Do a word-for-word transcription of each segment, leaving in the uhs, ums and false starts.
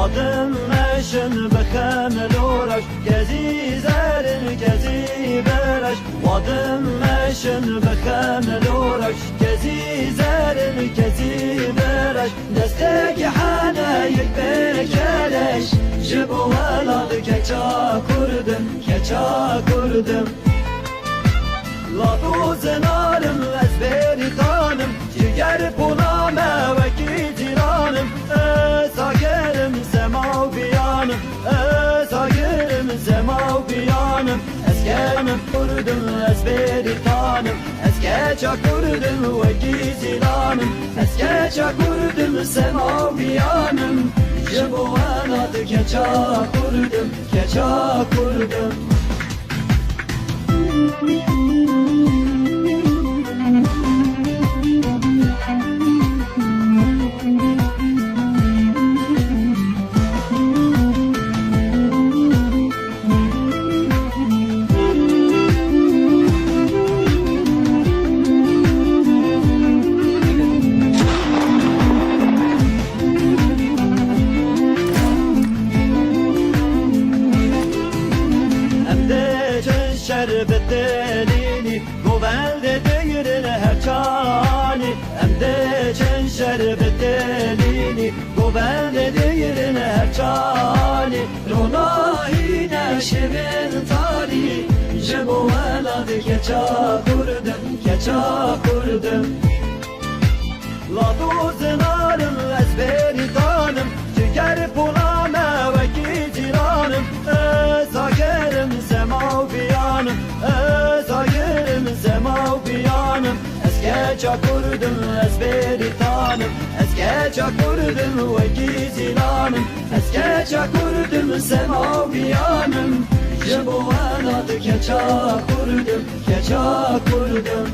Wadim meşin bixem loraş, kezî zerin, kezî beraş. Wadim meşin bixem loraş, kezî zerin, kezî beraş. Destekî hene yek pêkeleş, ji bo welat keça Kurdim, keça Kurdim. Lat û zinarim ez bêrîtanim, ciger pûna me wekî cîranim. Ez agirim sema û biyanim, ez agirim sema û biyanim. Ez kenim Kurdim, ez bêrîtanim, ez keça Kurdim wekî zîlanim. Ez keça Kurdim sema û biyanim, ji bo welat keça Kurdim, keça Kurdim. Em diçin şer bi telînî, govendê digirin her çanî. Em diçin şer bi telînî, govendê digirin her çanî. Ronahîne şevên tarî, ji bo welat keça Kurdim, keça Kurdim. Lat û zinarim ez bêrîtanim, ciger pûna me wekî cîranim. Ez agirim sema û biyanim, ez agirim sema û biyanim. Ez keça Kurdim, ez bêrîtanim, ez keça Kurdim wekî zîlanim. Ez keça Kurdim sema û biyanim, ji bo welat keça Kurdim, keça Kurdim.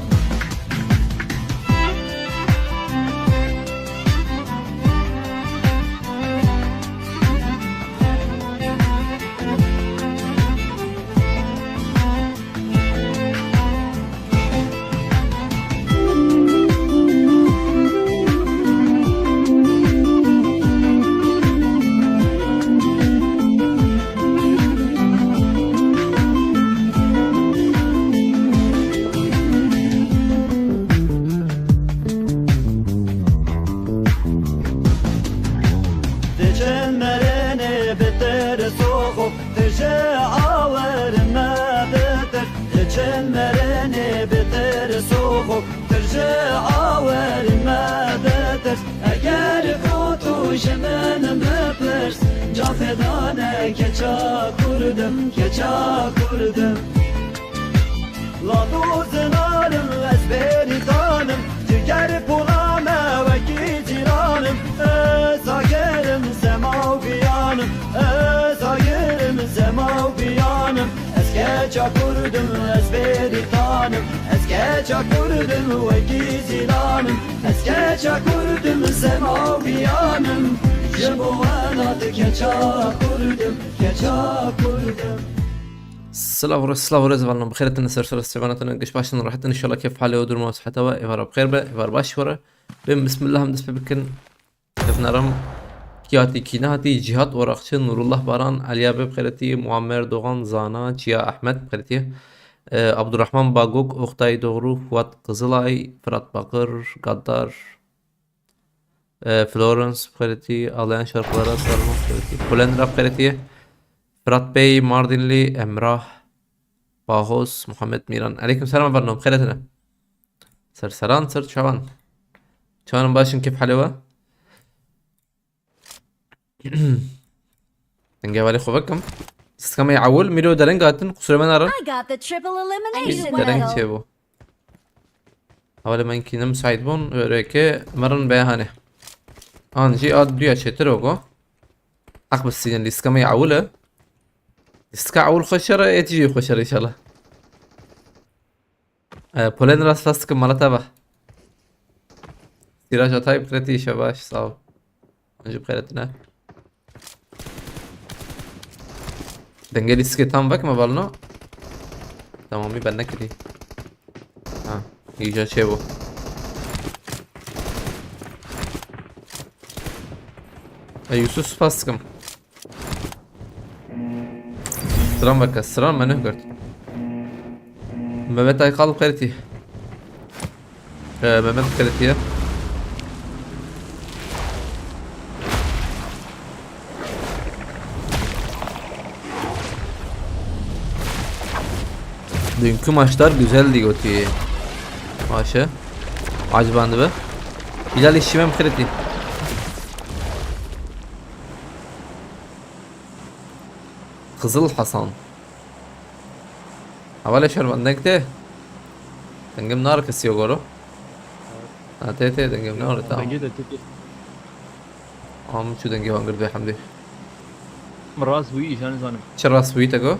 Diçin merenê bi tirs û xûf, tu ji awerên me bitirs. Diçin merenê bi tirs û xûf, tu ji awerên me bitirs. Eger ku tu ji min bipirs, cafê dane keça Kurdim, keça Kurdim. Lat û zinarim ez bêrîtanim, ciger pûna me wekî cîranim. Ez agirim sema û biyanim, ez agirim sema û biyanim. Ez keça Kurdim, ez bêrîtanim, ez keça Kurdim wekî zîlanim. Ez keça Kurdim sema û biyanim, ji bo welat keça Kurdim, keça Kurdim. Silav û rêz, silav û rêz, hevalno, bi xêr hatin, ser ser sevanatine, giş başin, rahatin, inşallah kêf halê û durma siheta we, êvara bi xêr be, êvar baş were. Bên bismillah em dest pê bikin. Kevnaram kî hatî, kî nehatî, Cihat Orakçı, Nurullah Baran, Aliya Bê bi xêretî, Muammer Doğan, Zana, Çiya Ahmet bi xêretî, e, Abdurrahman Bagok, Oktay Doğru, Fuat Kızılay, Fırat Bakır, Gaddar, E, Florence bi xêretî, ağlayan şarkılara sarılmak bi xêretî. Polendra bi xêretî. Fırat Bey, Mardinli, Emrah, Bahoz, Muhammed Miran. Aleyküm selam efendim, bi xêretine. Ser seran, ser çavan. Çavanım başın keyf halê we. Dengê hevalê xwe vekim. Stika me ewil, mîro dereng hatin, qusure me narin. I got the triple elimination Dereng medal. çêbû. Hevalê me kî ne müsait bûn, wêreke merin be hanê. An jî a duya çêtir o go. Aq bi sînin lîstika me ewil e. Lîstika ewil xweşer e, êt jî xweşer inşallah. E, Polen rast rast kim mala te ve. Sîraja Tayyip xêretî şebaş, sağ ol. Hûn jî bi xêretine. Dengê lîstikê tam vekime balno. Tamamî ben nekirî. Ha, îca çêbû. E, Yusuf spas dikim. Stran veke, stran me nehgert. Mehmet Aykal xeritî. Ee, Mehmet xeritî ye. Dünkü maçlar güzeldi gotî. Maşe. Acıbandı be. Bilal işçi Mehmet xeritî. Kızıl Hasan. Hevalê şervan, deng tê? Dengê min nare kesî goro. Ha, tê, tê, dengê min nare, tamam. Dengê de tê, tê. Am çu dengê wan gird be hemdî. Min rast bûyî îja nizanim. Çi rast bûyî te go?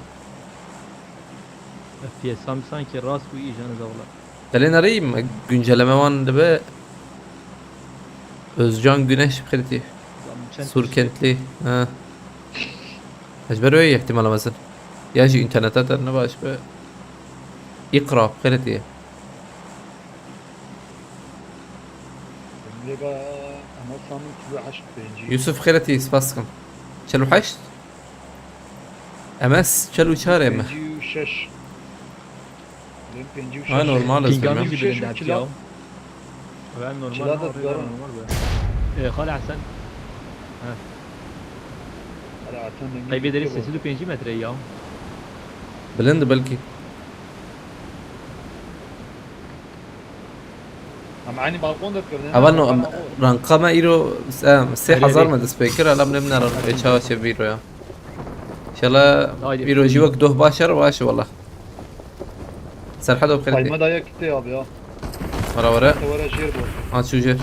F P S am sanki rast bûyî îja niza wala. Telê nereyim, güncelleme wan dibe. Özcan Güneş xeritî. Surkentli. Ha. Ez ji ber wê ihtimala mezin. Ya jî înterneta te ne baş be. Îqra xeritî. Lê ba, ama sanırım çil û heşt pêncî. Yusuf xeritî, spas dikim. Çil û heşt? M S çil û çar e mi? Pêncî û şeş. Benim pêncî û şeş. Ha, normal ez bilmem. Pingam jî bilind ya. Ben normal, normal be. Ee, Xalê Hesen. Ha. Xalê Hesen dengê. Ay, bir derin sesi de pêncî metre ya. Bilind belki. Em aynî balkon de dikevin. Heval no, ranka me îro, em, sê hezar me dest pê kir, ela min nêmine ran, ê çawa çê vîro ya. Înşallah vîro jî wek doh baş er, baş e wala. Serhedo bi xêr tê. Qayma da yek tê abi ya. Were, were. Te were jêr bor. Ha, çû jêr.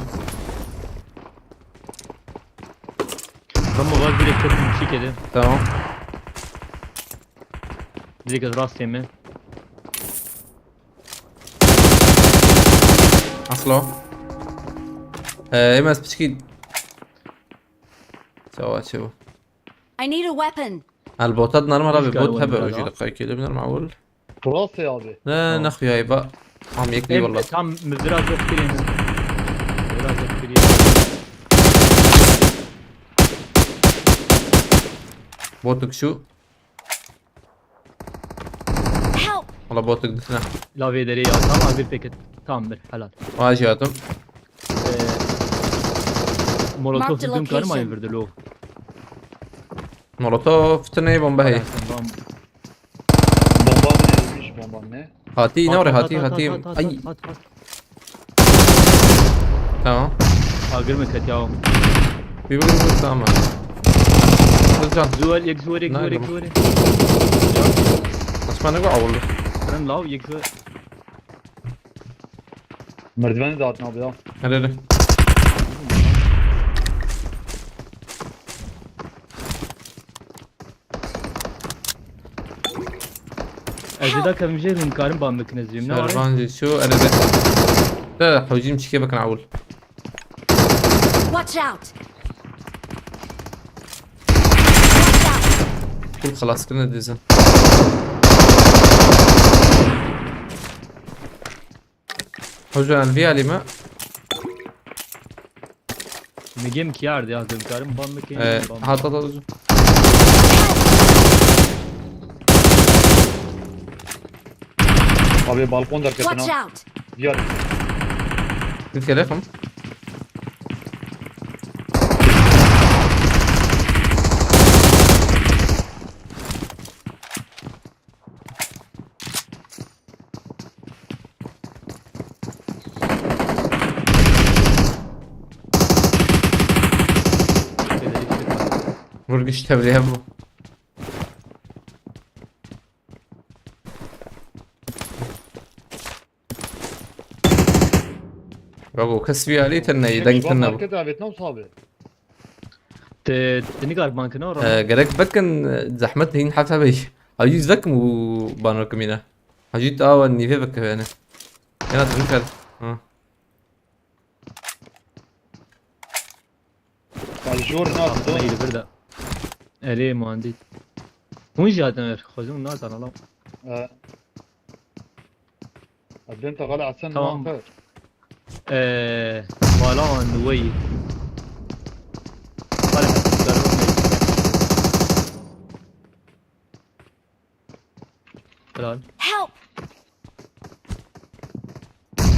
Ben bu var direkt çok yüksek edin. Tamam. Direkt rast yeme. Aslo. Ee, Emez piçkî. Çawa çevo. I need a weapon. Elbota normal abi, bot hebe o jî de qaykê de normal ol. Turasê abi. Ne, ne xuyayê ba. Am yek lî wala. Tam mi biraz öfkeliyim. Biraz öfkeliyim. Botuk şu. Help! Wala botuk dikine. La vê derê ya, tam agir pêket. Tam bir, helal. Vajî hatim. Ee, Molotov dün karım ayı verdi lo. Molotov tine bomba hey. Bomba mı ne? Bomba mı ne? Hati ne oraya hati hati. Ay. Tamam. Agir mi ket ya? Bir bakın bu tamam. Özcan. Zuwel, yek zuwel, yek zuwel, yek zuwel. Asma ne bu avuldu? Sen lav, yek zuwel. Merdiveni dağıtın abi ya. Hadi hadi. Ez ê da kevim jê hûn karin ban bikin ez jê. Ne var? Şervan jî şu erede. De hewcîm çike bikin awul. Watch out! Watch out! Kul xelas kirine dizin. Hoca, yani bir alayım ha. Migim ki yardı ya, dönkarım ban mı ki? Ee, ban mı? Hat, hat, hat, hoca. Abi balkon derketine. Watch out! Diğer. Siz gelelim. Vurgiş tevliye bu. Babo, kes vî alî tine ye, deng tine bû. Market avêt ne wisa be? Te, te nikar bankina ora. Ee, gerek bikin, e, zehmet hîn heta bey. Hacî zek mu banro kimîne. Hacî ta awa nîvê bike yani. Yana tu nikar. Ha. Jor nas do. Aklına girdi de. Erê muhandî. Hûn jî hatin er. Xwezin nasan alam. Ee. Adem te xala Hasan. Tamam. Ee, bala wan weyî. Xala Hasan, darbe. Help!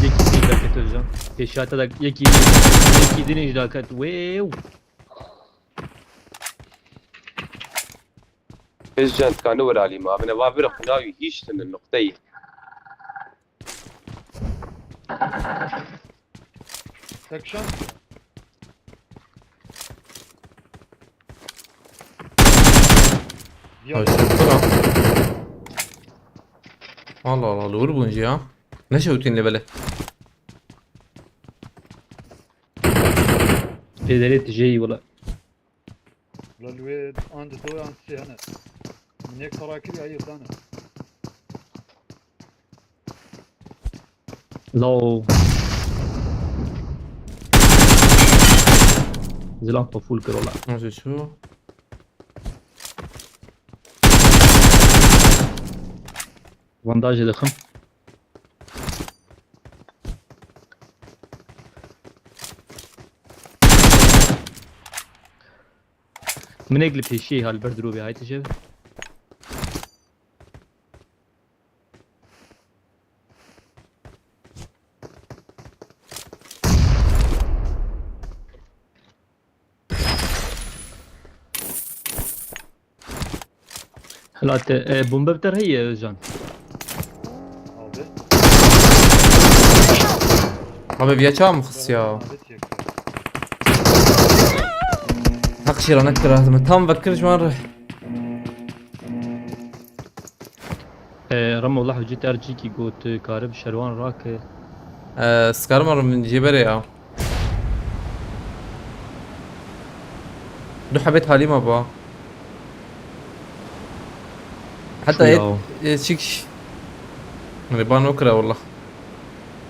Yekî din daket hocam. Pêşiya te da yekî, yekî din jî daket. Wêw. Özcan, tu kanî were alî ma. Bine va vire xuna wî hîç tune nokteyî. Tek şans. Ya. Ay, şükür ha. Allah Allah, li wir bûn jî ya. Neşewitîn lê belê. Pêderê tijeyî wila. Wila li wê an di do an sê hene. Min yek xera kiriye, ayê dane. Low. Zilam xwe full kir wala. Nasıl şu? Bandajê dixim. Minek li pêşiyê ha li ber dirûvê hayte jev. Hilate, e, bombe bi te re heye, Özcan? Abi. Abi, viya çawa min xist ya? Abi, çek. Heq jê re nekira, min tam vekir ji wan re. E, Remo, Allah hocî te her cîkî got, e, karib şerwan rake. E, sikarim ar min jê bere ya. Du hebê talî ma ba. Heta Şu et, ya. Et çik. Hani ban okra wallah.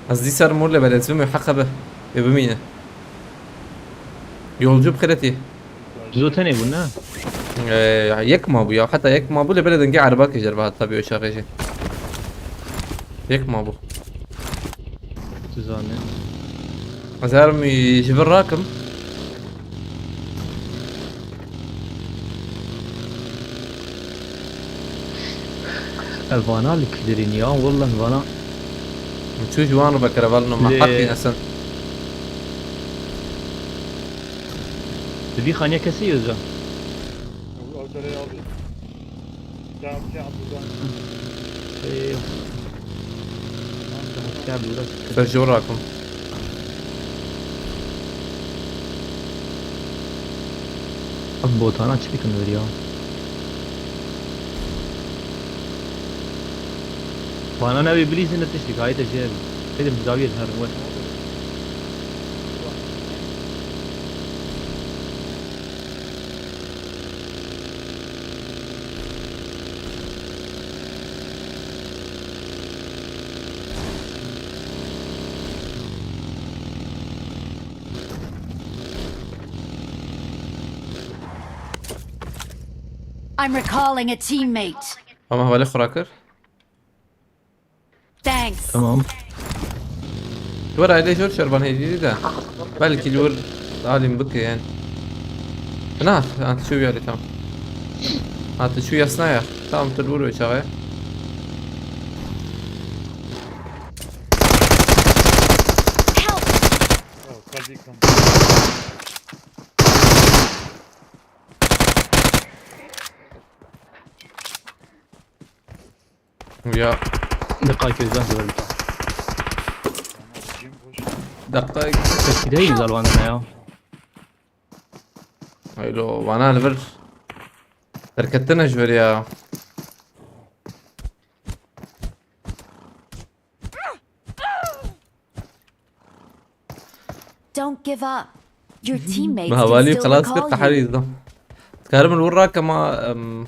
Ez dîsar mor le bere, ez bimî heqa be. Ê bimîne. Yolcu bi xeretî. Zo tenê bû, ne? Ee, yek ma bû ya, heta yek ma bû, lê belê dengê erba kê cerba heta bî o çaxê jî. Yek ma bû. Tu zanî. Ez herim ji vir rakim. Ev vana li kidirîn ya, wallah vana. Min çû ji wan re vekere, vel no me Lê- heqî nesin. Li vî xaniya kesî Özcan? Ew, ew derê abi. Dawke Abdullah. Ê. Dawke Abdullah. Ser ji rakim. Ev botana çi dikin wir ya? Bana navê bilîzin ne tiştik, hayte jê. Dedim zaviyet her wet. I'm recalling a teammate. Ama hevalê xwe rakir. Thanks. Tamam. Tu were ailê jor şervan hêdî de. Belkî li wir alîm bike yani. Na, ha, tu şu yani tamam. Ha, tu şu yasna ya. Tamam, tu vur o çağa. Help! Oh, kalbî kam. Ya. Deqayekê zehf dibe. Deqayek. Tepkî de güzel bana ya. Haylo, vana li vir. Derketine ji vir ya. Don't give up. Your teammates can still recall you. Hevalî xelas kir, teherî izda. Dikarim li wir rake ma, em,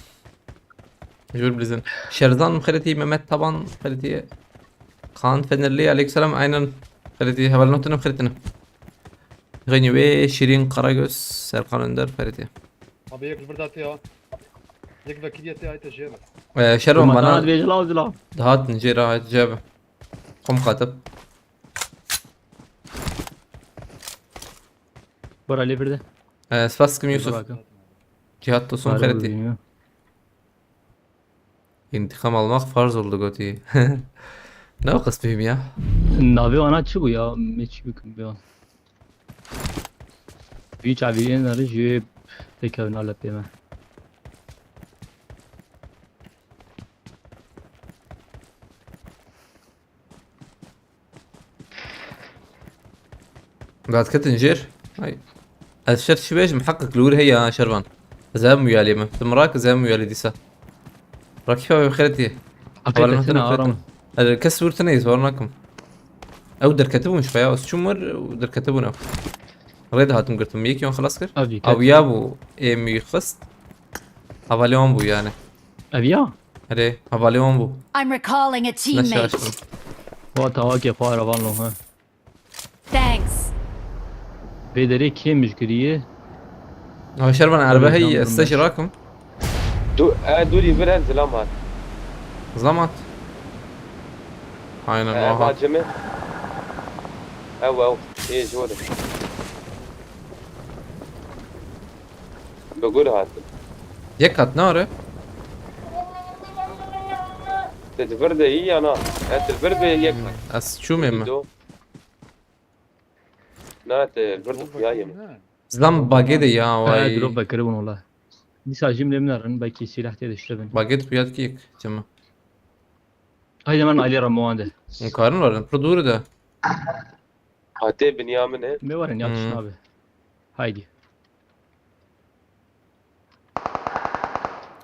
ji wir bilîzin. Şerzan xeletî, Mehmet Taban xeletî, Kaan Fenerli, aleyküm selam, aynen xeletî, hevalî notinim xeletine. Xeynî wê, Şîrîn Karagöz, Serkan Önder xeletî. Abi yek li vir da tê ya. Yek vekiriye tê, ayte jê ve. Ee, Şervan bana dibêje law zila. Dihatin jê re, ayte jê ve. Xwe mixatib. Bora lê vir de. Ee, spas dikim Yusuf. Bora. Cihat Tosun xeletî. Bilmiyorum. İntikam almak farz oldu gotî. Ne o qist mühim ya? Navê wana çi bû ya? Me çi bikim ya? Vî çavî ên nari jî têkevin ale pê me. Dadketin jêr. Ay. Ez şer çi bêjim, heqek li wir heye ha, Şervan. Ez hev muyalê me. Tim rak, ez hev muyalê dîsa. Rakîfa wê xêretî. Heval Heval min tine xêretî. Aram. Ez kes wir tine, îzbar nakim. Ew derketibûn ji xwe ya, ez çûm wir û derketibûn ew. Rê de hatim girtim. Yekî wan xilas kir. Ev yekî Awiya bû, ê min xist. Hevalê wan bû yani. Ev ya? Erê, hevalê wan bû. I'm recalling a teammate. Neşaştim. Wa tawakê xwe re van lo, ha. Thanks. Vê derê kêm ji giriye. Ew Şervan erbe Ew heyî, ez te jî rakim. Du, e, dûrî vir her zilam hat. Zilam hat. Aynen, e, o hat. Bacimi. Ew, ew. Ê, jor. Bi gur hatin. Yek hat nare? Te di vir de yî ya na? E, di vir de yek hat. Ez çûmê me. Do. Na, te vir de ya yeme. Zam bagê de ya, vay. Drop vekiribûn wala. Dîsa jî min lê min erin, belkî sîleh tê de işte bin. Bagê de ya dikî yek, çema. Haydi, hemen ailê Ramowan de. Hûn karin werin, pir dûr de. Hatê binya min e. Me werin ya, hmm, tişt nabe. Haydi.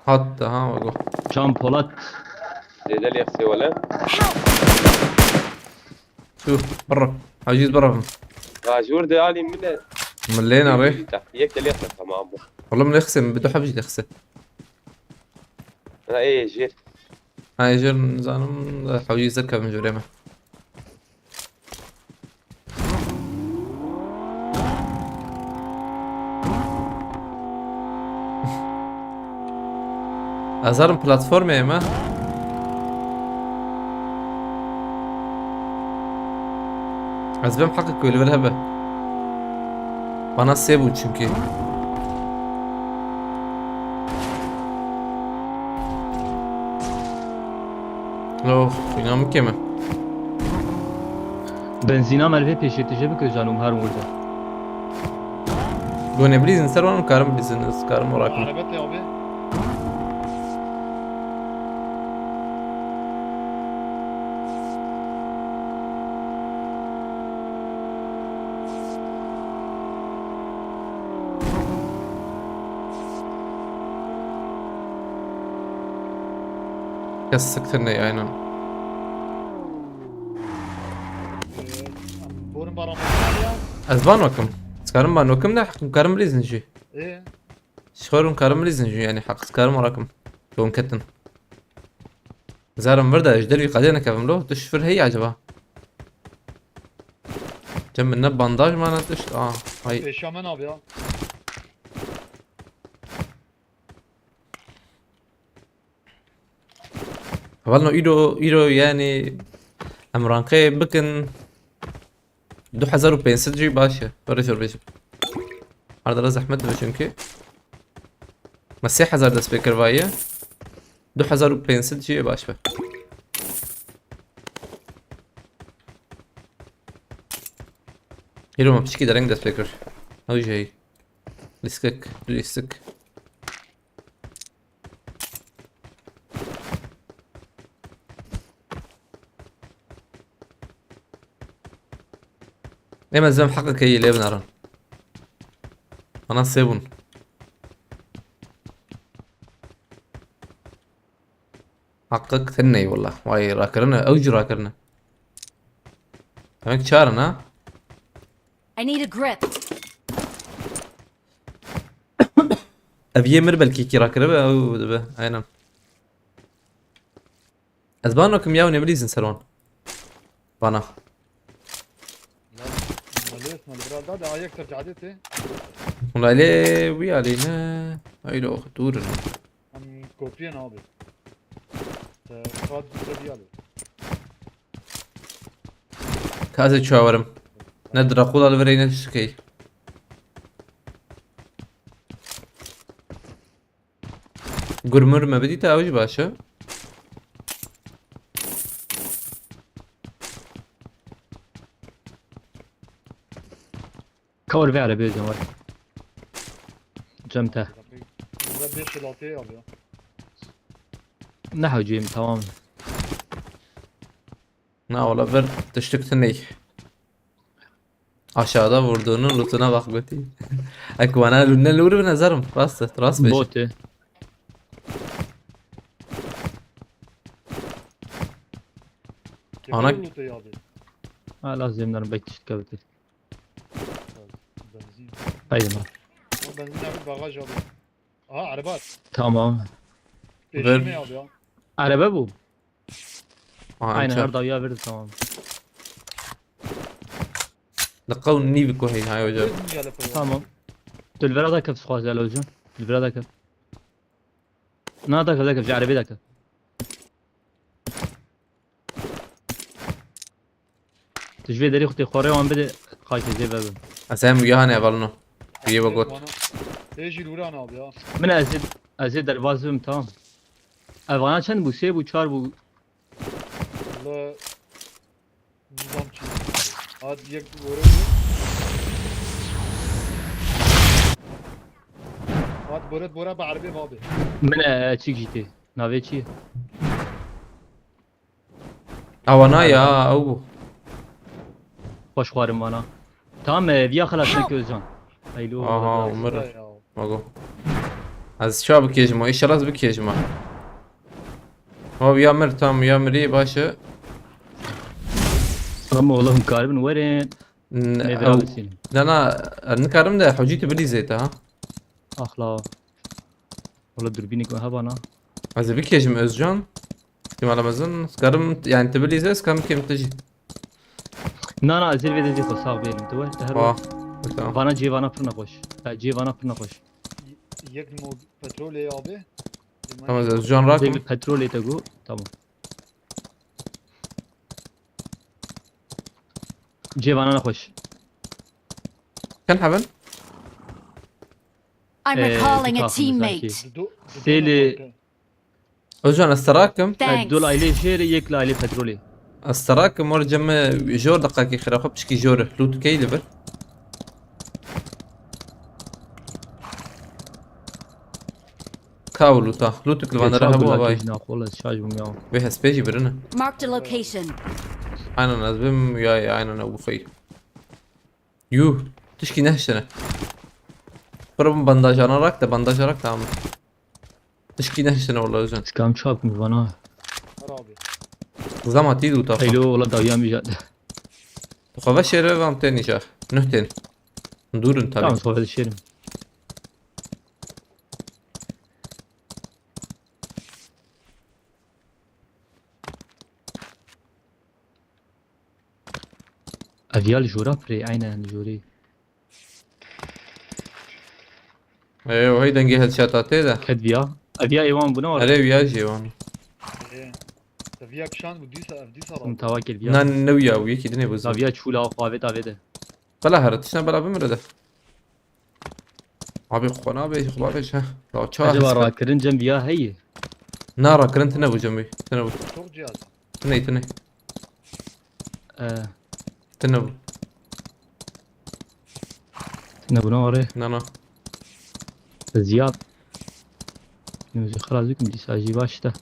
Hat de ha, wego. Can Polat. Zêde lê qisê wele. Tu, birra. Hewcîz birra. Ha, jûr de alî min e. Min lê nabê. Yek de lê qisê, tamam bu. Wala min lê qisê, min bi du heb jî lê qisê. Ha, ê, jêr. Ha, ê, jêr nizanim, hewcîz derkevin jûrê me. Ez herim platformê me. Ez bêm heqek wê li vir hebe. Bana sê bû çünkü. Oh, inan bikeme. Benzîna me li vê pêşê tije bike, canûm, her werde. Gonê bilîzin ser wan, karim bilîzin, ez karim rakim. Arabet ya abi. Kes siktir ney, aynen. Ee, Borum baramasın ya. Ez ban wakim. Ez karim ban wakim ne, heqim karim bilîzin jî. Ee? Şixorum karim bilîzin jî, yani heq ez karim rakim. Gon ketin. Zarim vir de, ji dervî qedê nekevim lo. Tu şifir heyî acaba? Cem, min ne bandaj ma ne tişt. Aa, hay. Eşya me ne abi ya? Hevalno îro, îro yani em rankê bikin. Du hezar û pênc sed jî baş e. Were jor bêjim. Ardara zehmet dibe çünkü. Me sê hezar dest pê kir vaye. Du hezar û pênc sed jî baş be. Hîro me piçikî dereng dest pê kir. Ew jî heyî. Lîstik, du lîstik. Ê me zem heqek heyî lê binarin. Ana sê bûn. Heqek tenê wala. Vay rakirine. Ew jî rakirine. Demek çar in ha? I need a grip. Ev yê mir belkî kî rakiribe, ew dibe. Aynen. Ez ban nakim ya, ne bilîzin ser wan. Bana. Lan, malês, mal, bira, da, da, ayak ser cadê tê. Hûn lê wî alî ne? Eyle o dûr in. Em kopiyên abi. Te, kat, te diyalı. Kazê çawerim. Ne Dracula li virê ne tiştekê. Gurmur me bidî te ew jî baş e. Ka were vê erebeyê Özcan were. Cem te. Burada bir şey altı alıyor. Ne hocayım, tamam. Na wala bir tiştik tiney. Aşağıda vurduğunun lootuna bak Götü. Ek bana lüne lur bin ezerim. Rast, rast beş. Botu. Ana- Kemal loot'u abi. Ha, lazım derim, bekle işte, evet. Benzin. Haydi lan. Ama benzin abi, bagaj abi. Aha, araba at. Tamam. Peşime abi ya. Araba bu. Aha, Aynen, inşallah. Her dağı ya verdi, tamam. Dakika û nîv ku hey hay hocam. Gözüm gelip o. Tamam. Dülvera da kef squad gel hocam. Dülvera da kef. Na da kef, da kef, araba da kef. Tu ji vê derê xwe tê xwarê wan bide, xakê zê vebin. Ez hem uya hane evalno. Uye ve got. Bana- Tê jî Lûran abi ya. Min ez ê, ez ê derbaz bim, tamam. Ev ana çend bû? Sê bû, çar bû. Valla nizam çi. Hadi yek bora bora. Hadi bora bora be arabê abi. Min e, çik jî tê. Navê çi ye? Awana ya, ew bû. Xweş xwarin vana. Tamam, e, viya xelas neke Özcan. Haylo. Aha, Xelas. Umur. Vay ya. Mago. Ez çawa bikêjim o? Înşallah ez bikêjim ha. O ya mir, tamam, ya mirî, baş e. Ama oğlum karibin werin. N- Ne ew- biraz sin. Na na, nikarim de hocî tu bilîzê te ha. Axla. Ola dürbînik me hebana. Ez ê bikêjim Özcan. Ihtimala mezin. Karim, yani tu bilîzê, ez karim kêm tu jî. Na na, ez ê vê dezê xwe sax bêlim. Tu were, te her Ha. were. Tamam. Vana cê vana pir nexweş. Ha, cê vana pir nexweş. Yek mo petrolê abi. Tamam, ez Özcan rakim. Zê petrolê te got. Tamam. Cê vana nexweş. Ken hebben? I'm Ee, recalling a bir takım teammate. sanki. Dudu. Sêlê- Özcan, ez te rakim. Thanks. Dol aile jêrê, yek li aile petrolê. Ez te rakim, were cem jor deqakê xira xwe piçkî jor lût key li bir. Ka û lûta. Lûtik li vanere hebû avay. Naxola şaj bûm ya. Vê hespê jî birine. Marked a location. Aynen ez bim ya, ya aynen ew bixwey. Yuh. Tişkî nehiştine. Pir bim bandajana rak de, bandaja rak tamam. Tişkî nehiştine wala Özcan. Skam çap mı bana? Her abi. Zama tî dûta. Haylo ola dawiya mi jade. Tu xwe ve şêre vam tên nîşa. Nuh tên. Dûrin tabi. Tamam, sohbet şerim. Ev ya li jora pirê, aynen li jorê. Ê, o hey dengê headshot-a tê de. Ket viya. Ev ya êwan bûne var. Erê wiya jî wan. Ee, Viya kişan bu dîsa, ev dîsa Him ra. Tawa kir viya. Nan ne wiya, wiyekî dinê bu Da zor. Viya çûla xwe avê davê de. Bela here, tiştine bela bimire de. Abi xwe nabe, xwe nabe, ha. La ça Acaba hesbe. rakirin cem viya heye. Na rakirin tine bu cemî. Tine bu. Çok cihaz. Tine, tine. Ee, Tine bu. ne buna var? Na na. Ziyad. Nûzî xira zûk mi dîsa jî baş te.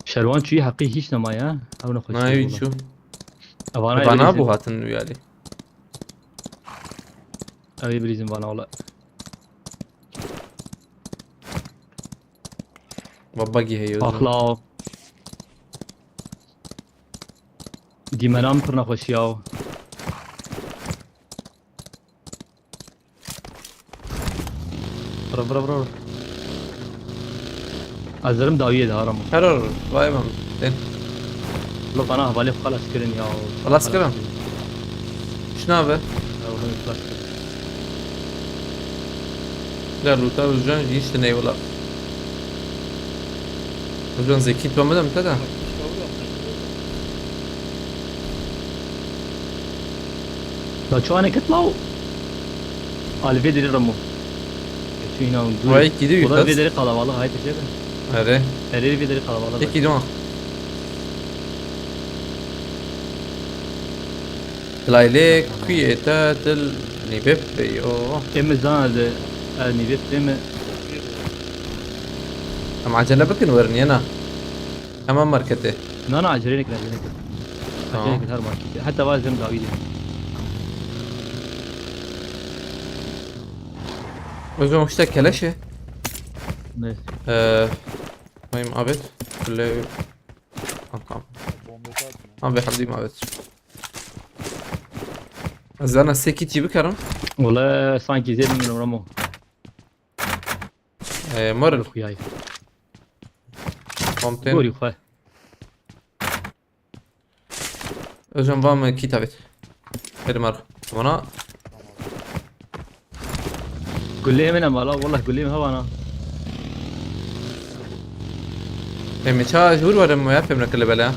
Şerwan çûyî heqî hîç nema ya. Ew ne xweş Na tê ew wala. çû. Evana Bana ev bu êzin. Hatin wiyalî. Ew ê bilîzin vana wala. Ve bagî heye. Axla. Dîmenan pir nexweşiya. Vira, vira, vira. Ez dirim dawiyê de haram. Herar, vay mam. Tên. Lo bana hevalê xwe xelas kirin ya. Xelas kirin? Şuna be. Ya, wala xelas kirin. La luta Özcan jî işte ney wala. Özcan zekî tu me dem te de. La çawane kit law. Alvê diri ramo. Çu ina un. Vay, kidi Ola yukarı. vê deri kalabalık, haydi şey be. Erê. Erê vê deri kalabalık. Peki, tamam. Laylê kuyê te dil nîvê pey o. Ê min zana de, e, nîvê pey me. Em acele bikin werin yena. Hemen marketê. Na, na, acele nekin, acele nekin. Tamam. Acele nekin, her marketê. Heta vazgeçtim dawî de. Özüm işte keleşi. Ne? Ee, Mayım abet. Böyle. Tamam. Abi hadi abet. Ez ana sê kîtî bikarim. Wala sanki zêde min Ramo. Ee, Morin. Xuyay. Fontaine. Gorî xwe. Özcan va me kît avêt. Hadi mar. Bana. Gulê min e mala, wallah gulê min hevana. Em ça ji wir werin ya, pê min kile bela.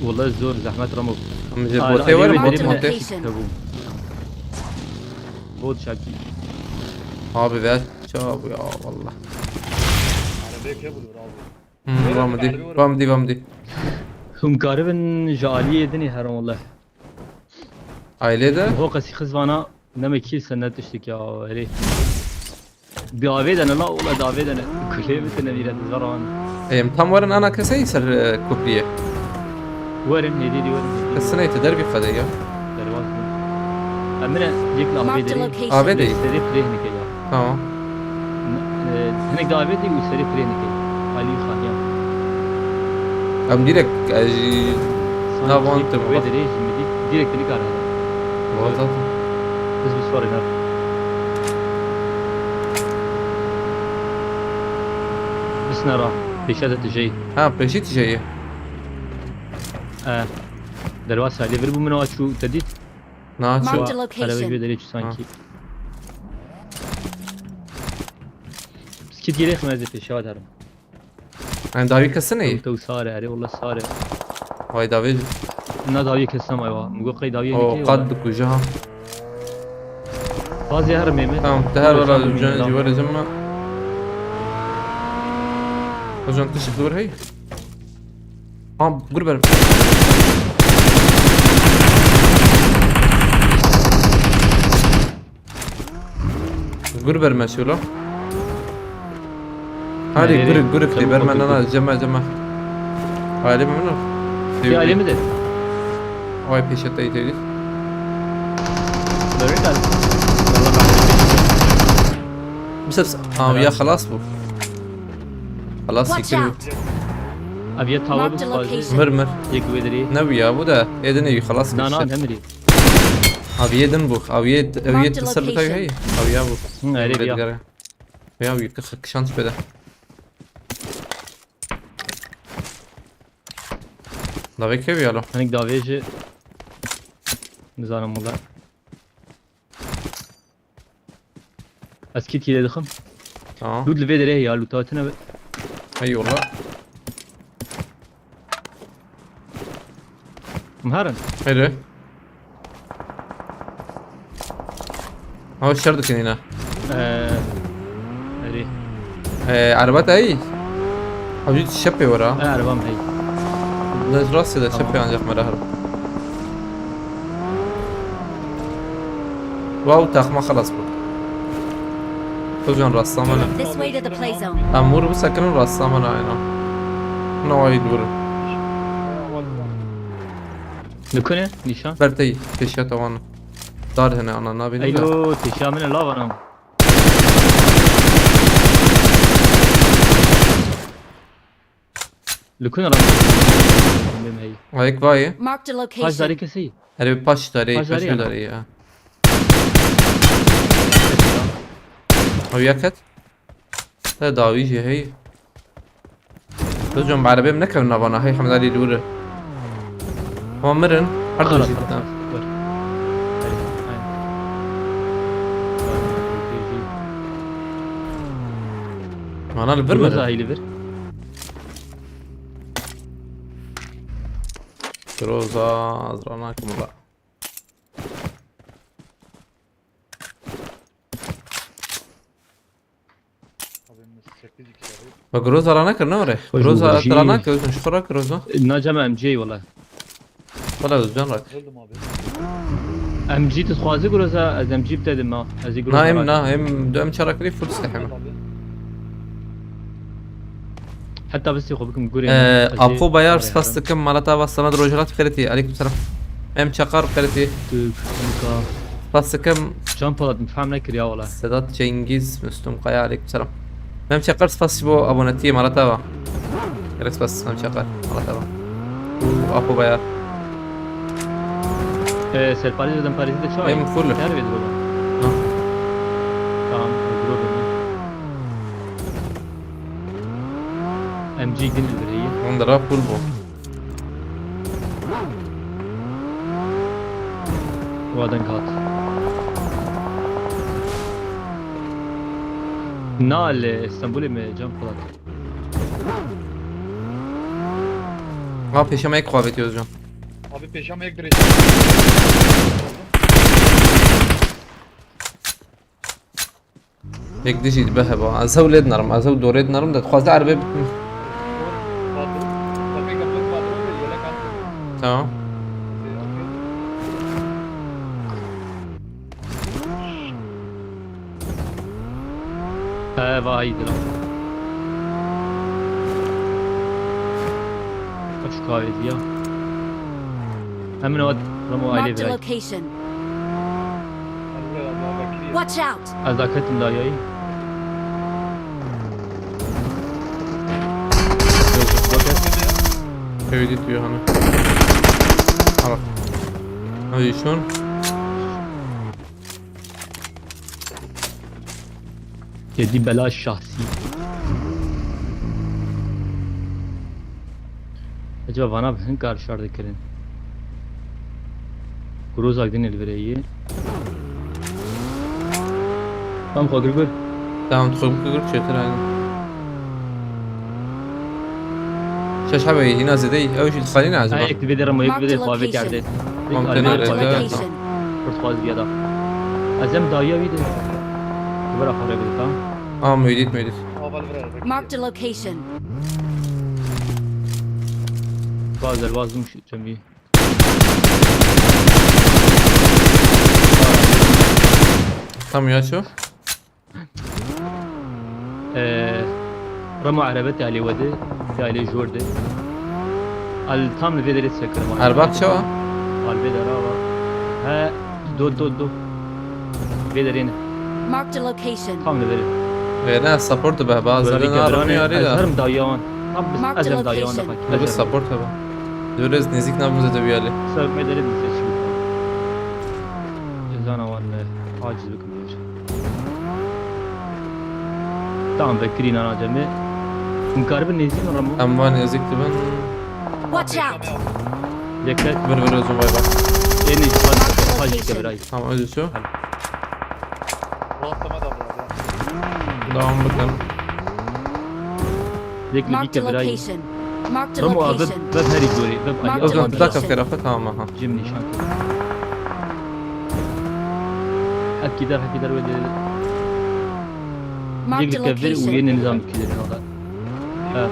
Wallah zor zehmet Ramo. Em ji botê werin, bot, botê. Bot şakî. Abi ver, ça bu ya, wallah. Arabaya kebul var abi. Hmm, va min dî, va min dî, va min dî. Hûn karibin ji aliyê dinê herin wallah. Ailê de? Ho qesî xizvana, ne me kî senet tiştik ya, herê. Di avê de ne la, ola di avê de ne. Kulê mi tine vîre, di zara wan. Em tam werin ana keseyî ser, e, kupliyê. Werin, nêdî dî werin. Kesinê te derbî xwedê ya. Derbas bû. Em mine yek li avê derê. Avê de. Serê pirê hinike ya. Tamam. N-, e, hinek di avê de û serê pirê hinike. Alî xatiya. Em direkt, e, ji nav wan tune. Wê derê ji min dî direkt nikare. Wa zaten. Biz bi swarê nav. Bisne ra. Pêşe de tijeyî. Ha, pêşî tijeyî. E, derbas alî vir bû min wa çû te dît. Na, çû. Marked a location. Araba ji wê derê çû sanki. Ha. Skit yere xime ez ê pêşe wa derim. Yani dawî kesin ê? Ew tew sare, erê wala sare. Vay dawî. Na dawî kesin ama ya. Min got qey dawî. O qad dikuje ha. Bazı her meme. Tamam, te her wala can civarê cemma. Hocam tişik dur hey. Ha, gur berim. Gur berme şöyle. Hadi gur, gur, gur, gur berme, nana, cema, cema. Aile mi bunu? Ya, aile mi de? Vay peşette gidiyor. Böyle geldi. Mesela, ha, ya halas bu. Halas yıkılıyor. Abi ya tava bu. Mir, mir. Yek vedri. Ne bu ya, bu da edine halas. Na, na, demiri. Aviyê din bû. Aviyê, aviyê te ser bitay hey. Aviya bû. Hı, erê ya. Ya wî kişan pêde. Davê kevî alo. Hinek davê ji nizanim wala. Ez kî tîlê dixim. Tamam. Lût li vê derê ya, lûta tine be. Eyvallah. Em herin. Hadi. Ha, şer dikin yine. Ee, erê. Ee, araba te iyi. Abi şepê wara. Ee, arabam hey. Lez rastê de şepê ancak mera herim. Wow, takma xelas bû. Hocam rastlamana. This way to the play zone. Em vur bisekirin rastlamana aynen. No ay dur. Li ku ne? Nîşan? Bertey, pêşiya te wan. Dar hene ana nabîne. Eylo, pêşiya min e, lav anam. Li ku ne rast? Bim hey. Ayek vayê. Marked a location. Paş darê kesî. Erê paş darê, paş darê ya. Ew ya ket. Te dawî jî hey. Hocam, bi erebê min nekevin navana, hey Hemdalî li wir e. Ama mirin, her du jî didan. Mana li vir mirin. Groza hey li vir. Groza, ez ranakim wala. Abi, sekiz kişi abi. Bak, Groza rana kir, ne var? Groza rana kir, özün şu kadar Groza. Na cem M C wala. Wala Özcan rak. Öldüm abi. M G tu dixwazî guroza, ez M G bi te dim ha. Ez ê guroza Na em, rak. Na em, du em çara kirî full silah em. Abi. Heta bistê xwe bikim gurê Ee, min. Ez ê Apo Bayar, oraya spas herim. Dikim, mala te ava, Semed Rojhilat bi xêr hatî. Aleyküm selam. Em Çakar bi xêr hatî. Tu, Çakar. Spas dikim. Can Polat, min fehm nekiriya wala. Sedat Cengiz, Müslüm Kaya, aleyküm selam. Mem Çakar, spas ji bo abonetiyê, mala te ava. Gelek spas Mem Çakar, mala te ava. Û Apo Bayar. Ee, serparêz û demparêzî de çawa Em ye? Full. Her vê diro. Ha. Tamam, diro bimî. M G din li vir heye. Hûn dira full bû. Wa deng hat. Na li Stenbolê me Can Polat. Ha, pêşema yek xwe avêtiye Özcan. Abi pêşema yek dirêj. Yek dijî dibe heba. Ez hew lê dinarim, ez hew dorê dinarim de dixwaze erebê bikim. Tamam. He, vay dira. Kaç kahveci ya? Hemen o Ramo aile Marked a veray. Location. Watch out! Ez daketim dayayî. Ew dît wî hane. Al. Hadi şun. Yedî bela şahsî. Acaba vana bi hin kar şer dikirin? Grozak din li vir heye. Tamam, xwe gir gir. Tamam, xwe gir gir, çêtir aynen. Şeş hebeyî, hîna zêdeyî. Ew jî dixalîne acaba? Ha, yek divê de Remo, yek divê de xwe vê kerdê. Tamam, tenê rê de. Pir xwaz biya da. Ez em dawiya wî de. Vera xwe rê bide, tamam. Aa, Muhîdît, Muhîdît. Marked a location. Baz derbaz bûm şu çemî. Tam ya şu. Ee, Remo erebe te alê wede, te alê jor de. Al tam li vê derê sekir ma. Erbak çawa? Al vê dera va. He, do, do, do. Vê derê ne. Marked a location. Tam li vê derê. Wêne support be, bazı Burada bir de narım kebirane, yarı ez da. Herim dayawan. Tam biz Marked a ezem dayawan da location. Bak. Bu ezem. Support be. Dürüz nezik nabımıza da bir yerli. Sövme deri bize şimdi. Ezan awan ne. Aciz bir Tamam, vekirî nana cemê. Hûn karibin nêzîk min Remo? Em van nêzîk dibin. Watch out! Yek ket. Vir vir Özgün, bay bay. Ê nêzîk, haj, haj dike birayî. Tamam, Özgün şu. Devam bikin. Yek li bîke birayî. Marked a location. Marked a location. Remo abi, vev herî gorî, vev alî. Özgün, tu dakika feraxet, tamam, aha. Cim nîşan kir. Hekî der, hekî der wê de. Marked a location. Yek li kevir û yê nizam kî de. Ha.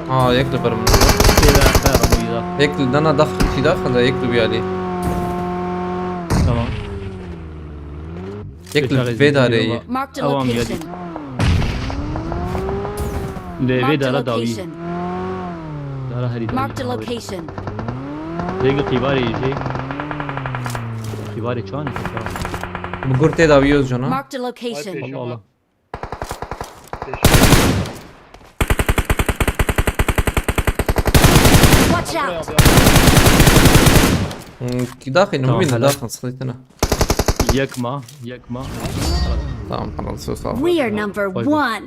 Ha, yek li ber min. Yek li dana dax, çî dax, da yek li biyalî. Tamam. Yek li vê darê yî. Marked a location. Lê vê dara dawî. Dara herî dawî. Marked a location. Rêgê qîvarê yê jê. Qîvarê çanê. Bi gur tê dawî Özcan ha. Marked a location. Allah Allah. Watch out! Hmm, ki daxin, tamam, min helal. Daxin, sıkıntı ne? Yek ma, yek ma. Tamam, tamam, söz sağ ol. We are number one.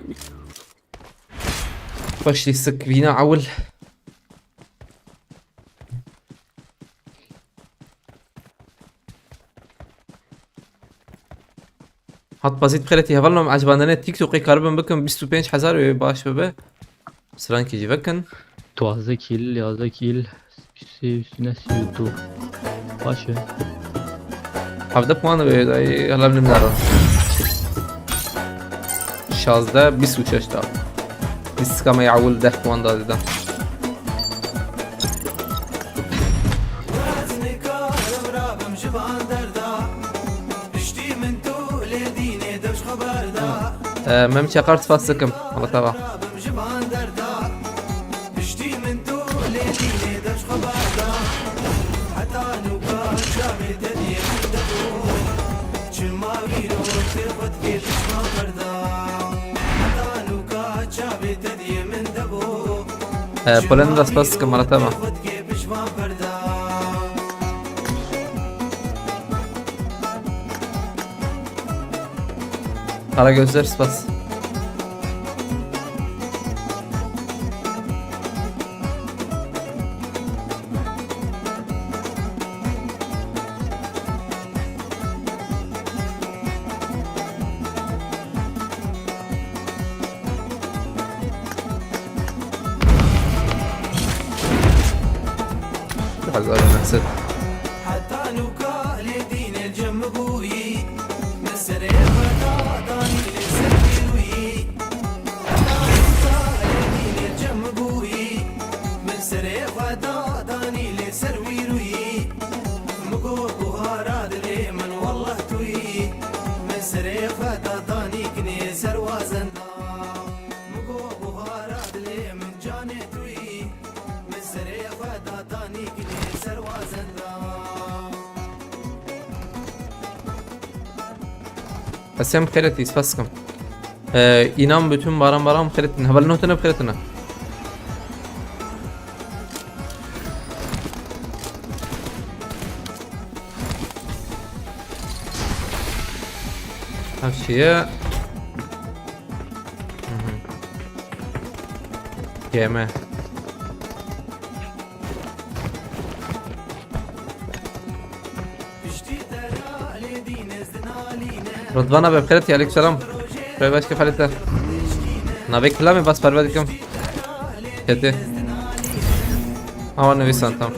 Başlî sık vîna awil. Hat bazî bi xêretî hevalno, em ecibandine TikTokê karibin bikin bîst û pênc hezar wê baş bibe. Strankî jî vekin. Duwazdeh kîl, yazdeh kîl, sê, üstüne sê û du. Baş e. Hevdeh puan wê dayî, helam nim daro. Şazdeh, bîst û şeş da. Lîstika me ya ewil deh puan da dida. Ee, Mem Çakar, spas dikim. Wala tava. Ee, Polen da spas dikim, wala tava. Kara gözler, spas. Hezar nefset. Esem xêretî, spas dikim. Ee, înam bütün baran baran xêretîn. Heval notene xêretine. Her şeye. Hı hı. G M. Rıdvan abi, xêret, aleyküm selam. Şöyle başka halde. Navek kilamê, bas perve dikim. Keti. Ama nivîsan tam.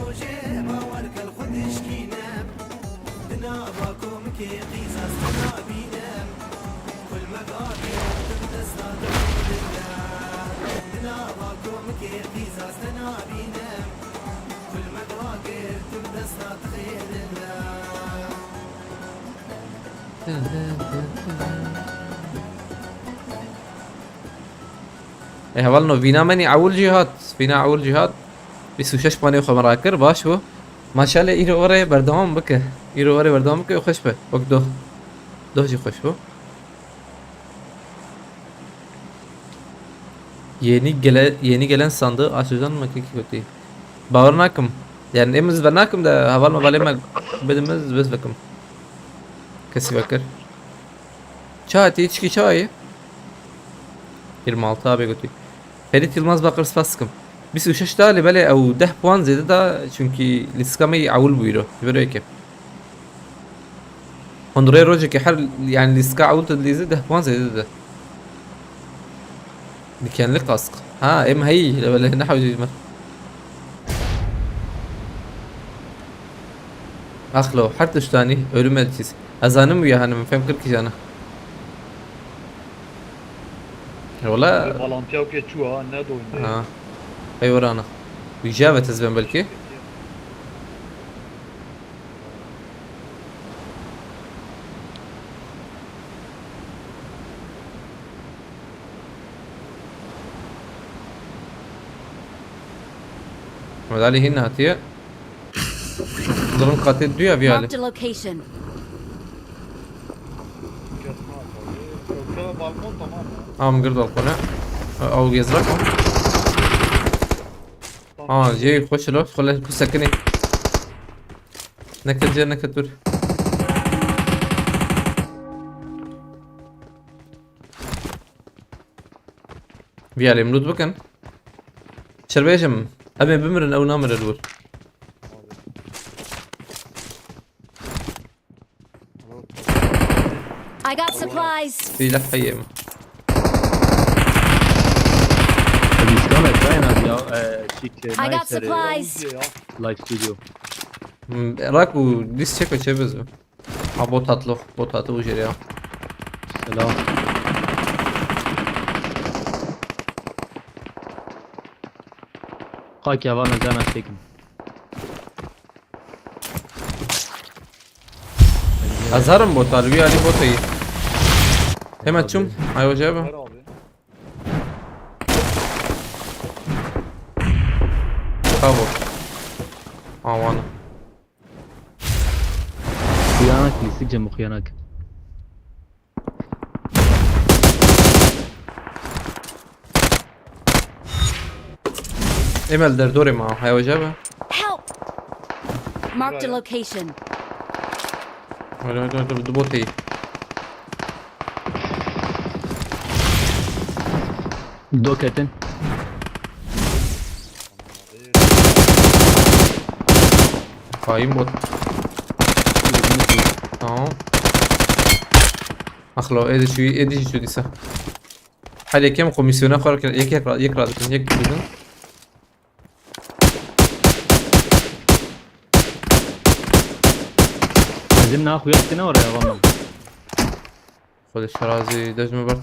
Ê hevalno, vîna me nî ewil jî hat. Vîna ewil jî hat. Bîst û şeş puanê xwe min rakir, baş bû. Maşallah, îro were berdewam bike. Îro were berdewam bike, xweş be. Wek doh. Doh jî xweş bû. Yeni gele-, yeni gelen sandığı açacağım mı ki kötü? Bawer nakim. Yani em ez venakim de heval mevalê me bidim ez, biz vekim. Kesî vekir. Çawa tê, çikî çawa ye? Yirmi altı abi götü. Ferit Yılmaz Bakır, spas dikim. Bîst û şeş da, lê belê ew deh puan zêde da, çünkü lîstika me yî ewil bû îro. Ji ber wê yekê. Hûn rê rojekê her, yani lîstika ewil te dilîzî deh puan zêde dide. Dikenli kask. Ha, em heyî, lê belê nehewcî me. Axlo, her tiştanî, ölüm elçisi. Ez zanim wî ya, hani min fêm kir kîjan e. Wala. Balantiya wekê çû ha, ne doyne. Ha. Ey orana. Wî jî vet ez ben belkî. Medalî hîn hatiye. Durum katê duya vî alî. Marked a location. Balkon tamam ya. Am gir balkona. Ew gezrak o. Aa, jê xweş lo, xwe le ku sekinî. Neke cê, neke dur. Vî alî em loot bikin. Şerbêjim, em ê bimirin, ew namire li wir. I got supplies. Silah heye mi? Biz kana kayna ya, e, şik, e, I got nice, e, supplies. Live studio. Hmm, rak û dis çek ve çevez o. Ha, bot hatlo, bot hatı bu jere ya. Selam. Kaki hava ne zana çekim. Azarım bot alî, alî bot iyi. Hemen çum. Ay hoca be. Ver abi. Bravo. Aman. Uyanak, lîstik cem uyanak. Emel derdorê ma, heya hoca be. Help! Marked a location. Hadi, hadi, hadi, du botê. Do ketin. Hain bot. Tamam. Axlo, êdî şu, êdî şu dîsa. Hadi yekem komisyona xwe kir, yek, yek, yek radikin, yek dikin. Bizim na xuya dikine oraya, valla. Xwedê şerazî dejme bert.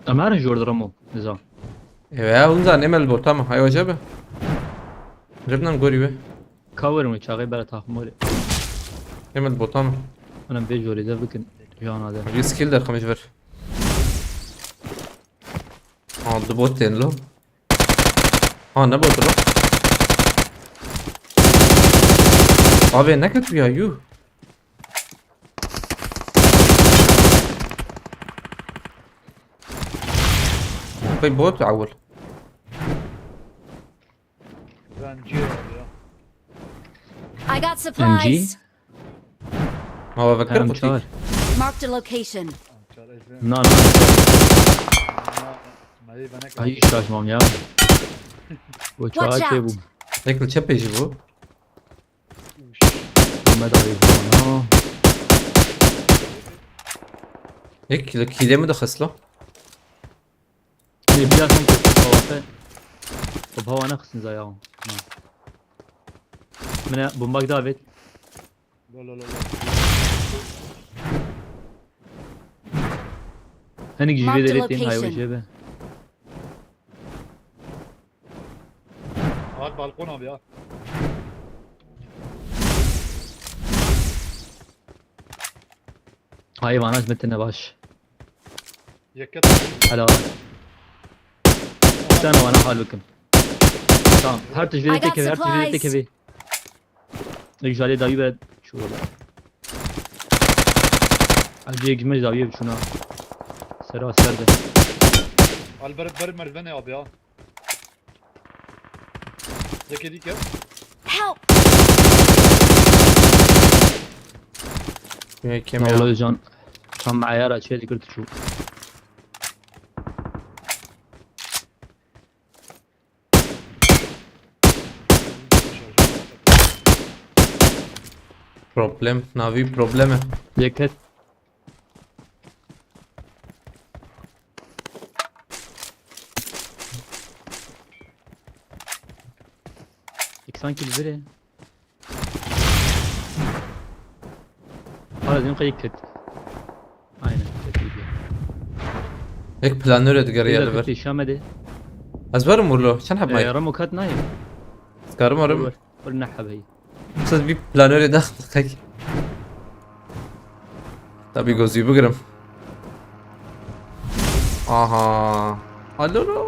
Em herin jor diramo, niza. Ew ya, hûn zan, em el bota me, hay hoca be. Ribnan gorî be. Ka werin wê çaxê bera taxim were. Em el bota me. Anam vê jorê de bikin, jana de. Bir skill der xemej ver. Ha, du bot tên lo. Ha, ne bot lo. Abi ne kötü ya, yuh. Pey bot awul. Zencî var ya. I got supplies. Ma ve vekir Em kutik. Çar. Marked a location. Çar ezin. Na, na. Ma, ma, ma, Ay, şaşmam ya. Bu Watch çağa şey bu. Out. Ekli çepê ji bu. Uş. Ahmet abi bana. Ekli kile mi de xislo? Ne bilarsan ki bu havası. Bu hava ne kısın zaya. Ha. Mine bomba David. Lo, lo, lo, lo. Hani Marked a gücü de retin location. Hayvan cebe. Al balkon abi ya. Hayvan az metene baş. Yeket. Helal. Sen bana hal bakın. Tamam. Her tecrübe I got tekevi, her tecrübe supplies. Tekevi. Ek jale davi be çuvala. Acı ekmez davi be şuna. Sera serde. Al ber, ber merdivene abi ya. Yekê dî ke. Help! Yekê me ya. Can, can me ayara çê dikir tu çû. Problem, navî probleme. Yeket. Yek sanki li vir e. Hala din qeyik ket. Aynen, ket gidiyor. Ek planöre digeriye li vir. Şamede. Ez verim urlo. Çend heb may? Ee, Ramo kat nayê. Skarim verim. Wer, wer ne heb heyî. Siz bir planöre de qek. Tabii gözü bugürüm. Aha. Alo.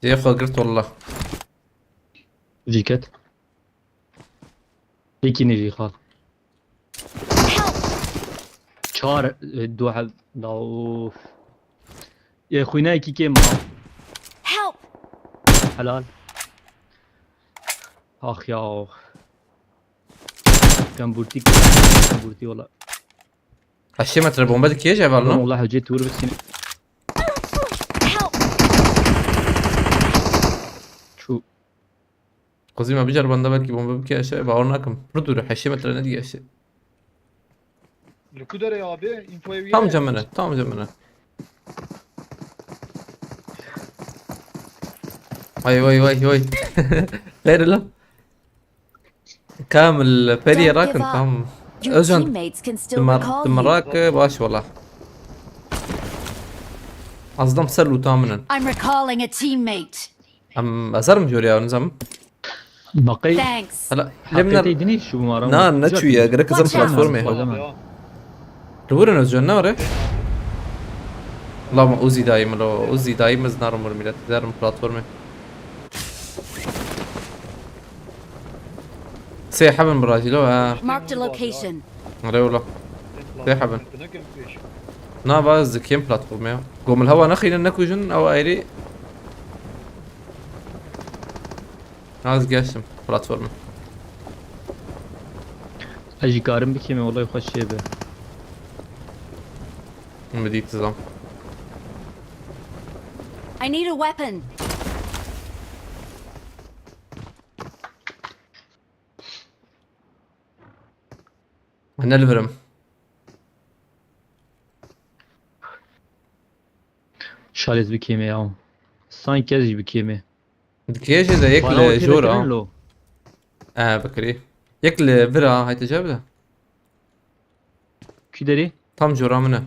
Cê xwe girt walla. Vîket. Yekî nêjî xal. Çar, e, du heb, la of. Yê xwînayekî kêm ma. Help! Helal. Ax ya. Kemburtî, kemburtî wala. Heştê metre bombe dikê ji heval, no? Wala hocê tur bisîne. Help! Çû. Quzî me bicer bende belkî bombe bikê aşağı, bawer nakim. Pir dûr e, heştê metre ne diye aşağı. Li ku derê abi? Infoyê wî tam ye? Cemine, tam cemine. Vay, vay, vay, vay. Xeyr lan. Kamil, periye rakin, tamam. Özcan, teammates can still recall you. Rak baş wala. Ez dam ser lûta min in. I'm recalling a teammate. Em, ez herim corê ya, nizam. Baqey. Thanks. Hala, lê min Haqetê dinî şu bumara. Na, ne çûye, gerek kızım Watch out. platformê. Li wir in ez ne were? La ma Uzi dayim lo, Uzi dayim ez narim wir millet, derim platformê. Sê hebin birajî lo ha. Marked a location. Re wala. Sê hebin. Na ba ez dikêm platformê ya. Gomil hewa nexînin nekujin ew ayrî. Az geçtim platformu. Ez jî karim bikême, welayi xweş çê be. Min dît zam. I need a weapon. Ne li vir im. Şalêz bikême ya. Sanki ez jî bikême. Dikê jê de yek Bana li okey jor vekirin a. Lo. E, bikirî. Yek li vir a, hayte cevde. Kî derê? Tam jora min e.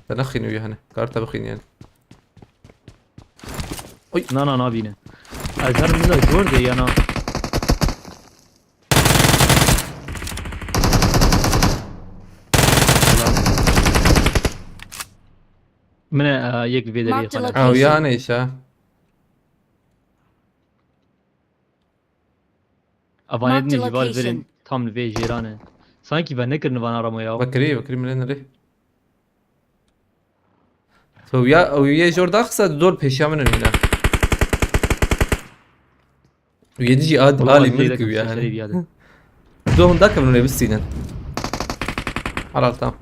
Te nexînî wî hene. Kar te bixînî yani. Na na nabîne. Ez her min de jor de yana. Min e, e, yek vê derê Marked a xwe location. Ew ya neyşe. Evanê Marked dinê a jî var location. Verin tam li vê jêran e. Sanki ve nekirine vana Ramo ya. Bakirî, bakirî min nerê. So ya, ew yê jor daxisa dor pêşiya min in hîna. Ew yê dijî ad, Bro, alî ez min lêre kiwî kim yani. serê viyade. Do hunda kevin lê bistînin. Halal tamam.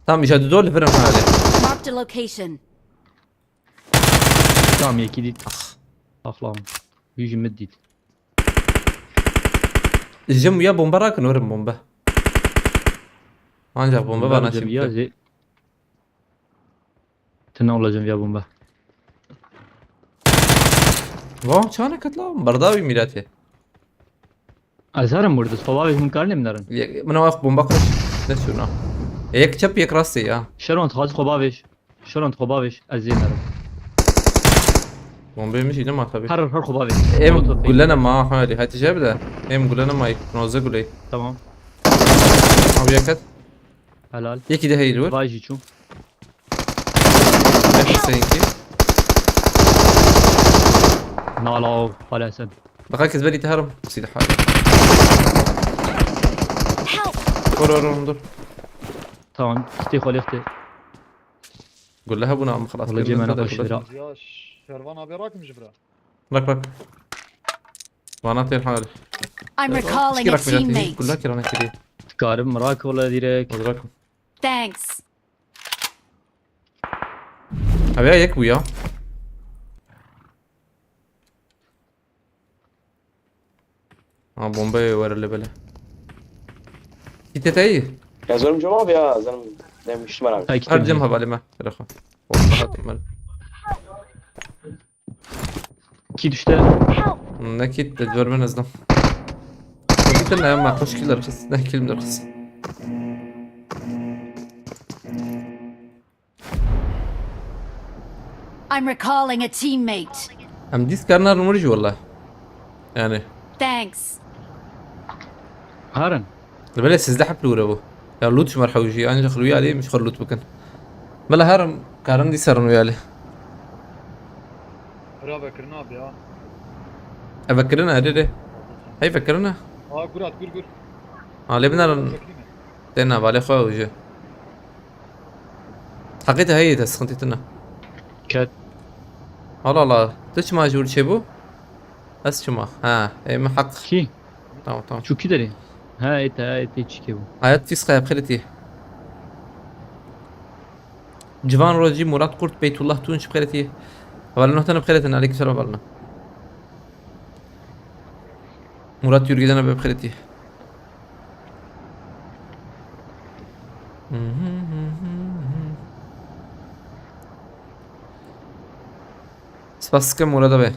Tamam, îja du dor li vir in hale. Marked a location. Tamam, yekî dît. Axlam. Wî jî min dît. Jim ya bomba rakin verin bomba. Ancak bomba bana Cem ya şimdi. zê. Tena ola Cem ya bomba. Va çane katla berdavî milletê. Ez herim burada. Xwe bavêj min karin lê min nerin. Ye- Min waq bomba koş. Ne sürna. Yek çep yek rastê ya. Şerwan, xwaz xwe bavêj. Şerwan, xwe bavêj. Ez zê nerim. Bombayı mı şeydim tabii. Her her xwe bavêj. Em Molotof gulene ma hali. Hadi cebe de. Em gulene ma. Noze guley. Tamam. Abi yakat. Helal. Yeki de heyli var. Vay jî çû. Hepsi seninki. Nala o. Xwalesen. Bak herkes beri teharim. Silah hali. Help! Vur vur vur dur. Tamam. Kitê xwe lêxtê. Gulle ha buna mı xalas. Wala cê me nexweş bira. Ya Şervan abi rakım ji bira. Bak bak. Bana ter hali. I'm recalling a teammate. Gulle kirana kiri. Dikarim rake wala direkt. Hadi rakım. Thanks. Abi ya yek bu ya. Ha bombayı var öyle böyle. Git et iyi. Ya zorum cevap ya zaten demiştim herhalde. Ay, iki Her tane. cem havale me. Telefon. Bomba atma. İki düştü. Ne kit de görmen azdan. Gittin ne ama hoş killer kız. Ne kilim de kız. I'm recalling a teammate. Em dîs karnar numar ji wala. Yani. Thanks. Harin. Li belê sêzdeh heb li wir bû. Ya loot ji me re hewjî, ancak li wî alî min ji xwe loot bikin. Mela herim karin dîsa rin wî alî. Hira vekirina abi ya. Ev vekirine, erê rê. Hey vekirine. Aa gurat gur gur. Ha lê binarin Vekirine. têna valê xwe hewjî. Heqî te heyî te sıkıntı tine. Ket. Allah Allah. Tu çima ji wir çêbû? Ez çima? Ha, ê min heq. Kî? Tamam tamam. Çû kî derê? Ha, ê te, ê te çi kê bû? Hayat fîs xaya bixêrê tî. Civan Rojî, Murat Kurt, Beytullah Tunç bixêrê tî. Hevalino tene bixêrê tî. Aleyküm selam hevalino. Murat Yürgeden abi bixêrê tî. Spas dikim Murat abi. Abi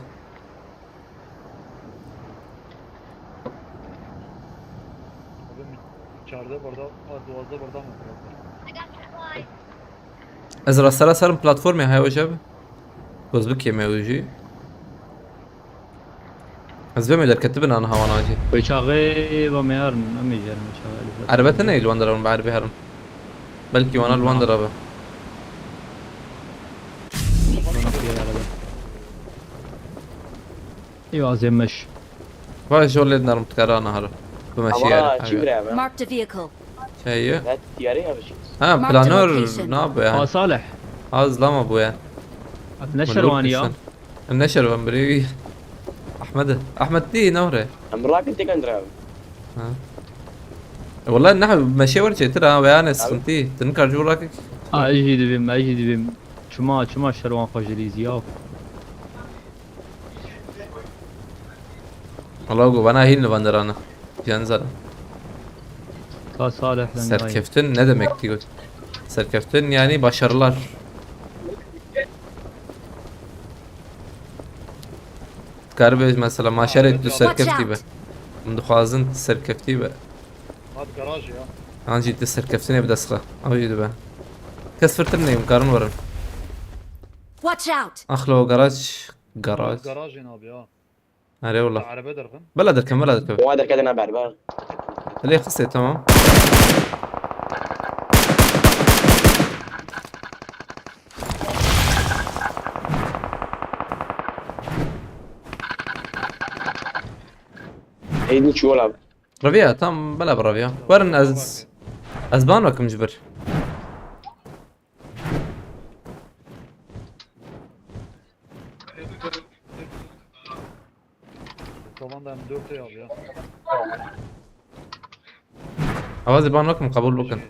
mi- çarda barda, ha duwazda barda mı? Ez rastera serim platformê heya wê jeb. Goz bikê me wî jî. Ez vê me derketibin an hawan acî. Wê çaxê va me herin, em ê jerin wê çaxê. Erebe tine li wan dera bin, bi erebê herin. Belkî wana li wan dera be. Î azê meş. Vay jor lê dinarim tikara nahar. Bi meşî yer. Ama çi bire be? Marked a vehicle. Şey ye. Ne tiyarê ya bişî. Ha, Marked a planör location. Ne yapıyor yani? Aa, Salih. Az lama bu ya. Ne şerwani ya? Em ne şerwan birî. Ahmed. Ahmed değil ne oraya? Em raket tek andra. Ha. E, Wallahi ne meşe var çetir ha ve yani sıkıntı. Tın karcı raket. Ha, ejî dibim, ejî dibim. Çima, çima şerwan xwe jilî ziyav. Allah go bana hîn li van derana. Can zaten. Ka Salih lan. Serkeftin ne demek diyor? Serkeftin yani başarılar. Karibêj mesela maşerê tu serkeftî be. Hûn dixwazin serkeftî be. Hat garajê ya. An jî tu serkeftinê bi dest xwe. Ew jî dibe. Kes firtir neyim karin werin. Watch out! Axlo garaj. Garaj. Garajê nabe ya. Erê wala. Erebe derxin. Bela derkem, bela derkem. Oha derkete na berber. Lê xisê tamam. Ey, bu çuvala. Reviya tam bela bi reviya. Werin ez, ez ban wakim ji bir. Tamam da M dört ya abi ya. Avazê ban wakim qebûl bikin.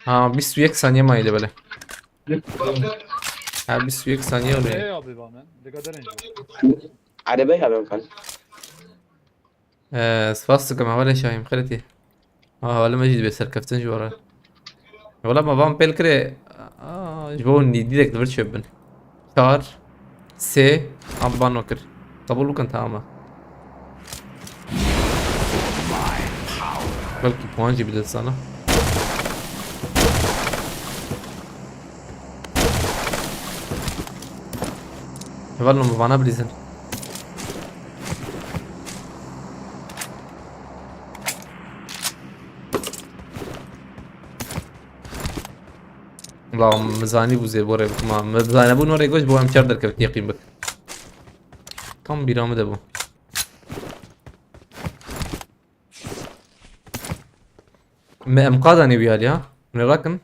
Ha, bîst û yek saniye mayî de bele. Ha, bîst û yek saniye oluyor. Hey abi bana. Dikkat edin. Arabayı abi ben. Ee, spas dikim hevalê Şahîm, xêr tî. Ha, hevalê me jî dibê serkeftin ji wara. Wala me van pêl kirê, aa, ji bo nî-, direkt li vir çêbin. Çar, sê, an ban kir. Qebûl bikin, tamam e. Belkî puan jî bide sana. Heval no, vana bilîzin. La, min zanîbû zêr bo rê bikim ha. Min zanebû no rê goş bo em çar derkevin yaqîn bik. Tam bîra min de bû. Me em qadanê wî alî ha. Min ê rakin.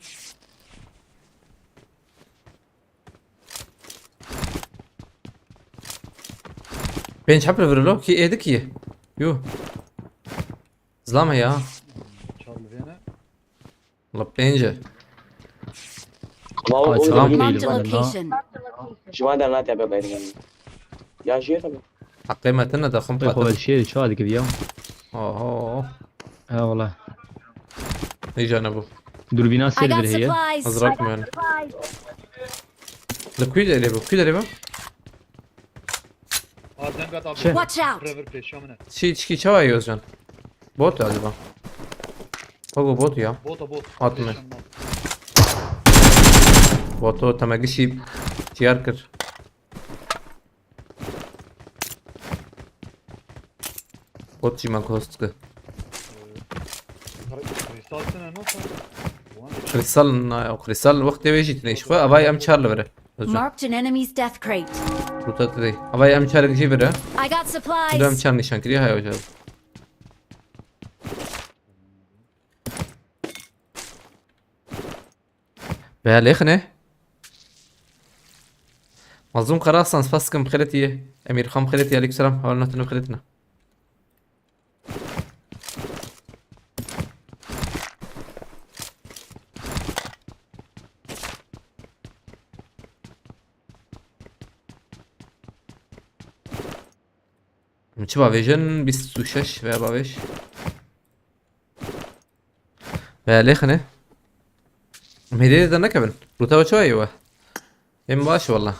Pênc heb li vir lo, kî êdik yê? Yo. Zilam heye ha. Çar li vêne. Wala pênc e. Ama o, o Marked a location. Ji wan dernate be bêrin. Ya jê tabii. Heqê me tine de xum Xwe qatil. Xwe şêr çawa dikir ya? Oho. Ha wala. Hêja nebû. Durbîna I ser got vir heye. Supplies. Ez rakim yani. Li kuî derê bû? Kuî derê bû? Ha, zengat abi. Çi? Watch out. Forever pêşiya min e. Çi, çikî çawa yê Özcan? Bot galiba. Bak o bot ya. Bot o bot. Atma. Pêşiya min. Boto temegişî tiyar kir. Bot jî me host kir. Kristal tine ne? Kristal na, o kristal wextê wê jî tine. Ji xwe avay em çar li vir e. Marked an enemy's death crate. Ruta tide. Avay em çarek jî vir e. I got supplies. Em çar nîşan kiriye, hay hocam. Ve lêxine. Mazlum Karasan, spas dikim, bi xêrê tî. Emîr Xan, bi xêrê tî, aleykum selam. Hawal natin, bi xêrê tî ne. Çi bavêjin? Bîst û şeş veya bavêj. Veya lêxine. Em hêdî de nekevin. Ruta we çawa ye we? Em baş wala.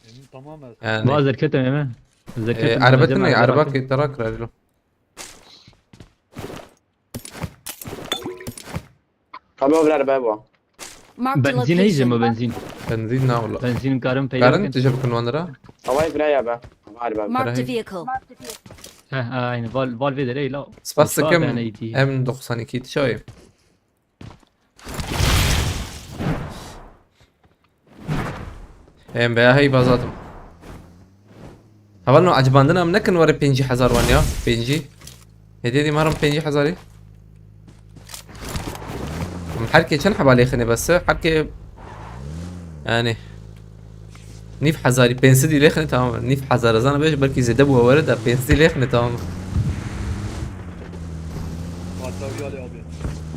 Em tamam ez. Yani. Bazı erkete mi? Ee, araba tine, araba ki tera kira lo. Tabii o birer be bu. Marked a location. Benzîn heyî jê me benzîn. Benzîn na wala. Benzîn karin peyda bikin. Karin tije bikin wan ra. Havayê bira ya be. Hava be. Marked a vehicle. He, he, aynı. Val, val vê derê la. Spas dikim. M doksan iki tişayê. Em veya hey bazatim. Heval no acibandin em nekin were pêncî hezar wan ya. Pêncî. Hediye dî marim pêncî hezarî. Em her kê çend heba lêxine bes. Her kê yani nîv hezarî pênc sedî lêxine tamam. Nîv hezar zana beş belkî zêde bû were de pênc sedî lêxine tamam. Hatta bir Ali abi.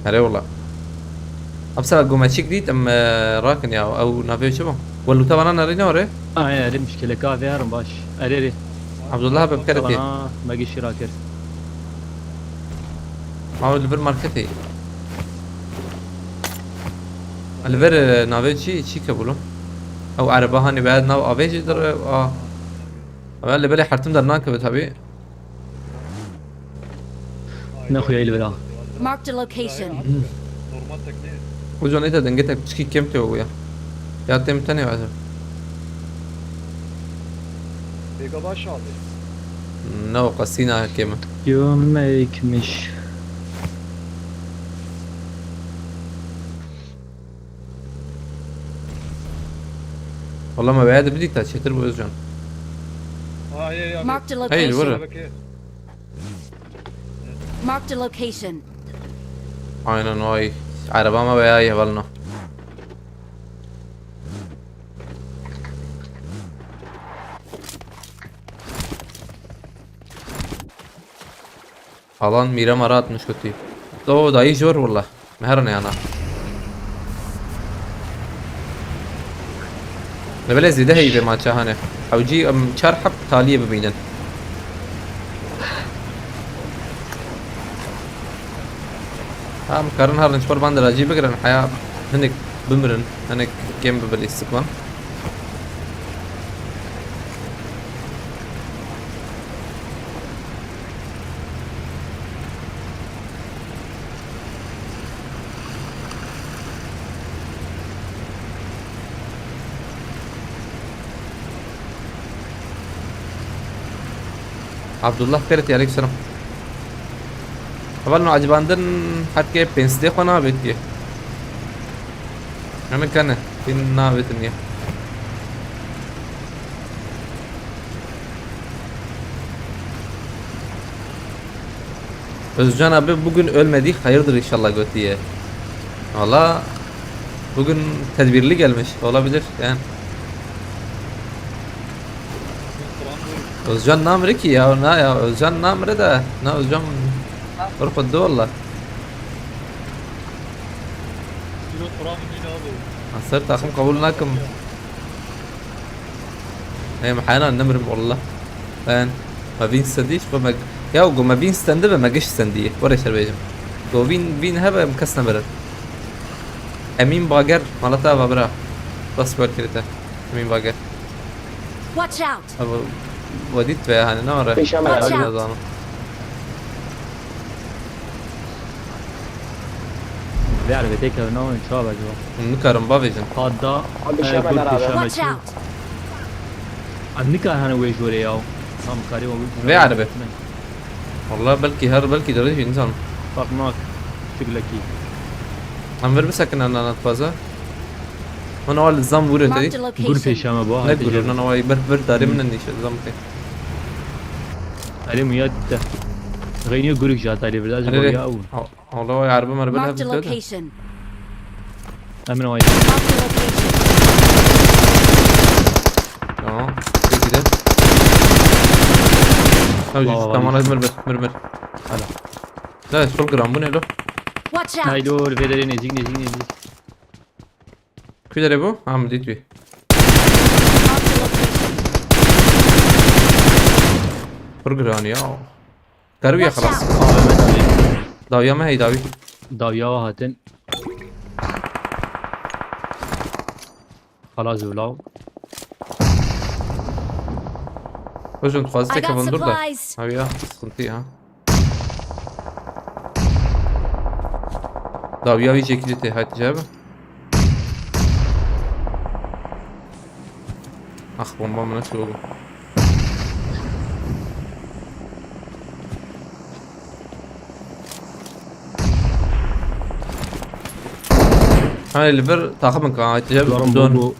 Erê wala. Em sera gomeçik dît em, e, rakin ya, ew navê çi bû? We lûta vana nerîne were? Ay, erê muşkileka vê herin baş. Erê, erê. Abdullah be bikere tê. Vana me gişî rakir. Ew li vir marketê. Li vir, e, navê çi, çi ke bûlo? Ew ereba hanî be nav avê jî dir, a. Ew li belê hertim dernakeve tabii. Nexuya li vira. Marked a location. Normal tekne. Uca neyse denge tek çiki kem te ya. Ya tem tane var. Pêka baş abi. Ne o kasina kem. Yomekmiş. Valla me veya de bidî ta çêtir bu Özcan. Ha, ya, ya. Marked a location. Hey, vur. Marked a location. Aynen o ay. Araba me veya ye valno. Alan mîra me rahat nişkutî. To dayî jor wala. Me herin yana. Ne bile zêde heyvê maça hane. Hewcî em çar heb taliyê bibînin. Ha, em karin herin ji xwe bandira cî bigirin. Heya hinek bimirin. Hinek kêm bibin lîstikvan. Abdullah Ferit, aleyküm selam. Heval no acibandin herkê pênc sedê xwe navêtiye. Hemin kane, pîn navêtin ya. Özcan abi bugün ölmedi, hayırdır inşallah götüye. Valla bugün tedbirli gelmiş, olabilir yani. Özcan namre ki ya, na ya, Özcan namre de, na Özcan. Korkuttu valla. Yok, Kur'an değil abi. Ser takım kabul nakim. Em hena nimrim wallah. Ben me vîn stendî, xwe me, ya go me vîn stendi be me giş stendî. Were şer bêjim. Go vîn, vîn hebe em kes nemirin. Emîn Bager, malata ava bira. Bas gol kirite. Emîn Bager. Watch out! Abi, wedît ve hani ne var? Pêşa me Watch out! Nazanim. Vê erebê têkeve navê çawa be ciwa? Hûn nikarin bavêjin. Qada, Abi, e, şeme gur nerabe. Pêşa me Watch çû. Out! Em nikarin hene wê jorê ya. Tam karê wê. Vê erebê. Wallah belkî her, belkî dirêj jî nizanim. Fark nak. Çiglekî. Em vir bisekin ana nat baza. Hûn ewil zam vûre te dî? Marked a location. Gur pêşa me bu. Ne gur, nan awayî bir, bir darê min nîşe zam te. Erê muya te. Xeyniye guruk jata lê birda ji bo ya ew. Awla way araba merbe ne bite de. Marked a location. Emin awayî. Marked a location. Tamam. Peki de. Tamam, tamam, mir, mir, mir, mir. Hala. Da, sol gram, bu ne lo? Watch out! Haydi oğul, vedere nezik, nezik, nezik. Ku derê bû? Ha, min dît wî. Marked a location. Pir giran ya. Karibiye xelas. Watch out! Dawiya me hey dawî. Dawiya we hatin. Xelas zûlaw. Hocam, dixwaze I got têkevin dur da. Supplies. Ha ya, sıkıntı ya. Da ya, bir şekilde te hadi cevap. Ah, bomba mı nasıl oldu? Ha, li vir taxim ka, hadi cevap. Larim don. Bu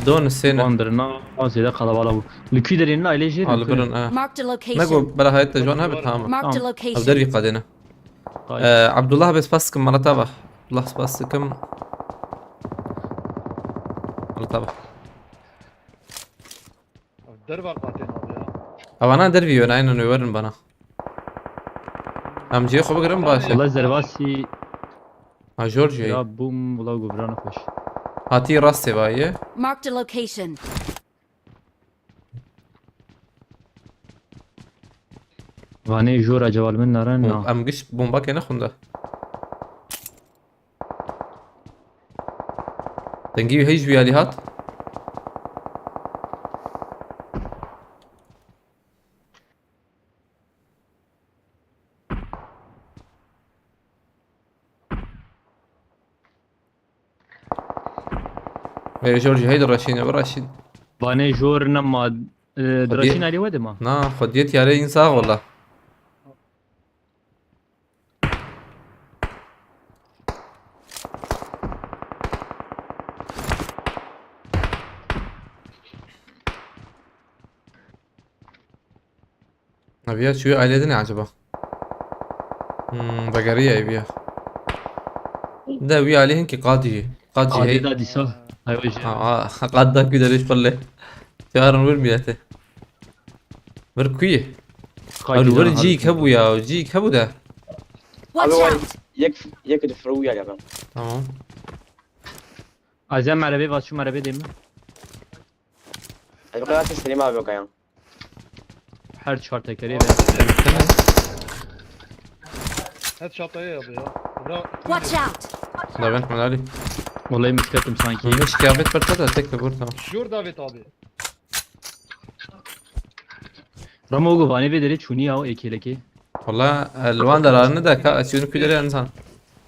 Don sene. Van birine zêde qalabalix bû. Li kî derê ne ailê jê? Al birin, ha. Marked a location. Nego bela hayat te jwan hebe, tamam. Marked a location. Ev dervî qadêne. Ee, Abdullah, bes spas dikim, mala te ve. Abdullah, spas dikim. Mala te ve. Derva qatên abi ya. Avana dervî yön, aynen överin bana. Em cihê xwe bigirin baş e. Wala zervasî. Ha, George. Ya bûm, wala guvrana xweş. Hatî rastê vayê. Marked a location. Vanê jor acaba li min naren na. Em giş bomba kene xunda. Dengî wî hej wî alî hat. Ê, George, hey, direşîne, bireşîn. Vanê jor nema, e, direşîn alî we dima. Na, xwediyê tiyarê însa wala. Ev ya çûyê ailê din e acaba? Hmm, vegeriya ev ya. De wî alî hinkî qadî jî. Qadî hey. Qadî da dîsa. Hay wê jî. Ha, ha, qad da kû derê ji xwe lê. Çarin wir miyete. Vir kuyê. Ew li wir cîk hebû ya, cîk hebû de. Watch out! Abi, yek, yek di firu ya ben. Tamam. Azem merhaba, Vaçu merhaba değil mi? Abi, kadar ses Selim abi yok ayağım. Her çar tekeri ve Headshot ya abi ya. Bura. Watch out! Da ben Melali. Vallahi misketim sanki. Hiç kıyafet parça da tek bir vur, tamam. Şur David abi. Ramo go vane ve dere çuni ya o ekeleke. Valla, e, li van dara ne de ka, açıyorum külleri insan.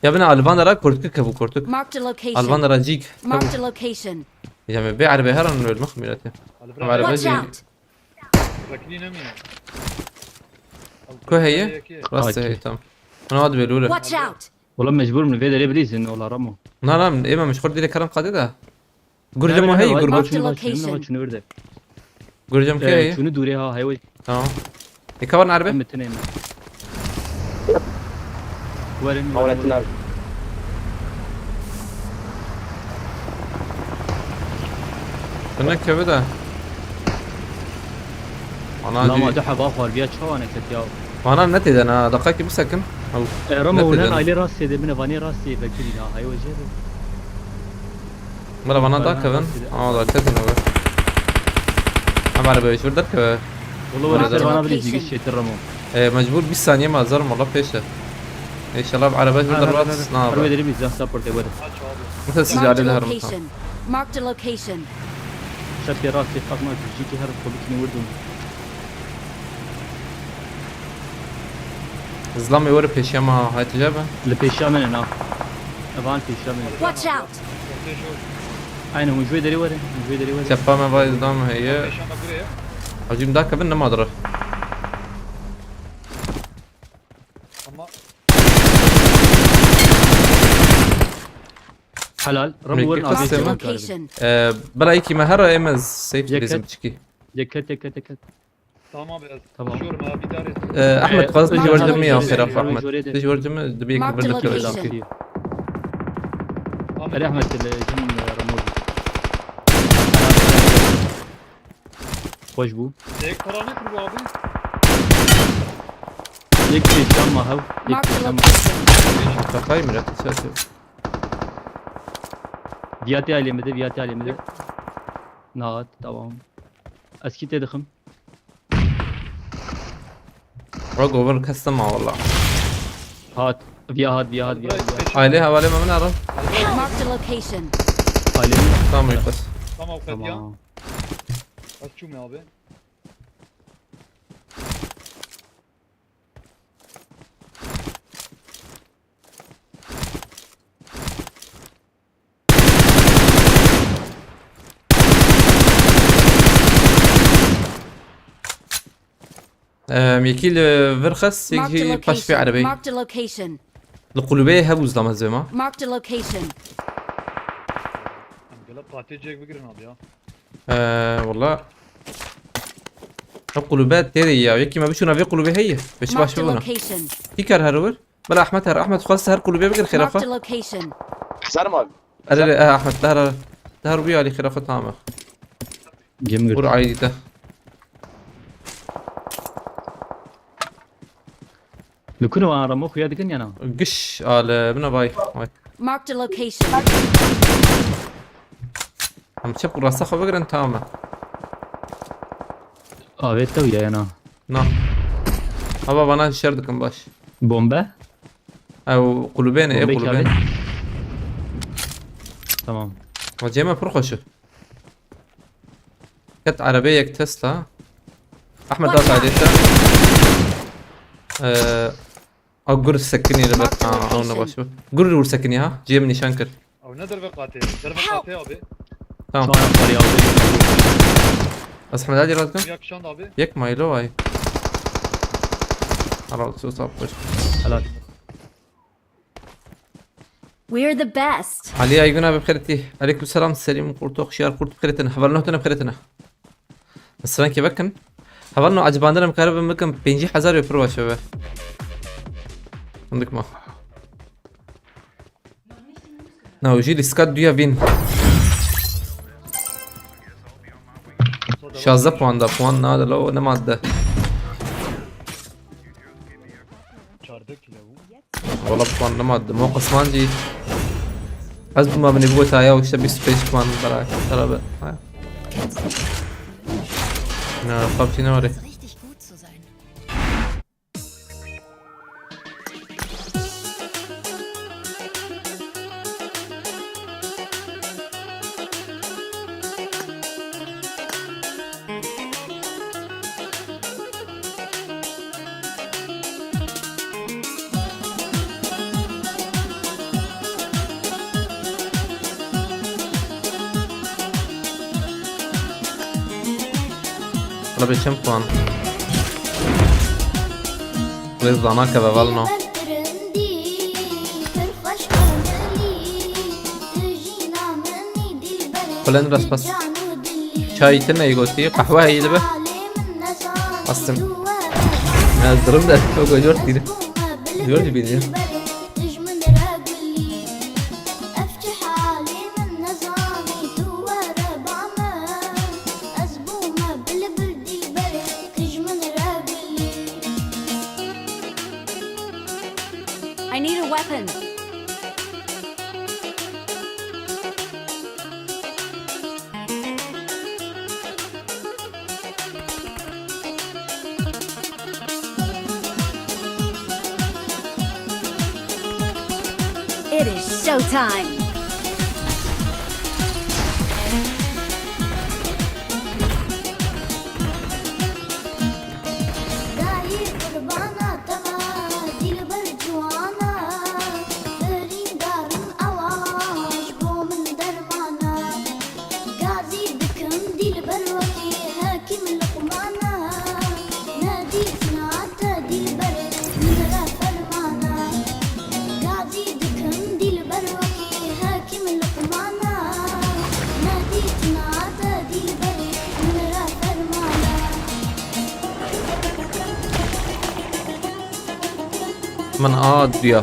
Ya bine, li van dara kortuk ke bu kortuk. Marked a location. Li van dara cik. Marked a location. Ya me be arbe her an ölmek mirati. Watch out! Rakini ne mi? Ku heye? Rastê heye, tamam. Ona hadi belûre. Watch out! Ola mecbur mu? Ve dere bilîzin ola Ramo. Na, na, ême mişxul dîre karan qadê de. Gurcem o heye, gurbe. Marked a location. Çunu verde. Gurcem ke heye? Çunu dûrê ha, heye. Tamam. Ê, ka werin erbe? Em bitinê me. Werin, werin. Tu nekeve de. Ana lama cî. Du heba xwarbiya çawa neket ya? Vana ne têden ha, daqakî bisekin. Ew, e, Ramo, ne têden. Unen aile rastê de bine, vanê rastê vekirî ha, heye jê de. Mala vana da kevin. Aa, da ketin abi. Ama araba hiç bir derkeve. Valla wala ser vana bilî zî şêtir Ramo. E, mecbur bir saniye mazar mola peşe. İnşallah araba hiç bir derbat. Na abi. Araba derim izah support ewede. Mesela siz aile de harım. Marked a location. Şapya rast bir bakma, jiki her kolukini vurdum. Zlamê were pêşiya ma hatice be. Li pêşiya min e na. Evan pêşiya min e. Watch out! Aynen, hûn ji wê derê were, hûn ji wê derê were. Çepa me vay zlam heye. Hacî, min da kevin nema dire. Ama helal. Ramo werin abi. Marked a location. Ee, bela iki me her ême safe bizim çiki. Yeket, yeket, yeket. Tamam abi, ez. Tamam. Düşüyorum abi, idare et. Ee, Ahmet, ee, xwest tu ji wer cimî ya, Serap Ahmet. Tu ji wer cimî dibe yek bir dikeve. Ahmet. Erê Ahmet, li cim, e, Ramo. Xweş bû. Tek para nedir bu abi? Yek pêşiya ma hew, yek pêşiya ma. Kafayı mı yaptı? Viyatê ailê min de, viyatê ailê min de. Nahat, tamam. Ez kî tê dixim. Bak, over custom ha valla. Hat, viya hat, viya hat, viya hat, viya hat. Aile havale mi min ara? Marked a location. Aile mi? Tamam, yukarı. Tamam, yukarı ya. Tamam. Açıyorum abi. Em, yekî li vir xist, yekî paş pê erebeyê. Marked a location. Li qulûbeyê hebû zilama zê ma. Marked a location. Em gelek qatê cek bigirin abi ya. Ee, wala. Ev qulûbe tê de ya. Yekî me biçûna vê qulûbê heye. Beş baş bibûna. Kî kar her wir? Bela Ahmet her. Ahmet xwest her qulûbê bigir xêra xwe. Serm abi. Erê, erê, eh, Ahmet, dahar, dahar wî alî xêra xwe tamam. Gem gir. Vur aydî te. Li ku ne wan ramo xuya dikin ya na? Giş ale, bina vay, vay. Marked a location. Em çep û rasta xwe bigirin, tamam e. Avê te ya na? Na. Hava bana şer dikin baş. Bombe? Ew qulubê ne, ê Bombe qulubê ne. Tamam. Hacê me pir xweş e. Ket erebê yek Tesla. Ahmed da sadece. Ee, a gur sekinî li ber. Ha, ew ne baş. Gur gur sekinî ha. Cem nîşan kir. Ew ne derve qatê. Derve qatê abi. Tamam. Sağ ol, var ya. Ez Ahmed Ali razgın. Yakışan abi. Yek maylo vay. Aral su sapmış. Helal. We're the best. Ali Aygün abi bixêretî. Aleyküm selam Selim Kurtok Şiyar Kurt bixêretine. Heval nohtene bixêretine. Mesela ki bakın. Heval no acibandene mkaribim bikim pêncî hezar öpür başe be. Fındık mı? Na, jî lîstika duya vîn. Şazdeh puan da, puan nade lo, ne madde. Çardeh kilo bu. Wala puan ne madde. Mo qisman jî. Ez bûma binê bû taya işte bîst û pênc puan bera. Tera be. Ha. Na, PUBG ne var? Wala bê çend puan? Rêz dana keve vel no. Kulen rast pas. Çay tine gotî, qehwe heyî dibe. Astim. Ez dirim de, çok gör dîrim. Gör dibî. I need a weapon. It is showtime. Dayê qurbana te me, dîlber ciwana, birîndarim ewa ji bo min dermana. Gazî dikim dîlber wekî Hekîm Luqmana, nedîtina te dîlber min re fermana. Gazî dikim dîlber wekî Hekîm Luqmana, nedîtina te dîlber min re fermana. Min a diya.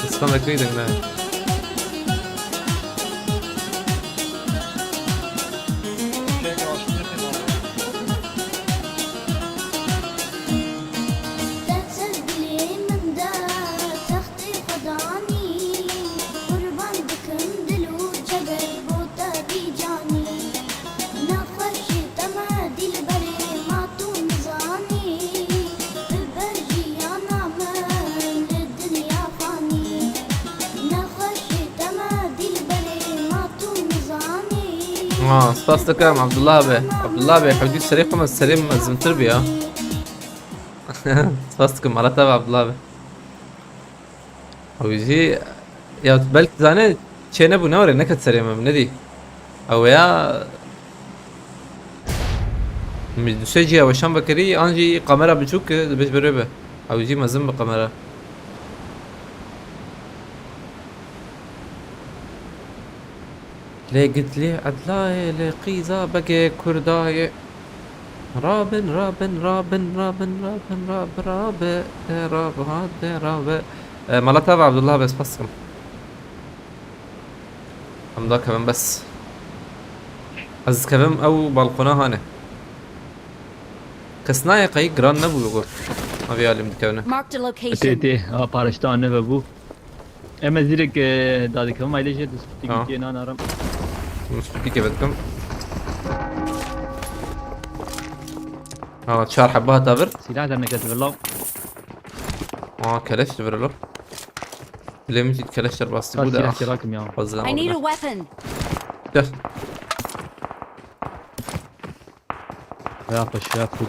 It's not like reading, man. Te ser dilê min de textê xwe danî, qurban dikim dil û ceger bo te bî canî. Nexweşê te me dîlberê ma tu nizanî, bibe jiyana min li dinya fanî. Nexweşê te me dîlberê ma tu nizanî. Ha, spas dikim Abdullah abi. Abdullah abi, hewdî serê xwe me serê min mezintir bî ya. Spas dikim, mala te be Abdullah abi. Ew jî ya belkî zane çê nebû, ne were, neket serê min, nedî. Ew ya min du sê cî ya weşan vekirî, an jî kamera biçûk e, dibêj berê be. Ew jî mezin bi kamera. Lê gitlî edlayê, lê qîza begê kurdayê. Rabin, rabin, rabin, rabin, rabin, rabi, rabi, de rabi, ha, de rabi. E, mala te ve Abdullah, bes pas kim. Em da kevin bes. Ez kevim ew balkona hane. Kes nayê qey giran nebû got. Ma vê alî min dikevine. Marked a location. Tê, tê, ha, paraşütü anne ve bu. Em ez direkt, e, dadikevim aile jê, tu spikî Ha. Gittiye nan aram. Min spikî kevet kim. Ha, çar heba hata vir. Silah derneket vir law. Ha, keleş de vir lo. Bilê min jî keleş derbas bû de, silah ah. Kirakim ya. Fazla I need a weapon. Gel. Ya paşa ya, cool.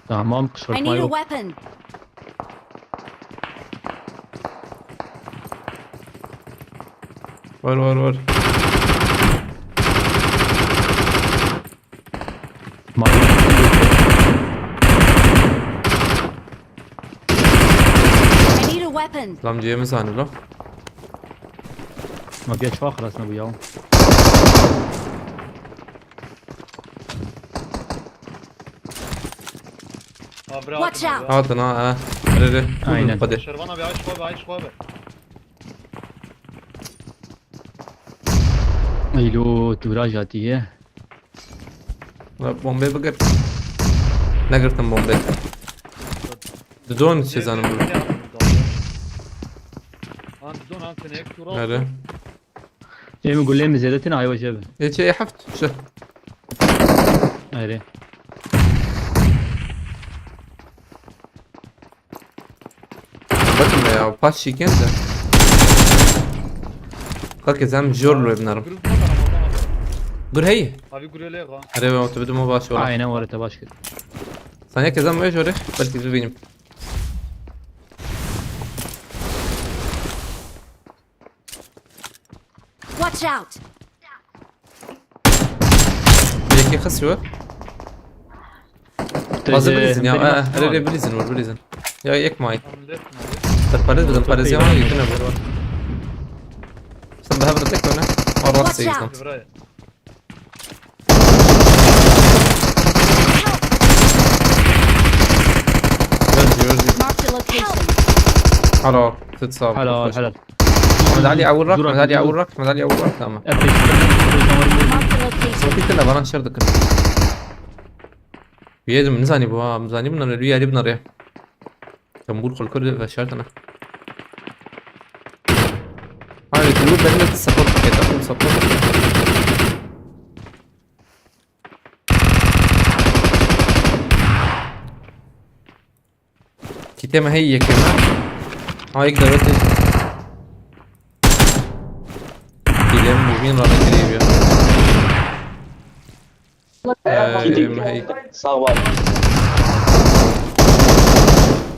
Tamam, I need a weapon. Var, var, var. I need a weapon. Lam cihê min zanî lo. Ma geç vaqt resne bu ya. Watch out. Hatin ha, ha. Erê, erê. Aynen. Hadi. Şervan abi, aç koy be, aç koy be. Eylo, tu viraj hatiye. La, bombê bigir. Negirtim bombê. Didon çi zanim bu. Han didon, han seni ek tura. Nerede? Ê min gulê min zêde tine, aywa jebe. Ê çi, ê heft, şu. Erê. Bakın ya, paç şiken de. Kalk ezem jor lo ebnarim. Gur hey. Abi gurê lê qa. Erê, we tu bidim o baş ola. Aynen, were te baş kir. Sen yek ezem we jore, belki bibînim. Watch out! Yekê xist we. Hazır bilîzin ya. Erê, erê, bilîzin, vur bilîzin. Ya yek may. Te parêz bidim, parêz ya, yekine vur. Sen bi hev re tek oyna. Watch out! Marked a location. Helal. Tut sağ ol. Helal, helal. Mehmet Ali, awurrak, Mehmet Ali, awurrak, Mehmet Ali, awurrak, tamam. Marked a location. Roketlerle bana şer dıkın. Bir yedim, ne zani bu ha? Zani bunlar, bir yeri bunlar ya. Tembur kol kırdı ve şartına. Hayır, bu benim de support paket, takım support. Kitê me heyî yekê me. Ha, yek dewetê. Kitê me bûbîn ranekirî bî. Ee, me heyî. Sağ ol.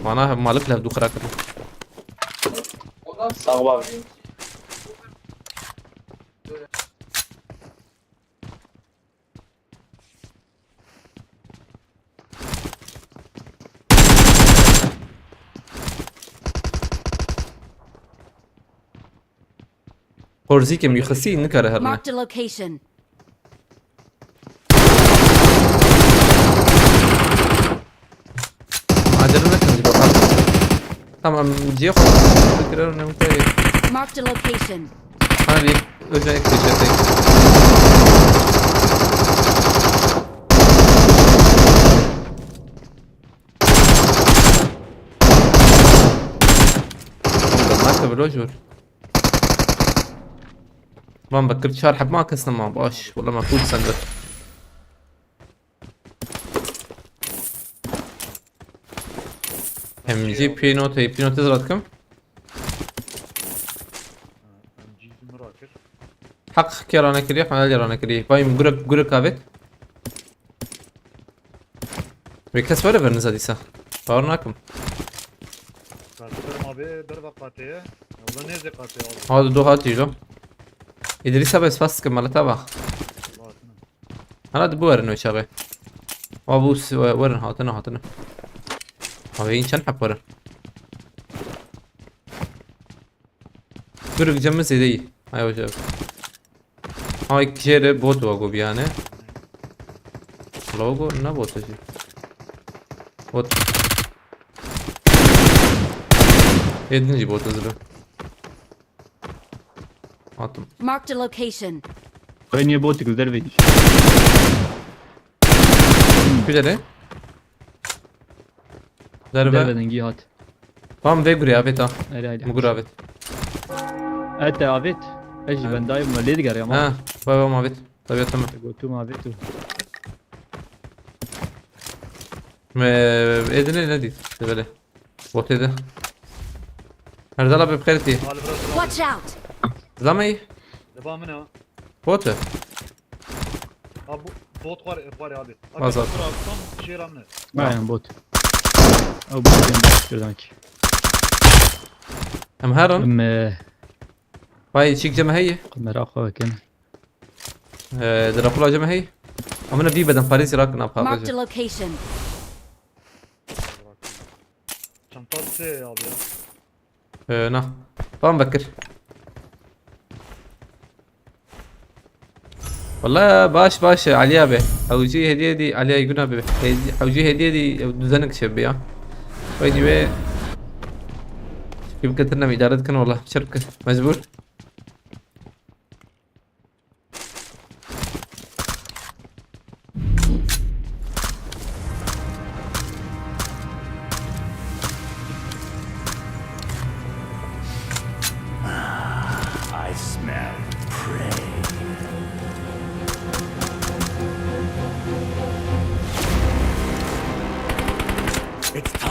Mana malik lev du xira kir. Sağ ol. Xorzîkê mîxisî nikare herine. Marked a location. Acele nekin, bir bakalım. Tamam, cihaz. Marked a location. Hadi, önce ek geçecek. Marka vlog var. Lan bak, kırk çar hep ma kestim ama baş. Valla ma full sende. M G P not, P not zırat kim? Hak kerana kiriye, kanal kerana kiriye. Bayım gurek, gurek kavet. Wê kes were ber niza dîsa. Bawer nakim. Kartı kırma abi, bir bak kateye. Yolda neyse kateye aldı. Hadi do hati lo. İdris abi spas kim malata bak. Allah'ını. Hala de bu verin o çabe. Wa bu s-, we-, werin hatına hatına. Abi insan hep werin. Dur gideceğim mi zeyde iyi. Hay hoca. Ama iki kere bot var bu bir yani. Logo ne botu ki? Bot. Yedinci bot hızlı. Attım. Marked a location. Aynı bot güzel bir iş. Güzel he? Derbe. Derbe dengi hat. Tam vê gurê avêt ha. Erê, erê. Min gur avêt. Ete avêt. Ez jî Ha. bendayım, lê digeriyam ha. Ha, vay vay avêt. Tabii tamam. Gotum avêt û. Me edine ne dît? Böyle. Bot edi. Her dala be bixêr tî. Watch out! Zama iyi. Deba min ha. Bot e. Ha bu bot var, var abi. Abi Bazar. Bot var abi, tam şey ramne. Aynen bot. Ew bot yani şuradan ki. Em herin. Em, e, Vay çik cem heye. Kamera xwe vekin. Ee, Drakula cem heye. Amına bir beden Paris Irak ne Marked a yapacak? Location. Çanta şey abi ya. Ee, na. Tamam Bekir. Wala baş baş Ali abi. Hewcî hediye di Ali Aygun abi. Hedi-, hewcî hediye di düzenek şey bi ya. Vay diye. Kim getirnem idare etkin wala. Çırpkın. Mecbur. I smell prey. It's time.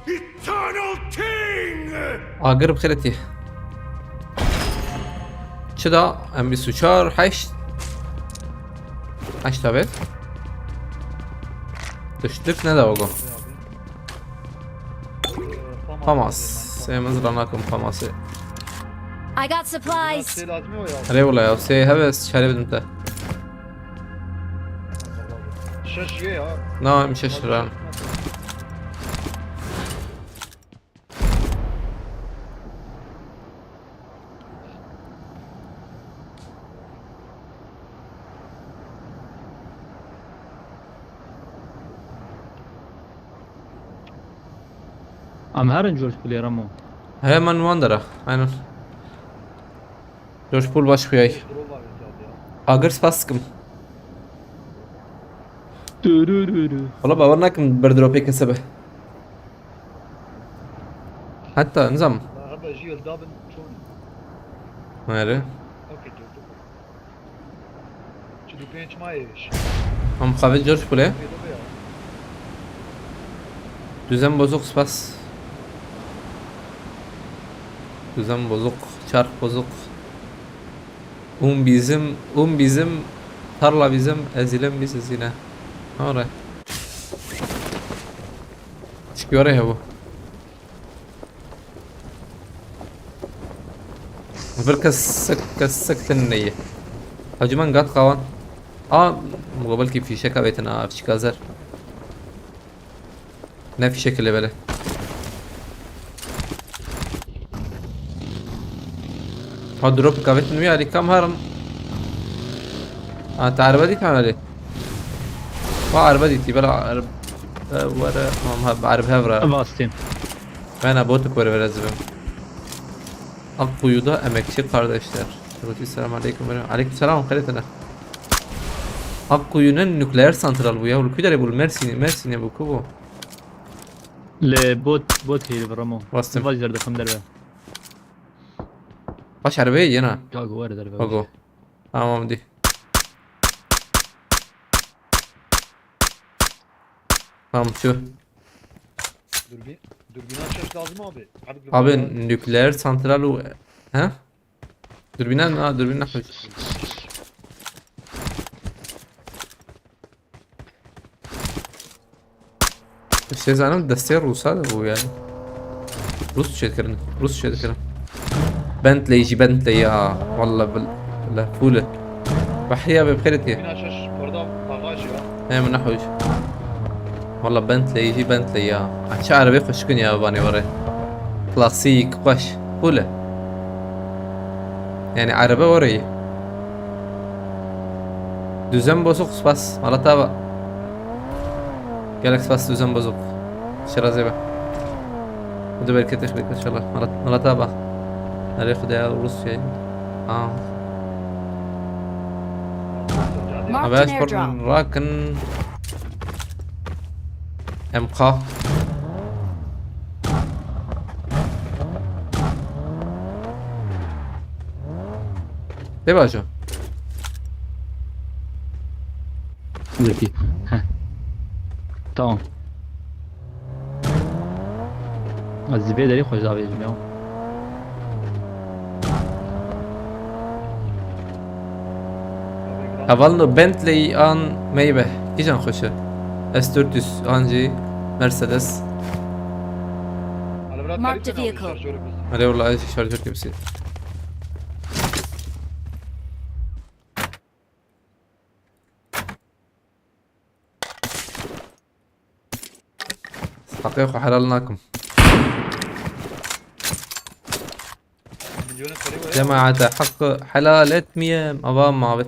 Eternal King! Agir bi xêretî. Çi da? Em bîst û çar, heşt. Heşt tabi. Tiştik ne da ogo? Famas. Em ez ranakim Famas'ı. I got supplies. Şey lazım o ya. Rê wala ya, sê heve şerê bidim te. Şaş ye ya. Na, em şaş ran. Em herin George Pool'ê Remo. He, man wan dera. Aynen. George Pool baş xuyay. Agir spas dikim. Dürürürü. Wala bawer nakim bir dropê kese be. Hatta nizam. Hebe jî li dabin çûn. Nere? Okey, dur, dur. Çil û pênc mayê. Am xavê George Pool'ê. Pêdo be ya. Düzen bozuk spas. Düzen bozuk, çark bozuk. Um bizim, um bizim, tarla bizim, ezilen biziz yine. Alright. Çıkıyor ya bu. Bir kesik, kesik tenneye. Hacı man gat kawan. Aa, bu belki fişek avetin ha, fişek hazır. Ne fişek ile böyle. Ha, drop kavetin mi ali kam haram. Ha, te araba dît ha ali. Ha, araba dîtî, bela araba. Were, tamam, ha, araba hevra. Bastım. Ben ha, botu kore vera zibim. Akkuyu'da emekçi kardeşler. Roti, selam aleyküm. Aleyküm selam, xêr tene. Akkuyu'nun nükleer santral bu ya. Ülkü dere bu, Mersin'e, Mersin'e bu, ku bu. Li bot, bot heyri Ramo. Bastım. Vaj derdi xim derbe. Baş arabaya yena. Kago var derbe. Kago. Tamam, di. Tamam, şu. Dürbün, dürbün açmak lazım abi. Abi, abi, dürbün var. Nükleer santral o. He? Dürbüne, ha, dürbüne koy. Şey zanim destê Rûsa de bû yani. Rûs çêdikirin. Rûs çêdikirin. Bentley jî Bentley ya. Wallah bil-, billah. Full. Bahriye be bixêrê tiye. Bina şaş orada bagaj ya. He, min nehoj. Wallah Bentley jî Bentley ya. Ah, çi erebê xweşikin ya vanê were. Klasîk, xweş. Full. Yani erebe were yî. Düzen bozuk, spas. Mala tava. Gelek spas, düzen bozuk. Şirazê be. Hadi bereket, bereket inşallah. Mala, mala tava. Nereye Xudaya Rusya'yı? Aa. Marked an airdrop. Rakin. M K. Tê bajo. Zeki. Heh. Tamam. Ez vê derî xweş davêjim ya. Hevalno Bentley an Maybach. Kîjan xweş e? S dört yüz an jî Mercedes. Marked a vehicle. Erê wala ez jî şarjör kepsî. Heqê xwe helal nakim. Milyonê parê were. Cemaete heqi helal etmeyem. Ava mabet.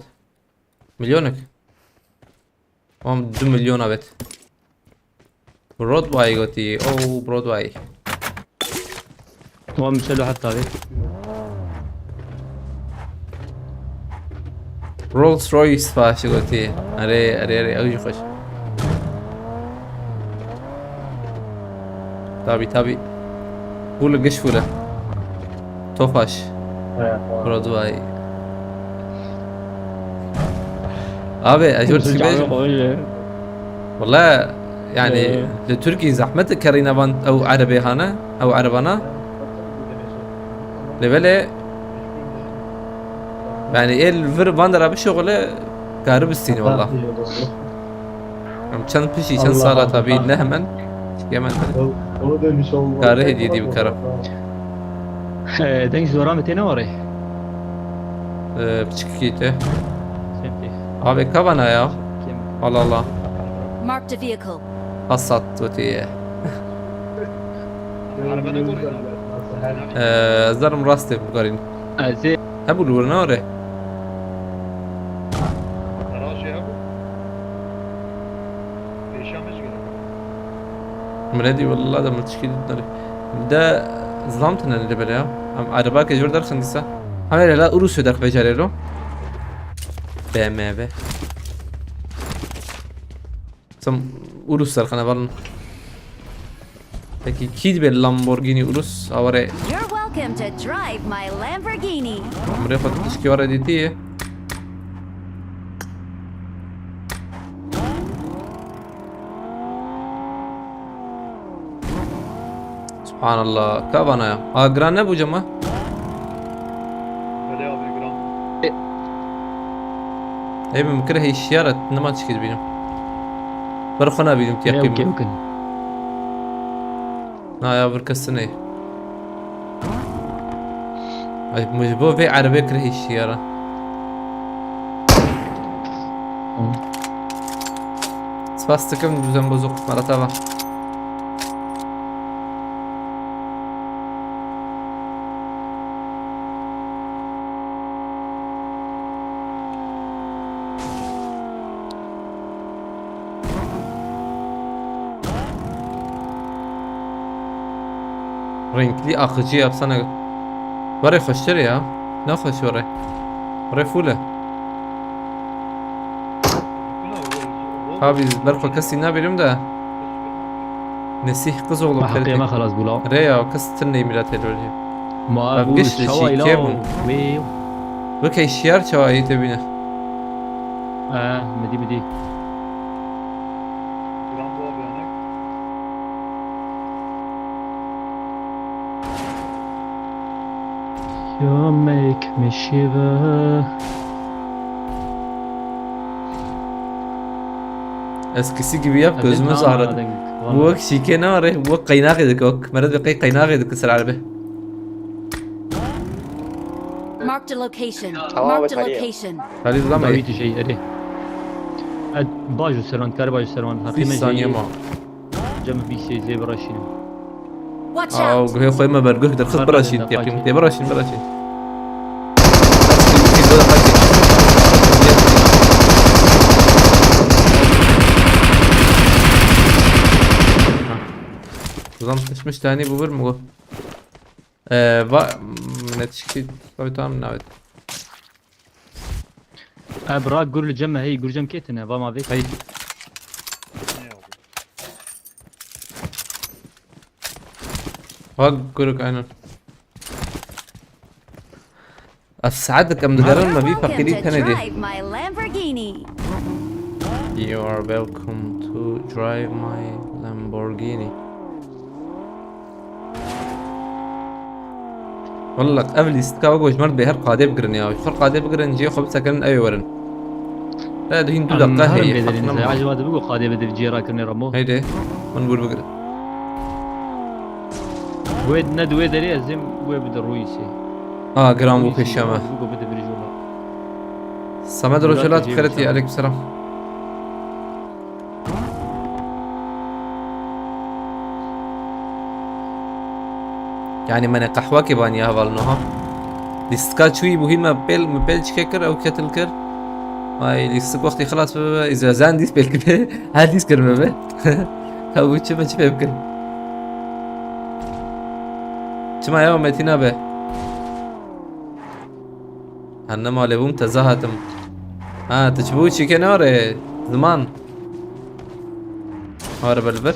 Milyonek. Tamam, du milyon abet. Broadway gotî. Oh, Broadway. Wan bi çelo heta vê. Rolls Royce paşê gotî. Erê, erê, erê, ew jî xweş. Tabi, tabi. Full giş full e. Tofaş. He, tamam. Broadway. Abi, ez jor Türkçe tişkî bêjim. Wala, yani, ee, li Tirkî zehmet e kerîna van ew erebê hane, ew erebana. Lê belê, yani, ê li vir van dera bişuxile, kari bistîne wala. Em çend pişî, çend sala tabî ne hemen. Şikê me. Kare hediye diye bikara. Ee, deng ji doran tê ne warê? Ee, piçikî te. Semtê. Abi kavana ya. Kim? Allah Allah. Marked a vehicle. Passat o tê. Araba ne konuyor? Ee, ez derim rastê bikarîn. Ez ê Hebû li wir nare. Garajê hebû. Pêşa me jî gerek. Min nedî wela de min tişkî dît nare. De zilam tine li bere ya. Em erebake jor derxin dîsa. Hemê lela Urusyo derx becerê lo. B M W. Sen Urus derxine balin. Peki kî dibe Lamborghini Urus? Aware. You're welcome to drive my Lamborghini. Amre xwe tişkî ware dîtî. Subhanallah. Ka vana ya. A, giran nebû cema? Belê abi, giran. E. Ê, min kir hêşiyar et, nema çikê dibînim. Ber xwe nabînim, ne tiyaqî okey min. Bikin. Na ya, vir kes tune. Ay, min ji bo vê erebê kir hêşiyara. Hı. Spas dikim, düzen bozuk, merhaba. Renkli akıcı yapsana. Were xweştir e ya. Ne xweş were. Were full e. Abi ber xwe kesî nabîrim de. Nesîh qiz oğlum. Ma heqê me xelas bû la. Rê ya kes tin neymi la teknoloji. Ma ev bu giş de çawa şî ila kê bûn? Wê. Wekey şiyar çawa yê te bîne. Eh, midî midî. Duran bu abi yanak. You make me shiver. Ez kesî gibi yap, gözüme zaharat. Bu wek şîkê nare, bu wek qeynaxê dike, wek meret ve qey qeynaxê dike ser erebe. Marked a location. Tamam, Marked a location. Halî zam. Dawî tu şey erê. Ed baju serwan, kar baju serwan. Haqî me saniye ma. Cem bîsê zê biraşînim. Watch out! Aw, guhê xwe me berguh derxist. Biraşîn, teqîm. Tê biraşîn, biraşîn. Zam tişmiş tani bu bir mi bu? Ee, va, netişki tabii tamam, evet. Abi bırak gürlü cem hey gürcem ketine va ma vek. Hey. Ha, guruk, aynen. Ez saet dikim digerin me vî feqîrî tenê dê. You are welcome to drive my Lamborghini. Walla ev lîstika wek ji me re bê her qadê bigirin ya. Ji xwe qadê bigirin, cihê xwe bisekirin, ew ê werin. He, di hîn du deqa heye. Acaba dibi ku qadê bi cihê rakirinê Ramo. Heyde, min wir bigirin. Wê ne di wê derê ez êm wê bide rûyî sê. A, giran bû pêşiya me. Dibi ku bide birî jola. Samet Rojelat, xêretî, aleykum selam. Yani me ne qehwekê baniye hevalno ha. Lîstika çûyî bû hîn me pêl, me pêl çike kir, ew ketil kir. Ay lîstik wextî xilas bibe, îzazan dîs pêl kir. Her dîs kir bibe. Ew çi me çi pê bikir. Çima ya Metîna be? Henne malê bûm, teze hatim. Ha, tu çi bû, çîkê nare? Ziman. Are be li vir.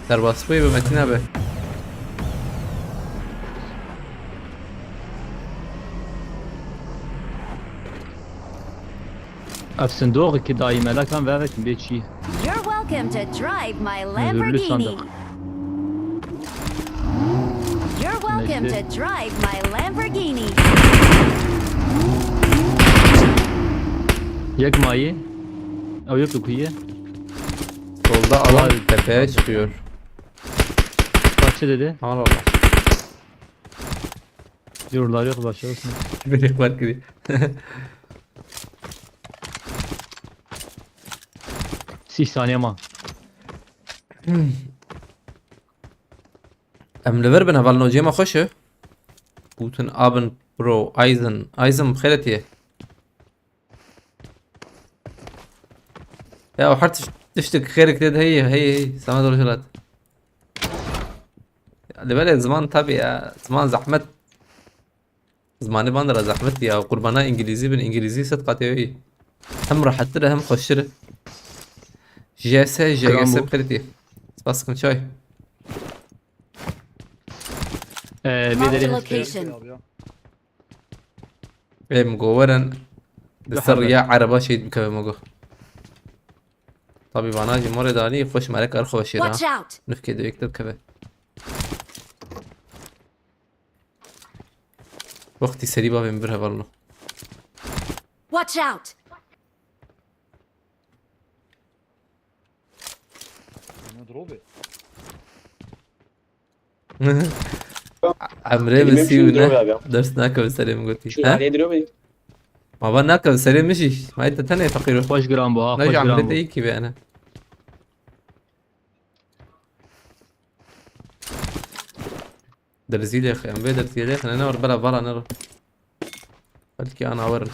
Derbas bûyî bi Metîna be. Ev sindoqekî dayî melakan vevetin bê çî. You're welcome to drive my Mühürlü Lamborghini. Sandık. You're welcome to drive my Lamborghini. Yek mayî. Ew yek li ku ye? Solda alan tepeye çıkıyor. Bak çi dedi? Allah Allah. Yorullar yok başa olsun. Beni ihbar gibi. Sîh saniye ma. Em li vir bin hevalno, cê me xweş e. Guten Abend, Bro. Eisen. Eisen bi xêrê tê. Ya her tiş-, tiştik xêrik tê de heye, heye, heye. Sana doğru şerat. Ya, li belê ziman tabi ya. Ziman zahmet. Zimanê van de re zehmet ya. Qurbana îngilîzî bin, îngilîzî sed qatê wê. Hem rehettir e, hem xweştir e. J S, J G S. Kram bû. Bi xêrê tê. Spas dikim çay. Ee, Marked a location. Ê, min got werin. Li ser riya ereba şehîd bikeve, min got. Tabi vana jî morê danî, xweş merek er xweşê ra. Watch out! Nifkê de yek de bikeve. Wextî serî bavê min vir hevalno. Watch out! Ne drobe? Emre Kelimem misî şunu û ne? Drobe abi ya. Ders nakeve serê min gotî. Şunu Ha? Araya drobe. Ma va nakeve serê min jî. Ma te tenê feqîr o. Xweş giran bû ha, Ne xweş giran bû. Emre de iyi ki be ne. Derzî lêxe, em vê derzî lêxe, ne war bela vala ne. Belkî ana werin.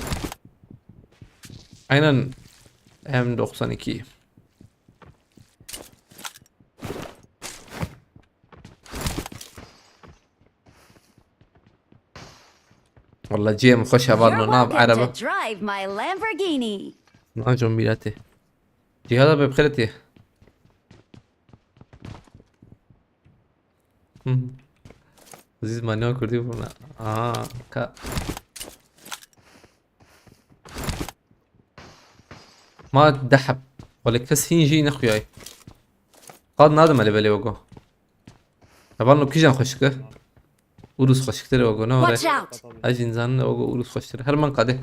Aynen M doksan iki. Walla ciyê min xweş hevalno nav erebe. Drive my Lamborghini. Na comîletê. Cîhada be bixêretê. Zîz maniya kurdî bûna. Aa, ka. Ma deheb. Wele kes hîn jî nexuyay. Qad nadim elê belê wego. Hevalno kîjan xweşik e? Urus xweşiktir e wego, ne were? Watch out! Ez jî nizanim ne wego Urus xweştir e. Her man qadê.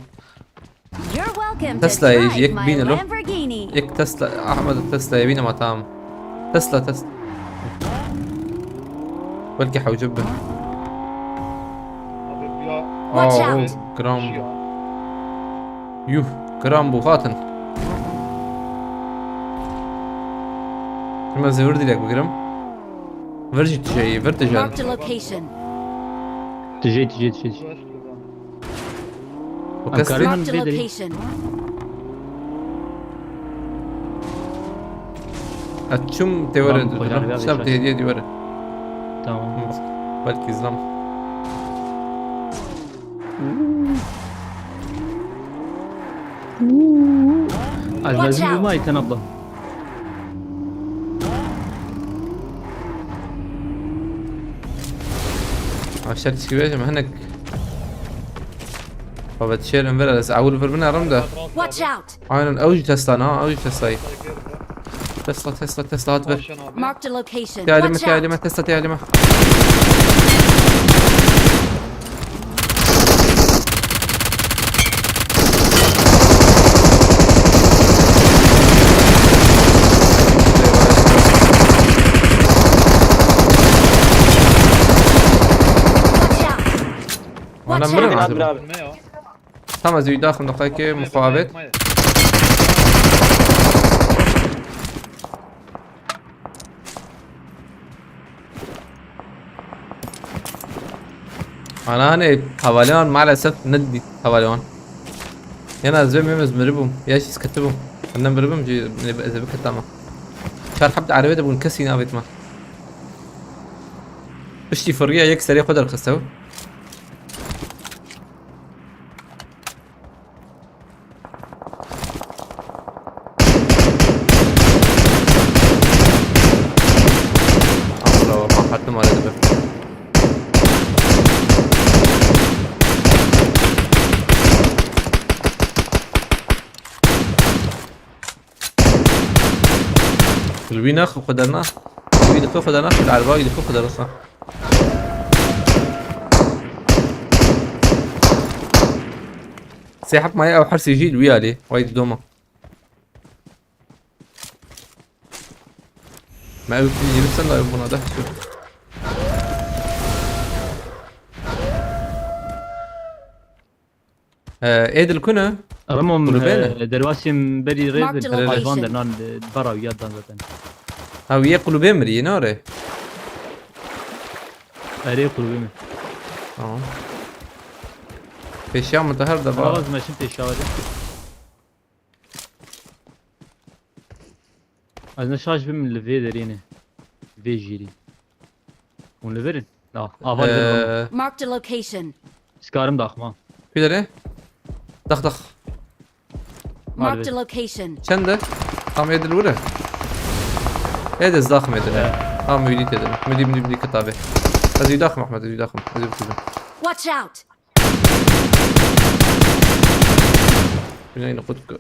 You're welcome to Tesla ye, drive yek my bîne lo. Lamborghini. Yek Tesla, Ahmed Tesla ye, bîne ma tamam. Tesla, Tesla. Belkî hewce bibe. Abi ya. Watch Aa, out. Giran bû. Yuh, giran bû, hatin. Çima ez ê vir direk bigirim? Vir jî tijeyî, vir tijen. Marked a location. Tijeyî, tijeyî, tijeyî. O Em kes karin tê? Marked a vê derê. Location. Ez çûm tê were. Tamam, hocam, biraz Şev yaşa. Tê hediye dî were. Tamam. Belkî zam. Ez Watch lazim out. Bûma Ayten abla. Aşağı çiçek vereceğim, hinek. Baba, tişerim ver, ez awul ver binarim de. Watch out! Aynen, ew jî Tesla, ha, ew jî Tesla. Tesla, Tesla, Tesla, hat ver. Marked a location. Tê alime, Watch tê out! Alime, Tesla, tê alime. Watch out! Wana mirin Watch out! Abi, abi. Tamam, ez wî daxim daxayke muxabet. Ana, hani, havalewan maalesef ne di-, havalewan. Yana ez vê mem ez miribûm. Ya jî ez ketibûm. Em ne miribûm jî ne ez ê biketama. Çar heb di erebê de bûn, kesî navêt me. Piştî firiya yek serê xwe derxiste. Bravo, ma hatim arada be. Li wî naxin xwe dernax. Wî dixwe xwe dernax, li erba wî dixwe xwe dernax. Sê heb maye ew hersê jî li wî alî. Way didoma. Me ew kî yirmi sen de buna deh şu. Ee, Êdil ku ne? Remo min, Kulübe ne? E, derbasên berî rê Marked a bin. Location. Van der nan, e, bara ya dan zaten. Ha, wî yê kulübe mirî, ne re? Erê kulübe mi? Tamam. Pêşiya min te her de va. Rawaz meşin pêşiya wede. Ez ne şaş bim li vê derê ne. Vê jîrî. Hûn li vir in? Na, ava li vir in. Ee. Marked a location. Skarim daxma. Ku derê? Dax, dax. Marked a location. Çende? Tam Êdil wire. Êdil daxim Êdil. Evet. Tam müdî têdil. Müdî, müdî, müdî kitabê. Ez ê daxim Ahmet, ez ê daxim. Ez ê bikuzim. Watch out! Binayê xwe dike.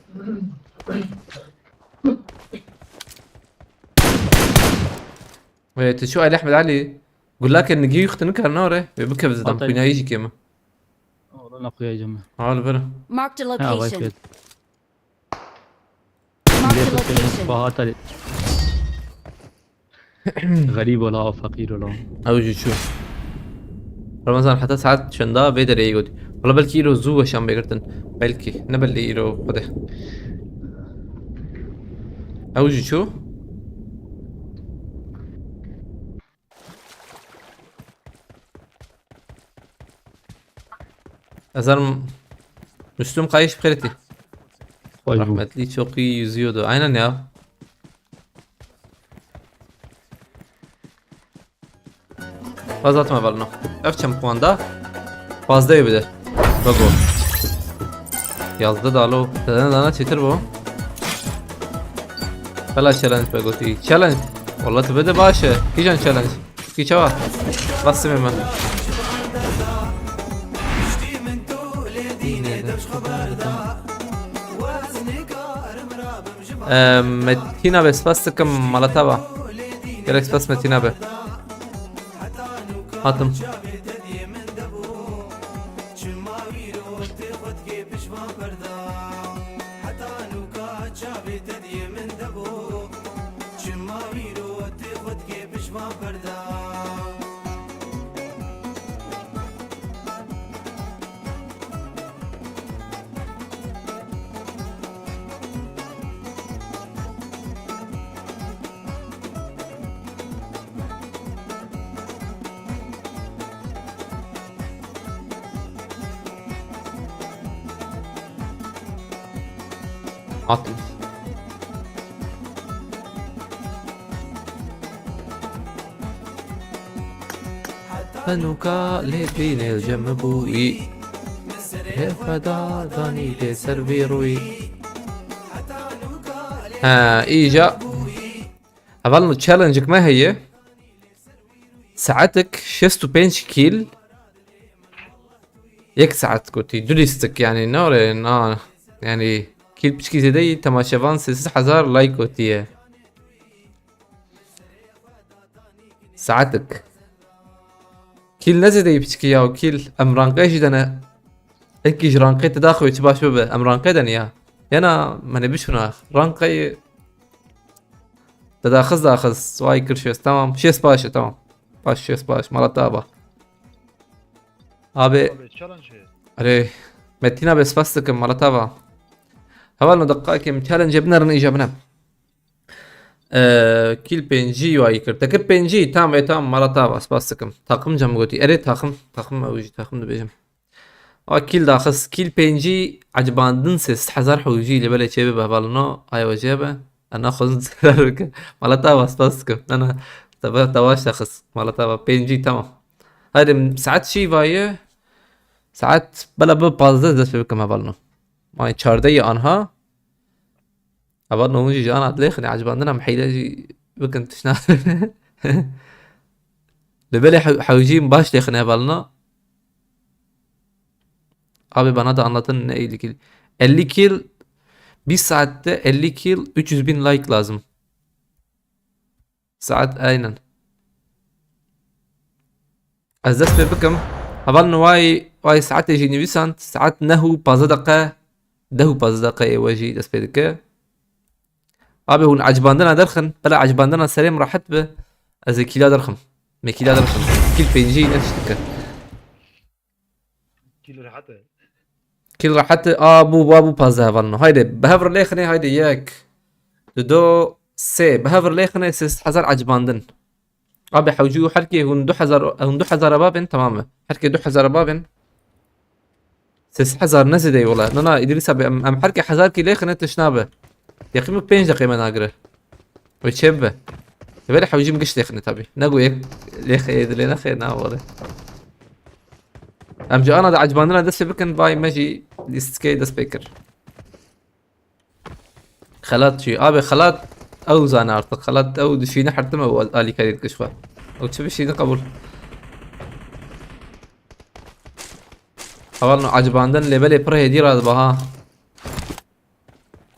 Wê, tu çû Ali Ahmed Ali. Gulakê nigî wî xwe tu nikar nare. Wê bikeve zidan. Atay. Xwînayî jî kêm e. Oğlum, ne koyacağım ben? Al bir. Marked a Ha, vay location. Kuyat. Marked a Millet location. Bahat Ali. Xerîb ola, feqîr ola. Ew jî çû. Ramazan heta saet çenda vê derê got. Wala belkî îro zû weşan bêgirtin. Belkî. Ne belli îro xwedê. Ew jî çû. Ezer Müslüm Kayış bixêretî. Xweş bû. Rahmetli çok iyi yüzüyordu. Aynen ya. Fazla atma balına. Ev çem puanda. Fazla bide. Bego. Yazdı da lo. Dene dana çetir bu. Bela challenge be gotî. Challenge. Wala tu bide baş e. Kîjan challenge? Kî çawa? Bastım hemen. Ee, Metina be spas tıkım malata ba. Gerek spas Metina be. Hatım. At. Henuka lê pînê cem bûyî. Hê xweda danî lê ser vî rûyî. Ha, îja. Hevalno challenge-ek me heye. Saetek şêst û pênc kîl. Yek saet gotî, du lîstik yani, ne ore, na, yani, kîl piçkî zêde yî, temaşevan sê sed hezar like gotiye. Saetek. Kîl ne zêde yî piçkî ya, kîl, em ranqe jî dene. Ekî ji ranqê te daxwe çi baş bibe, em ranqe dene ya. Yena, me ne bişuna, ranqeyê te daxist, daxist, vay kir şêst, tamam, şêst baş e, tamam. Baş, şêst baş, mala te ava. Abi, Abi, challenge heye. Erê, Metin abi, spas dikim, mala te ava. Hevalno, deqaqekê min challenge binerin, îja bine. Ee, kîl pêncî wayî kir. Te kir pêncî, tam, e, tam, mala te ava, spas dikim. Taxim cem gotî. Erê, taxim, taxim ew jî, taxim dibêjim. A kîl daxist, kîl pêncî, ecibandin sê sed hezar hewcî, lê belê çê bibe, hevalno, aya we çê be. Ana xwezin zerar bike. Mala te ava, spas dikim. Ana, te be, te baş daxist. Mala te ava, pêncî, tamam. Haydi, saet çî vaye? Saet bela bi pazdeh dest pê bikim, hevalno. Ay, çardeh yê anha. Hevalno, hûn jî ji ana dilêxine, ecibandina em heyde jî bikin tişna. Li belê hew-, hewcîn baş lêxine, hevalno. Abi bana da anlatın ne elli kil. Elli kil, bir saatte elli kil, üç yüz bin like lazım. Saet aynen. Ez dest pê bikim. Hevalno, vay, vay saetê jî nivîsand. Saet neh û pazdeh deqe. Deh û pazdeh deqeyê we jî dest pê dike. Abi hûn ecibandina derxin. Bela ecibandina serê min rehet bi. Ez ê kîla derxim. Me kîla derxim. Kîl pêncî ne tişt dike. Kîl rehet e. Kîl rehet e. A bû, wa bû pazdeh, hevalno. Haydi, bi hev re lêxinê, haydi, yek, du, do, sê. Bi hev re lêxinê, sê sed hezar ecibandin. Abi hewcî û herkê hûn du hezar, hûn du hezar babin, tamam e. Herkê du hezar babin. Sê sed hezar ne zêde ye wela. Na, na, Îdrîs abi, em, em herkê hezar kî lêxine tişt nabe. Yaqîn bi pênc deqê me nagire. Wê çê bibe. Lê belê hewcî min giş lêxine tabî. Ne ku yek lêxe yê dilê nexê, na were. Em ji ana de ecibandina dest pê bikin, vay me jî lîstikê dest pê kir. Xelat çi? Abi xelat ew zane artık. Xelat ew dişîne hertim ew alîkarî dike ji xwe. Ew çi bişîne qebûl. Hevalno ecibandin lê belê pir hêdî radibe ha.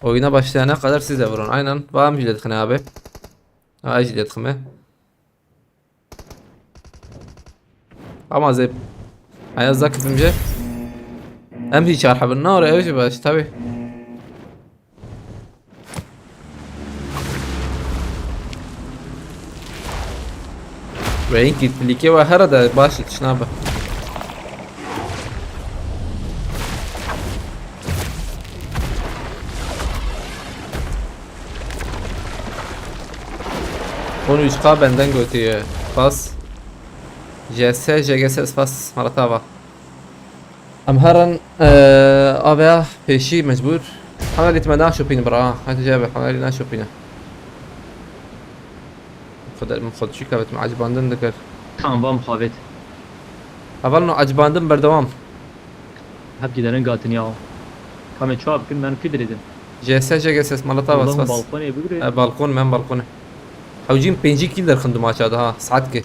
Oyuna başlayana kadar siz de vurun. Aynen. Va em jî lê dixine abi. Ha, ez jî lê dixime. Ama zê. Aya zak bitim jê. Em jî çar hebin. Ne ore ew jî baş tabi. Ve inkî tilîkê we here de baş tişt nabe. On üç K benden gotiye. Spas. J S, J G S, spas. Mala te ava. Em herin, e, aveya pêşî mecbûr. Hevalî, tu me naşopîne bira. Hadi cebe, hevalî naşopîne. Xwedê min xwe çî kavet, min ecibandin dikir. Tamam, va mixabêt. Hevalno, ecibandin berdewam. Hep giderin gatin ya. Kamê çawa bikin, ben pî dirêdim. J S, J G S, Molotov, Allah'ım, bas, bas. Balkonê bigire. E, balkon, men balkonê. Hewcîn pêncî kîl derxin du maça daha, saet ki.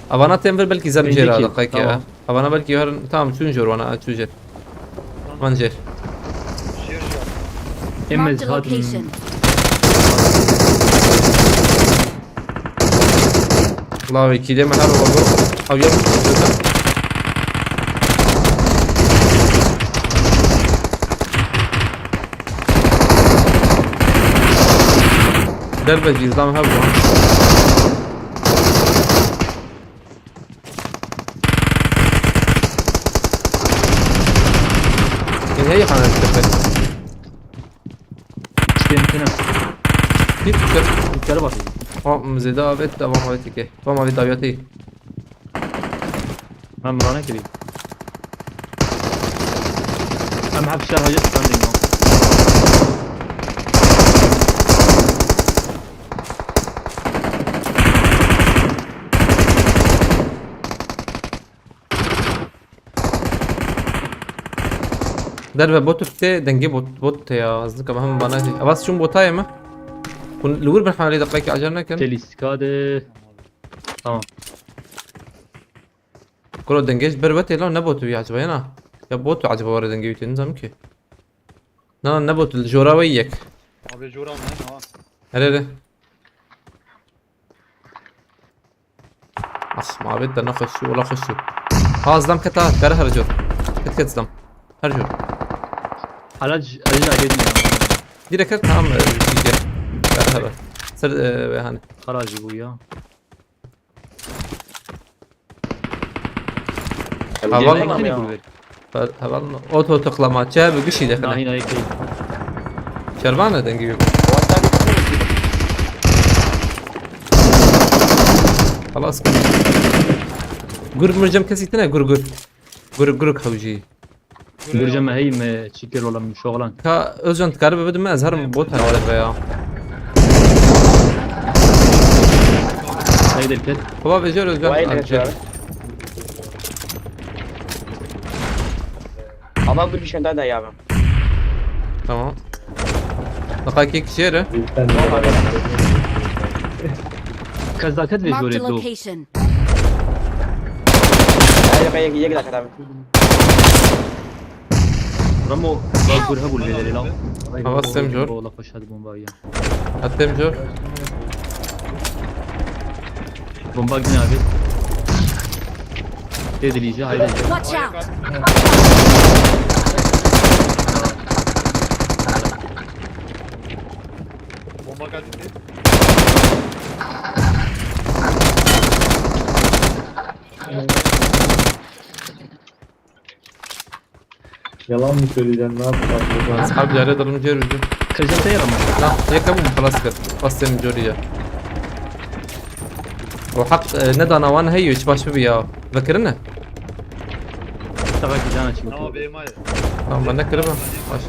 Avana tên vir belkî zem Pêncî jêra kîl, da qay ki. Tamam. Avana belkî her, tamam, çûn jor wana, çû jêr. Van jêr. Jêr jêr. Marked a location. Lawê kîlê me her oldu. Ew ya bu. Derbez îzlam her bu. Hey, hey, xana tepe. Çiftliğe mi kena? Hiç bir şey. Yukarı bak. Tamam, zêde avêt, devam avêt ki. Tamam, avêt avêt. Ben burana gireyim. Em hep şer hacet ben de. Derve bot tê, dengê bot, bot tê ya. Ez nikim hem bana şey. Avaz çûn botayê mi? Hûn li wir bin, hevalî deqekî acele nekin. Telîstika de. Tamam. Kuro, dengê ji ber we tê la, ne bot wî acaba, yana? Ya bot wî acaba were dengê wî tê, nizanim ki. Na, ne bot, li jora we yek. Abi jora me, ha. Here, here. Ah, mabet de nexweş, wala xweş. Ha, zlam keta, kare her jor. Ket ket zlam. Her jor. Hala c-, hala c-, Direkt her tamam, e, şey, kare her. Ser, e, ve hani. Xarajî bû ya. Heval Gelin mi? Heval, heval mi? Oto tıklama, çe bi gişî de xine. Nahî nahî key. Şervan ne dengi yok. Halas. Gur mircem kesî tine, gur gur. Gur gur hewjî. Gurcem heyî me çîkir olam şoxlan. Ka Özcan, dikare bibidin me, ez herim bot hene derve ya. Neydir ket? Baba vejer Özcan. Vay, abi, ne çağır? Ama bir şey daha da ya ben. Tamam. Daha iki kişi yere. Kes daha ket ve Marked a jore do. Location. Hayır, hayır, yek daha abi. Ramo, bak, gur hebû lê lê lan. Hava sem jor. Wala xweş hadi bomba ya. Hatem jor. Bomba yine abi. Tê dilî jî, haydi. Watch out! Bomba geldi. Yalan mı söyleyeceksin? Ne yapacağım burada? Asxab, yare durum jêr bû. Kırca teyar ama. Na, yek hebû, xelas kir. Astên corî ya. O heq, e, nedana wan heye, hiç baş bibi ya. Vekirine? Tabii ki cana çıkıyor. Tamam, benim hayır. Tamam, ben de kırım. Baş.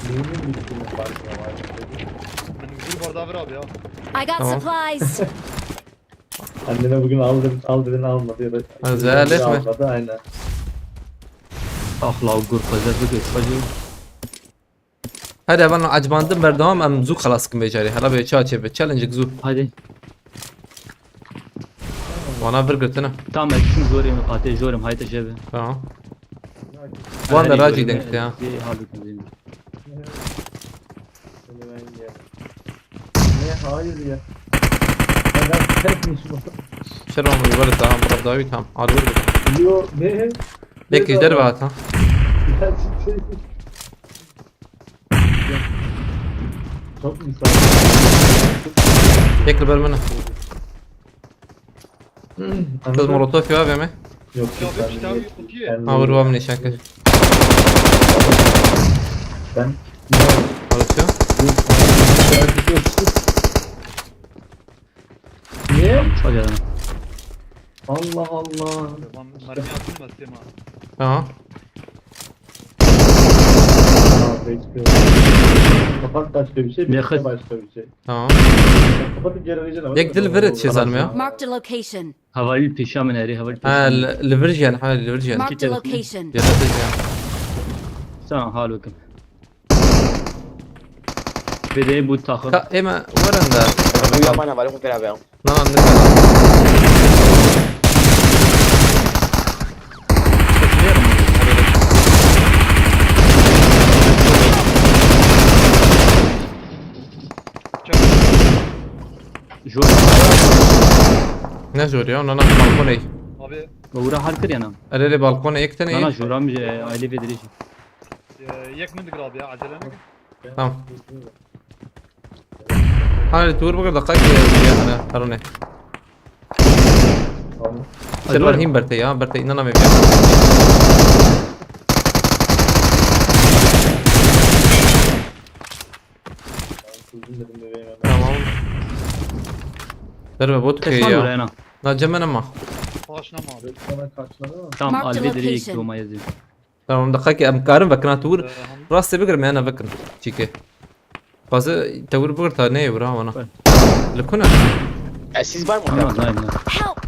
Benim bir sürü farkına var. Benim bir bardağı ver abi ya. I got Tamam. Supplies. Anneme bugün al dedin, al dedin, almadı ya da Ha, zelal etme. Almadı, aynen. Ax la gur xwe zed bigir xwe jî. Hadi hevalno, ecbandim berdewam, em zû xelas kim vê carê. Hela vê çawa çêbe. Challenge zû. Hadi. Wana vir girtine. Tamam, ez çûm zorê min qatê, jorim, hayte jebe. Tamam. Wan de racî dengte ya. Zê halû kizîn. Ne, hayır ya. Ya ben tekmiş bu. Şer olmadı, böyle daha burada davet tam. Arıyor. Yo, ne? Belki Ne derbe zaman? Hata. Ya, şey, Çok müsait. Bekle, ben bana. Kız Anladın? Molotof ya, A V M. Yok, Ya yok, bir ben kitabı de yok, yok. Kendim Ha, vur, var mı nişan kız? Ben Alışıyor. Niye? Hadi lan. Allah Allah. Tamam, mermi atayım mı Sema? Tamam. Bekliyorum. Kapat başka bir şey, bekle Yakın. başka bir şey. Tamam. Kapatıp geri vereceğim. Yek dil verit şey zanım ya. Marked a location. Havayı pişa min herî, havayı Ha, pişa min. li, li vir jiyan, ha, li vir jiyan. Marked a location. Jere te jiyan. Tamam, hal bakın. Bir de bu takım. Ka, ema, waranda. Buyur, bana var, bu beraber. Lan, ne kadar. Jor. Ne zor ya, ona nasıl balkon ey? Abi. Ura har kir yana. Erê, erê, balkon ey, yek tane Nana ey. Jora mi, e, aile vedirici. E, yek min digir abi ya, acele ne? Tamam. Hadi, tu vur bakır da kaç ya, ya, ne, harune. Tamam. Ser var him berte ya, berte inanamıyorum ya. Tamam. Derbe bot köy Kaçma ya. Buraya ana. Na cemen ama. Başlama abi. Sana kaçmadı mı? Tamam, Marked alvi direkt location. Roma yazıyor. Tamam, dakika em karin vekina tu vur. Ee, ham- Rastê bigir me ana vekin. Çike. Bazı tewir bigir ta ne vur ha wana. Evet. Likuna. E, siz var mı? Tamam, aynen. Help!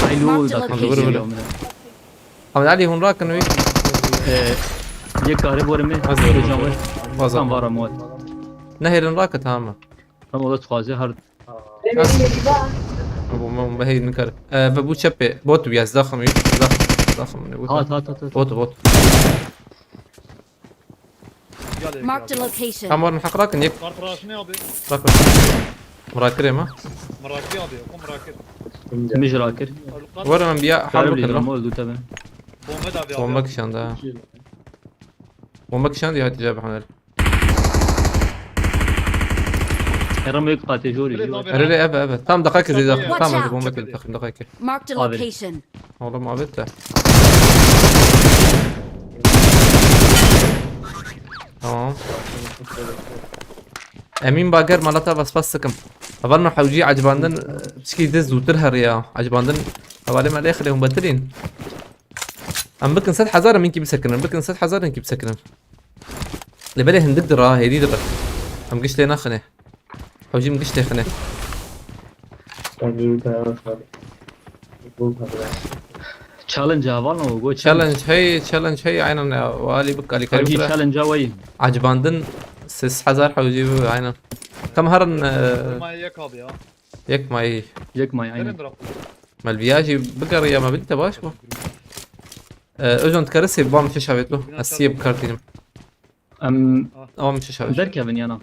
Ay, lu Marked a da location. Vur, vur. Ahmet Ali, hûn rakin wî. Ee, yek kare bore me. Az vur, vur. Tam var ama. Nehêrin rake, tamam mı? Tamam, o da tuhaze her. Bu, bu, bu hey nikare. Ee, ve bu çepê. Bot bî, ez daxim wî. Daxim, daxim ne bu? Hat, hat, hat, hat. Bot, bot. Marked a location. Tam var mı hak rakin yek. Kart raşını abi. Bak, bak. Murakir ema. Murakir abi, o murakir. Mij rakir. Var mı bir ya, Harbi hal değil, bakalım. Ama öldü tabi. Bomba da abi. Bomba kişan da. Bomba kişan diye Hatice abi hanel. Heram yok pate jori. Öyle abi. Erê, erê, eve, eve. Tam dakika ki zeyda. Watch out. Tam bomba kişan takım dakika ki. Marked a location. Oğlum abi de. Tamam. Emin Bager malata vaspas sıkım. Havalno hewcî acibandin, e, çikî de zûtir her ya. Acibandin hevalê me lê xilê hûn betilîn. Em bikin sed hezar, em inkî bisekinin. Bikin sed hezar, inkî bisekinin. Lê belê hindik dira, hêdî dira. Em giş lê naxine. Hewcî min giş lê xine. Challenge heval no go challenge. Challenge hey, challenge hey, aynen ya. Wali bik alîkarî Hewcî bira. Challenge wey. Acibandin sêz hezar hewcî bi, aynen. Kam herin, e, Kurma yek abi ya. Yek mayî. Yek mayî, aynen. Nerede bıraktın? Melviya jî bigerî ya me bidî te baş bû. Ee, Özcan, dikare sê bam şeş avêt lo. Ez siyê bi kar tînim. Em Ama min şeş avêt. Derkevin yana.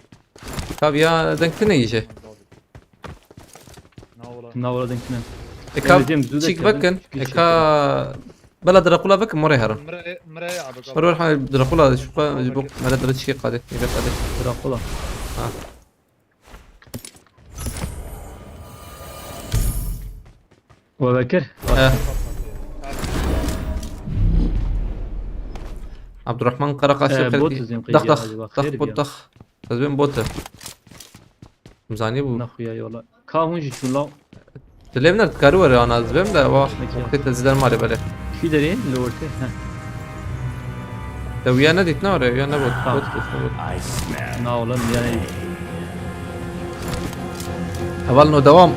Tabi ya, dengtine yî jê. Na wala. Na wala dengtine. E, kav çîk vekin. E, ka bela Drakula vekin, morê herin. Mire, mire ya abi. Ror ha Drakula, şu ka, bu mele Drakula çiğ kade. Yine kade. Drakula. Ha. We vekir? Eh. Abdurrahman Karakaş Ee, xêr bot dî. Dizim qeydiya acaba, xêr bot diya. Dax. Ez bêm bot. Mizanî bû. Naxuya yola. Ka hûn jî çûn law. Dilê min dikarî were ana ez bêm de, wa. Peki. Wextê te zîder malê belê. Kî derê? Li ortê. Heh. Te wiya nedît, ne were? Wiya nebû. Tamam. Bot, bot, bot. Na oğlum yani. Heval no devam.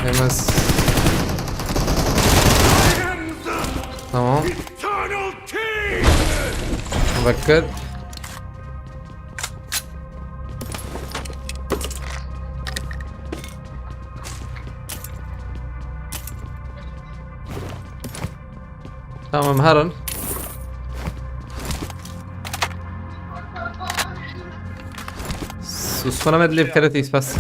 Yemez. Tamam. Bakın. Tamam, herin. Sus, bana medley bir kere bas.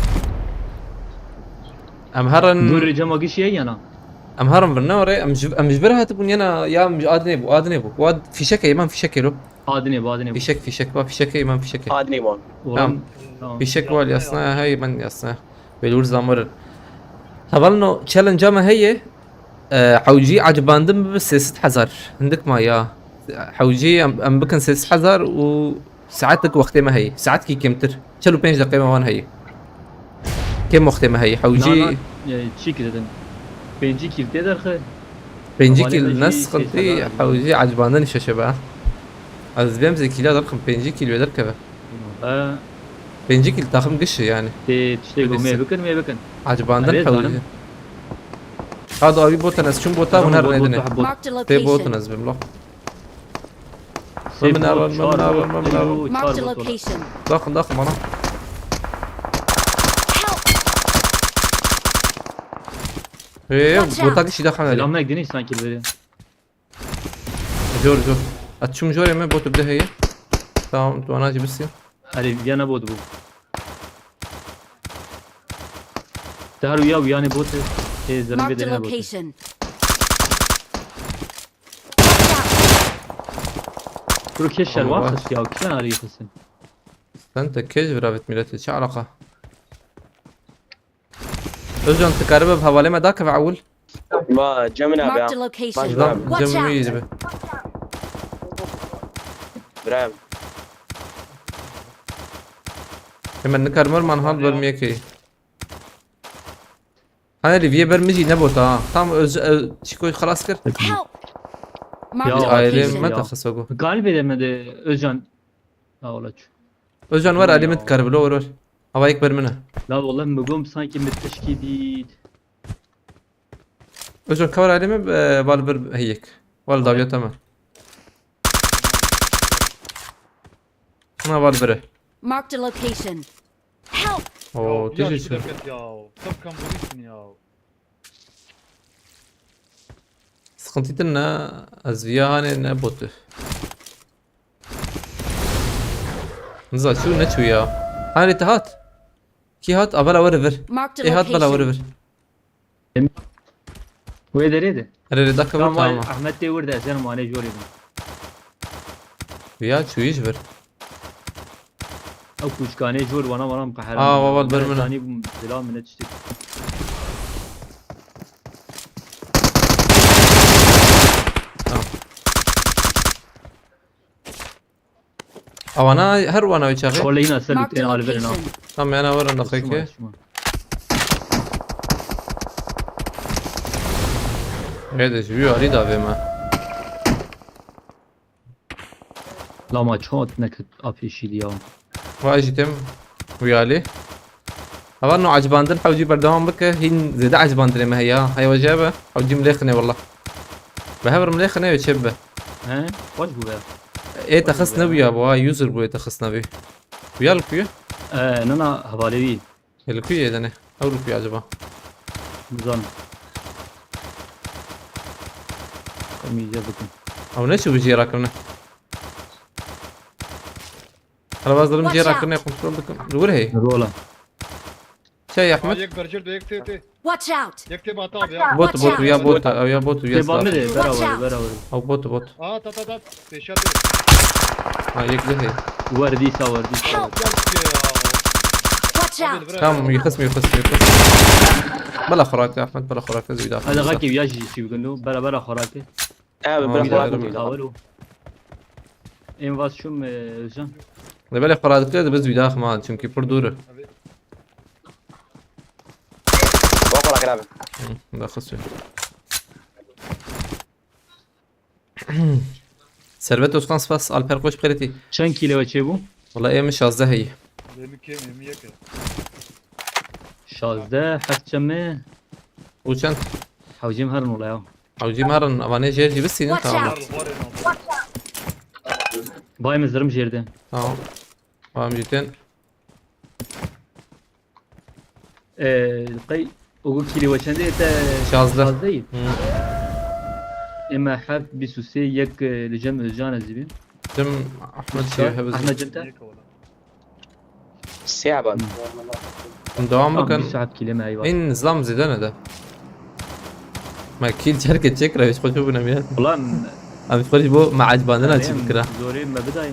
Em herin. Dur, cama gişiye yana. Em herin vir, ne orê, em ji, em ji vir hatibûn yena, ya em ji Adinê bû, Adinê bû. Wa fîşek heye, man fîşek helo. Adinê bû, Adinê bû. Fîşek, fîşek, wa fîşek heye, man fîşek heye. Adinê bû. Tamam. Fîşek wal yasna, hey, man yasna. Belûr zamorin. Hevalno challenge me heye. E, hewcî ecibandin bi sê sed hezar. Hindik ma ya. Hewcî em, em bikin sê sed hezar û Saetek wextê me heye. Saetkî kêmtir. Çil û pênc deqê me wan heye. Kêm wextê me heye. Hewcî Na, na, e, çî kirin. Pêncî kîl tê derxe. Pêncî kîl ne sıkıntı, hewcî ecibandin şeşe be. Ez bêm zê kîla derxim, pêncî kîl wê derkeve. E. Pêncî kîl taxim giş e yani. Tê tiştê ku me bikin, me bikin. Ecibandin hewcî. Hadi abi botan ez çûm bota, hûn her nedine. Tê botan ez bim lo. Min, min, min, min, min, min. Marked a location. Daxin, daxin bana. Hey, bota kişi daxin. Selam, ne gidin sanki böyle. Jor, jor. Açım jor, eme botu bir de heye. Tamam, tu ana cibisi. Hadi, yana botu bu. Te her uya uyanê botu. Ê, zerrê Marked a bêdene botu. Location. Kuro kê şerwan xist ya, kî arî xistin? Sen te kê ji vira vêt miletê, çi alaqa? Özcan, tu karibe bi hevalê me dakeve ewil? Ma cem min abi. Marked a location. Watch out. Cem wî dibe. Birem. Hemen nikar mer man hal bermiye ki. Hani Livye ber mi jî ne bota ha. Tam öz, öz çiko xelas kir. Help! Marked a location. Aile me te xeso go. Galibê de me de Özcan. Ha, ola çu. Özcan var, aile me kar bilo, var, var. Hava yek ber mine. La ola mi gom sanki mi tişkî dît. Özcan, ka var aile me, e, val bir heyek. Val daviya tamam. Na val bire. Marked a location. Help! Oo, ya, tijî şu çu. Deket ya. Tam kamburîsin ya. Sıkıntı din ne, ez viya hani ne botu. Niza çu ne çu ya. Hani te hat. Ki hat, a bela were vir. Marked a location. E hat bela were vir. Wê derê de. Erê, erê, dakika, tamam, tamam. Ahmet tê wir de, ez ên mane jor êdim. Ya çûyî ji vir. Ew kûçkanê jor wana wana min qeheran. Aa, wa, wa, ber min. Zanî bûm, bila min ne tiştê. Tamam. Awana her wana wê çaxê. Şoleyna ser lûtên alverin ha. Tam yana werin daxeke. Ê de ji wî alî davê me. Lama çot nekit apêşî diya. Vay jî tem wî alî. Heval no ecibandin hewcî berdewam bike, hîn zêde ecibandinê me heye. Heye we jê be, hewcî min lê xine wela. Bi hev re min lê xine wê çê bibe. He, xweş bû be. Ê te xist nebûya bo, ha, user bû ê te xist nebû. Wîya li ku ye? E, nana hevalê wî. Ê li ku ye dene? Ew li ku ye acaba? Nizanim. Em îcar bikin. Ew ne çi bi jê rakirine? Hala ez dirim jê rakirine kontrol dikim. Li wir heye. Rola. Çay Ahmet. Aa, yek bercil de yek tê tê. Watch out! Yek tê bata abi ya. Bot, bot, ya bot, ya bot, ya. Tê bamê de, bera were, bera were. Ew bot, bot. Aa, ta, ta, ta. Pêşa tê. Ha, yek de heye. Werdî sa, werdî sa. Help! Gel şuraya ya. Watch out! Tamam, yıkız, yıkız, yıkız. Bela xurake Ahmet, bela xurake züyda. Hadi gaki ya jî çi bikin, bera, bera xurake. Abi, bırak, bırak. Ên vas şum, e, Özcan. Ne belê xwe radikire de biz wî daxim ha, çünkü pir dûr e. Bak, bırak abi. Hı, daxis wê. Servet Özkan spas, Alper Koç bi xêretî. Çend kîle we çêbû? Wala ê min şazdeh heye. Lê min kêm, ê min yek e. Şazdeh, heft çend me? Û çend? Hewcî min herin wala ya. Hewcî min herin, evanê jêr jî bistînin, tamam. Watch out! Bayê min zirim jêr de. Tamam. Tamam, jî tên. Ee, qey, o kîlê we çendê te? Şazdeh. Şazdeh yî? Hı. Ê me heft, bîst û sê, yek, e, li cem Özcan ez jî bîm. Cem Ahmet şey, Ahmet cem te? Sê aban. Hûn dewam bikin. Tamam, bîst saet kîlê me, eyvallah. Hîn zam zêde nede. Me kîl çerke çêkira, hiç xweş bûne miyan. Ulan. Em xwe ji bo me ecbandina çi bikira. Zorê me bidayî.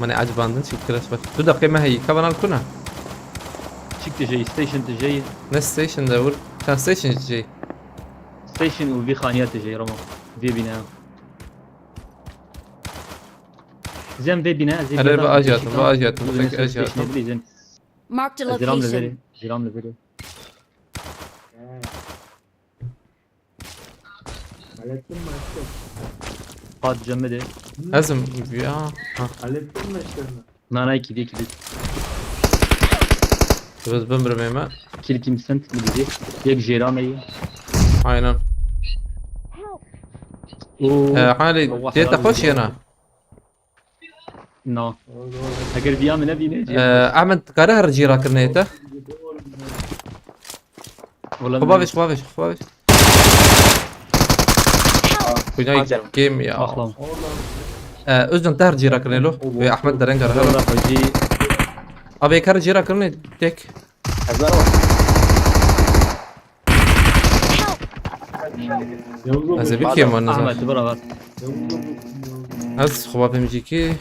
Me ne ecbandin çi bikira xweş. Tu deqê me heyî, ka bana kuna? Çik tijeyî, station tijeyî. Ne station de wir. Çend station tijeyî? Station û vî xaniya tijeyî, Ramo. Vê bîne. Zem vê bîne, ez ê Erê, vê ajatim, vê ajatim, vê ajatim. Marked a location. Ziram li verê, ziram li verê. Hallettin mi aşkım? Pat cemide. Ezim ya. Ha. Hallettin mi aşkım? Na, na, iki, iki. Biz bimrim ême. Kill kim sen mi diyecek? Yek jêra me ye. Aynen. Oo. Ee, hali Allah diyete razı hoş olsun. Yana. No. Eger viya min nebîne, Ee, Ahmed, kare her cîra kirine te? Wala xwe bavêj, xwe bavêj, xwe bavêj. Help! Kuyna game ya. Axlam. Ee, Özcan, te her cîra kirine lo. Ve Ahmed dereng her. Wala hacî. Abi, her cîra kirine tek. Help! Ez ê bikêm wan nizam. Ahmet, bira ver. Ez xwe bavêm jî kî.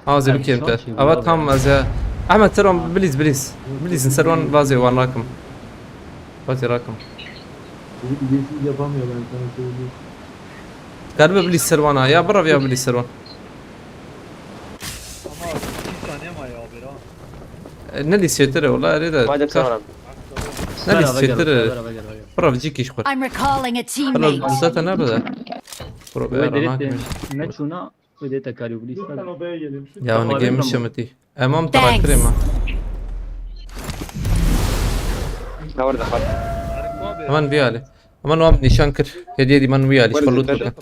Ha, ez ê bikêm te. Ava tam ez ê. Ahmet, ser wan bilîz, bilîz. Bilîzin ser wan vazê wan rakim. Vazê rakim. Benim iletsiz yapamıyor, ben sana söyleyeyim. Galiba bilîz ser wan ha. Ya bira ya bilîz ser wan. Ama bir saniye mi ya abi ya? E, ne lîsêtir e, wala erê de. Madem ka-, sen abi. Ne lîsêtir e. Bira, bira, bira, bira. Bira, vijî kîş xwe. I'm recalling a teammate. Helal, zaten ne bide. Bira, bira, ranak. Ne çûna, ve de tekarî bilîz. Ya, onu gelmiş mi? Emam. Thanks. Traktörê me. Hemen bir hali. Ama no nîşan kir. Hediye dî man wî alî, xwe lut bikin.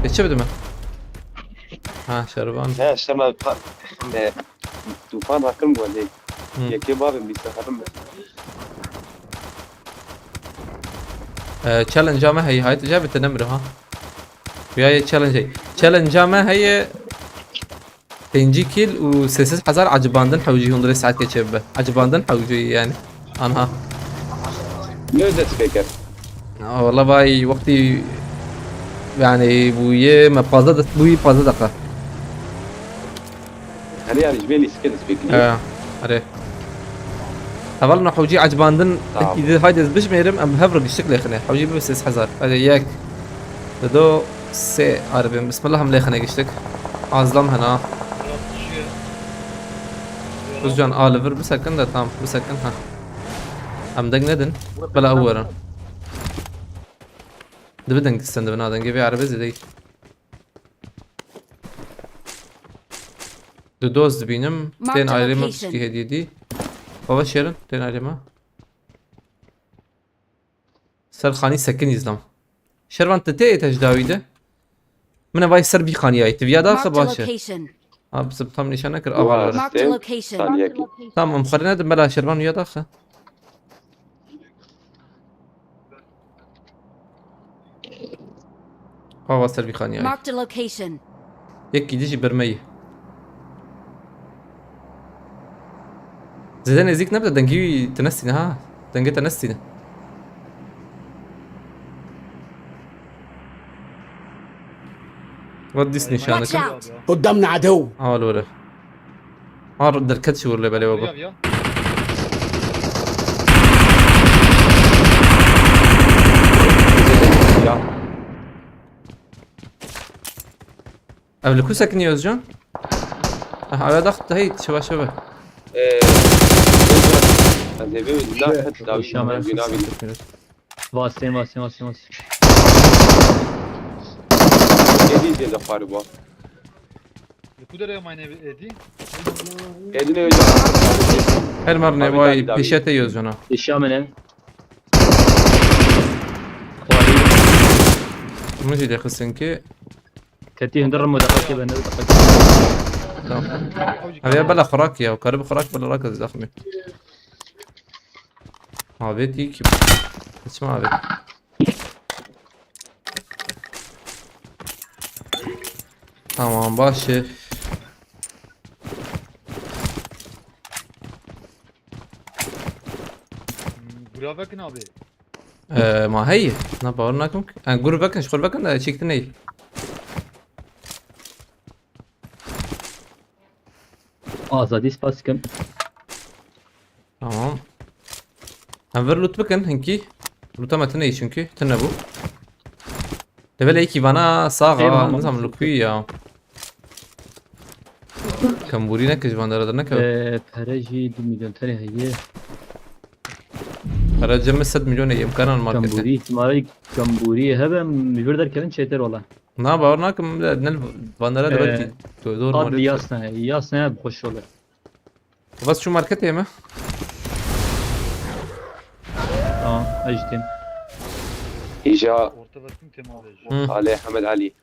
Ê, çi bidime? Ha, şervan. He, işte me pa-, e, tufan hakim bu hadi. Hı. Yekê babim bir seferim. E, challenge-a me heye, hayt, cevite nemre ha. Wîya ye challenge heye. Challenge-a me heye. Pêncî kîl û sê sed hezar ecibandin hewcî hundirê saet keçe bibe. Ecibandin hewcî yani. Anha. Ne dest pê kir? Aa, wala vay wextî yani bûye me pazdeh de-, bûyî pazdeh deqa. Erê, yani ji bê lîstikê dest pê kiriye. He, erê. Heval no hewcî ecibandin. Tamam. Îdi haydi ez bijmêrim, em bi hev re giştik lêxine. Hewcî bibe sê sed hezar. Hadi yek. Dido. Sê arabên, bismillah, em lêxine giştik. Azlam hena. Uzcan, a li vir bisekin de tam, bisekin, ha. Em deng nedin, bela ew werin. Dibi deng sen dibi, na dengê vê arabê zêde. Du doz dibînim, tên ayrê min piştî hediye dî. Baba şêrin, tên ayrê min. Ser xanî sekin îzlam. Şervan, te tê te ji dawî de? Min e vay ser vî xaniyayê. Tu viya daxe baş e. Abi, tam nîşan nekir, ava li vir. Marked a location. Tamam, em xerine de mela Şervan viya daxe. Ava ser vî xaniyayê. Marked a location. Yekî dijî bermeyî. Zêde nêzîk nebe, dengî wî te nestîne ha. Dengê te nestîne. What this nîşan dikin? Watch out! قدامنا عدو. Awa li were. Har derket şi wir lê belê we. Ya. Ev li ku sekiniye Özcan? Ah, ev daxt hey, şiva şiva. Ee, Özcan, ez ê vê daxet dawî. Şamel. Vasên, vasên, vasên, vasên. Êdî zêde xwaribû. Li ku derê mayne êdî? Êdî ne Özcan? Her mar ne vay pêşete Özcan'a. Şamel. Min jî dê xistin ki. Ketî hundir rimo deqekê be, ne deqekê. Tamam. Ev ya bela xurak ya, karib xurak bela rak zexmî. Avêtî ki. Hiç mi avêt? Tamam, baş e. Hmm, gura vekin abi. Ee, ma heye. Na, bawer nakim. Ha, gur vekin, ji xwe vekin, e, çêk tine ye. Azadî spas dikim. Tamam. Em vir loot bikin hinkî. Loota me tine ye çünkü. Tine bû. Levelê yekî vana sax a, nizam li ku ya. Kembûrî neke ji van dera dernekeve. Ee, pere jî du milyon tenê heye. Pere cem sed milyon heye, imkanan markete. Kembûrî, îhtimalê kembûrî hebe, em ji vir derkevin çêtir wala. Na, bawer nakim, ne li van dera de belkî. Ee, tu zor ad market. Yasne, yasne bi xweş wala. Bas şu marketê me. Tamam, ez jî têm. Îja. Orta verdim, têm abi. Hı. Xalê Hemed Elî.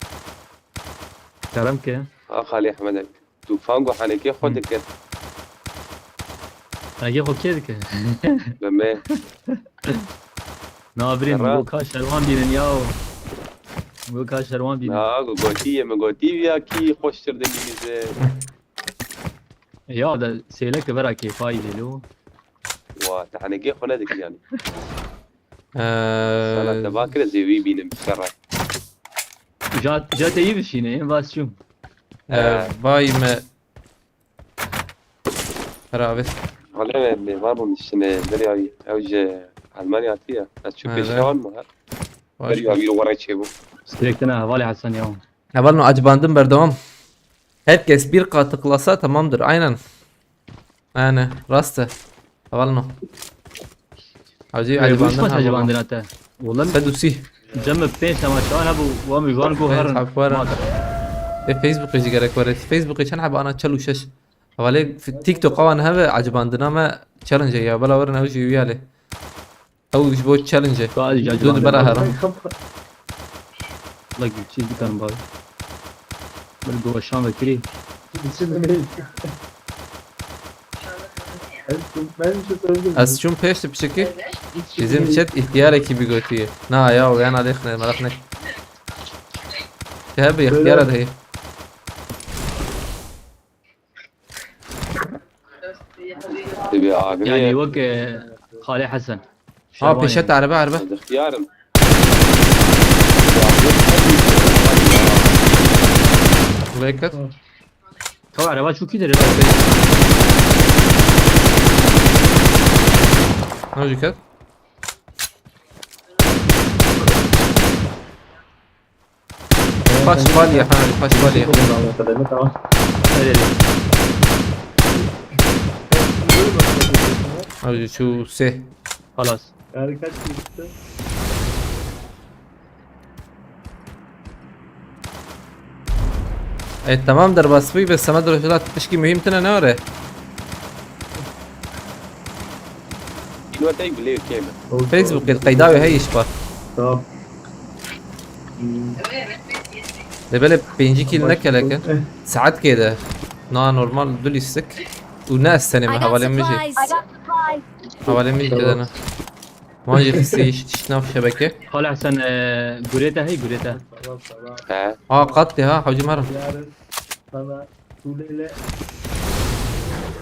Kerem ke. Ha, Xalê Hemed Elî. Tûfan got henekê xwe dike. Henekê xwe kê dike? Be me. Na birî, min got ka şervan bînin ya. Min got ka şervan bînin. Ha, got, gotî ye, min gotî ya kî xweştir dibîne. Ya de sêleke vera kêfayî dê lo. Wa, te henekê xwe nedikî yanî. Ee, Sana te va kire zêwî bînim şerre. Ja, ja te yî bişîne, vas çûm. Ee, vay me. Hera abi. Wale me, me var bunun içine, nereye abi? Ew ji Almanya hatiye. Ez çû pêşewan mı ha? Baş. Nereye abi, wara çê bu? Sürekli ne, hevalê Hasan ya. Heval no, acıbandım berdewam. Herkes bir katı klasa tamamdır. Aynen. Yani, rastı. Heval no. Hacı, ee, acıbandım. Acıbandın ha te. Oğlum. Sedusi. Cem pênc temaşevan hebû, wa min ji wan got herin. Hep warin. Ê, Facebookê jî gerek were. Facebookê çend hebe ana çel û şeş. Hevalê f-, TikTok wan hebe, acibandina me challenge ya. Bela werin ew jî wî alê. Ew ji bo challenge e. Ka ez ji acibandina. Bela herin. Like, çîz bikarim bavê. Bir goşan vekirî. Ez çûm pêş de piçekî. Bizim chat ihtiyar ekibi gotiye. Na ya, o yan alêxine, meraq ne. Te bi ihtiyara de. Dibe agirê. Yani wek, e, Xalê Hesen. Ha, şervan pêşet yani. Erebe, erebe. Ixtiyarim. Buraya kat. Tamam, araba çok iyidir ya. Ne olacak kat? Paş balya, ha, paş balya. Öyle değil. Abi şu se. Halas. Yani kaç çıktı? E, tamam, derbas bûyî, bes Semed Rojhilat tişkî muhîm tine ne were? Îno tey bilê kêm e. Facebookê qeyda wê heyî ji pa. Tamam. Lê belê pêncî kîl ne kelek e. Saet kê de. Na normal du lîstik. Û ne ez tenê me, hevalên min jî. Hevalên min jî tê de ne. Wan jî xistî iş, iş nav şebeke. Xalê Hesen, e, gurê te hey, gurê te. He. Ha, qat tê ha, hewcî me re.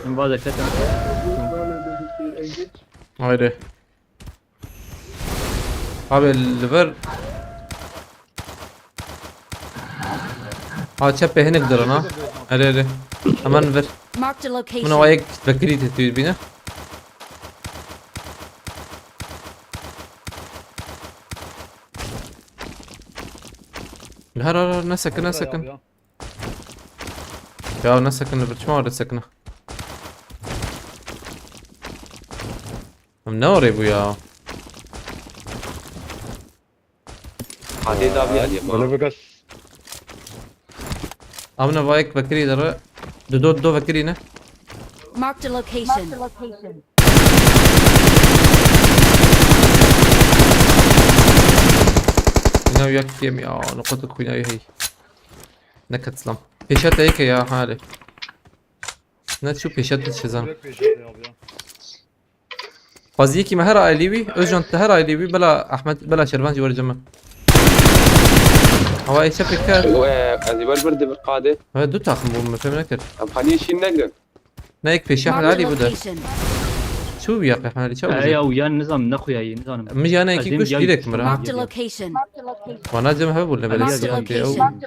Em vaze ketin. Haydi. Abi, li vir. Ha, çepê hinek dirin ha. Erê, erê. Hemen vir. Marked a location. Min o yek vekirî te tu bîne. Her, her, her, ne sekin, ne sekin. Ya ne sekin, li vir çima were sekine. Em ne orê bû ya? Hatê daviya diye ma. Bana bir gaz. Amna vayek vekirî dere. Dido, dido vekirî ne? Marked a location. Xwîna wî ya kêm ya, nuqata xwîna wî hey. Neket lan. Pêşa te yeke ya hale. Ne çû pêşa te çizan. Direkt pêşa te abi ya. Xwezî yekî me her ailî wî, Özcan te her ailî wî, bela Ahmet, bela Şervan jî were cem me. Hava ê çepê ker. Ew, e, ez ê wer bir di vir qadê. He, du taxim bû, me fêm nekir. Em xaniyê şîn negrin. Ne yek pêşa Ahmet Alî bû de. Marked a location. Çû ya qehmerî, çawa Eya bû? Û yan nizam nexuyayî, nizanim. Min yana Ez yekî êm kuş ya direkt yekî min ra. Marked a location. Wana cem hev bû ne Marked a belediye. Location.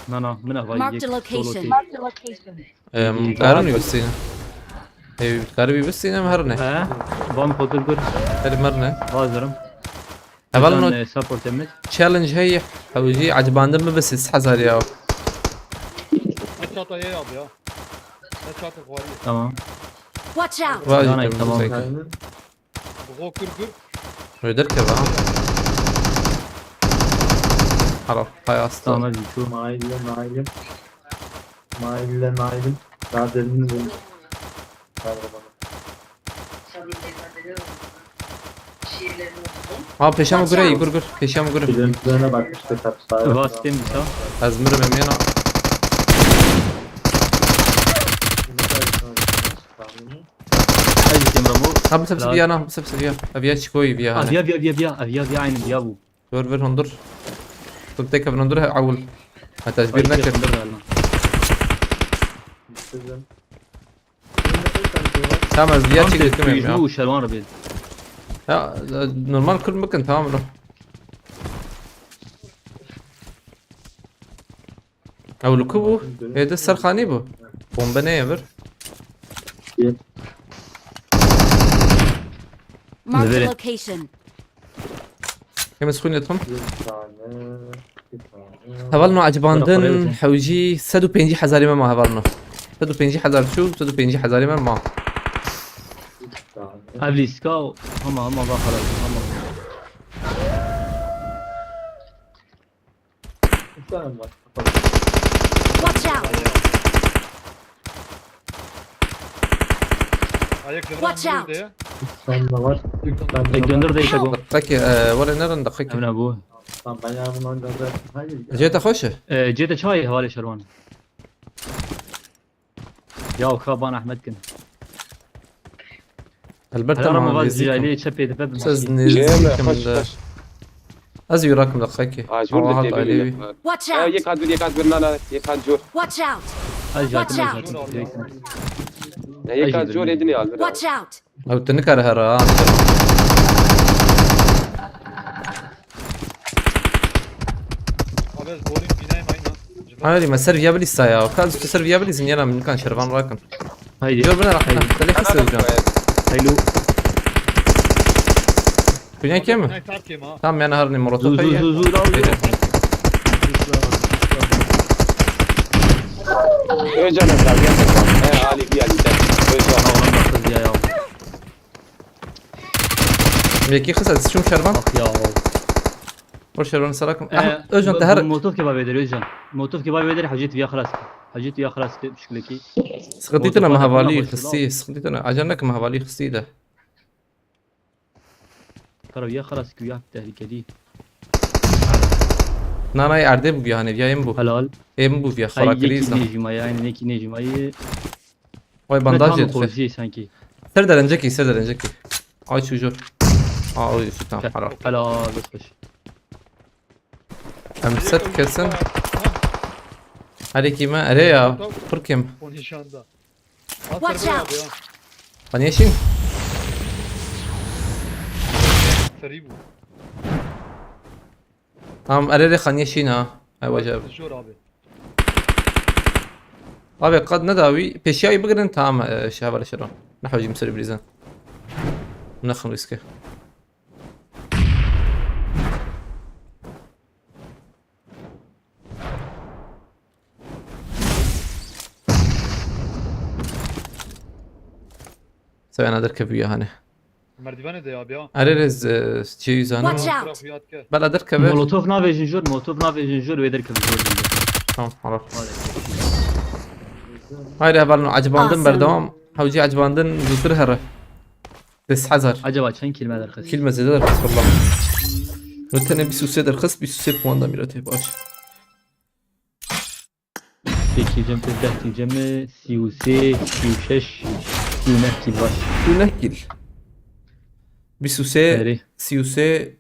Na na, min ava Marked a yek solo location. Tê. Em, Yekî karin daha wî bistîne. Ey, kari wî bistîne em herine. He? Van kodur gur. Hadi merine. Hazırım. Heval no e, support emir. Challenge heye. Hewcî acibandin mi bi sî hezar ya. Ne çata ye abi ya. Ne çata kuariye. Tamam. Watch out! Vay Yanay, canım, tamam. Zeki. Aynen. Go kür kür. Öder ki lan. Halo, hay aslan. Tamam, hadi şu. Maile, maile. Maile, maile. Daha derin mi? Ha, peşama Watch göre out. Gur gur. Peşama göre. Filmlerine bakmıştı kapsayı. Vastim sa. Ez mirim emiyena. Hadi Cemre bu. Ha, bu sefer bir yana, bu sefer bir yana. Aviya çıkıyor bir yana. Aviya, aviya, aviya, aviya, aviya, aynı aviya bu. Ver, ver, hundur. Tut tek hundur, ha, awul. Hatta bir Ay, nakır. Hundur galiba. Tamam, ez viya Tam çek tek diktim ya. Bu şervan rabin. Ya, e, normal kırm bakın, tamam bro. Ew li ku bû? Êdî ser xanî bû. Bombe neye vir? Mark the Livre. Location. Em ez xwînê dixwim. Bir tane, bir tane. Heval no Bana para acibandin verin. Hewcî sed û pêncî hezarî me ma heval no. Sed û pêncî hezar çû, sed û pêncî hezarî me ma. Bir tane. Ev lîska, ama, ama, bak, hala, ama. Üç tane mi var? Watch out! Ayak Watch out! Üç tane de var. Üç tane de var. Tek döndür de işte bu. Dakika, e, were neren dakika? Emre bu. Tamam, ben yardım önderden. Hayır. Cê te xweş e? E, cê te çayê hevalê şerwan. Ya, xaban Ahmet kin. Elbet Helal tamam, ama vaz nêzîk im. Cihayê çepê dibe bin. Siz Cem, nêzîk im xweş, de. Xweş. Ez yû rakim de xekî. Ha, jûr Allah de Teala têbî aleyhi. Watch out! Yek hat bir, yek hat bir, na, na, yek hat jûr. Watch out! Ay, Watch zaten out! Zaten direkt. Ne, yek hat jûr edin ya, bir. Watch out! Ew tu nikare here, ha. Abi, ez boring binayım aynen. Hayır, me ser viya bilî saya. Ka tu ser viya bilî zinyana min kan şervan rakin. Haydi. Gör buna rakin. Haydi. Tele xiste hocam. Haylo. Dünya kim? Tamam, yani her ne molotof. Zu, zu, zu, zu, zu, zu. Haydi. Özcan abi, gel. He, Ali, bir Ali, gel. Özcan. Tamam, nasıl ya, ya? Yekî xist ez çûm şervan. Ah ya. O şervan serakim. Eh, Özcan, te her... Molotof kebabê der Özcan. Molotof kebabê der, hacet viya xelas. Hacet viya xelas, pişkilekî. Sıkıntı tane mehavalî xistî, sıkıntı tane. Acan ne ki mehavalî xistî de. Kara viya xelas ki ya tehlikeli. Nanay erdê bu yani, viya em bu. Helal. Em bu viya, xora kriz. Yekî nêjîmayî, aynı yekî nêjîmayî. Vay, bandaj tam yetişe. Sanki. Ser derencekî, ser derencekî. Ay çocuğu. Aa, o yüzü tam haram. Helal, bes bes. Em set kesin. Her iki me, ere ya, pir kim. O nişanda. Watch out! Xaniye şîn? Serî bû. Tamam, ere re xaniye şîn ha. Ay, wacib. Zor abi. Abi, qad ne dawî, peşiyayı bigirin, tamam, e, şey, heval şero. Ne hocam, seri bilizan. Ne xın riske. Sevena derkeviya hani. Merdivene de abi ya. Erê rê, e, çêyî zanim. Watch out! Bela derkeve. Molotof navêjin jor, molotof navêjin jor, wê derkeve jor. Tamam, haram. Haydi hevalno, acibandin berdewam. Awesome. Hewcî acibandin zûtir here. Des hezar. Acaba çend kilme derxist? Kilme zêde derxist, wallah. Min tenê bîst û sê derxist, bîst û sê puan da mîretê, baş. Pêkî cem, pêzdeh tî cem, sî û sê, sî û şeş, sî û neh kîl baş. Sî û neh kîl. Bîst û sê, erê. Sî û sê,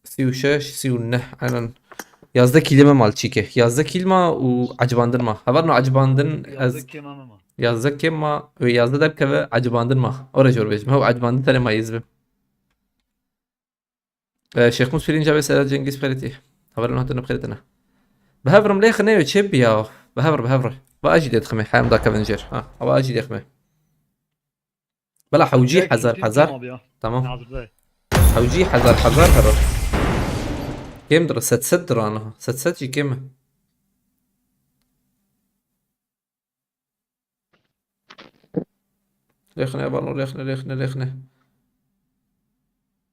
sî û şeş, sî û neh, aynen. Yazdeh kîlê me mal çîke. Yazdeh kîl ma û acibandin ma. Hevalno acibandin ez... Yazdeh kîlê me ma. Yazdeh kêm ma, wê yazdeh derkeve, ecibandin ma. Ora jor bêjim. Hew ecibandin tenê ma yê zibim. Ee, Şêxmûs Pirînca ve Sedat Cengiz Xeritî. Haber hatine xeritine. Bi hev rim lê xine çê bi ya. Bi hev re, bi hev re. Va ajî dê dixime. Hem da kevin jêr. Ha, va ajî dê xime. Bela hewcî hezar hezar. Tamam. Hewcî hezar hezar hero. Kêm dir, set set dir ana. Set set jî kêm e. Lêxine, balon lêxine, lêxine, lêxine.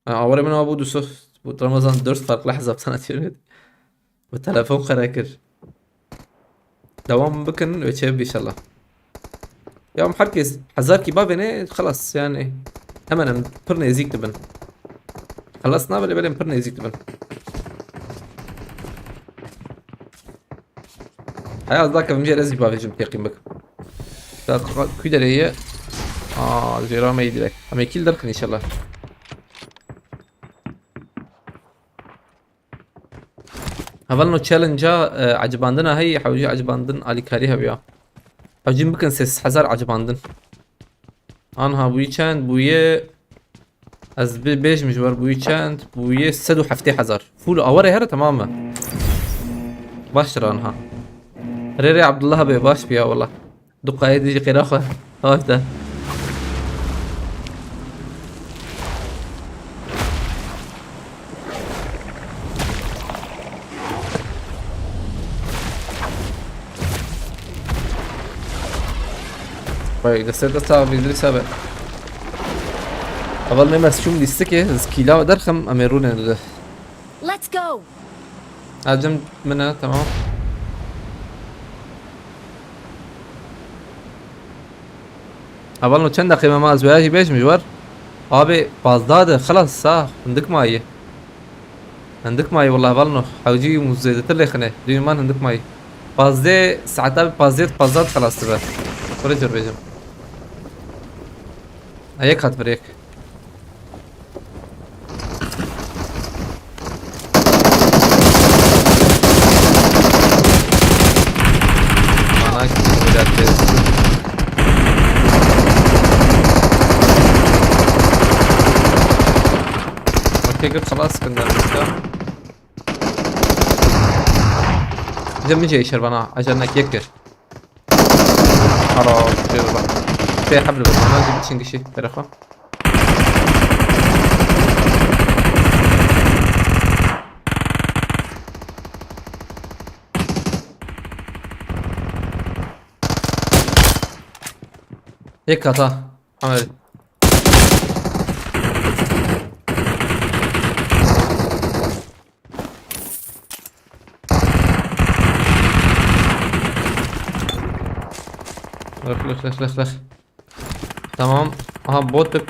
Ha, awarê min a bû du sed. Bu Ramazan dört farklı hesaptan atıyorum. Bu telefon qere kir. Devam bikin ve çev inşallah. Ya herkes hezar kî bavêne, xelas yani. Hemen hemen pir nêzîk dibin. Xelas nabe lê belê pir nêzîk dibin. Heya ez dakevim jê re ez jî bavêjim teqîm bikim. Da ku derê ye? Aa, jêra me yî direk. Em ê kî li derxin inşallah. Hevalno challenge-a, e, ecibandina heyî, hewcî ecibandin alîkarî hebiya. Hewcî bikin sê sed hezar ecibandin. Anha bûyî çend bûye? Ez bi-, bêjim ji wer bûyî çend? Bûye sed û heftê hezar. Full aware here, tamam mı? Baştir anha. Rê rê Abdullah abi baş biya wala. Duqayê dijî qêra xwe. Haş de. Vay, destê de sağ ol, bildirî sağ be. Aval ne mes çûm lîstikê, ez kîla derxim, em ê rûnê de. Let's go. Acım mine, tamam. Hevalno çend deqê me ma ez waya jî bêjim ji war. Abi pazdeh de xilas sa hindik mayî. Hindik mayî wala hevalno. Hewcî û zêdetir lêxine. Dûyî man hindik mayî. Pazdeh saeta bi pazdeh pazdeh xilas dibe. Kurê cor bêjim. Ha, yek hat vir yek. Mana ki millet tez. Okey, gir xelas, göndermişler. Cem mi şey şerbana, ajannak yek gir. Ara, şuraya bak. Şey, hablu bak. Ama bir çingişi, telefon. Yek hata. Ahmet. Lak, lak, lak, lak, lak. Tamam. Aha, botuk.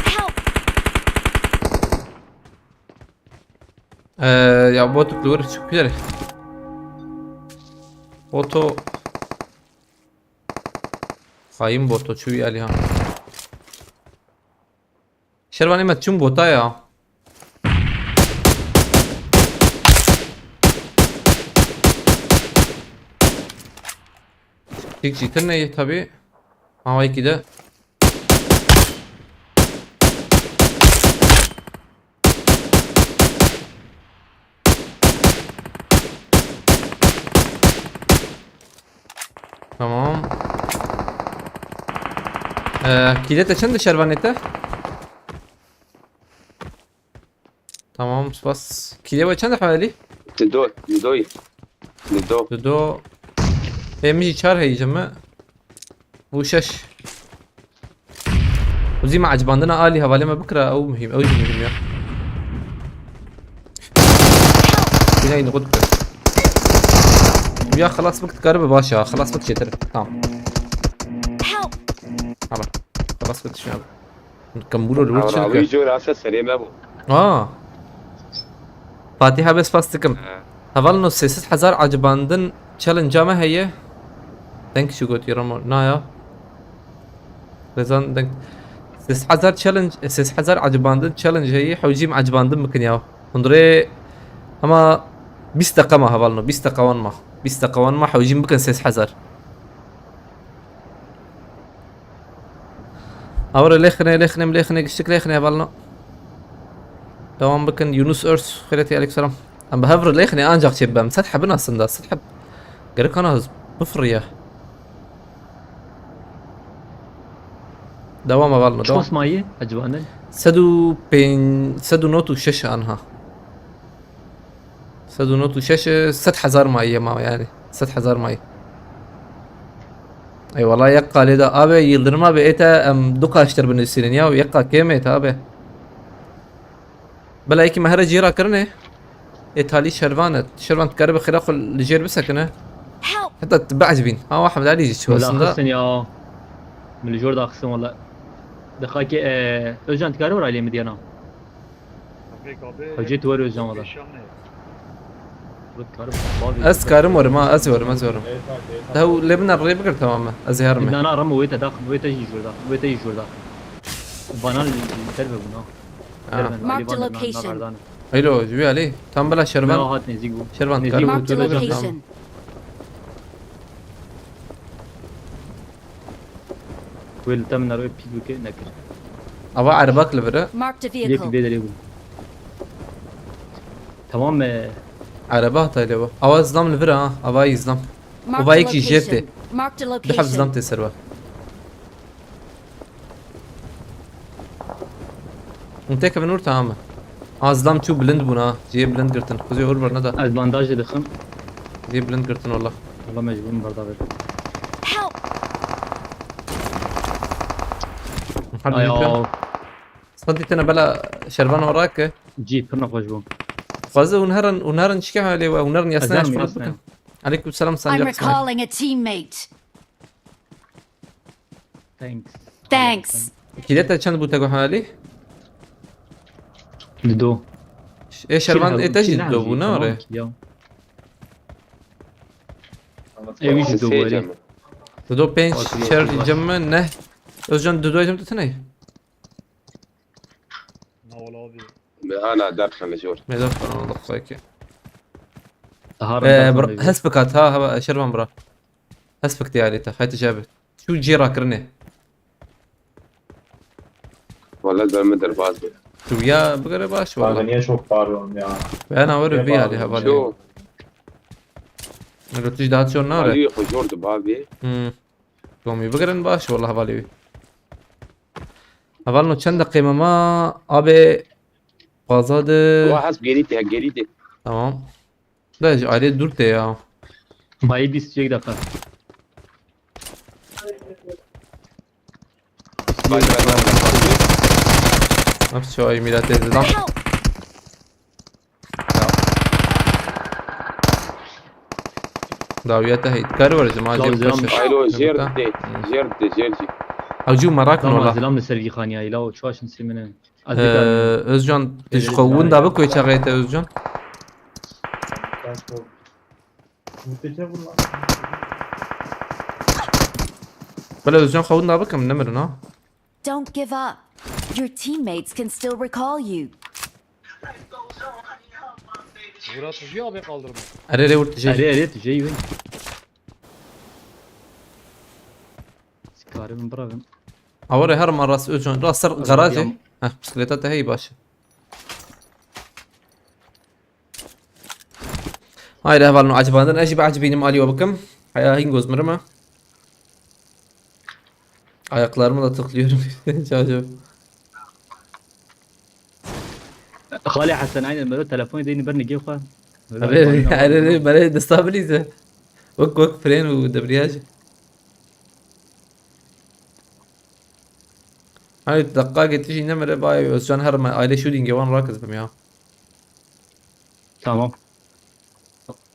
Help! Ee, ya botuk li wir çıkıyor. Boto. Hain boto, çuvi Ali ha. Şervanê me çûn bota ya. Tik jî tune ye tabi. Ama iki de. Tamam. Ee, kîlete çend e şervanê te? Tamam, spas. Kîlê we çend e hewelî? Dido, didoyî. Dido. Dido. Ê, min jî çar heyî ji me. Bû şeş. Uzî me ecibandina alî hevalê me bikira, ew muhîm, ew jî muhîm ya. Bîna yî nixwe dikir. Ya xelas bik dikaribe baş ya, xelas bik çêtir. Tamam. Help! Hala. Xelas bik şuna. Kembûlo li wir çi dike? Wî jor ase serê me bû. Aa. Fatîha, bes spas dikim. He. Hevalno sê sed hezar ecibandin challenge-a me heye. Deng çi gotî Ramo? Na ya. Rezan deng. Sê sed hezar challenge, sê sed hezar ecibandin challenge heye. Hewcîm ecibandin bikin ya. Hundirê Ama bîst deqa ma hevalno, bîst deqa wan ma. Bîst deqa wan ma hewcîn bikin sêz hezar. Awre lêxine, lêxine, lêxine, giştik lêxine hevalno. Devam bikin. Yunus Örs, xêretî aleyküm selam. Em bi hev re lêxine ancak çê bim. Sed hebin aslında, sed heb. Gerek ana hız bifriye. Devam hevalno, devam. Ços mayi, ecibandin? Sed û pênc, sed û nod û şeş anha. Sed û nod û şeş, sed hezar mayi ma yani. Sed hezar mayi. Eyvallah, yek qalê de abi Yıldırım abi ete em du kaştır binusînin ya, yek kêm ete abi. Bela yekî me here cîra kirine. Ê talî şervan e. Şervan dikare bi xêra xwe li jêr bisekine. Help! Heta tu biecibîn. Ha, Ahmed Ali jî çû aslında. Daxistin ya. Min li jor daxistin wala. Dixakê, e, Özcan dikare were alê min diyana. Hocê tu were Özcan wala. Ez karim werim ha, ez werim, ez werim. Dew lê min rê bigir tamam mı? Ez ê herim. Nana ram wê te daxin, wê te jî jor daxin, wê te jî jor daxin. Bana li, li derve bûna. Ha. Derve, Marked a location. Alo, ji wî alî. Tam bila Şervan. Ne hat nêzîk bû. Şervan, nêzîk karim bû, tu Marked a location. Wê li te min nerwê pîl bike nekir. Ava erebak li vir e. Marked a vehicle. Yek vê derê bû. Tamam me. Ereba hatay lê bu. Ava zlam li vir e ha. Ava yî zlam. Ava yek jî jê tê. Marked a location. Du heb zlam tê ser we. Hûn têkevin ûr tamam e. A zlam çû bilind bûn ha. Cihê bilind girtin. Xuzê ûr berneda. Ez bandajê dixim. Cihê bilind girtin wala. Wala mecbûr min berda vê. Help! Muhammed Ayo. Santî tene bela şervan ora ke. Cî pir nexweş bû. Xwazê hûn herin, hûn herin çike halê we, hûn herin yasine şpîl bikin. Aleyküm selam. I'm recalling a teammate. Thanks. Thanks. Kîleta çend bû te got halî? Dido. Ê şervan ê te jî dido bû ne ore? Ê wî jî dido bû erê. Dido pênc şer cem me ne? Özcan dido cem tu tine? Na wala abi. Me ana derxin li jor. Me derxin Allah xweke. Daha hes bikat ha, ha şervan bira. Hes bik diyarê te, xetî çabe. Çû cê rakirinê. Wala zer min derbas bû. Tu ya bigere baş wala. Bana niye çok bağırıyorum ya? Ben awar bir hali havalı. Ço. Rötüş daha çor nare. Ali xwe jor di bavê. Hmm. Komî bigirin baş wala havalı. Hevalno çend deqê me ma abi qaza de. Wa hes gerî te, gerî te. Tamam. Da ji ailê dûr te ya. Bayî bîst yek deqa. Bak, bak, bak, bak. Nefs çawayî mîratê zidan. Help! Ya. Dawiya te heyt. Kar var ji ma jê bikşe. Aylo, jêr de, jêr de, jêr jî. Ew jî merak nola. Zilam li ser vî xaniya, îla û çaşin sîmine. Ee, Özcan, tu ji xwe winda bik wê çaxê te Özcan. Bele Özcan xwe winda bikim, nemirin ha. Don't give up. Your teammates can still recall you. Murat, hızlı abi kaldırma. Erê, erê, vur tijê. Erê, erê, tijê yûn. Sikarê min biravin. Aware her ma rast Özcan, rast ser garajê. Heh, bisikleta te heyî baş. Haydi hevalno, acibandin. Ez jî biecibînim alî we bikim. Heya hîn goz mirime. Ayaklarımı da tıklıyorum. Çajo. Xalê Hesen, aynen, mero telefonê deyni ber nigê xwe. Erê, erê, erê, mere destabilize. Wek, wek fren û debriyaj. Hayır, dakika geçti, yine mere bay Özcan her ma-, aile shooting'e wan rakız bim ya. Tamam.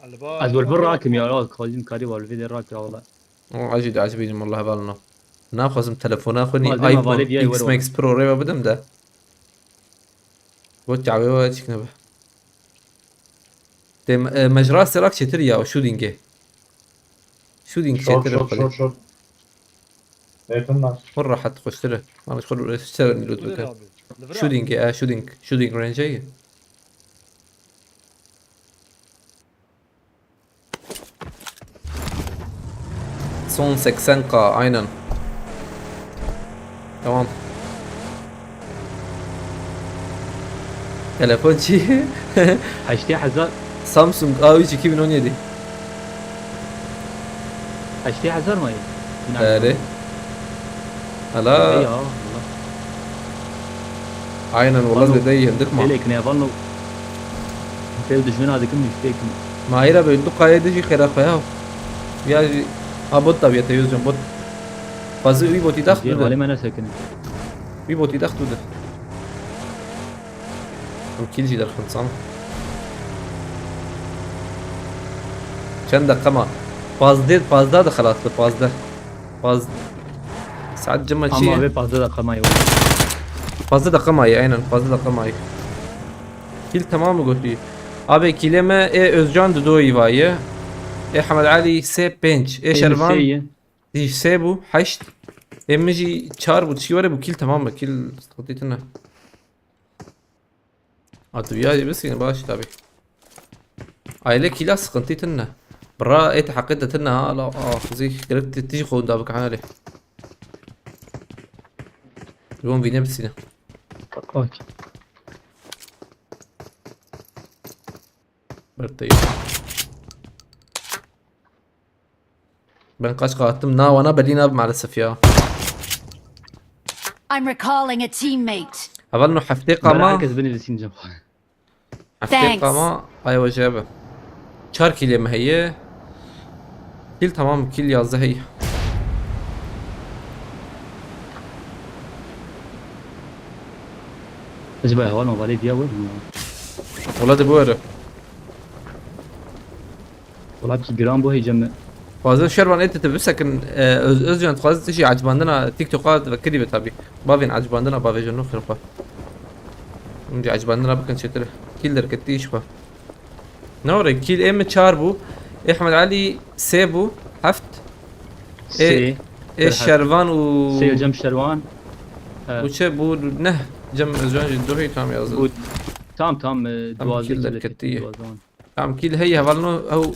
Ez wal bir rakim ya, ya, kazim kari wal vê de rak ya wala. O acı da acı benim Allah balına. Naxwazim telefona xwe nî iPhone X Max Pro rê bidim de. Bo çavê we çik nebe. Te me-, e, mecra serak çêtir ya, shooting'e. Shooting çêtir. Short, short, short. Yakın var. Xwe rahat xweştir e. Maliş xwe ser nîrot bike. Shooting e, shooting. Shooting range ye. Son seksen K, aynen. Tamam. Telefon çi? Heştê hezar. Samsung A üç iki bin on yedi. Heştê hezar mı? Erê. Hala. Ya Allah. Aynen, wala zêde hindik ma. Lêlek ne, vano. Pêl dijmena dikim, niftekim. Mahira be, du qayê dijî xêra xwe ya. Ya jî, ha bot da biyete, yüz can bot. Fazla wî botî daxt Diğer bide. Halime ne sekine. Wî botî daxt bide. Ew kîl jî derxin, sam. Çend deqe ma? Pazdeh, pazdeh de xelas bi, pazdeh. Paz-, saet cima çi Ama ye? Abi pazdeh deqe ma ye. Pazdeh deqe ma ye, aynen, pazdeh deqe ma ye. Kîl tamam mı gotî? Abi kîlê me ê Özcan didoyî va ye. Ê Hemed Alî sê pênc. Ê Ê Şervan sê ye. Dî sê bû, heşt. Ê min jî çar bû, çi were bû, kîl tamam mı? Kîl sıkıntı tine. Artık ya, bir sene baş tabi. Aile kila sıkıntı tınne. Bra et hakkı da tınne ha, la, ah, zih, gerek ti-, tiji xo da bıkan ale. Yon vine bir sene. Bak. Bertayı. Ben kaç kattım? Na, wana belli nav maalesef ya. I'm recalling a teammate. Heval no heftê Bera qama. Herkes beni de sineceğim. Heftê Thanks. Qama ay wece be. Çar kîlê me heye. Kîl tamam, kîl yazdeh heye. Acaba heval no valê diya were mi? Wala de bu were. Wala ki giran bu heycem mi? Fazla Şervan ete te bisekin, e, Öz-, Özcan fazla tişi acibandina TikTok'a ve kiribe tabi. Bavên acibandina bavêjin no xirpa. Önce acibandina bakın çetir. Killer ketti iş ba. Ne ore? Kil em çar bu. Ehmed Ali sê bu. Heft. E, Sê. e Şervan u Sê Cem Şervan. He. Bu çe bu ne? Cem Özcan jî duhî tam yazdı. Bu tam tam, e, Tam duazda killer killer ketti. Ketti duazda. Tam kil hey hevalno ew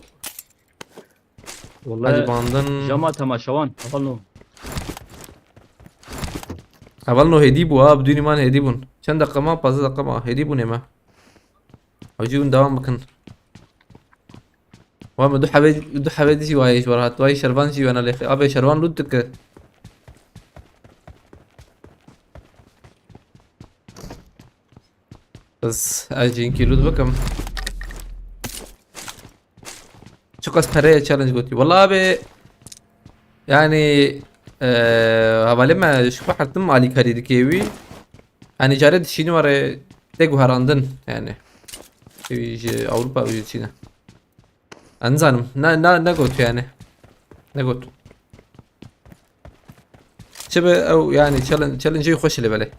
Vallahi acibandin. Cama temaşawan. Hevalno. Hevalno hêdî bû ha, bidûnî man hêdî bûn. Çend deqa ma? Pazdeh deqa ma. Hêdî bûnê me. Hacî hûn devam bikin. Wa me du hevê, du hevê dijî wayê ji we re hat. Wayê Şervan jî wena lêxê. Abê Şervan lût dike. Ez, ez jî hinkî lût bikim. Çiqas pereyê challenge gotî. Wela abê, yani, e, hevalê me ji xwe hertim alîkarî dike wî. Yanî carê dişînî were tê guherandin, yani. Wî ji Ewropa wî diçîne. Ez nizanim. Ne, ne, ne got yani. Ne got. Çi be ew yani challenge, challenge xweş lê belê.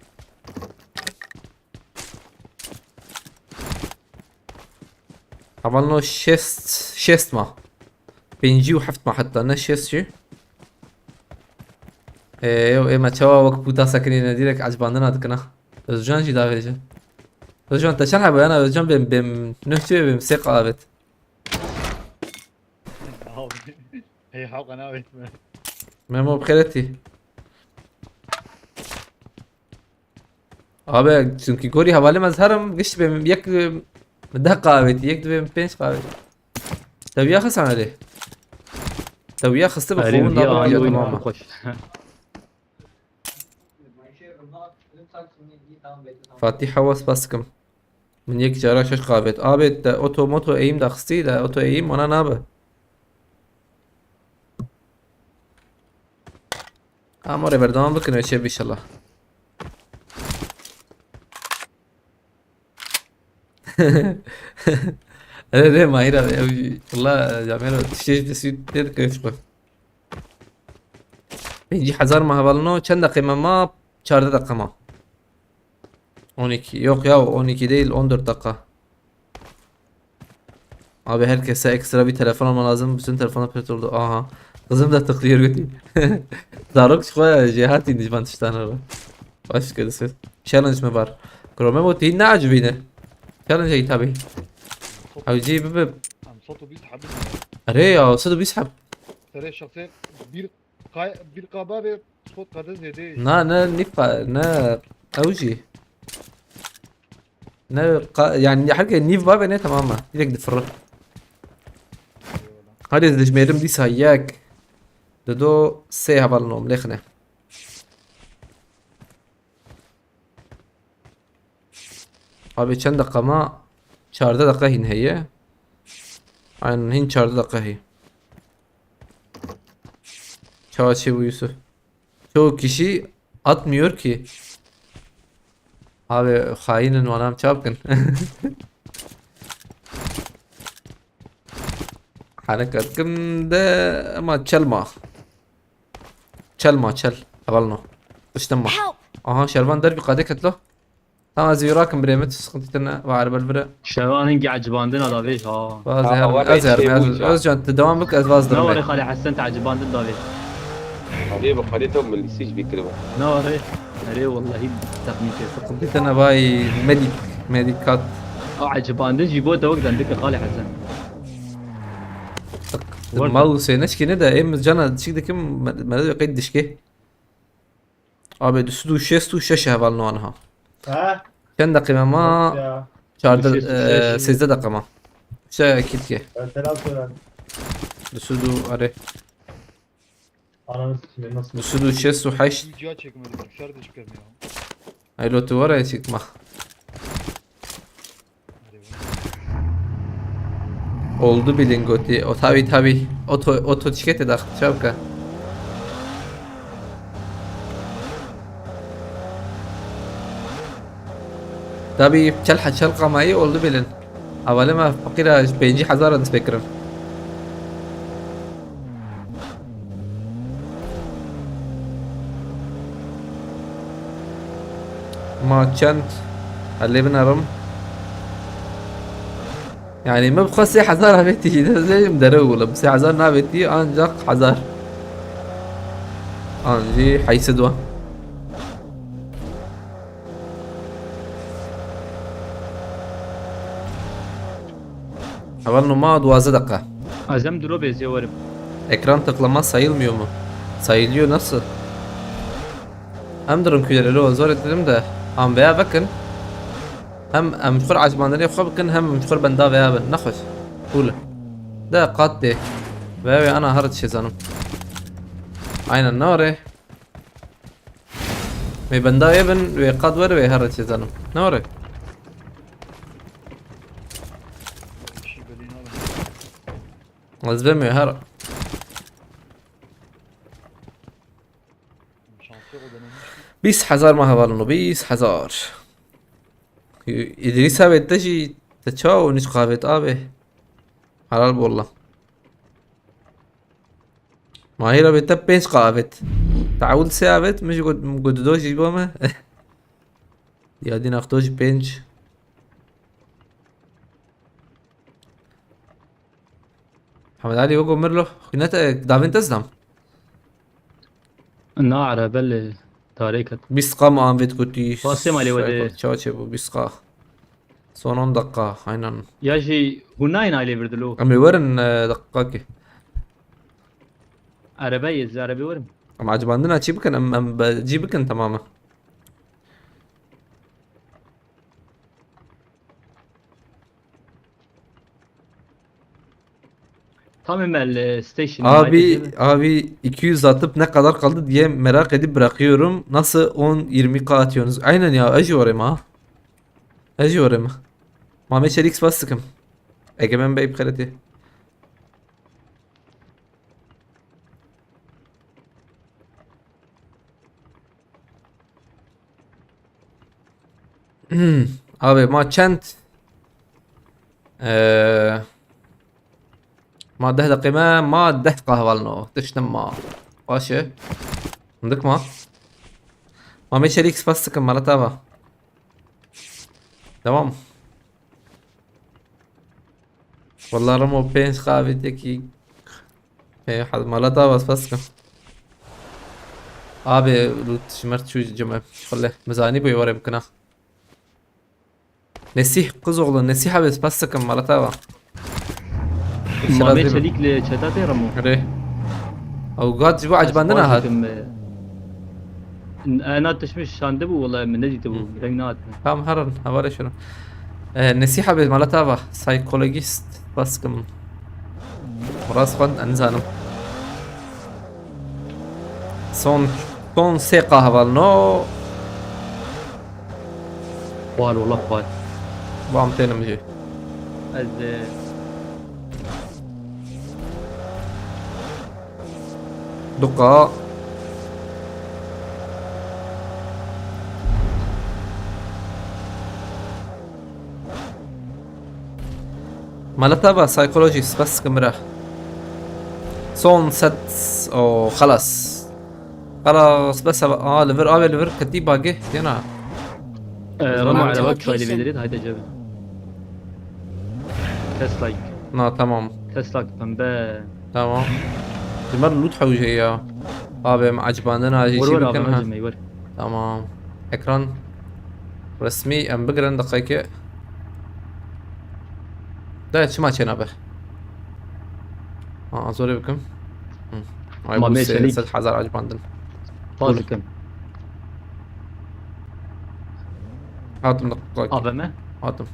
Hevalno şêst, şêst ma. Pêncî û heft ma heta, ne şêst jî. Ê, ew ê me çawa wek puta sekinîne, direkt ecbandina dikina. Özcan jî davêje. Özcan te çend hebe yana Özcan bêm, bêm nuh çi bêm sê qavêt. Abi. Hey, hewqa navêt me. Memo bi xêretî. Abi, çünkü gorî hevalê me ez herim, giş bêm yek, e, deh qavêtî, yek dibêm pênc qavêtî. Te wiya xistan erê. Te wiya xiste bi Erê, xovin wiya da anî ya oyun tamam. Xweş. Fatîha was baskim. Min yek cara şeş qavêt. Abê te oto moto eğim de xistî de oto eğim ona nabe. Ama oraya berdewam bikin ve çê inşallah. Evet, evet, Mahir abi. Ev, valla, camiyero tiştê tiştê tê dikevî xwe. Pêncî hezar ma hevalino, çend deqê me ma? Çardeh deqe ma. On iki. Yok ya, on iki değil, on dört dakika. Abi herkese ekstra bir telefon alma lazım. Bütün telefonlar pert oldu. Aha. Kızım da tıklıyor götü. Zarok çıkıyor ya, Cihat indi ben tiştan ara. Başka da söz. Challenge mi var? Krome bu değil ne acı beni. Challenge iyi tabi. Abi G bir. Am صوته بيسحب. Are ya, صوته بيسحب. Erê şexsê bir kay-, bir kaba ve spot kadar zêde. Na, ne, nîfa, ne, ew jî. Ne, ka-, yani, herkes nîv babe ne, tamam mı? Direkt difirre. Hadi dijmêrim dîsa yek. Dido sê heval nom, lêxine. Abi çend dakika ma? Çardeh dakika hîn heye. Aynen, hîn çardeh dakika heye. Çawa çê bu Yusuf? Çoğu kişi atmıyor ki. Abi hainin, wana em çawa bikin? Hereket kim de, ama çelma. Çelma, çel. Hevalno. Tiştim ma. Help! Aha, Şervan derbi qadê ketlo. Tamam, ez vî rakim birê min, tu sıkıntı tine, va erbel bire. Şervan hingî ecibandin a davê, ha. Vaz Aha, her, var ez her, şey ez, bu ya. Özcan, tu devam bik, ez vaz Ne durme. Warê Xalê Hesen, te ecibandin davê. Xalê bi xalê te milîsî ji bî kiriba. Ne warê? Erê wallahî, texmîn kir. Sıkıntı tine vay, medik, medikat. A ecibandin jî bo te wek zendike Xalê Hesen. Mal Hüseyin eşkine de, em cana çik dikim, me-, me-, qeyd dişke. Abi, du sed û şêst û şeş heval no anha. Ha? Çend dakika ma? Ya. Çardeh, Du sed û şêst. E, sêzdeh dakika ma. Şey, kitke. Ben selam söyle. Du sed û, are. Ananı sikeyim, nasıl? Du sed û şêst û heşt. Video çekmedim, şarj çıkmıyor. Elo, tu var ya çıkma. Oldu bilin goti. O tabi tabi. Oto, oto çikete da çavka. Tabi çel ha çel kamayı oldu bilin. Avale ma fakira pêncî hezar dest pê kirin. Ma çend? Ez lê binerim. Yani min bi xwe sê hezar avêtî jî, ez lê jim dere wile. Bi sê hezar navêtî, ancak hezar. An jî heyse dua. Heval numa duwazdeh dakika. Azem duro bêzê werim. Ekran tıklama sayılmıyor mu? Sayılıyor, nasıl? Em dirin kuyerê lo, zor dedim de. Em veya vekin. Hem em ji xwe ecibandinê xwe bikin, hem em ji xwe benda veya bin. Nexweş. Cool. De qat tê. Veya ve ana her şey zanim. Aynen, ne var e? Wê bendayê bin, wê qad were, wê her çi zanim. Ne were? Bir şey belli inanın. Ez bim wê her. Şanslı o denemiş. Bîst hezar ma hevalino, bîst hezar. Îdrîs abi te jî te çawa û nîç qavêt abi. Helal bollah. Mahir abi te pênc qa avêt. Te ewil sê avêt, min jî got, got do jî bo me. Ya dîn axto jî pênc. Hemed Ali wego mirlo. Xwîne te davên te zidam. Na erebe li tarê ket. Bîst qa min avêt gotî. Pasê malê we de. Çawa çê bû bîst qa. Son on dakika, aynen. Ya jî hûn nayên ailê vir dilo. Em ê werin, e, dakikakê. Erebe yê, ez erebe werim. Em ecibandina çî bikin, em, em be, cî bikin temamen. Tam Emel, e, station. Abi, abi iki yüz atıp ne kadar kaldı diye merak edip bırakıyorum. Nasıl on yirmi K atıyorsunuz? Aynen ya, ez jî oraya ma. Ez jî oraya ma. Mame Çelik spas sıkım. Egemen Bey bixeleti. Hmm, abi ma çend? Ee, ma deh deqê me, ma deh qahval no. Tiştim ma. Baş e. Hindik ma. Mame Çelik spas sıkın, mala tava. Tamam. Vallahi Ramo pênc qavê tekî. Hey, hal mala tava spas sıkın. Abi, lut şmer çû cime. Şöyle, mizani bu yuvara bikina. Nesih, kız oğlu, Nesih abi, spas sıkın, mala tava. Mame Çelik li çeta tê Ramo. Re. Ew gat ji bo ecibandina hat. Ena tişt min şandibû, wela min nedîtibû, reng nehatibû. Tamam, herin, hevalê şunu. Ee, Nesîha bê, mala te ava, psikologist, baskim. Rast xwend, ez nizanim. Son, son sê qa hevalno. Xwal, wela xwal. Vam tênim jî. Ez, e, Duqa. Mala te ava, psikolojî, spas dikim bira. Son set, o, xelas. Xelas, bes ava, aa, li vir avê, li vir ketî bagê, têna. Ee, Ramo, araba çay li vê dirê, haydi cebe. Tesla. Na, tamam. Tesla pembe. Tamam. Ji me re loot hewce ya. Abi, em ecibandina jî Were çi were bikin abi, ha? Hacı Mey, were. Tamam. Ekran resmî em bigirin deqeyke. De çima çênabe? Ha, zorê bikim. Hı. Ay, Ma bu bê se-, çelik. Sed hezar ecibandin. Paz Dur. Bikim. Hatim deqeyke. A V M? Hatim.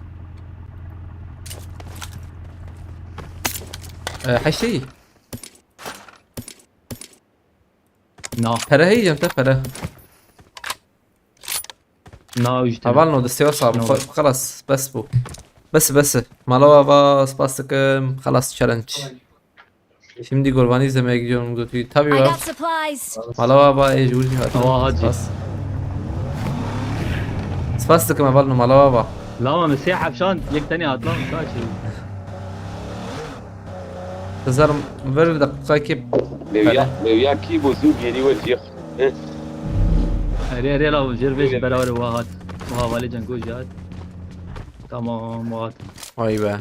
Ee, her şey. Na. Pere heye cem te pere. Na, işte. Heval no, destê we sağ bû. No. Xwe-, xelas, bes bû. Bes, bes. Mala we ava, spas dikim. Xelas, challenge. Şimdi Gorvanî izlemeye gidiyorum, götü. Tabii I var. Got supplies. Mala we ava, ê ji wir jî hatin. Ava hacî. Spas. Spas dikim heval no, mala we ava. Lama min sê hefşan, yek tenê hat, lan, kaç şey. Dizarim vir deqeyekê. Lêwiya, pere. Lêwiya kî bû zû gêrî we cîx. Erê, erê, la jêr vê ji beraber wa hat. Wa hevalê cengo jî hat. Tamam, wa hat. Vay be.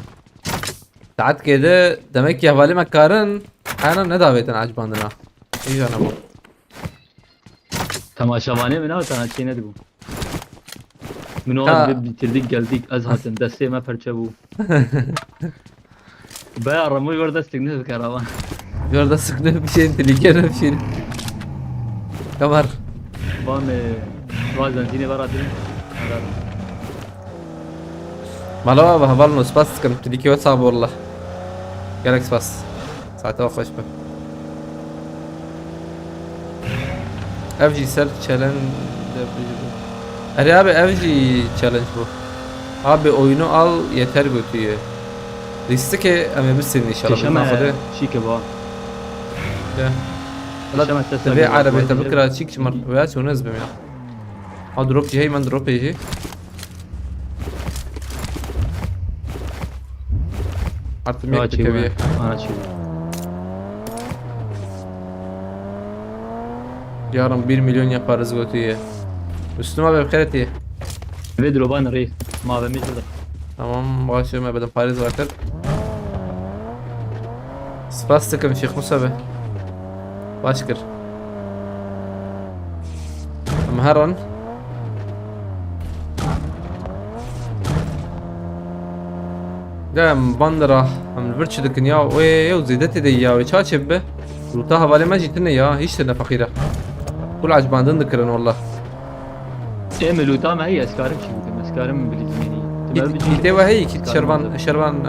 Saet kê de demek ki hevalê me karin. Hena nedavêtin ecibandina. Îja nebû. Temaşevanê min a, temaşê nedibû. Min o Ha. Bitirdik geldik, ez hatim, destê me perçe bû. Baya Remoy gor destek ne bikar ama. Gor destek ne bir şeyin tilike ne bir şeyin. Kamar. Bam, e, bazen zine var adım. Mala we ava, heval no, spas dikim, tilîkê we sax be wallah. Gelek spas. Saete we xweş be. Ev jî ser challenge de bijî. Erê abi, ev jî challenge bû. Abi oyunu al yeter götüyü. Lîstikê em ê bisînin inşallah. Keşeme bi izna Xwedê. Şîke ba. Ya. Keşeme sesle Vê bir erebê te bak. Bikira çîk çi mar veya çi hûn ez bim ya. Ha, drop jî heye, min dropê jî. Artık yek dikeviye. Ana çeviye. Yarın bir milyon yaparız götüye. Müslüm abi, dikkat et. Ve droban rê. Ma ve mi şurada. Tamam, başlıyorum, ebeden Paris zaten. Spas dikim Şêx Musa be. Baş kir. Em herin. De em bandira, em li vir çi dikin ya? Wê ew zêde tê de ya, wê ça çê bibe? Rûta hevalê me jî tune ya, hiç tune feqîr e. Kul ecbandin dikirin wallah. Ê, min lûta me heye, ez karim çi bikim, ez karim bilîzmênî. Kît-, kîtê we heye, kît şervan, şervan, e,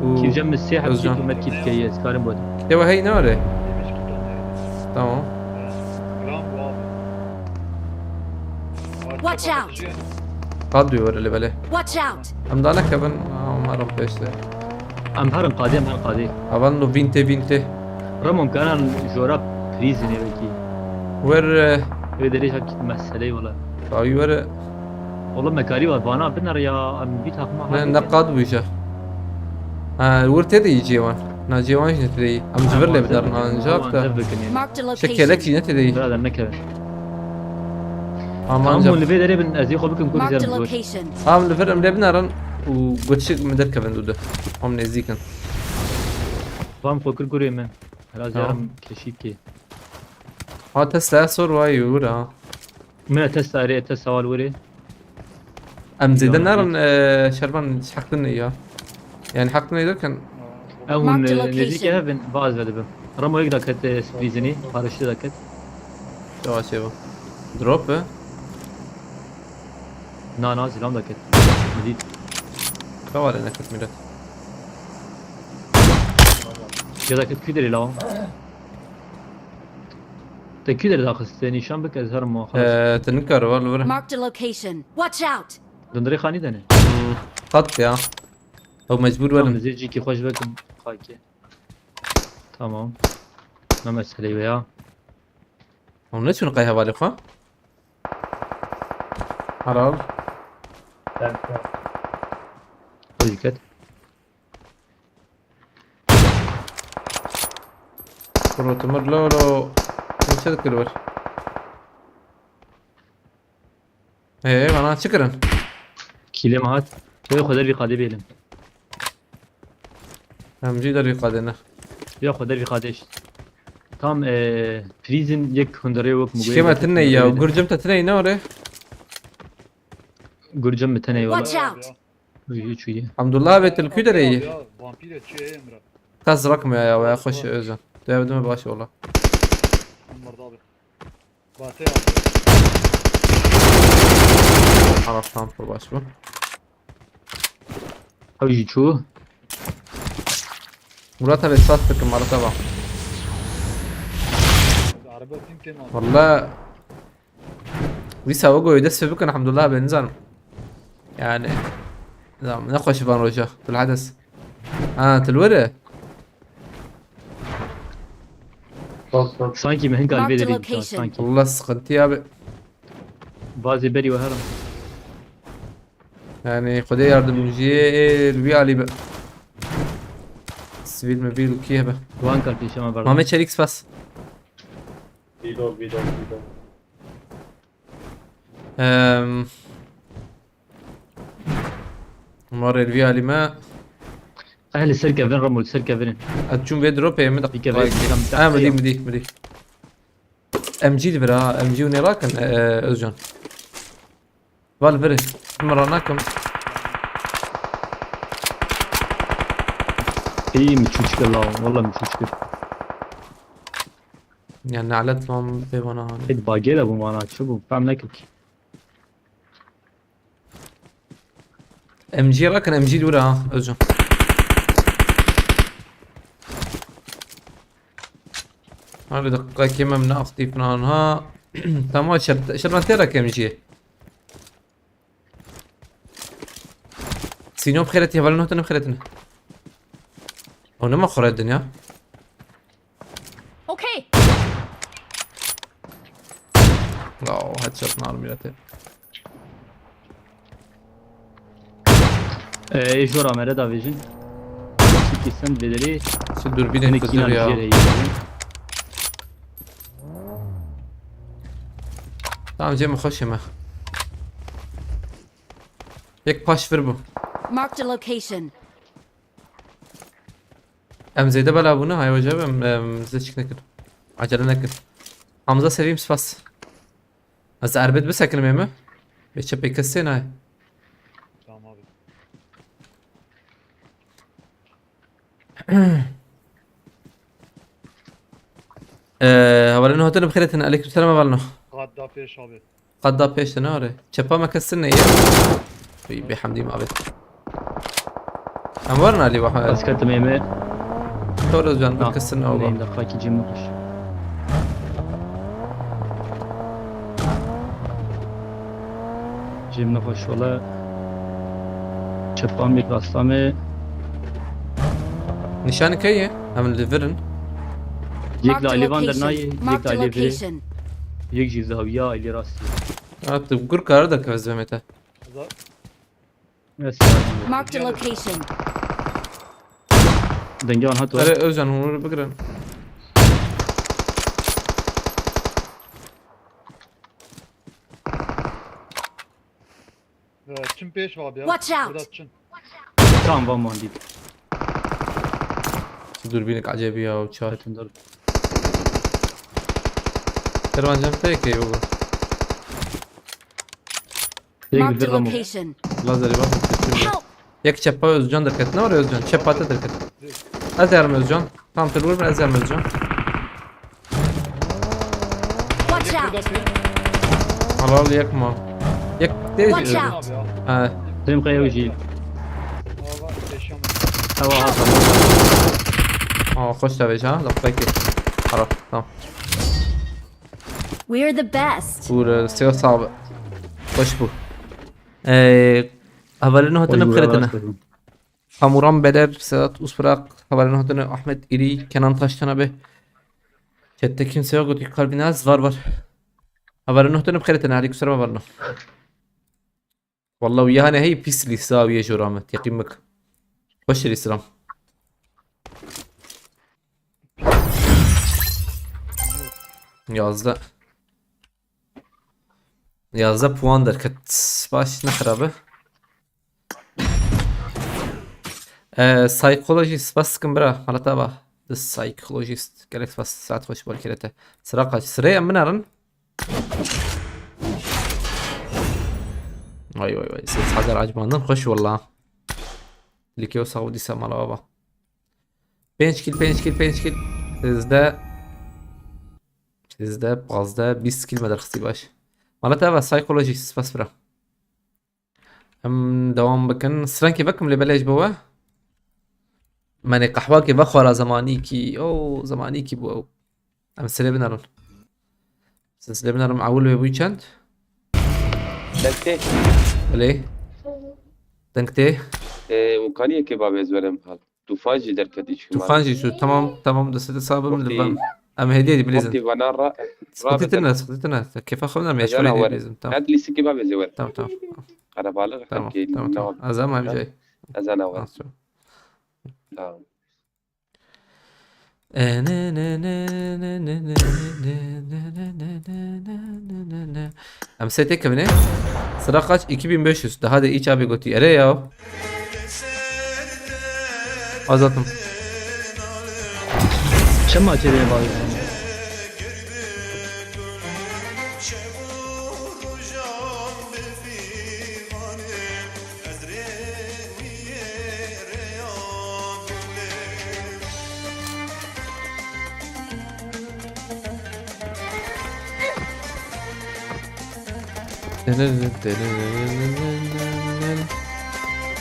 û kîvje min sê heb Özcan. Kît û met kît keye, ez karim bodim. Kîtê we heye ne were? Tamam. Watch out! Qad duyuyor öyle böyle. Watch out! Em daha ne kevin? Aa, umarım peşte. Em herin qadê, em herin qadê. Avan no vinte vinte. Ramon kanan jora prizine belki. Wer, e, Ve derê hak meseleyê wala. Tabii wer. Oğlum me karî var, bana biner ya, em bir takma. Ne, ne qad bu işe? Ha, wir te de iyi civan. Na civan işte te de iyi. Em ji vir lê bidarin ancak da. Marked a location. Şekelek yine te de iyi. Birader ne kevin. Aman. Tamam, canım. Li vê derê bin, ez ê xwe bikim ku. Marked a location. Am li vir em lê binarin û goçik min derkevin dû de. Am nêzîkin. Vam xwe kir gurê min. Hela ziyarim keşîkê. Ha, Tesla sor vay û ra. Min Tesla erê, Tesla wal were. Em zêde narin, e, şervan heq din ya. Yani heq din derken. Ew hûn, e, nêzîkê hev in, vaz vedibim. Ramo yek daket, e, Prizinî, paraşütü daket. Yavaş yavaş. Drop e? Na, na, zilam daket. Midît. Kawale neket millet. Ya daket küderi la. Te küderi daxiste, nîşan bike, ez herim o, xalas. Ee, te nikare, var li vir. Marked a location. Watch out! Dundirê xanî de ne? Hmm, qat ya. Ew mecbur Tamam, werin. Zê cîkî xweş vekim, xakê. Tamam. Ne meseleyê we ya? Hûn neçûn qey hevalê xwe? Helal. Xwe jî ket. Kuro Timur lo lo. Hûn çi dikir wir? Ee, bana çi kirin? Kîlê me hat. Wê xwe dervî qadê bêlim. Em jî dervî qadê ne. Ya xwe dervî qadê şt. Tam, e, Prison yek hunderê wek mi Şikê me goyê tine ya, hunderê de. Gurcim te tine ne ore? Gurcim mi tine ya. Watch out! Uy, uy, uy. Hamdullah ve tilkü de reyi. Ya, vampire çi ye, Emre? Kas rakmıyor ya, ya, xweş Özcan. Döv dime baş ola. Ambar da abi. Bate abi. Araftan pur baş bu. Ew jî çû. Murat abi sat tıkım arada bak. Araba tim tem abi. Valla. Wî sawa goyê dest pê bikin, elhamdulillah, ben nizanim. Yani, nizanim, ne xweş van roja. Bilhades. Ha, til were. Sanki me hin Marked a kalbê de location. Sanki. Allah sıkıntı abi. Bazı beri ve herim. Yani, Xwedê yardimciyê ê li wî alî be. Sivîl mivîl û kî hebe. Wan kar pêşe me berdan. Mame Çelik spas. Vîdok, vîdok, vîdok. Ehm. Marê li vî alî me. Eh, li ser kevin Ramo, li ser kevin. Ez çûm vê dropê min de. Vî kevin, vî kevin. Ah, midî, midî, midî. M G li vir ha, M G û nêrakin, e, Özcan. Val viri. Min ranakim. İyi mi çuçke la? Valla mi çuçke. Ya nalet lan pê bana hani. Hadi bagê de bu mana, çi bu? Fem nekik. M G rakin, M G dûr ha, Özcan. Hadi dakika kemem ne aktif nan ha. Tamam, şer-, şerman tera M G. Sînyo bixêretin, hevalên hotin bixêretin. O nema xwe re dinya. Okay. Wow, headshot nar milete. Ee, ê jora mere davêjin. Çikî send vêderê. Çi durbînê kutir ya. Tamam, cem xweşê me. Yek paş vir bû. Marked a location. Em zêde bela bûne, hay weceb em, em zê çik nekir. Acele nekir. Hamza sevîm spas. Ez erbet bisekinim ê mi? Bê çepê kesê nayê. Tamam abi. Ee, hevalên hotin bixêretin. Aleyküm selam hevalno. Qat da pêş abi. Qada pêş de ne are. Çepa me kestin ne ye. Uy, bê hemdî ma bê. Em werin alî wahme. Ez ketim ê me. Tor Özcan, bir kestin ne oba. Neyim de fakî cim nixweş. Cim nixweş wala. Çepan bir rasta me. Nişanî key ye? Em li vir in. Yek li alî van dernayê, yek li alî vir. Yek jî zawiya alî rastî. Ha, tu gur kare de kevez demete. Za- Yes. Marked a location. Dengê wan hat. Erê, Özcan, hûn bigirin. Ee, çin pêş va abi ya. Watch out! Burada çin. Tam van man dît. Şu durbînek acayip ya, uçar. Zaten dur. Kervan can pek iyi bu. Marked a location. Lazeri bak. Help! Yek çepa Özcan derket. Ne var Özcan? Çepa te derket. Ez yarım Özcan. Tam tur vur, ez yarım Özcan. Watch out! Helal, yek ma. Yek de. Watch out! Ha. Rêm qey ew jî. Ewa hata. Aa, xweş tevêj ha. Lafekî. Helal. Tamam. We're the best. Bû, e, sêya sabe. Xweş bû. Ee, hevalên hatine bixêretine. Kamuran Beler, Sedat Usbrak, hevalên hatine Ahmet İri, Kenan Taştan abi. Çettekin Seyo gotî kalbî naz var var. Hevalên hatine bixêretine, alî kusura me varna. Wallah, wî hane hey pîs lîsa wî jora me. Teqîm bik. Xweş lîsram. Yazdeh. Yazdeh puan derket. Baş, ne xirabe. Ee, Psychology, spas dikim bira. Halata ba. The Psychologist. Gelek spas, saet xweş bol kirete. Sıra kaç? Sıraya min arin. Vay vay vay. Ses hazır acmandın. Xweş valla. Like o sağ ol, dîsa mala baba. Pênc kil, pênc kil, pênc kil. Sizdeh. Sizdeh, pazdeh, bîst kil me derxistî baş. Mala te eva Psychology, spas bira. Em dewam bikin. Srenkê vekim lê belê ji bo we. Menê qehwakê vexwara zemanîkî. O zemanîkî bû ew. Em silê binarin. Silê binarin ewil wê bûyî çend? Dengtê. Belê. Dengtê. Ee, û kaniyê kebabê ez werim hal. Tufan jî derketî çi Tufan jî şu. Tamam, tamam, destê sabim li Wextî- ben. Em hediye dî bilîzin. Wextî vana ra. Sıkıntı etme, sıkıntı etme. Kefa xemdan me. Ezana Şöyle werim. bilîzin. Tamam. Hadi lîstikê bavê zê werim. Tamam, tamam. Qerebalix Tamam, xelkê. tamam. Azam hem jay. Ezana werim. Nasıl? Tamam. E, ne, ne, ne. Em sê tek kevine. Sıra kaç? iki bin beş yüz. Daha da iç abi goti. Ere ya. Azatım. Çema çêrê bavê.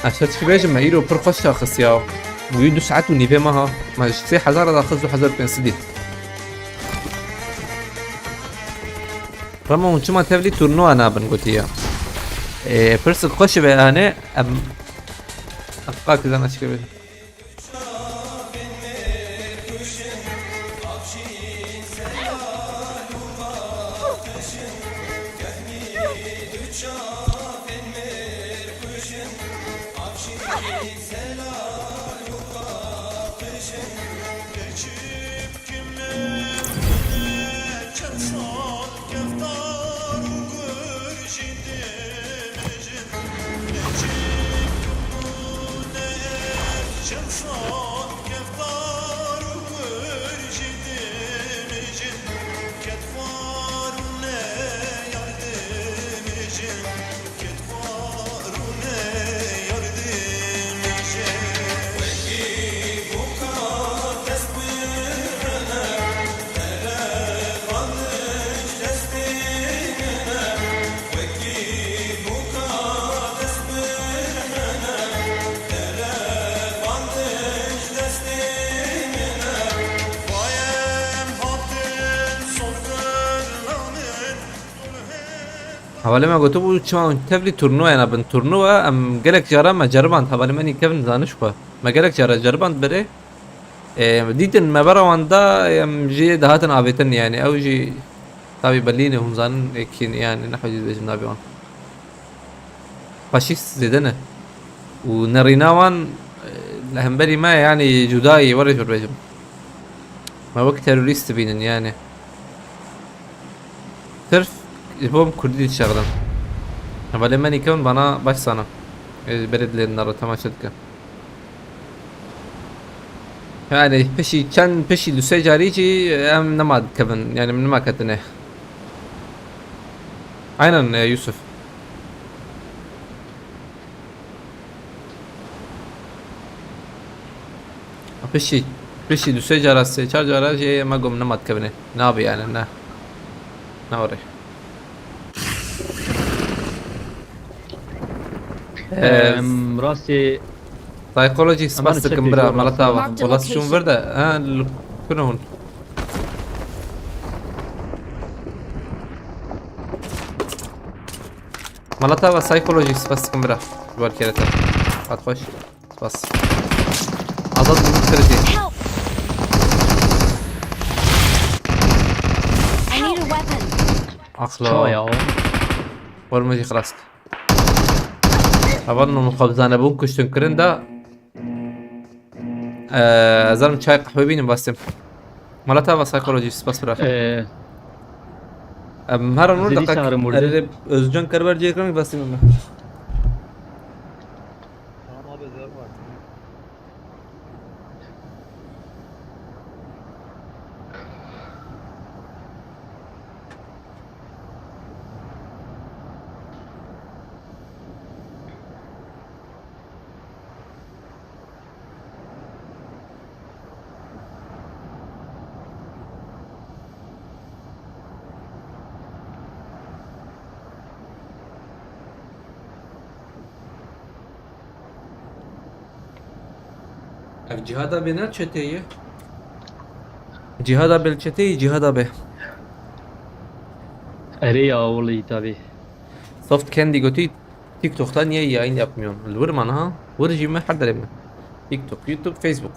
Aşağı çıkıp bêjim me îro pir xweş şaxis ya. Bûyî du saet û nîvê me ha. Me ji sê hezar daxist du hezar pênc sedî. Rema hûn çima tevlî turnuwa nabin gotiye. Ê, pirsik xweş be, yani em, em qakî zana çi bêjim. Hevalê me gotibû, çima hûn tevlî turnuvayê nabin? Turnuva, em gelek cara me ceriband, hevalê me nî kevin zaniş xwe. Me gelek cara ceriband berê. Ê, dîtin me bera wan da, em jê dihatin avêtin, yani ew jî tabî Berlînê, hûn zanin, êkî, yani ne hewcî dibêjim navê wan. Faşîst zêde ne. Û nerîna wan, e, li hemberî me, yani cuda ye, were jor bêjim. Me wek terorîst dibînin, yani. Sirf ji bo em Kurdî dişexilin. Hevalê me nîkevin bana baş zana. Ez berê dilê nara temaşe dikim. Yani pişî çend, pişî du sê carî jî em nema dikevin. Yani nema ketine. Aynen, e, Yusuf. Pişî, pişî du sê cara, sê çar cara jî me got nema dikevine. Nabe yani, ne. Ne orê. Em, rastê Psychology spas dikim bira, mala te ava. Marked a location. Wala şûn vir de, ha, li ku ne hûn? Mala te ava Psychology spas dikim bira. Ji ber kerete. Hat xweş. Spas. Azad bû, kirîtî. Help! I need a weapon. Axla. Çawa ya o? Forma jî xilas. Heval no muxabzane bû kuştin kirin da. Eee, ez zanim çay qehwe bînim, bastım. Mala te ava Psychology, spas bira. Eee, Em, her an ez ê orada dîsa herim orada. Erê, Özcan Kerber cê ekranı bastım ben. Tamam abi, zor var. Ev Cihada be ne çeteyê? Cihada be çeteyê, Cihada be. Erê ya, wallahî tabii. Soft Candy gotî, TikTok'ta niye yayın yapmıyorsun? Li wir man ha? Wir jî me her derê me. TikTok, YouTube, Facebook.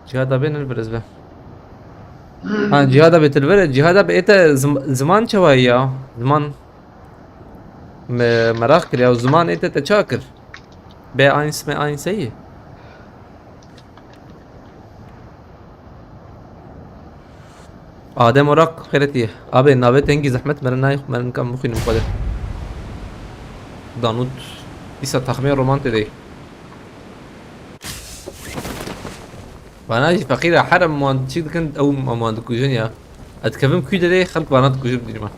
Cihada be ne li vir ez be. Ha, Cihada be til vir, Cihada be ete zim-, ziman çawa ya? Ziman me-, meraq kir ya, ziman ete te ça kir? Be eins me eins ey. Adem Orak xêretî. Abi, navê tengî zehmet, meren nayê xwe, meren kam bixwînim xwe de. Danut. Îsa taxmê roman tê de. Bana jî feqîra herem wan çi dikin, ew wan dikujin ya. Ez dikevim kû derê, xelk bana dikujin dîrma.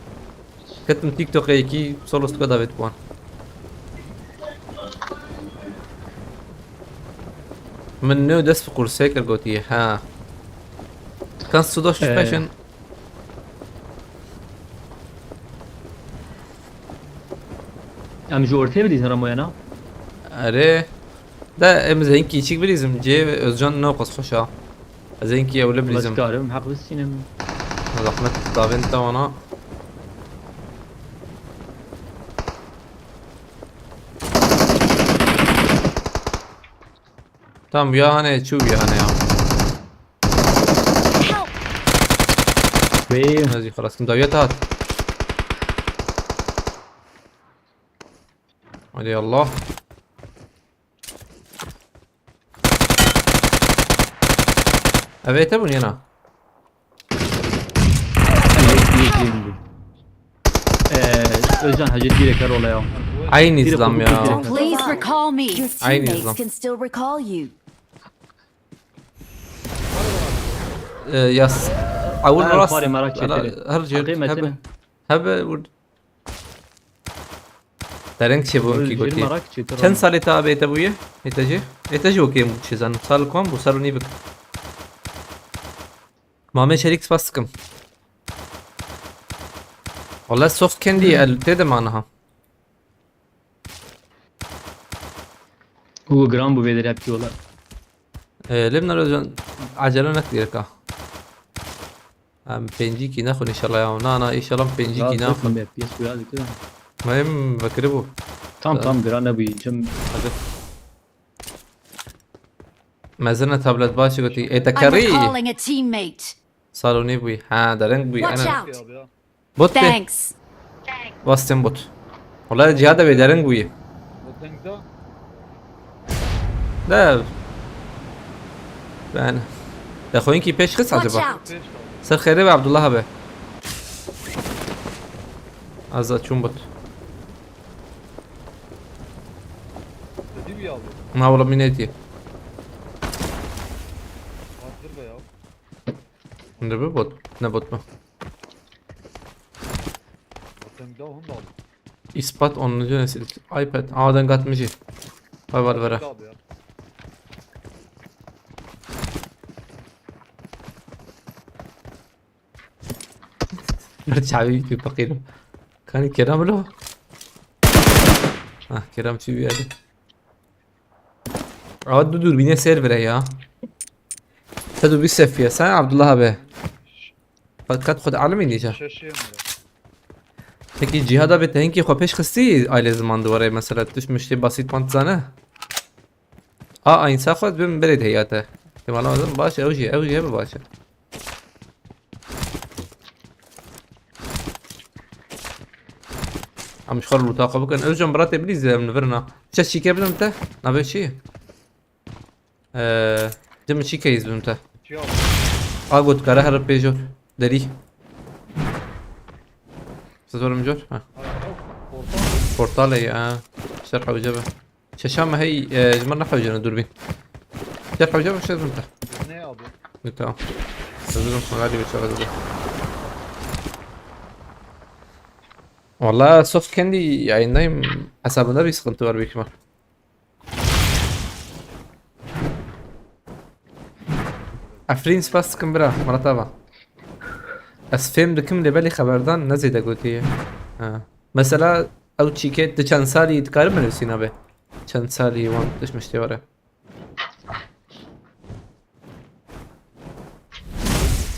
Ketim TikTok'e yekî solo squad davet wan. Min nû dest bi qursê kir gotiye, ha. Kannst du das Ee. sprechen? Em ji ortê bidîzin Ramoyana. Erê. De em zenkî çik bilîzim, cê Özcan ne qas xweş a. Ez zenkî ewle bilîzim. Karim, heq bistînim. Zahmet davên te wana. Tamam, ya hane, çû ya hane ya. Help! Wê. Nazi xelas kim dawiye tat. Hadi Allah. Evet, bu yana. Ee, Özcan, hacı direkt her olaya. Aynı Direkt İslam hukuk ya. direkt. Please recall me. Your Aynı teammates İslam. can still recall you. Ee, yas. Awul Ha, rast. pare merak Ara- çekti. Her şey. Hakikaten. Hebe. Hebe vurdu. Dereng çê bû Öyle ki bir gotî. Merak çekti Çend ama. Salê te abê te bûye? Ê te jî? Ê te jî okey bû çê zanim. Sal kwan bû, sal û nîvik. Mamê Çelik spas dikim. Wala soft candy el tê de ma niha. Û giran bû vê derê hepkî wala. Ee, Lebnar Özcan, acele nek gereka. Em pêncîkî nexwin inşallah ya. Na, na, inşallah em pêncîkî Rahat nexwin. Bırakın be, P S Q aldık değil mi? Mem vekirî bû. Tam, Ee, tam, giran nebûyî. Cem hadi. Mezin e tablet baş gotî. Ê te I'm kerî. Recalling a teammate. Salonî bûyî. Ha, dereng bûyî. Watch Aynen. Out. Bot be. Thanks. Bastım bot. Wala Cihad abi dereng bûyî. Bot dengda. De. Ben. De xwînkî pêş xist Watch acaba? Out. Pêş kaldı. Ser xêrê be Abdullah abi. Azad çûn bot. Dedi bir aldı. Na wala min nêdî. Vardır be ya. Hûn dibe bot, ne bot mu? Bot dengda hûn da aldı. Îspat onuncu nesil. iPad. Aa, den katmışı. Vay var vere. Dengda abi ya. Ber çavî tu feqîrim. Kanî Kerem lo. Ah, Kerem çi biyadi. Awa du dûrbînê sêr vire ya. Te du bîst F P S ha Abdullah abi. Fakat xud alimî dîca. Şaşıyorum ya. Peki cihada be te hinkî xwe pêş xistî aile ziman di were mesela tişt miştê basît man dizane? A, a însa xwe dibim berê de heyate. Kemala mezin baş e, ew jî, ew jî hebe baş e. Em ji xwe re lûta xwe bikin. Özcan bira te bilî zê em li vir na. Çe çîke bidim te? Navê çi? Eee, de min çîke yî bidim te? Yok. A got kare here pê jor. Derî. Siz verim jor? Ha. Portal. Portal e ya. Şer hewce be. Şeşa me hey, e, ji min nexewcene dûrbîn. Şer hewce be, şer bin te. Ne abi? Ne, tamam. Hazırım, hadi bir şey hazırım. Vallahi soft kendi yayındayım. Hesabında bir sıkıntı var büyük ihtimal. Efrîn, spas dikim bira, mala te ava. Ez fêm dikim lê belê xeberdan ne zêde gotiye. Ha. Mesela ew çîkê tu çend salî dikarim binivîsî navê? Çend salî wan tişt miştê were.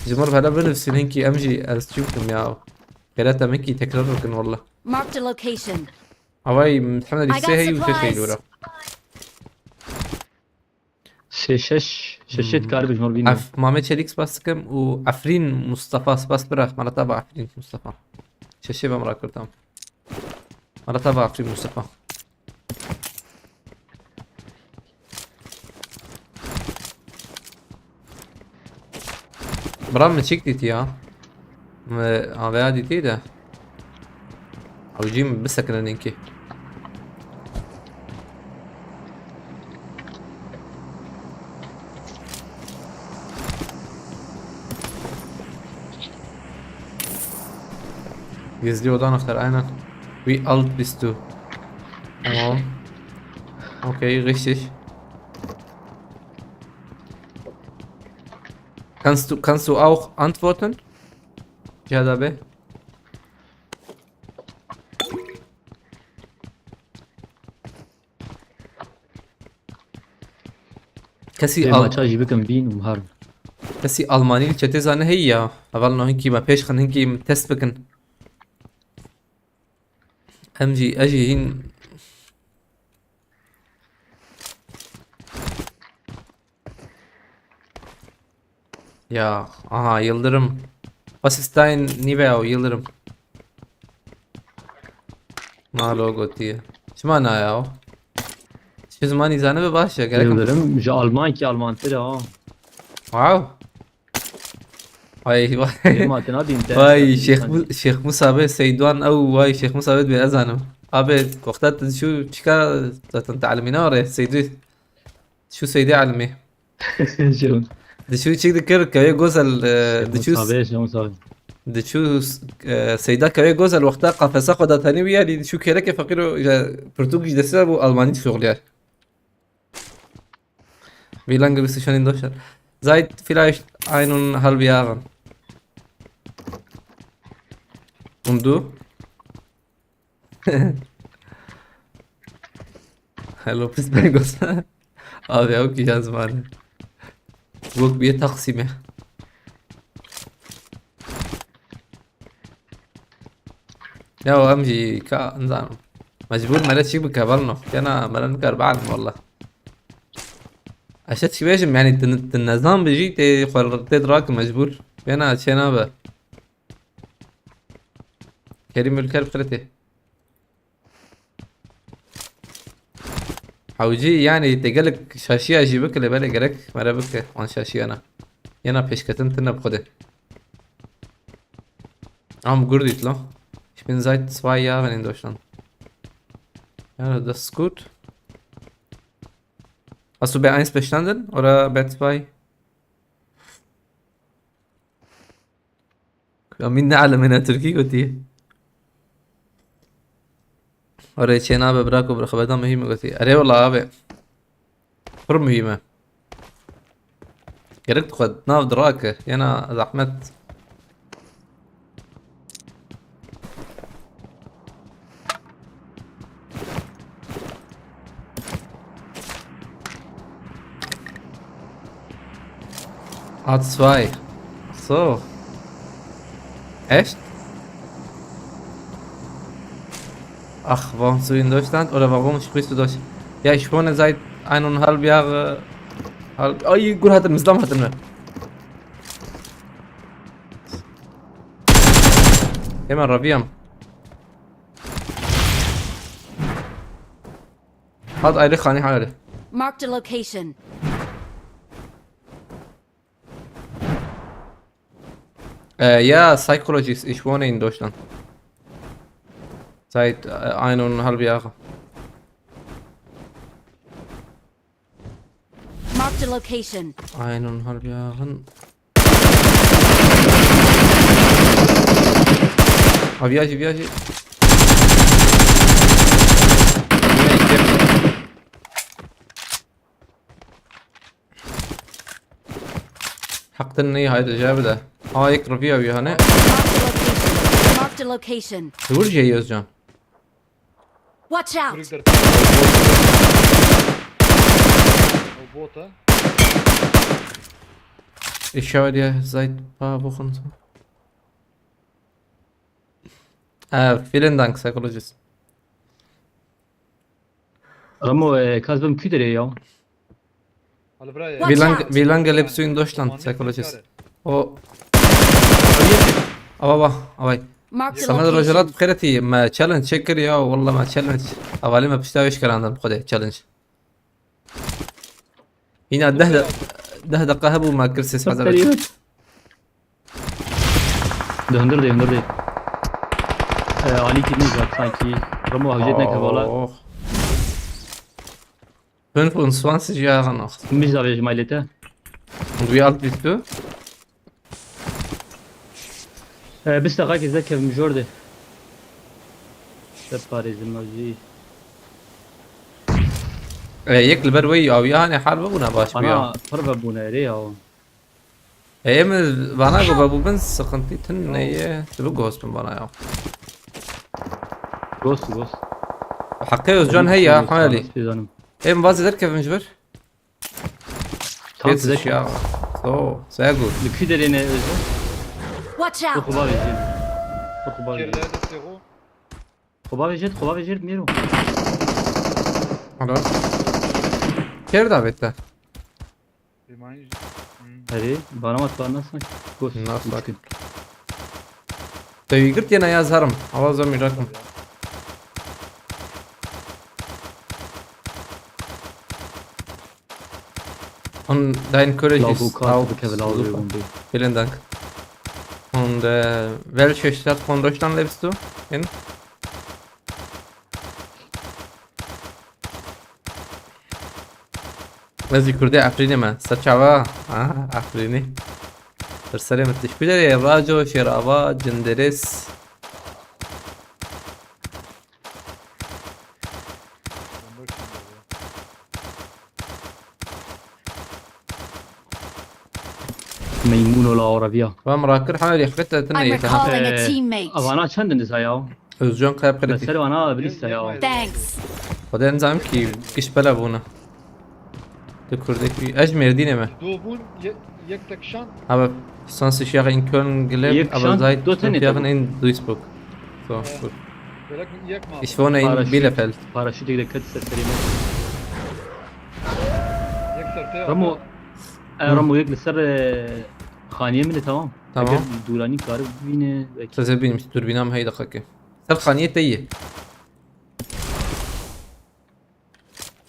Ji min re hele binivîsîn hinkî em jî ez çi bikim ya. Xêret em hinkî tekrar bikin wallah. Marked a location. Avay Mihemed I got Hüseyin hey û şeş supplies. Eylûra. Sê şeş, şeşê Hmm. dikaribî ji min re bîne. Ef-, Mame Çelik spas dikim û Efrîn Mustafa spas bira. Mala te ava Efrîn Mustafa. Şeşê be mala kurtam. Mala te ava Efrîn Mustafa. Bira min çîk dîtî ya. Min aveya dîtî de. Ew cî min bisekine ninkî. Gizli oda anahtarı, aynen. Wie alt bist du? Tamam. Okay, richtig. Kannst du, kannst du auch antworten? Cihad abi. Kesî Ê Al-, maça jî bikin bîn û herin. Kesî Almanî li çetê zane heyî ya. Heval no hinkî me pêş xin hinkî test bikin. Em jî, ez jî hîn. Ya, aha, Yıldırım. Was ist dein Niveau, Yıldırım? Malo gotiye. Çima na ya o? Şu zimanî zanibe baş ya, gerek. Yıldırım, ji Almankî Almantir ha. Wow. Vay, vay. Ê, ma te nadîn te. Vay, Şêx Mu-, Şêx Musa be Seydoğan, ew, vay, Şêx Musa be, ez zanim. Abi, wexta tu şu çika zaten te'limîna re, Seydi. Şu Seydi Elmî. Şew. Diçû çi dikir, kevê Gozel, e, Şew diçû s-, Musabe, Şew Musabe. Diçû s-, e, Seyda kevê Gozel wexta qafesa xwe da tenî wî, yanî diçû kêleke feqîr û, ya, pirtûk ji destê bû, Almanî dişuxuliyar. Wie lange bist du schon in Deutschland? Seit vielleicht eineinhalb Jahren. Und du? Hello, Pittsburgh. Abi, ew kîjan ziman e? Wek bîye Taksimê. Ya, em jî ka, nizanim. Mecbûr mere çî bike, belno. Kena mere nikar be'lim, wallah. Ez çi bêjim, yanî tu, tu nezan bijî, tê xwe tê diraki mecbûr. Bêna çê nabe. Kerîm Ülker bi xêr tê. Hewcî, yanî, tê gelek şaşiya jî bike, lê belê gerek mere bike, wan şaşiyana. Yena pêşketin tine bi xwedê. Am gut, Hitler. Ich bin seit zwei Jahren in Deutschland. Ja, das ist gut. Hast du B eins bestanden oder B zwei? Min ne alemê ne Tirkî gotiye. Erê, çê nabe, birako, bir xebeta muhîm e gotî. Erê wela abi. Pir muhîm e. Gerek tu xwe nav dirake. Yena zehmet. Hat zwei. So. Echt? Ach, warum so in Deutschland oder warum sprichst du Deutsch? Ja, ich wohne seit eineinhalb Jahre. Halb, ay, gut, hatte Islam hatte ne. Hemen Rabiam. Hat ayrı kani hayali. Marked a location. Äh, ja, Psychologist, ich wohne in Deutschland. Seit äh, eineinhalb Jahren. Marked a location. Eineinhalb Jahren. Ah, wie heißt die, wie heißt die? Heq te neyê, haydi cevap de. Aa, yek revî ew ya, ne? Marked a location. Marked a location. Li wir jî heye Özcan. Watch out! Kırık der. O bota. Ich schaue dir seit paar Wochen zu. Äh, vielen Dank, Psychologist. Remo, e, kas bim kü derê ya? Wie lange, wie lange lebst du in Deutschland, Psychologist? O. Ava, ava, avay. Marked a Samet location. Rojalat bixêretî, me challenge çekir ya, wallah me challenge. Avalê me pişta wê şikerandan xwedê challenge. Hîna deh de-, deh deqa hebû me kir sê sed. Di hundir de, hundir de. Ee, alî kî nîza sanki. Remo hewcet neke vala. Oh. Fünfundzwanzig Jahre noch. Mich da ich mal lete. Und wie alt bist du? Ee, bis dakika zek kevim jor de. Te parêzim jî. E, yek li ber wê awiya hanê hal bibûna baş bûya. Ana, pir vebûne erê ya. E, em vana ku vebûbin sıkıntı tune ye. Tu bi gospin vana ya. Ghost, ghost. Heqê Özcan hey ya, Hali. Em vazê derkevin ji vir. Tam Pêt size şiya. So, sehr gut. Li kî derê ne Özcan? Watch out! Xuba vejî. Xuba vejî. Kirlerde sêxo. Xuba vejî, xuba vejî, Mîro. Alo. Kêr davêt te. Pêmanî jî. Hmm. Herê, bana mat var nasıl? Ghost. Nasıl? Te wî girt yena ya zarim. Awa zor mîrakim. Und dein Kollege ist auch super. Vielen Dank. Und äh, welche Stadt von Deutschland lebst du? In? Ez jî Kurdê Efrînê me. Ser çava? Ah, Efrînî. Ser serê min tişkû derê, Raco, Şêrava, Cinderis. Meymûn û la Arabiya. Wa min rakir hema rêxbet te tine I'm yete ha. Recalling a Ee, teammate. Avana çend in disa ya? Özcan Kaya Pırık. Mesela vana bilista ya. Thanks. Xwedê nizam ki giş bela bûna. Tu Kurdekî. Ez ji Mêrdînê me. Do bûn, ye-, yek tek şan. Aber sonst ich jahre in Köln gelebt, aber seit fünf Jahren in Duisburg. So, gut. Belek yek ma. Ich wohne in Bielefeld. Paraşüt, paraşüt de ket ser serê me. Yek ser te. Ramo, e, Ramo yek li ser, e, xaniyê min de, tamam. Tamam. Eger dûranî karib bîne, belkî. Size bînim, işte, dürbünüm hey dakika. Ser xaniyê te ye.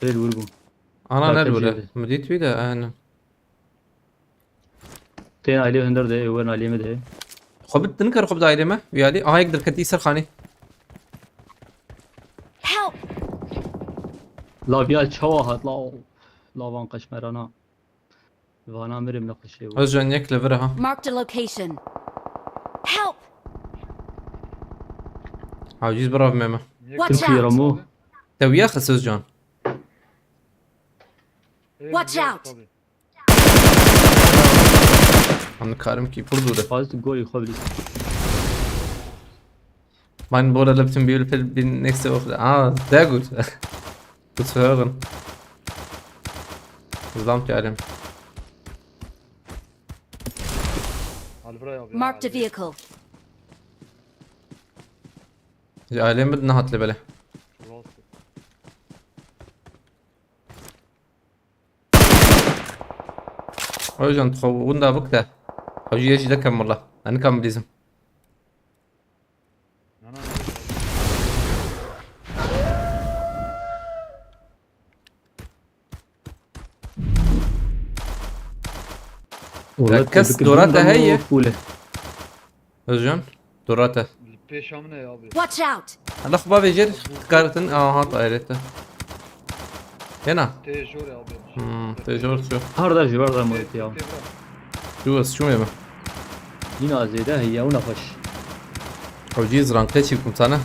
Rêl wir bû. Ana ne böyle? Mi dît wî de, aynen. Tên ailê hundir de, êwer ailê me de. Xwe bit din kar xwe bi ailê me, wî alî. Aha, yek derketî ser xanî. Help! Lav ya çawa hat la. Lavan qaşmerana. Vana mirim ne qişê bu. Özcan yek li vir ha. Marked a location. Help! Aciz birav me me. Watch out! Türkiye Ramu. Te wiya xis Özcan. Watch out! Em karim ki pur dûr e. Fazla gol xwe bilî. Mein Bruder lebt in Bielefeld, bin nächste Woche. Ah, sehr gut. Gut zu hören. Zusammen, ja, dem. Marked a vehicle. Ji aileyên min nehat lê belê. Oy can, tu xwe winda bikte. Xwe jî yê jî dekem wela. Ez nikim bilîzim. Wala kes dora te heye? Özcan, dora te. Li pêşa min e abi. Watch out! Allah xwe bavêjir, dikaritin, aha, dairete. Hena? Tê jor e abi. Hmm, tê jor çu. Harda ji ber de moyet ya. Tê bira. Tu ez çûmê me. Yine zêde heye, wina xweş. Ew cî ziranqê çî bikim sane.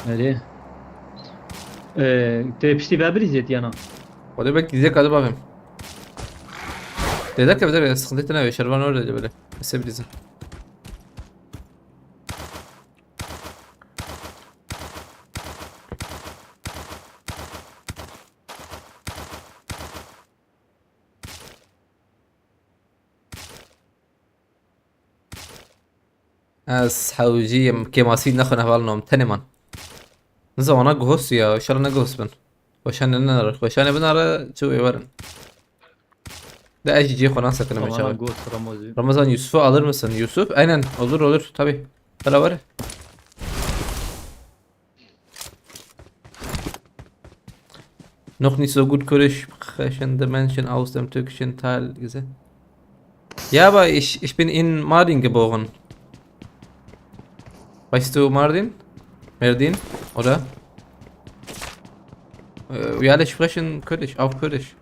Erê. Ee, tê piştî ve birîzê tiyana. Xwedê belkî zêka de bavêm. Tê de kevde re, sıkıntı tine ve şervan orada de böyle. Ese birîzin. Ez hewcî yim, kêmasî nexwin hevalno, em tenê man. Nizanim wana guhos ya, inşallah ne guhos bin. Xweşanê binare, xweşanê binare, çi wê werin. De ez jî cihê xwe nasekinim inşallah. Ramazan, Yusuf'u alır mısın? Yusuf? Aynen, olur olur, tabii. Beraber. Noch nicht so gut Kurdisch sprechen, die Menschen aus dem türkischen Teil gesehen. Ja, aber ich, ich bin in Mardin geboren. Weißt du Mardin? Merdin, oder? Äh, wir alle sprechen Kurdisch, auf Kurdisch.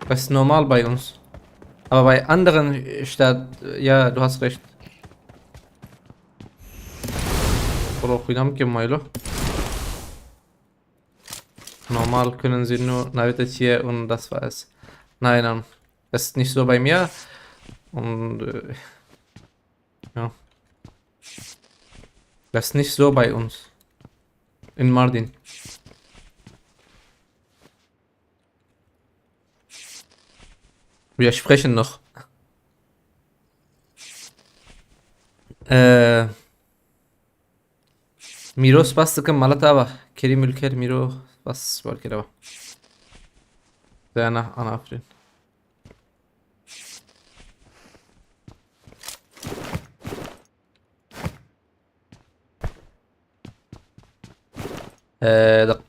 Das ist normal bei uns. Aber bei anderen Stadt, ja, du hast recht. Bro, Xwîna min kêm maylo. Normal können Sie nur navê te çi ye und das war es. Nein, nein. Das ist nicht so bei mir. Und, äh, ja. Das ist nicht so bei uns. In Mardin. Wir sprechen noch. Äh, Mîro, spas dikim, mala te ava. Kerîm Ülker, Mîro, spas, spas kere ava. Dayana, ana, afrin. Ee, da,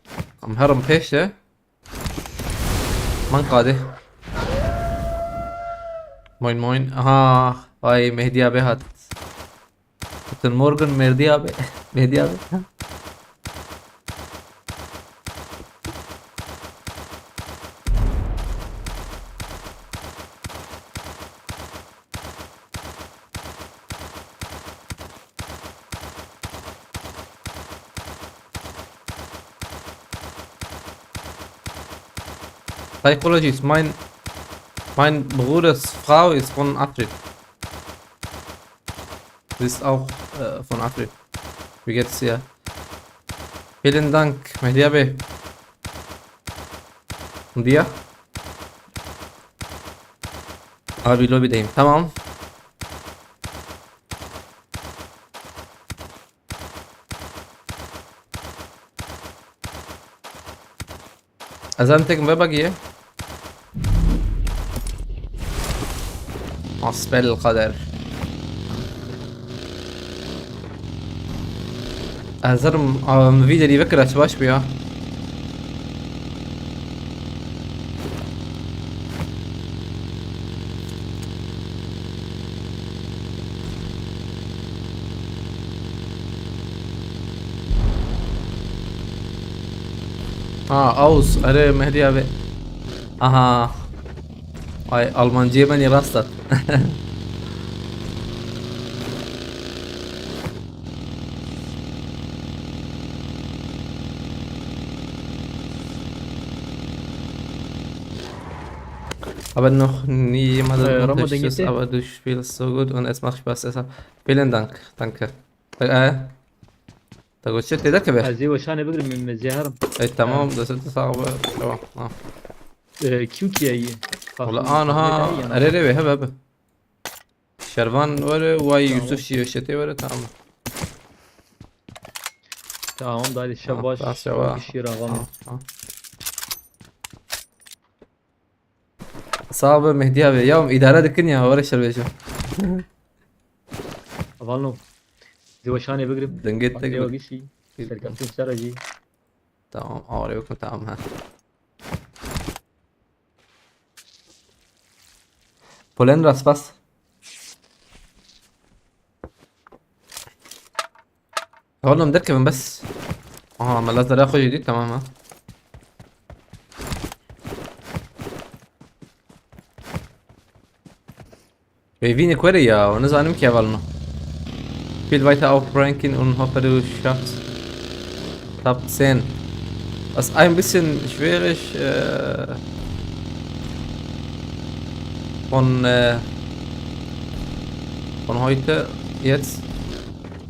em herin pêş de. Man qadê. Moin, moin. Aha, vay Mehdi abi hat. Guten Morgen, Mehdi abi. Mehdi abi. Psychologist, mein, mein Bruders Frau ist von Afrika. Sie ist auch, äh, von Afrika. Wie geht's ihr? Vielen Dank, Mehdi abi. Und dir? Abi, lobideyim. Tamam. Ez em tekim ve bagiyê. Asbel kader. Ez herim, a, min vî derî vekira, çi baş bû ya. Ha, Aus, erê Mehdi abi. Aha. Ay, Almancıya beni rast at. Aber noch nie jemand Äh, Ramo, unterstützt, aber du spielst so gut und es macht Spaß, deshalb vielen Dank. Danke. Äh, da gut, shit, der Kebe. Ez ê weşanê bigrim, min zêherim. Ey, tamam, das ist auch, tamam. Ha. Ee, Q Q A yî. Wala aniha erê rê wê hebe hebe. Şervan were, way Yusuf şî şetê were, tamam. Tamam, dayê, şev baş. Tamam, şev baş. Şîr avan. Tamam, tamam. Sağ ol Mehdi abi. Ya idare dikin ya, were şer bêjim. Avalno. Zê weşanê bigrim. Dengê te gişî. Serkeftin sere jî. Tamam, awre yokum, tamam ha. Polen ra spas. Oğlum derkevin bes. Aha, me lazerê xwe jî dît, tamam ha. Wê vînê ku were ya, nizanim kê hevalno. Spiel weiter auf Ranking und hoffe, du schaffst Top zehn. Es ein bisschen schwierig, äh, von, äh, von heute jetzt.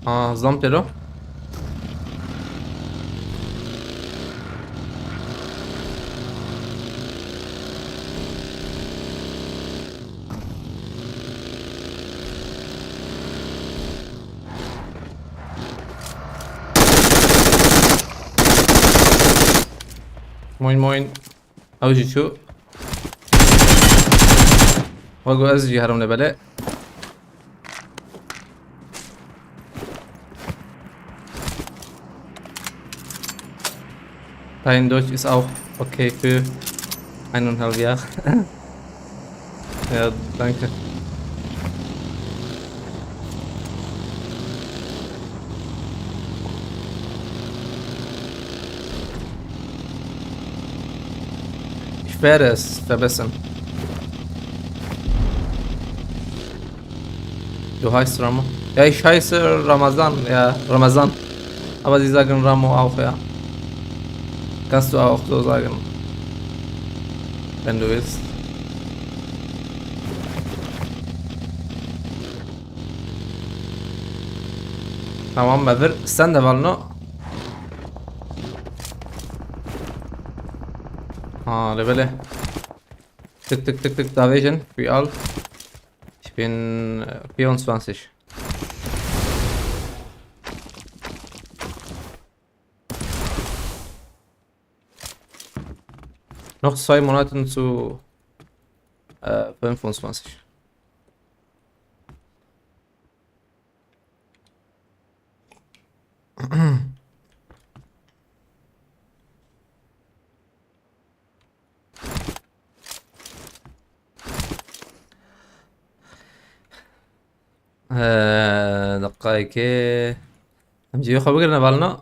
Ah, Samtelo. Moin, moin. Ew jî çû. Wego ez jî herim lê belê. Dein Deutsch ist auch okay für eineinhalb Jahre. Ja, danke. Ich werde es verbessern. Du heißt Ramo? Ja, ich heiße Ramazan. Ja, Ramazan. Aber sie sagen Ramo auch, ja. Kannst du auch so sagen, wenn du willst. Tamam, me vir. Sen de var no. Ha, lebele. Tık tık tık tık, da Vision. Real. Ich bin, äh, vierundzwanzig. Noch zwei Monate zu, äh, fünfundzwanzig. Ee, deqayekê. Em cihê xwe bigirine balina.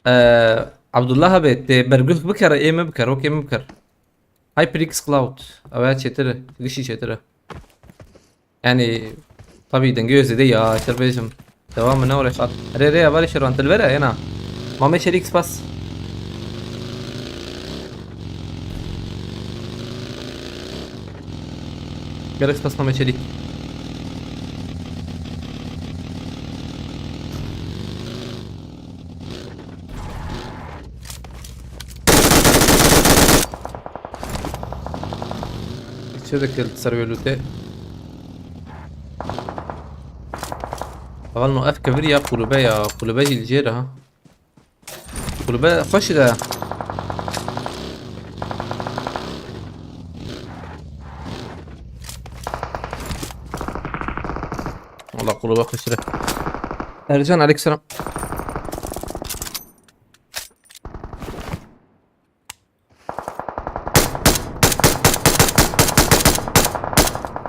Ee, Abdullah abi, tê berguz bikere, ê min bikere, wekê min bikere. HyperX Cloud. Ew ya çêtir e. Gişî çêtir e. Yani, tabii dengê zêde ya, şer bêjim. Devam ne oraya xat. Rê rê, hevalê Şervan, tu li vir e, yena. Mame Çelik, spas. Gelek spas Mame Çelik. Çi dikir ser wê lûtê? Heval no, ev kevir ya qulube ya. Qulube jî li jêr e ha. Qulube xweş e. Wala qulube xweş e. Ercan, aleyküm selam.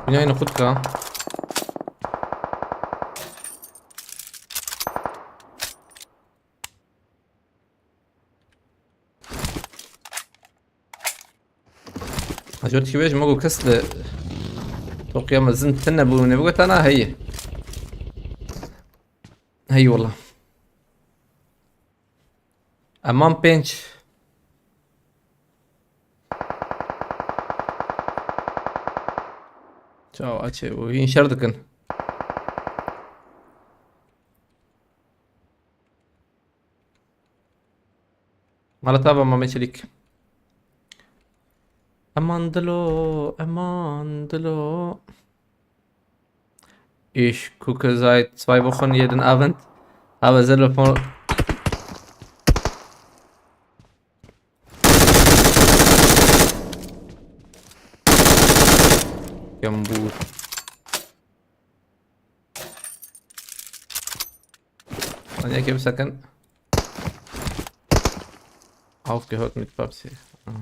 Binayê xwe dika. Hacı, wekî wê ji me got kes li toqiya mezin tune bû, min ê bigotana heye. Hey wallah. Eman pênc. Çawa çê û hîn şer dikin. Mala te ava Mamê Çelîk. Eman dilo, eman dilo. Ich gucke seit zwei Wochen jeden Abend, aber Telefon. Gambur. An yekê bisekin. Aufgehört mit PUBG. Aha.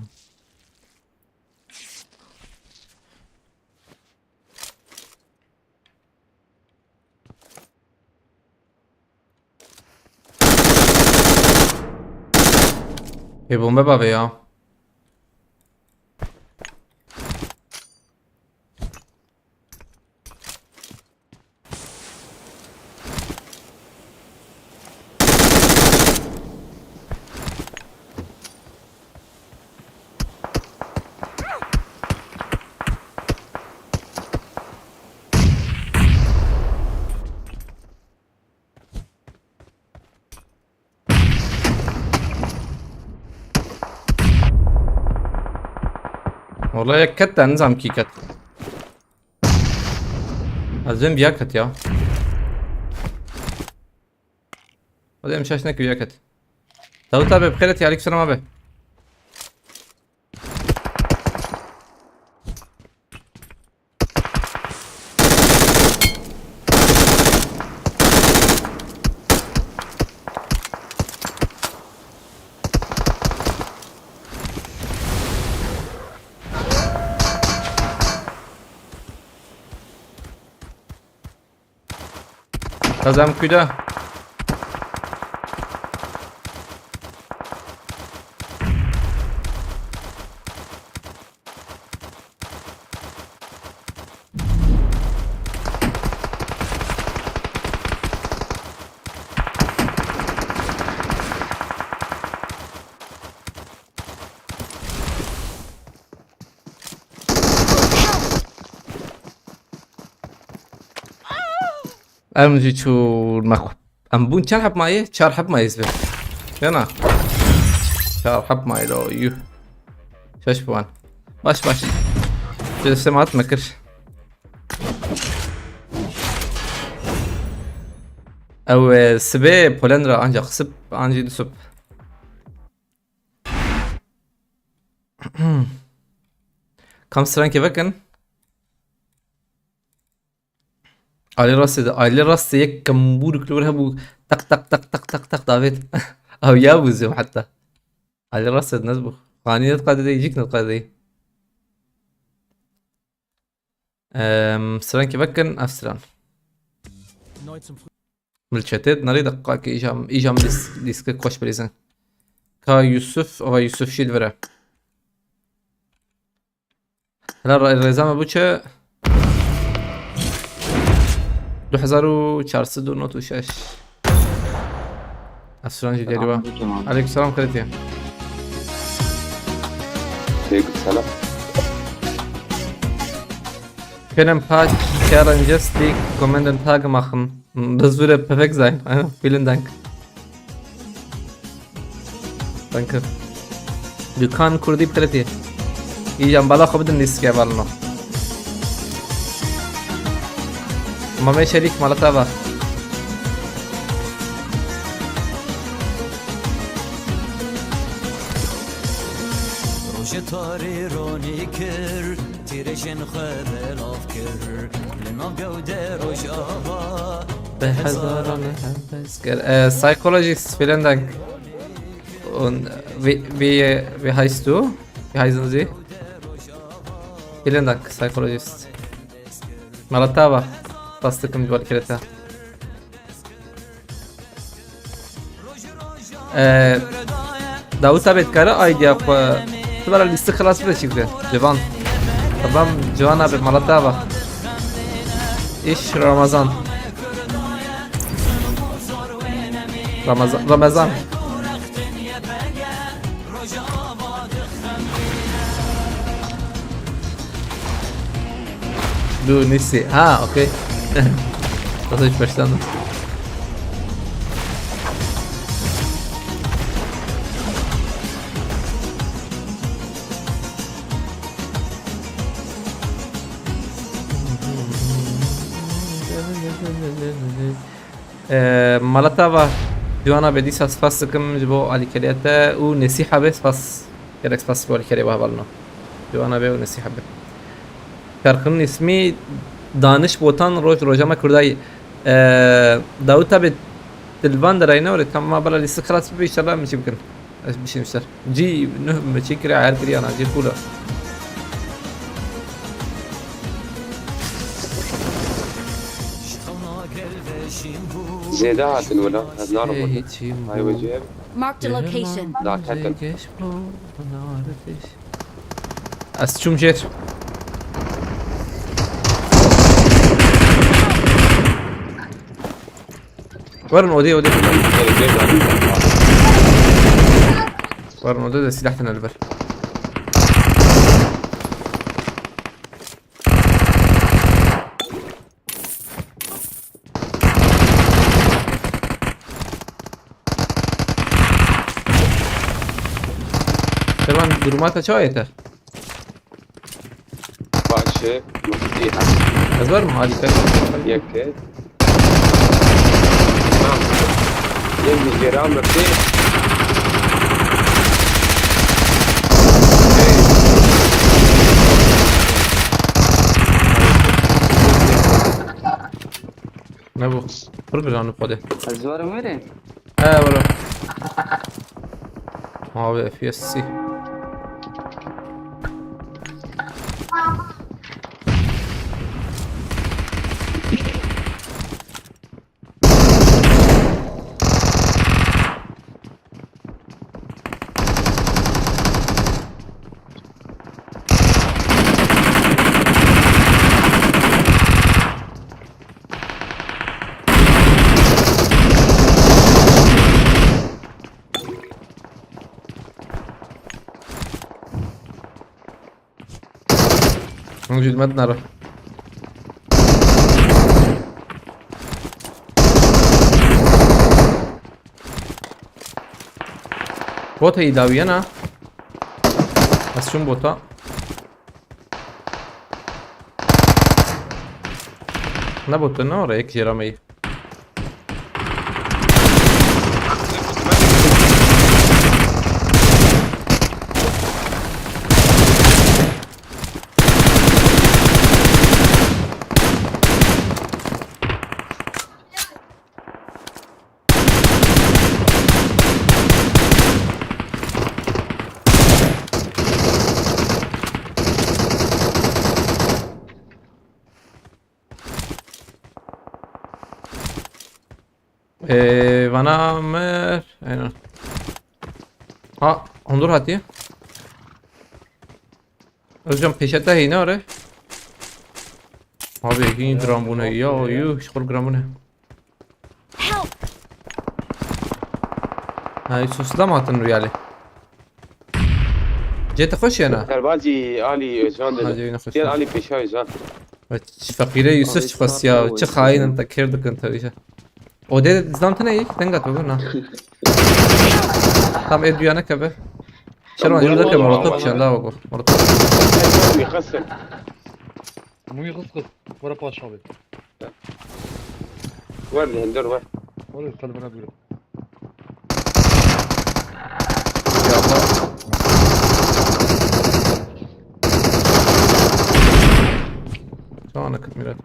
Ê bombe bavê ya. Wala yek ket de nizam kî ket. Ez vêm biya ket ya. Hadi em şaş nekir ya ket. Davut abi bixêret ya, aleyküm selam abi. Kazam kuda. Em jî çûn me xwe. Em bûn çend heb mayê? Çar heb mayê zibê. Yana. Çar heb mayê lo, yuh. Şeş puan. Baş, baş. Ji destê me hat me kir. Ew, e, sibê polen re ancak sib, ancî du sib. Kam strankê vekin. Alî rastê de, alî rastê yek kembûrik li wir hebû. Tak, tak, tak, tak, tak, tak davêt. Ew ya bû zim heta. Alî rastê de nez bû. Xanî ne diqadê, cîk ne diqadê. Em, strankê vekin, ev stran. Mil çetê, nerî deqaqê îjam, îjam lîs-, lîskê koş bilîzin. Ka Yusuf, ava Yusuf şî li vir e. Hela re-, rêza me bû çi? Du hezar û çar sed û nod û şeş. Ev stran jî geliba. Selam aleyküm abi. Aleyküm selam, xêrê te ye. Aleyküm selam. Können paar Challenges die Kommentare machen. Das würde perfekt sein. Vielen Dank. Danke. Dukan Kurdî Pirtî. Îcan bala xwe bidin lîstikê hevalino. Mamê Çelîk, mala te ava. Rojê tarî ronî kir. Tîrêjên xwe belav kir li nav gewde Rojava. Bi hezaran hebes kir. Ee, psychologist, vielen Dank. Und wie, wie, wie heißt du? Wie heißen Sie? Vielen Dank, psychologist. Mala te ava. Tasdikim ji balkirete. Ee, Davut abi dikare idea xwe. Tu bera lîstik xilas bide çi bide. Civan. Tamam, Civan abi, mala te ava. Îş Ramazan. Ramazan, Ramazan. Du nisi. Ha, okey. Nasıl hiç başlandı? Ee, Malatava, Ciwana be dîsa spas dikim ji bo alîkariya te û nesîha be spas. Gerek spas ji bo alîkariya we hevalino. Ciwana be û nesîha be. Şerqin ismî daniş botan roj rojama kurdayî. Ee, Dawuta be tilvan derayne ore tamam bala lîstik xelas bibe inşallah min çî bikin. Ez bişînim ser. Cî nuh me çî kiriya her kiriya na cî pûla. Zêde hatin wila, ez narim wila. Ay wecê. Marked a location. Da ketin. Ez çûm jêr. Werin odê odê. Gelin gelin. Werin odê de silah tine li vir. Kervan duruma te çawa ye te? Baş e. Mutlu. Ez werim halî te. Yek e. Tamam. Yek bir geri alma. Ne bu? Pir giran xwedê. Ez werim wêrê. He were. Abi F P S. Hûn jî li me dinere. Bot heyî dawiye ne? Ez çûm bota. Ne bot ne ora yek jê re me yî. Ee, vana mer. Aynen. Ha, hundur hatiye. Özcan peşete heyne are. Abi, hîn giran bûne ya, yuh, şixul giran bûne. Help! Ha, Yusuf Slam hatin rüyali. Cete xweş yana. Derbazî Alî Özcan Hadi dedi. oyna xweş. Diğer Alî Peşa Özcan. Ve ç-, feqîrê Yusuf çi xwestiya, çi xayîn in te kêr dikin te îşe. Odê dizdan tine yek, denga tu na. Tam ev duya nekeve. Şervan, yürü deke molotof kişen daha bak. Molotof. Bir kasım. Muyu kız kız. Bora paşa abi. Var mı? Dur var. Oraya kalbine buyurun. Ya Allah. Tamam, nakit mirati.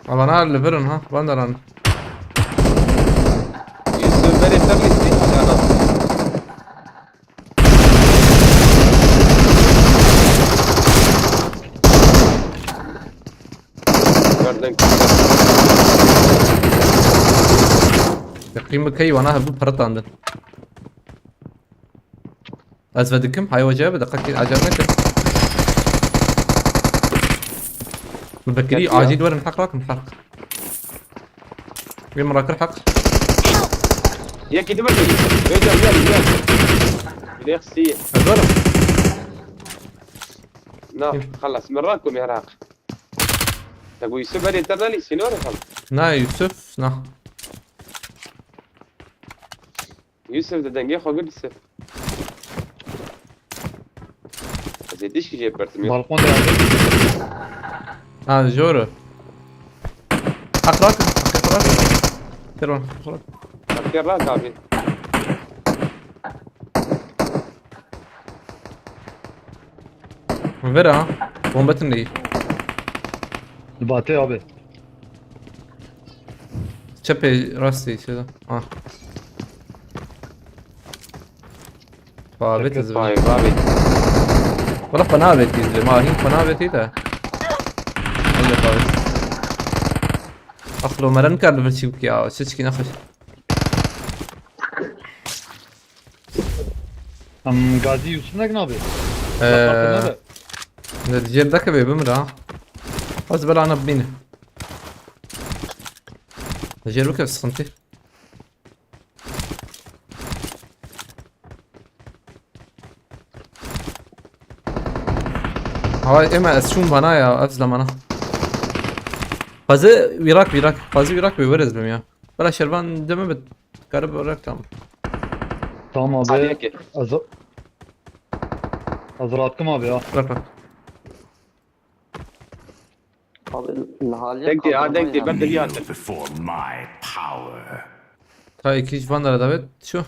Alana li vir in ha, van deran. Yüzü böyle tabii ki. Gördüm. Yaqîn bikey wana hevdu piritandin. Ez vedikim, hay wece bi deqekî acele neke. Bi Bekirî Bekirî ya. Acîl werin heq rakim heq. Wê min rakir heq. Yekî di bakayım. Hocam gel gel. Merci. Ez werim. Na, xelas, min rakum ya raq. Te bu Yusuf beri te nalî sînore xal. Na Yusuf, na. Yusuf, di dengê xwe girt, Yusuf. Ez ê tişkî jê pertim ya. Balkon de abi. Ha, jor. Haq rak, haq rak. Teron, haq rak. Haqê rak abi. Vera, bombetin değil. Li batê abi. Çepê rastê şeyde. Ha. Babet Çepê izin. Vay abi. Wala xwe navêtî zilê, ma hîn xwe navêtî te. Öyle babet. Axlo meren kar li vir çî bikî ya, çiçkî nexweş. Em gazî Yusuf nek nabe. Eee. Ne jêr deke bê bimir ha. Az bela ana bimîne. Jêr bike sıkıntı. Hay ema ez şûm bana ya, ev zamana. Fazla virak virak, fazla virak bir veririz bim ya. Bela şervan deme bit. Garip olarak tamam. Tamam abi. Hadi yeke. Ez, ez rahatım abi ya. Bırak bak. Abi, nihaliye Denk değil, ha, denk değil. kaldırma Ben de bir ya. attım. Before my power. Ta iki hiç bandara davet şu.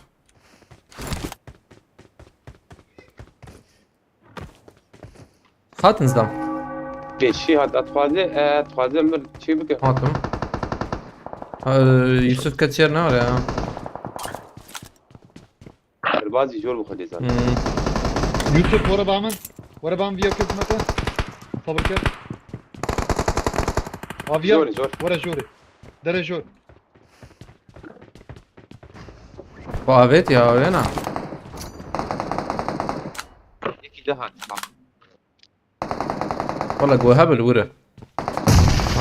Hatin zam. Geçi hat atfaze, e, atfaze mir çi bike. Hatim. Ee, Yusuf kaçer ne var ya? Derbazî jor bixwe lê zaten. Hmm. Yusuf, were ba min. Were ba min viya kir mete. Sabir kir. Aviya. Jor, jor. Were jor. Dere jor. Bu avet ya, öyle na. Yekî de hat. Bak. Valla goha bil vure.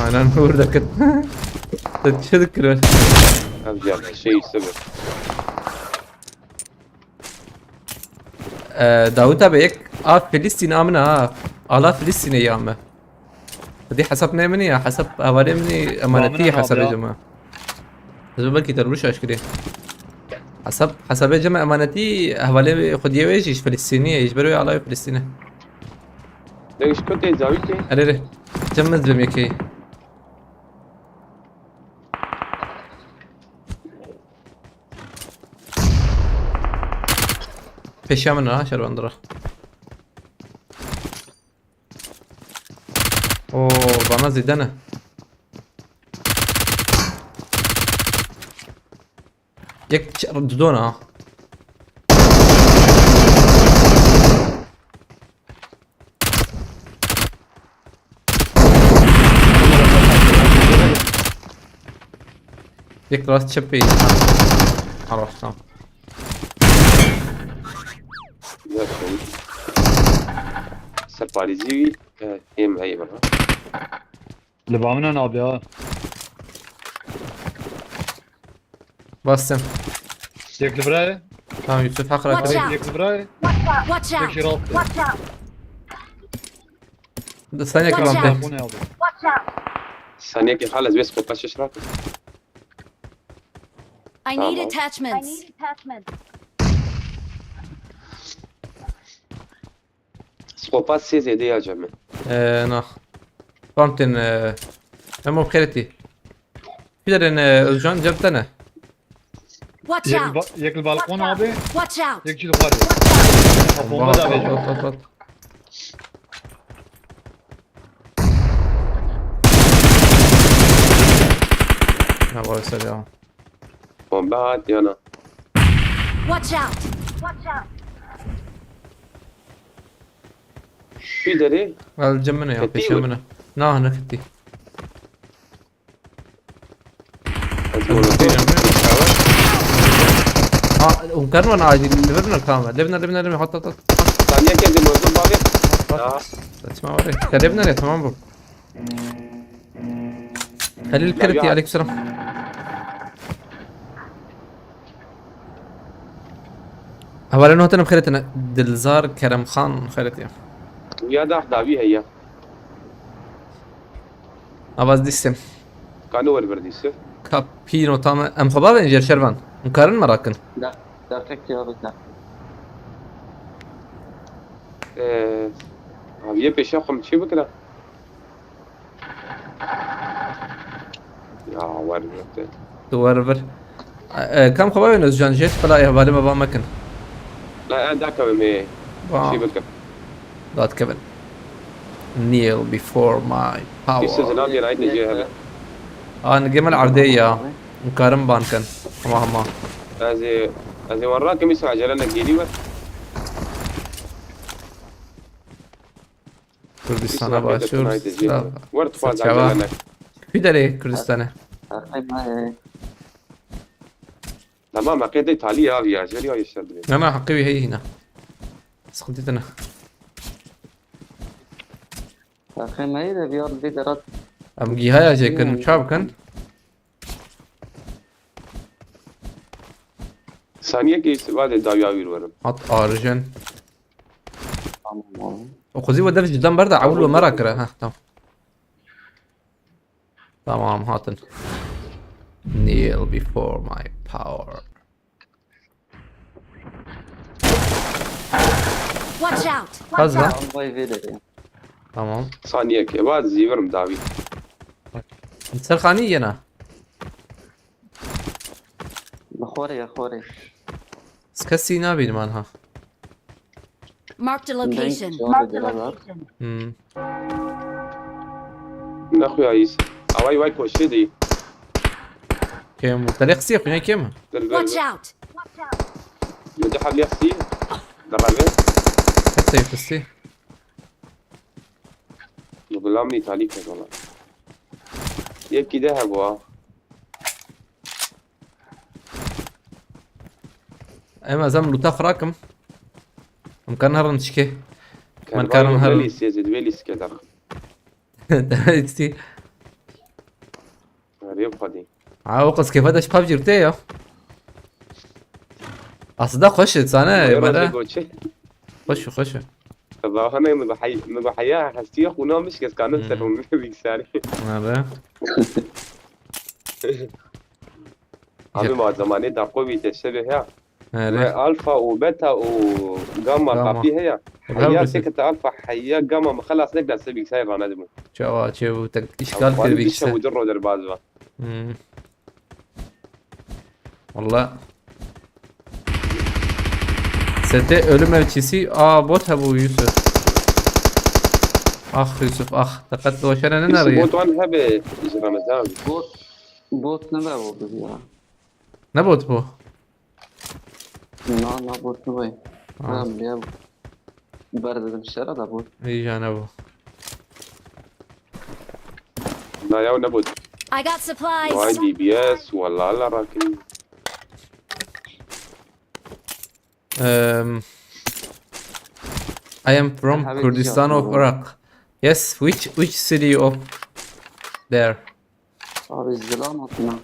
Aynen vur da kit. Te çi dikir? Ev jî ya şey işte bu. Ee, Davut abi, yek a Filistîn amine ha. Ala Filistînê ya me. Xwedî hesab ne min e ya, hesab hevalê min e, emanetî Amine hesabê abi ya. Cema. Ez belkî te rûş aşkirî. Hesab, hesabê Cema emanetî hevalê Xwediyê wê jî ji Filistînî ye, ji ber wê alawê Filistînê. Deng ji ku tê, Cawîtê? Erê rê. Cem ez bim yekê. Peşiya min ha, şervandıra. Oo, bana zêde ne? Yek ç- dudona ha. Yek rast çep beyni. Ha, tamam. Ya şey. Serparêzî wî, e, êm heye bana. Li ba min e abi ya. Bastım. Yek li birayê. Tamam Yusuf hak Watch rakı. out. Yek li birayê. Watch Yek out! jî rastê. Watch out! Sen yakın Watch lan out. be. Bu ne abi? Watch out! Saniyekê xal ez wê skopa şeş rakim. I need Tamam. Attachments. Skopa sê zêde ya cem e. Eee, nah. Pumpkin, eee, hem o xeretî. Bir de ne, Özcan cebte ne? Watch Yek li out! ba- yek li balkon abi. Watch out! Yek jî li xwarê. Watch out! Ha, bomba da At, vêjim. at, at, at. Ya var ser ya. Bombe hat yana. Watch out! Watch out! Şu derê Gel cemine ya, Ketiyor peşe mu? mine. Na ne keti. ez molotov. Ha, hûn karin wana acil, li vir bine kame. Lê bine, lê bine, lê bine, hat, hat, hat. Saniyekê ez molotov bavê. Ya. Saçma var ya. Ya lê bine ne, tamam bu. Halil Ya, Kırıtı, ya. aleykümselam. Hevalên hotin bi xêr tine. Dilzar Keremxan xêr tine. Ya da dawî heye. Avaz dîsim. Kano wer berdîse. Kapîno tam em xwe bavên jêr şervan. Hûn karin me rakin. Da. Deqek ya bike. Ee, abi yê pêşiya xwe min çê bikira. Ya, wer bikte. Tu wer vir. E, e, kam xwe bavên Özcan jêt, bila ê hevalê me va mekin. La, en dakika me Wa. Çê bikim. Dat kevin. Kneel before my Dîsa power. zilam yê rayî tecê hebe. An gemel erdê ya. Karim ban ken. Hema hema. Ez ê, ez ê wan rakim, îsa acele ne gêlî we. Kurdistana Îsa başûr. rayî tecê hebe. Wer tu faz Serçava. Acele ne. Kî derê Kurdistanê? Heqê me ye. Tamam, heqê te talî ya, ya, jêrî ya, yeşil dibe. Ne, ne, heqê wî heye hîna. Sıkıntı tine. Heqê me ye de bir yol bir derat. Em gîhaya jê kin, çav kin. Saniyekê îsa va de dawiya wî werim. Hat arjen. Tamam oğlum. O xwezî we dev ji dem berda, ewil we mera kira. Ha, tamam. Tamam, hatin. Kneel before my power. Watch out! Haz lan. Vay vê de. Tamam. Saniyekê va zîvirim dawî. Serxanî yena. Bi xorê ya xorê. Kesî nabînim anha. Marked a location. Marked a location. Hmm. Nexuya îs. Away way koşê dî. Kêm. Te lê qisî xwîna kêm. Dur dur. Watch out! Li du heb lê qisî. Derebe. Hep te qisî. Li gulam nî talî kek wala. Yekî de hebû ha. Em ez em luta xirakim. Em kan herin çike. Kerbayê karin her- Belî sêzê di Belî sike der. Demekti. Rê xwedî. Ha, o qız kefa de şpav cirte ya. Aslında hoş et sana. Yara Bana de goçê. hoş hoş. Xizahane min bi hay-, min bi heya hestiye xwîna min şikest kanin Hmm. ser hûn bilgisayarê. Nerede? Abi ma zamanê da covid şebe ya. Nerede? Me alfa û beta û gamma Gamma. kapî heye. Tamam, Heya bitir. Sekete alfa heya gamma min xelas nekda se bilgisayar ranedibû. Çawa çew tek işgal kir bilgisayar. Çew dir ro derbaz va. Hmm. Valla. Sete ölüm elçisi. Aa, bot ha bu Yusuf. Ah Yusuf ah. Diqqet doşene ne Bot nereye? Wan hebe ji Ramazan. Bot, bot ne be oldu ya? Ne bot bu? Na, na bot ne be? Ha. Ha, ya. Ber dedim şera da bot. İyi canım bu. Na ya ne bot. I got supplies. Vay D B S wala la rakin. Um, I am from Have a Kurdistan good of job, Iraq. Yes, which which city of there? Abi zilam atma.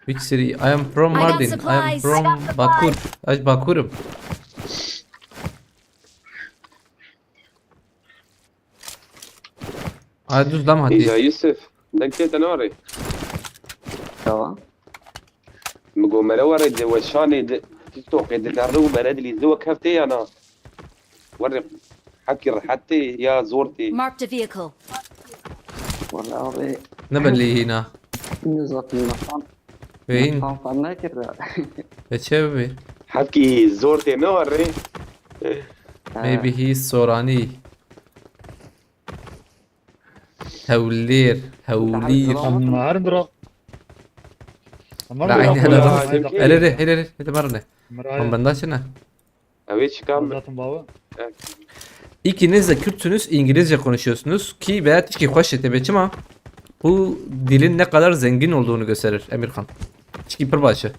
Which city? I am from I got Mardin. I am supplies. from Bakur. Ez Bakurim. Ay düz lam Îja hatî. Yusuf. Deng tê te nare. Tamam. Min got mere were di weşanê di TikTokê di derre û mere dilîze wek hev tê ya na. Were hekî rehet tê ya zor tê. Marked a vehicle. Valla abi Ne belli hîna. ne zaten nefan. Veyin. Nefan fan nekir de. Ve çevi. Hekî zor tê ne were. Maybe he is Sorani. Hewlêr. Hewlîr. Em herin dira. Em La herin aynı dira. yana. Hadi. Hele hele hele hele hele marne. Miraya. Hon benda çi ne? Ew ê çi kam? Zaten baba. İkiniz de Kürtsünüz, İngilizce konuşuyorsunuz ki veya tişki hoş ete çima bu dilin ne kadar zengin olduğunu gösterir Emirhan. Tişki pir başı.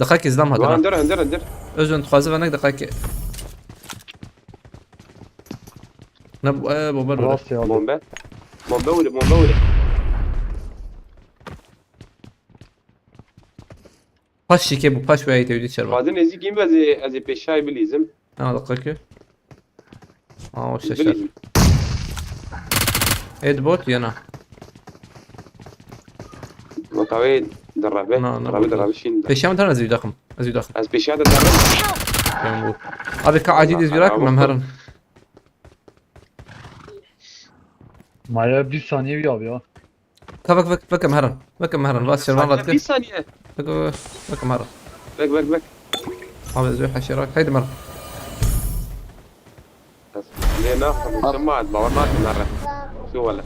Daha ki izlam hatırına. Hundir hundir hundir. Özün tuhazi ve ne daha ki. Ne bu, e, bomba burada. Rast ya. Bombe. Bombe wile bombe wile. Paş şike bu, paş ve ayet evde çarwa. Fazla nezik in ez ê, ez ê pêşay bilîzim. Ha, dakika ki. Aa, o şaşar. Bilîzim. Headbot yana. Wek ew ê Derabe, Na, na, derabe, bu- derabe şîn. Pêşiya min tane ez wî daxim. Ez wî daxim. Ez pêşiya de derabe. Tamam bu. Abi ka acil ez wî daxim, em herin. Maya bir saniye bir abi ya. Ka vek, vek, vek em herin. Vek em herin. Vas şervan vat Bir kir. saniye. Vek, vek, vek em herin. Vek, vek, vek. Abi ez wî heşê rak. Haydi mer. Lê naxim, sema, bawer nakim, nere. Şu wele.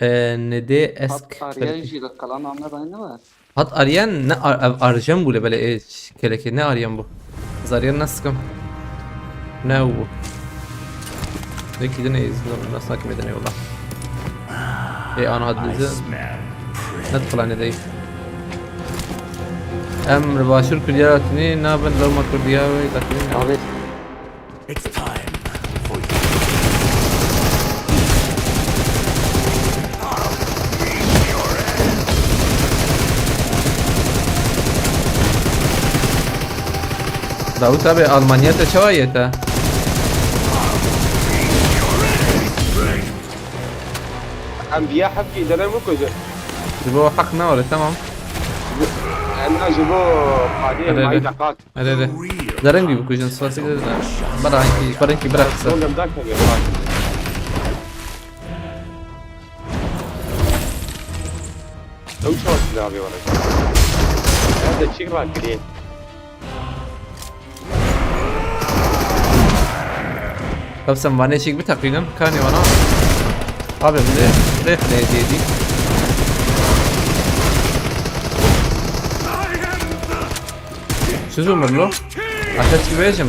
Ee, Nede Esk Hat Aryan Belki. Jî li qala name rayne ve. Hat Aryan ne Ar-, ev Arjen bû le bele, e, ş-, kelekê ne Aryan bû. Ez Aryan nas dikim. Ne ew bû. Wekî din ê, ez nas nakim ê din ê wela. Ê, ana hat dizi. Ne dixila Nedeyî. Em li Başûr Kurdiya re tinê nabin, lewma Kurdiya wê dakinê. Abi. It's time for you. Davut abi, Almanya te çawa yê te? Em viya hevkî dene mı koca? Ji bo heq ne were, tamam. Em ji bo qadê Hadi, mayî hadi. Deqat. Hadi, hadi. Zerengî bikujin, sosî de. Bera hinkî, bera hinkî, bera kisa. Oğlum, dakika bir bak. Ew çawa silahê were? Nerede çiğ rakirî? Hepsem vanê çiğ biteqînin, kanê wana. Abi, bir de, bir de hediye edeyim. Çi zû mirlo? Aşağı çi bêjim?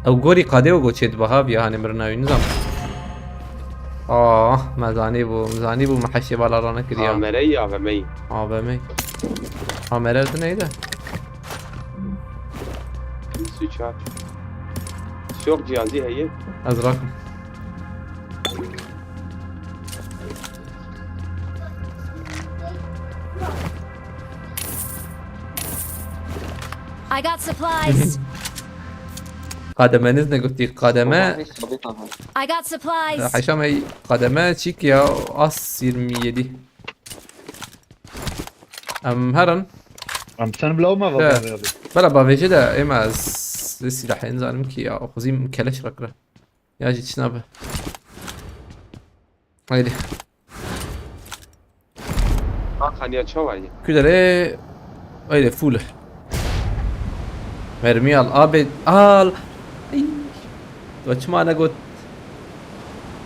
Ew gorî qadê û goçê dibe ha, biya hanê mirina wî nizam. Ah, me zanî bû, me zanî bû, me heşê bala rane kiriya. Amere ya ve mey. A V M. Amere tu neydi? Su çar. Şok cihazî heye. Ez rakim. I got supplies. Kademeniz ne gotiye? Kademe. Baba, hiç sabit ama. I got supplies. Heşam ey, kademe çik ya, as yirmi yedi. Em herin. Em sen bila ma He. Baba abi. Bela bavêje de êma ez silahên zanim ki ya, xuzîm keleş rakira. Ya jî çi nabe. Haydi. Hakan ya çawa ye? Kudere. Haydi full. Mermi al abi, al. Ay. Tu çima ne got?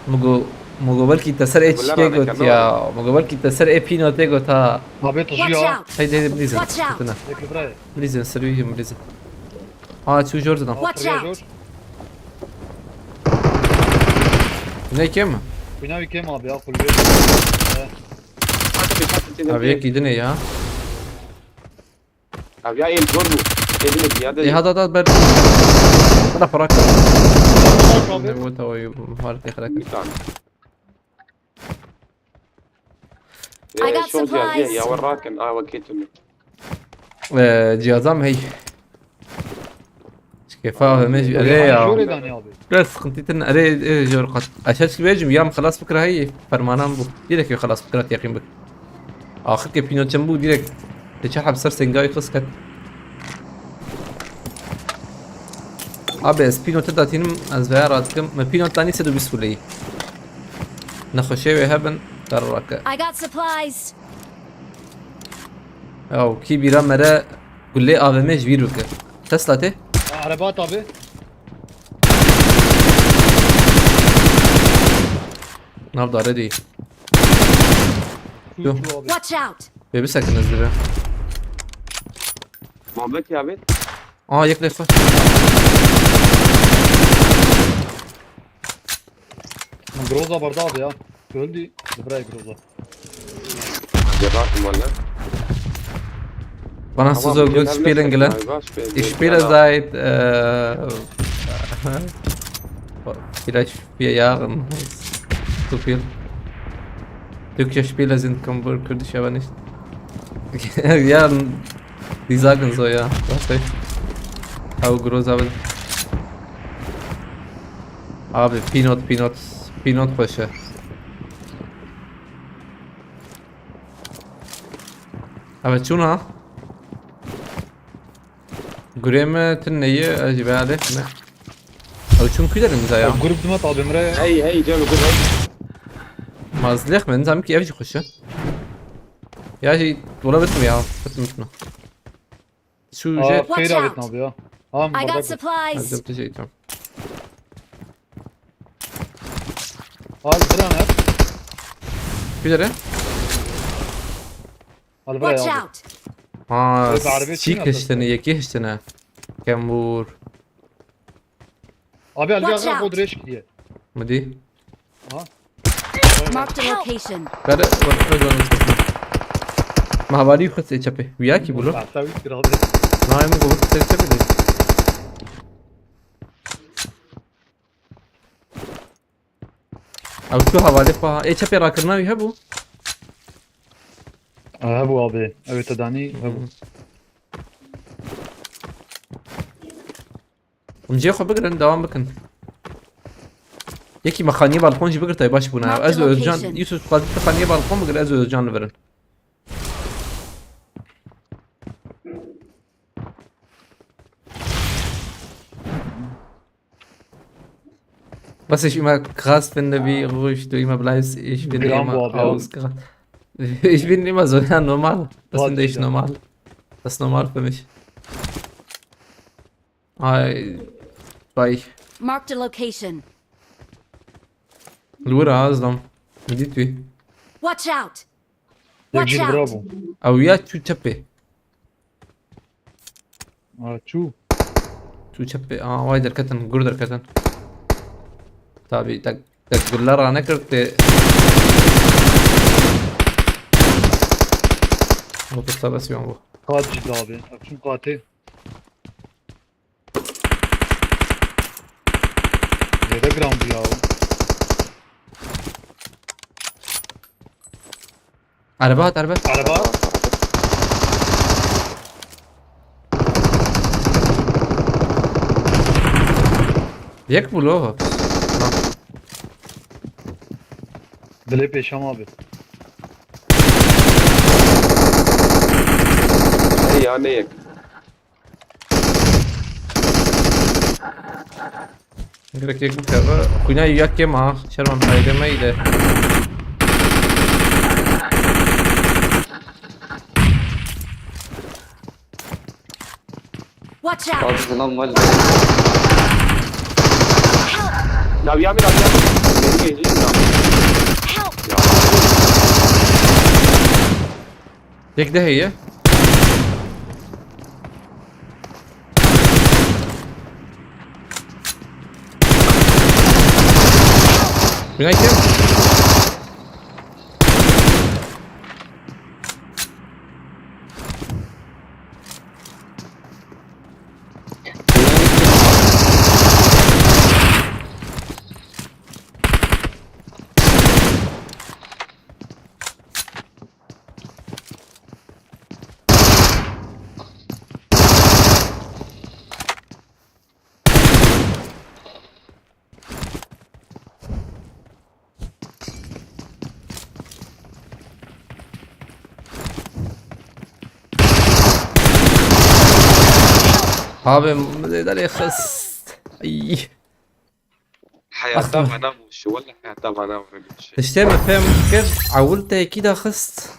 Mugo, mugo belki te ser e çike got ya. Mugo belki te ser e pîno te got ha. Abi tu ya. Watch out. Haydi haydi bilizin. Watch out. Bilizin, seriyim bilizin. Aa, çû jor didan. Watch out. Ne kim? Bina bir kim abi ya, kulübe. Abi yek gidin ya. Abi ya, el zor bu. Elini bir yerde. E, hadi, hadi, ber. Bana para kır. Bak abi. Ne bu tavayı, harita kırak. Bir tane. I got supplies. Ee, şok cihazı ya, ya, rakin, ay, vakit mi? Ee, cihazam hey. Çikefa ve mec-, erê ya. Jor ê danî abi. Biraz sıkıntı tin, erê, erê, jor qat. Aşağı çıkıp vecim, yam xelas bikira hey, fermanan bu. Direkt xelas bikira, teqîn bik. Axir ke pîno çem bû, direkt te çar heb ser sengayî xist ket. Abi, ez pîno te datînim, ez veya radikim. Me pîno tanî sed û bîst kuleyî. Nexweşê wê hebin, derrake. I got supplies. Ew, kî bîra mere gulê A V M ji bîr bike. Tesla tê? Araba tabi. Nav dare değil. Şu, Yok. Şu abi. Watch out! Bê bisekin ez dibe. Muhabbet ya abi. Aa, yek lefa. Groza barda abi ya. Öldü. Dibray Groza. Cevap mı lan? Bana Tamam, size bir gut gelmezsek spielen gelen. Galiba, spielen Ich spiele gelen. Seit, äh, vielleicht vier Jahren. Zu viel. Türkische Spiele sind Kambur, Kurdisch aber nicht. Ja, die sagen so, ja. Was heißt? How groß aber. Abi, Pinot, Pinot, Pinot Paşa. Eve çûna. Gurê me tune ye, ez jî veya lêf me. Ew çûn ku derin za ya? Grup dima tabi mire. Hey, hey, gel, gel, hey. Ma ez lêf me, nizam ki ev jî xweş e. Ya jî, wala bitme ya, bitme, bitme. Şu Aa, jet. Watch Feyr out. Abi ne yapıyor? Aa, I got burada. Supplies. Hadi, teşekkür ederim. Al, bira ne? Bir yere. Al, bira. Watch ya. Out. Ha, Abi, arabaya çek çıkmıyor işte ne, aslında. Yeki işte ne. Kembur. Abi, al, Watch bir out. Godrej gidiyor. Mı değil? Ha? Marked a location. Kare, bak, bak, bak. Ma havalî xwe sê çepê. Wiya kî bûlo? Tahta wî kirabe. Nayê min govir sê çepê de. Ew tu havalê xwe ha. Ê çepê rakirina wî hebû? Ha, hebû abi. Evet, danî hebû. Hûn cihê xwe bigirin, devam bikin. Yekî me xaniyê balkon jî bigirtay baş bûna. Marked a location. Ez û Özcan, Yusuf, tu xaniyê balkon bigir, ez û Özcan li vir in. Was ich immer krass finde, wie ruhig du immer bleibst, ich finde immer ausgerast. Ich bin immer so, ja, normal. Das finde ich normal. Das ist normal für mich. Ay, bay. Marked a location. Li wir azlam. Min dît wî. Watch out! Yek jî li vir bû. Ew ya çû çepê. Ha, çû. Çû çepê. Aa, way derketin, gur derketin. Tabii, tek, tek gulle ranekir tê. Motor sabesiyon bu. Qat jî dabê. Ev çûn qatê. Zêde giran bû ya. Araba hat, araba. Araba. Yek bû lo. Bilê pêşam abi. Hey ya, ne yek? Gerek yek bikeve. Xwîna yek kêm ha. Şervan hayde meyde. Watch out! Abi, lan mal. Ya, ya, ya, ya. Beni geçeyim ya. Help! Yek de heye. Bina kim? Abi, zêde lê xist. Ay. Heyata vana bû, şu wele heyata vana bû. Tiştê min fêm kir, ewil te yekî de xist.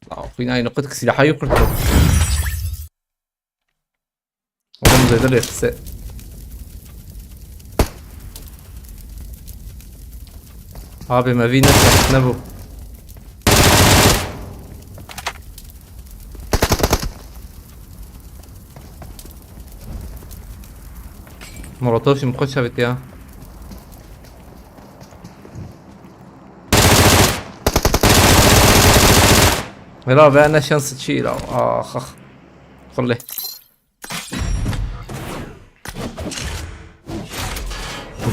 Aw, xwîna yî niqut ki silahayî qurt bû. Oğlum zêde lê xise. Abi me vî ne, ne bû. Molotov şimdi koç evet ya. Vela ve ne şansı çiğ la. Ah ah. Xulê.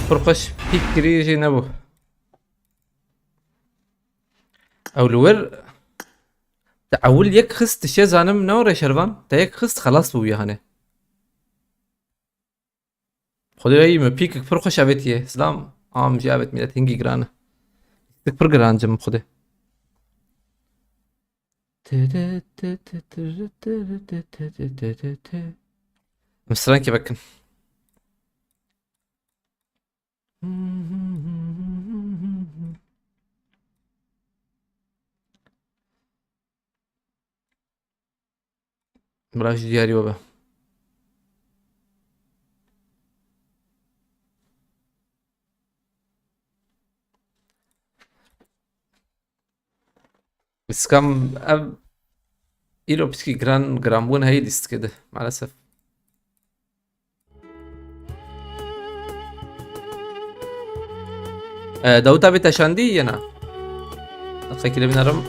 Pir xweş pîk kirî jî nebû. Ew li wir te ewil yek xist dişê zanim ne were şervan? Te yek xist xelas bû ya hanê. Xwedê ey me pîkek pir xweş avêtiye. Silam. Am jî avêt millet hingî giran e. Pîk pir giran cem xwedê. Em strankê vekin. Bila jî diyarî we be. Scam ev îro piçkî giran, giranbûn heyî dîst dike de, maalesef. E, Dawuta bê teşandî yena. Xekî de bînerim.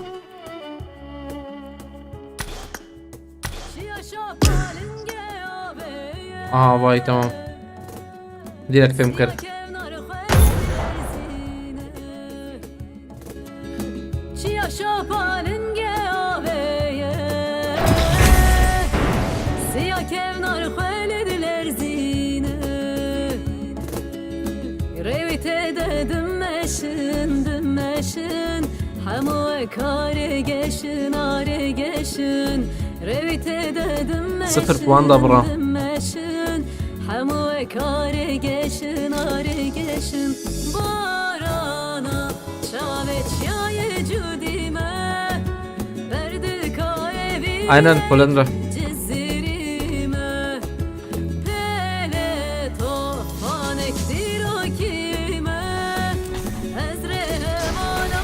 Aha, vay, tamam. Direkt fêm kir. Çiya şapalingê avê ye, siya kevnar xwe lê dilerzîne. Rêwî tê de dimeşin, dimeşin. Hemû wek arê geşin, arê geşin. Rêwî tê de dimeşin, Sıfır puan da bura. Dimeşin. Hemû wek arê geşin, arê geşin. Barana çavê çiyayê cudî me, berdika evî Aynen, Polenra. Cizîrî me. Pêlê tofanek dîrokî me, ez rê hevala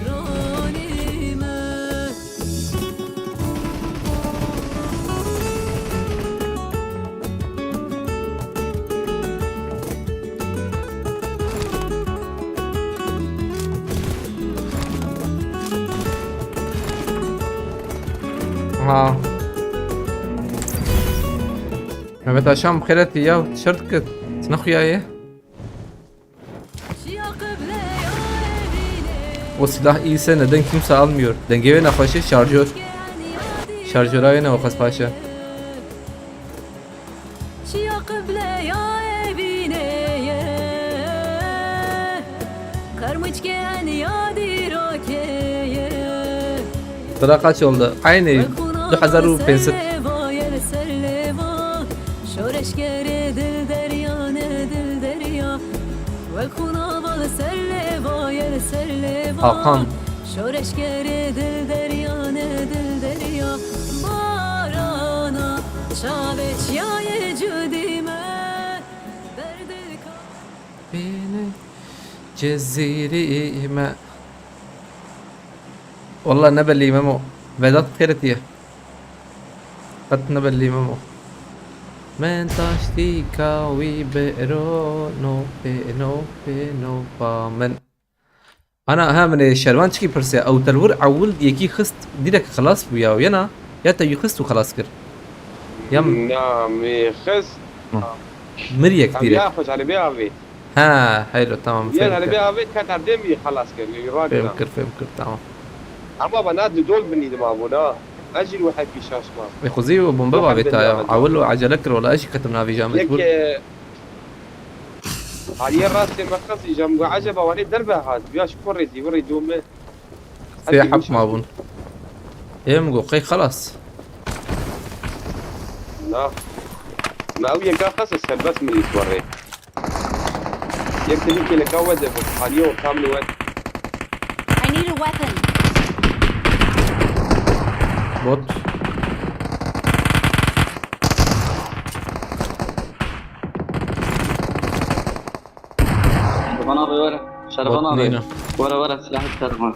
ronî me. Ha. Mehmet Aşam, xêretî ya, tişört kit. Çi nexuyaye? O silah iyiyse neden kimse almıyor? Denge ve nexweşe şarjör. Şarjöra ve nexweş paşa. Çiya qibleya evînê ye, qermûçkên ya dîrokê ye. Sıra kaç oldu? Aynı. Wek hûna du hezar û pênc sed. Ser lêva, yer ser lêva. Şoreşgerê dil derya ne dil derya. Wek hûna bal ser lêva, yer ser lêva. Hakan. Şoreşgerê dil derya ne dil derya. Barana çavê çiyayê cudî me. Berdika. Beni Cezîrî me. Wallah ne bellî Memo. Vedat xêretiye. Qet ne bellî Memo. Min taştîka wî biro no pê no pê no pa min. Ana ha min ê şervan çikî pirse. Ew te li wir ewil yekî xist direk xilas bû ya yena ya te wî xist û xilas kir. Ya m- Na mi xist. Hı. Mir yek Em direk. Ya xwe ji helibê avêt. Ha, heylo, tamam, Yel fêm helibê kir. Avêt ket erdê mi xelas kir, li Îran Fêm kir, fêm kir, tamam. Ama bana di dol binî dima bûna. Ez jî wehekî şaş ma. Ê xwezî û bombe Wehek bavê ta ya. Awil û acele kir, wala ez jî ketim navî ja mecbur. Yek, e, Haliye rastê me qezî ja min got, eceba wanê derve hat. Ya ji kurê zî, wirê dû me. Sê heb mabûn. Ê min got, qey xelas. Na. Me ew yeka xese serbest min î warê. Yek dilî kêleka we de bû. Haliye ortam li we. I need a weapon. Bot. Şervan abi were. Şervan abi. Bot nîne. Were were, silah şervan.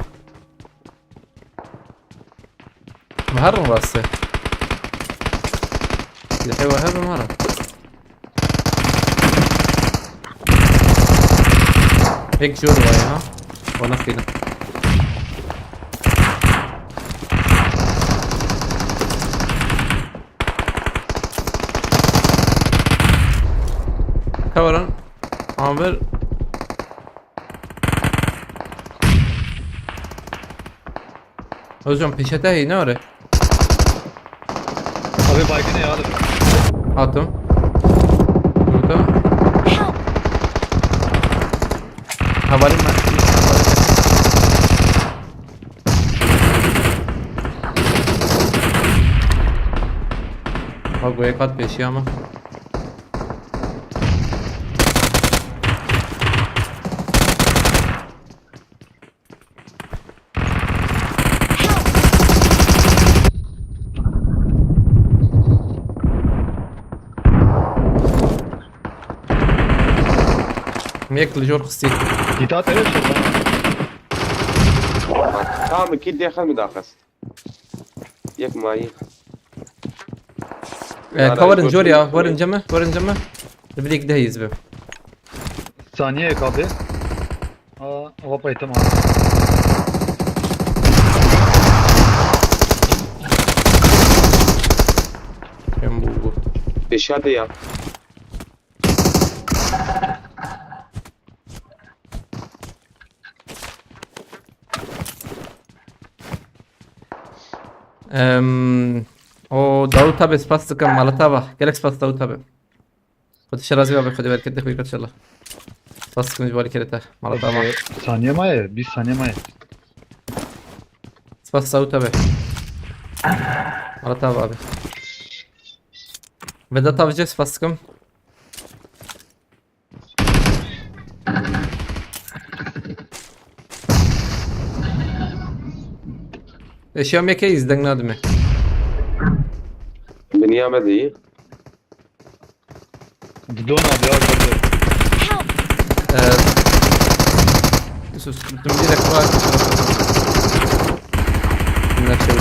Meherin rastê. Silahê we hebe meherin. Ek jor vay ha. Ona kıydı. Kawaran. Amber. Hocam peşete hey ne var? Abi baygın ya abi. Attım. Burada. Havalim var. Bak, bu kat pêşiya me. Yek li jor xistî. Dîta te şo. Tamam, kî dêxel mi daxist. Yek mayî. Ee, ka werin jor ya, werin ceme, werin ceme. Li bilîk dehîz be. Saniye abi. Aa, hava paytam abi. Em bu, bu. Pêşiya te ya. Em, o Dawut abi spas dikim, mala te ava. Gelek spas Dawut abi. Xwedê şerazî be, Xwedê bereketê xwe bike inşallah. Spas dikim ji bo alîkirê te. Mala te ava. Ee, saniye maye, bîst saniye maye. Spas Dawut abi. Mala te ava abi. Vedat abi, spas dikim. Eşya me ke iz deng nadime. Dinya me de iyi. Bidon abi ya, bidon. Ee, Yusuf, tu direkt bak. Bunlar şey.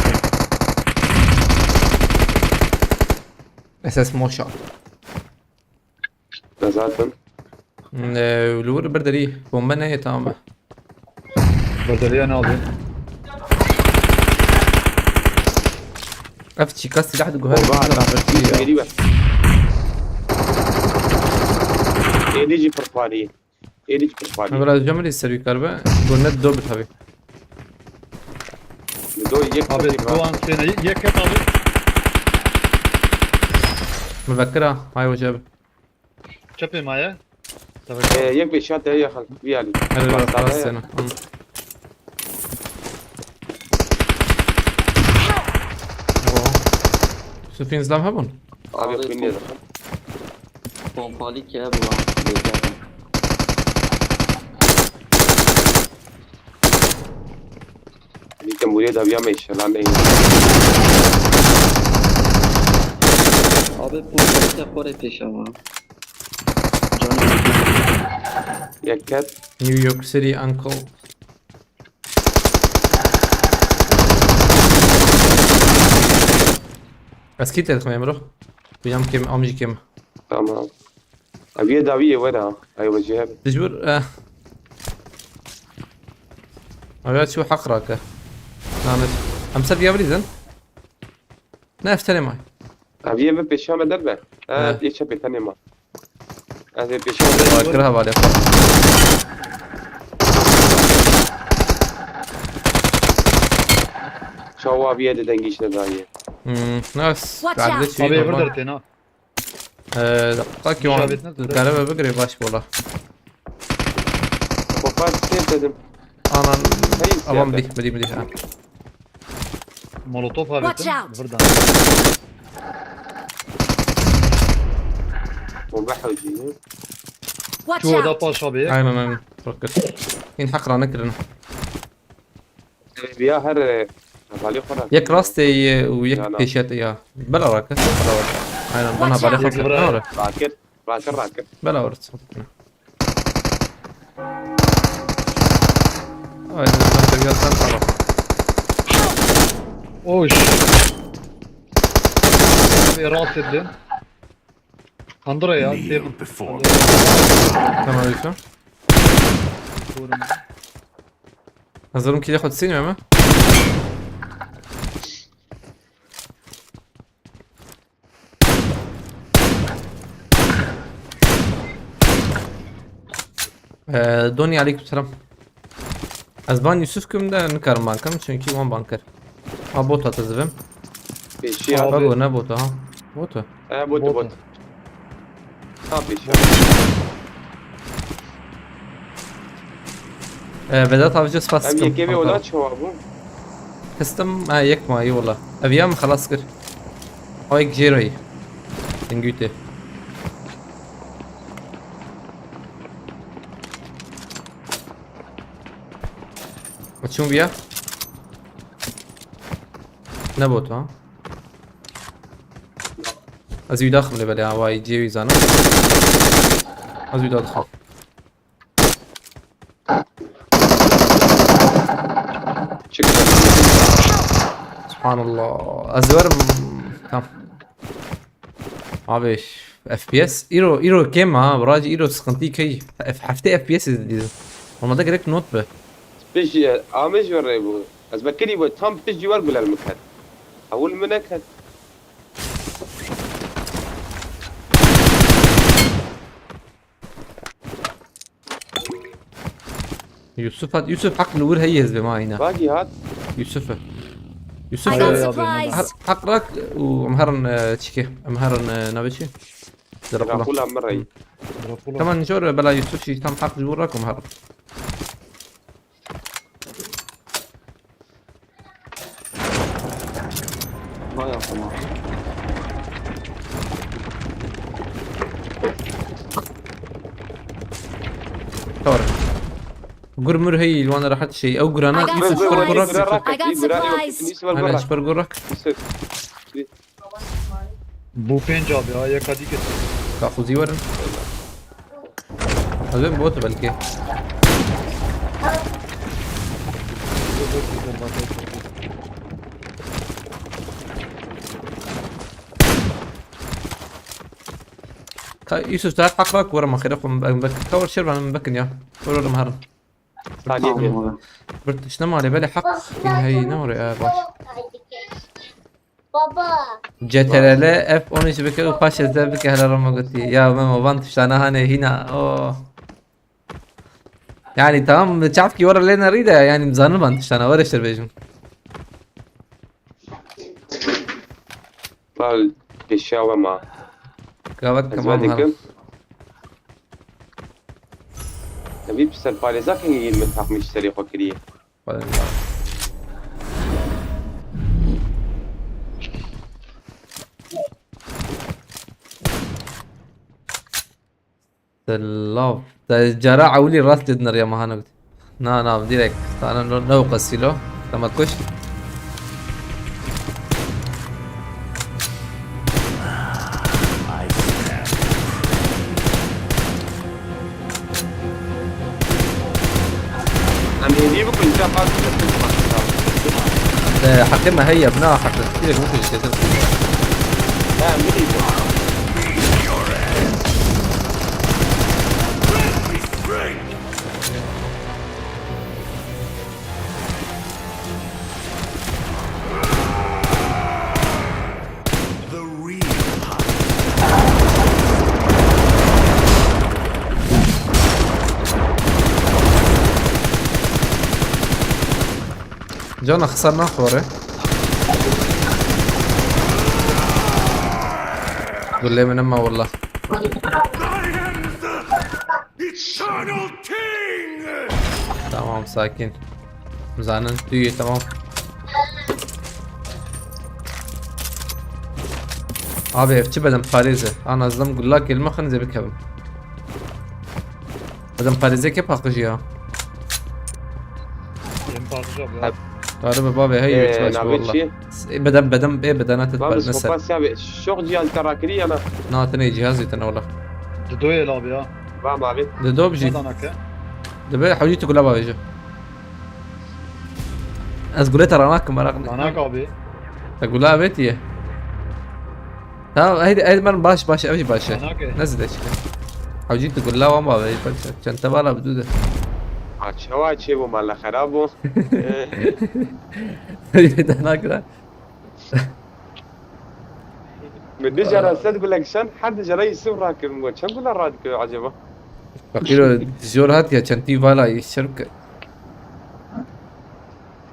S S Moşa. Zaten. Ee, li wir bir derî bombe neyê, tamam mı? Berdeliye ne abi? Ev çîka silah diguher. Oha, bir şey ya. Geliyor. Êdî jî pirparî. Êdî jî pirparî. Biraz cemil serî karbe. Gonnet do bir tabi. Do yek. Abi, bir bu an seni yek et abi. Müvekkir ha. Hay hoca abi. Çepê maye. Ee, yek beşat ya yakal. Viyali. Hadi bak, bak seni. Hı. Oha. Supin zlam hebun. Abi, abi, bilmiyorum. Pompalı ki bu lan. Dîte mûrê dawiya me inşallah ne. Abi, pompalı ki xore pêş ama. Canım. Yek ket. New York City, uncle. Ez kî te dixim, Emro? Bînam kêm, am jî kêm. Tamam. Ev yê dawiyê were ha. Ay wecî heb. Dijbir, eh. Ev ya çû heq rake. Namet. Em ser viya bilîzin. Ne, efterê may. Ev yê bi pêşiya me derbe. Eh, yê çepê tenê ma. Ez ê pêşiya me derbe. Bakir hevalê xwe. Çawa viye de dengî işte daye. Hmm, nice. Watch out. Kardeşim, abi, tamam. Vur dertên ha. Ee, dakika ki on. Işaretine dikkat et. Karabı bir gri baş bola. Kopar, şey dedim. Anan. Hey, aman geldi. Dih, dih, dih, ha. Molotof abi. Watch out. Buradan. Bomba hevcini. Watch out. Çoğu da paş abi. Aynen, aynen. Roket. În hak rana kırın. Ya her, e, hevalê xwe re. Yek rastê ye û yek pêşiya te ya. Bela rake, bela rake. Aynen, bana hevalê xwe re. Rakir, rakir, rakir. Bela rake. Aynen, ben de gelsen tamam. Oy. Bir rahatsız edin. Kandıra ya. Kneel before. Tamam, Yusuf. Hazırım ki de kutsayım ama. Ee, Doni, aleyküm selam. Ez van Yusuf kim de nikarim ban kim, çünkü wan ban kir. Ha, bot hat ez vim. Pêşiya. Bak o ne bot ha. Bot o. He, bot, bot. Bot. Tabii. Ee, Vedat Avcı spas. Em yekê vê ola çawa bû? Kıstim, ha, yek ma, iyi ola. Ev ya mı xelas kir? O yek jêroyî. Dingûtê. Çûn viya? Ne bot ha? Ez wî daxim lê belê ha, vay cê wî zanim. Ez wî dadixim. Çık. Subhanallah. Ez werim. Tamam. Abi, F P S. Îro, îro kêm ha. Biracî îro sıkıntı key. F-, heftê F P S dizî. Normalde gerek not be. Pişt, e, amê ji we rê bû. Ez vekirî bû, tam pişt cî we gulel min ket. Ewil min neket. Yusuf hat, Yusuf haq li wir heye hizbê ma yine. Bagî hat. Yusuf. Yusuf, I got e, supplies. Haq, haq rak û em herin, e, çike. Em herin, e, navê çi? Dracula. Dracula min rey. Dracula. Tamam, jor bela Yusuf şî tam haq ji wir rak û em herin. Vay aklıma. Tor. Gur mur hey, ilwana rahat şey. Ew gurana I got Yusuf supplies. Spur gurak. I got supplies. Hani spur gurak. Yusuf. Bu pênc abi ya, yeka dî kesin. Ka xuzî werin. Ez bêm bot belkî. Ka Yusuf, te haq rak were, ma xêre xwe min bek, ka wer şer ben min bekin ya. Wer were herin. Saniye bir. Bir tişt nema lê belê haq in hey ne were, e, baş. Baba. C T R L F on üç bike û paşê te bike hele rama gotî. Ya Memo, van tiştana hane hîna. O. Yani tamam, çavkî were lê nerî de, yani zanin van tiştana, were şer bêjim. Bal kêşiya we ma. Gavek. Ez tamam, vedikim. Evî piser parêza kengî min takmî ji serê xwe kiriye. Xwedê nida. Te lav. Te cara ewilî rast lê dineriya mahana gotî. Na, na, direkt. Sana no, ne o qesîlo. Te me kuşt. Em hêvî bikin, ca qas. Te heqê me heye, bina heqê. Direkt bikin, kesin. Ha, em bidî. Cana xisar naxore. Gullê min nema wallah. Eternal King! Tamam, sakin. Zanin tu yê, tamam. Abi, ev çi bedenparêz e? Ana, ez dizam gulak gelme xin zê bikevim. Bedenparêzê ke paqij ya? Em paqij abi ya. Hep. Tare be bavê hey. Ee, yetmez navê wallah. Çi? Ê, beden, beden, ê, bedena te. Bavê, spas ya be. Şok cihan te rakirî ya na? Na, tenê cihazê tene wallah. Didoyê la abi ya. Va abi. Dido bijî. Neden ake? Dibe hewcî tu gula bavêje. Ez gulê te ranak kim, meraq ne. Ranak abi. Te gula avêtiye. Tamam, heydi, heydi, ben baş, baş, ev jî baş e. Ranak e. Ne zide çike. Hewcî tu gula wan bavê, çente bala bi dû de. Ha, çawa çê bû, mala xerab bû. Heydi, danak da. Min du cara sed gulek şand, her du cara Yusuf rakir min got. Çend gula radikir acaba? Fakiro, zor hat ya, çentî vala, Yusuf ke.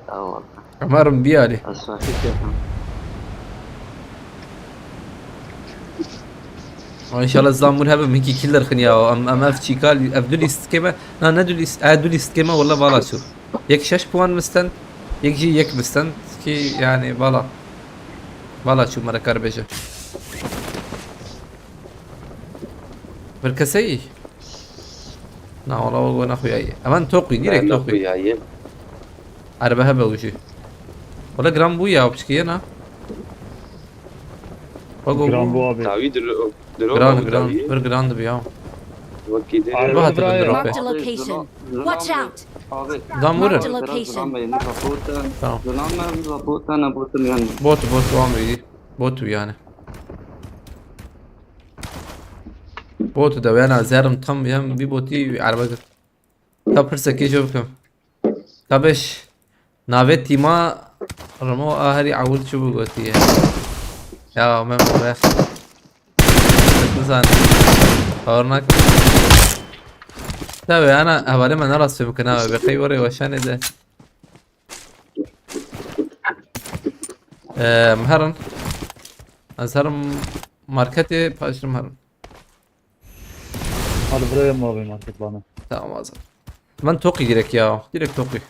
Tamam. Umarım bir yani. Asla. Ama inşallah zamur hebe minki killer xin ya. Em, em ev çîkal, ev du lîst keme. Na, ne du lîst, e, du lîst keme, walla vala çû. Yek şeş puan misten, yek jî yek misten ki yani vala. Vala çû, me re kar bêje. Bir keseyî. Na wala o ne xuyayî. Hemen toqî, direkt toqî. Erebe hebe û jî. Wala gram bû ya, piçkî ye na. Bak o Gram bû. Bu abi. Tawî dilo. Dilo Gran, bu gran. Tawî. Bir gran dibi ya. Wekî dilo. Araba hatı Araba bir drop. Marked a location. Watch out. Abi. Dam vurun. Marked a location. Tamam. Bot, bot, wan bî. Bot yani. Bot de yani zerim tam hem bir botî araba. Ta pirsekê jî bikim. Ka beş. Navê tîma Remo a herî ewil çi bû gotiye? Ya Memo be. Nizan. Bawer nakim. Tabi ana hevalê me nerast fêm kena be. Qey werê weşanê de. Eee, em herin. Ez herim marketê, paşim herim. Hadi buraya mı abi market bana? Tamam, hazır. Ben toqî direkt ya. Direkt toqî.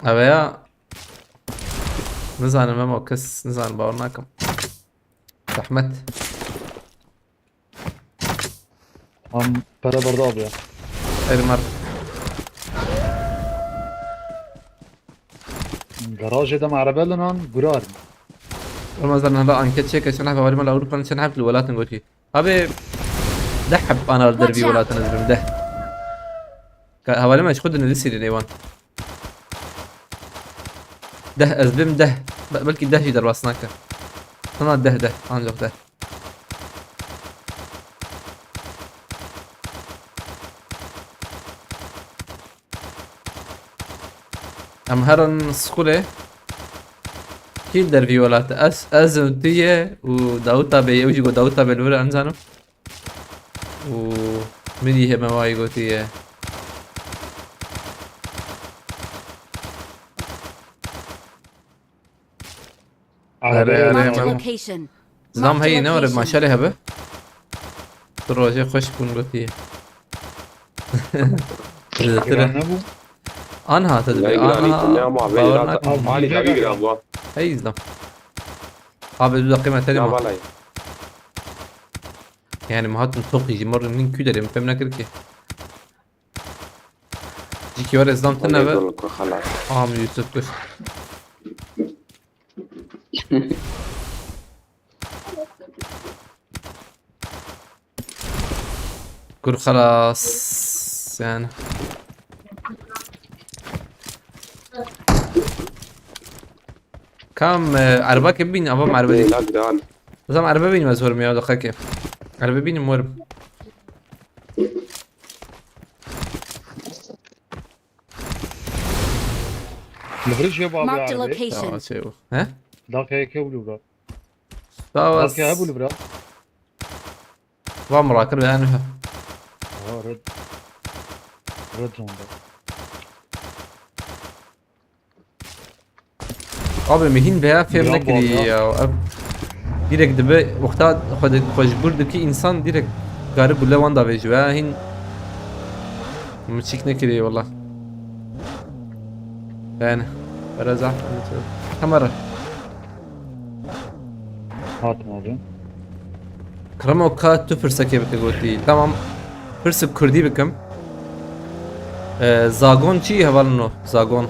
Eve ya. Nizanim em o kes, nizanim, bawer nakim. Zahmet. Am pere berda abi ya. Êr mer. Garajê de me erebe linan gurar. Ramazan, hela anket çêke, çend heb hevalê me li Ewropa ne, çend heb li welatin gotî. Abi, deh heb ana li dervî Watch out. Welatin ez bim, deh. Ka hevalê me ji xwe dinivîsî li nêwan. Deh ez bim, deh. Be-, belkî deh jî derbas nake. Sana deh, deh, ancak deh. Em herin skolê. Kî li dervî welat e? Ez, ez û tu ye û Dawuta Bey, ew jî got Dawuta Bey li vir e, em zanim. Û min jî heme wayî gotiye. Erê, erê, Marked a erê. Location. Zam heyî ne were maşalê hebe. Tu rojê xweş bûn gotiye. Zêtire. Giran nebû? Anha te dibe, anha. Bawer nakim. Alî, tavî giran bû. Hey zam. Abi du deqî me tenê ma. Yani me hatin toqî jî, me rû min kû derê, min fêm nekir ki. Cîkî were zam tine be. Am Yusuf dur. Kur xelas yani. Kam, e, erba ke bîn, ava erbe. Lê, la giran. Zam erbe bîn, ez werim ya, deqeke. Erbe bînim werim. Li vir jê bavê Marked a erbe. Location. Ya, şey bu. He? Dakika yeke bû li vir. Sağ ol. Dakika hebû li vir. Va mirakir be yani. Aa, red. Red zone'da. Abi min hîn veya fêm Giran nekirî bavê ya. Ev direkt dibe wexta xwe di-, xwe ji bûr dikî însan direkt kari gule wan davêjî. Veya hîn min çîk nekirî wela. Yani. Were zaf. Kamera. Hatim abi. Kremo ka tu pirsekê bike gotî. Tamam. Pirsik kurdî bikim. Ee, zagon çi ye hevalino? Zagon.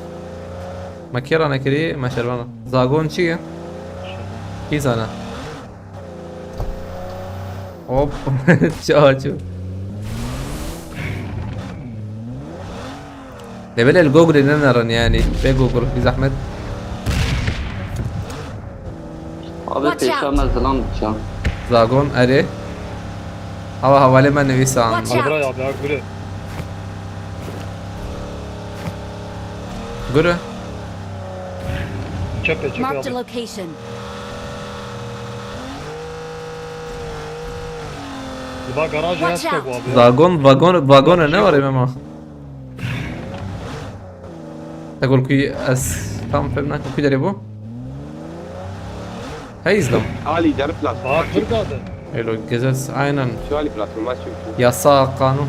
Me kê ranekirî, me şervana. Zagon çi ye? Kî zana? Hop. Çawa çû? Lê belê li Google'ê nenerin yani. Bê Google, bir zahmet. Abi Watch pêşa out. Me zilam diçan. Zagon, erê. Hava havalê me nivîsan. Watch out. Abi, abi, abi, gure. Gure. Çepe, çepe Marked a abi. Location. Li ba garajê Watch heste out. Bu abi. Zagon, vagon, vagon ne var ya, Memo? Te gol kuy ez tam fem nakim kuy derê bû. Hey izlam. Ali, derib lazım. Aa, burada da. Elo, gezes, aynen. Şu Ali platform açıyor. Yasa, kanun.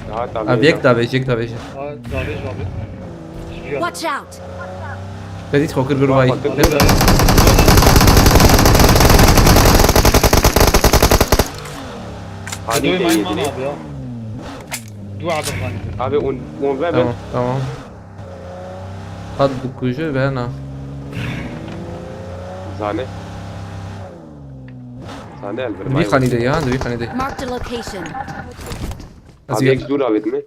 Daha tabii. Abi, yek daha beş, yek daha beş. Aa, daha beş abi. Hiçbir şey yok. Watch out! Te dît xwe kir bir vay. Bak, bak, bak. Hanî Doy de mayın yedin. Abi ya. Dua bin hanî. Abi un, un ve Tamam, tamam. Hat dikuje ve na. Zane. Zane el bir Di vî mayın. Xanî de ya, di vî xanî de. Marked a location. Ez Abi yek ek dûr avêt mi?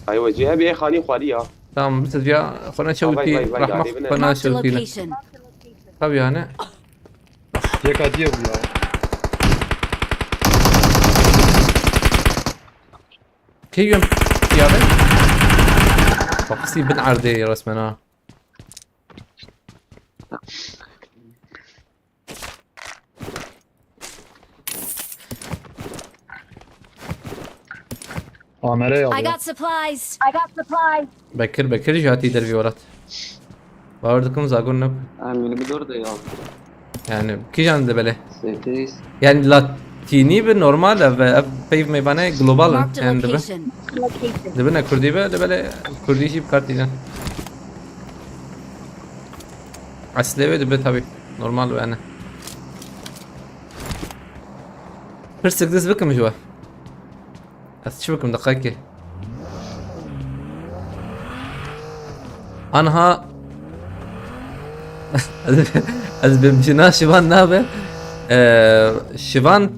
Ay we cê hebê xanî xwarî ya. Tamam, biz ya xwe ne Vay, çewtî vay, vay, rahma adê bine. Xwe ne Marked a çewtî ne. Location. Tabii yani. Yek adiye bu ya. Keyum piyade. Bak, si bin erdê resmen ha. Amere I ya. Got supplies. I got supplies. Bekir, Bekir jî hatî dervî welat. Bawer dikim zagon ne. Em yine bir dört de ya. Yani kîjan de belê. Sekiz. Yani latînî bi normal ev, ev peyv meyvane global in. Marked a yani dibi. Location. Dibi ne kurdî be, de belê kurdî jî bi kar tînin. Eslê wê dibe tabii. Normal yani. Pirsik diz bikim ji we. Ez çi bikim deqekê? Anha ez, ez bim cina şivan nabe. Ee, şivan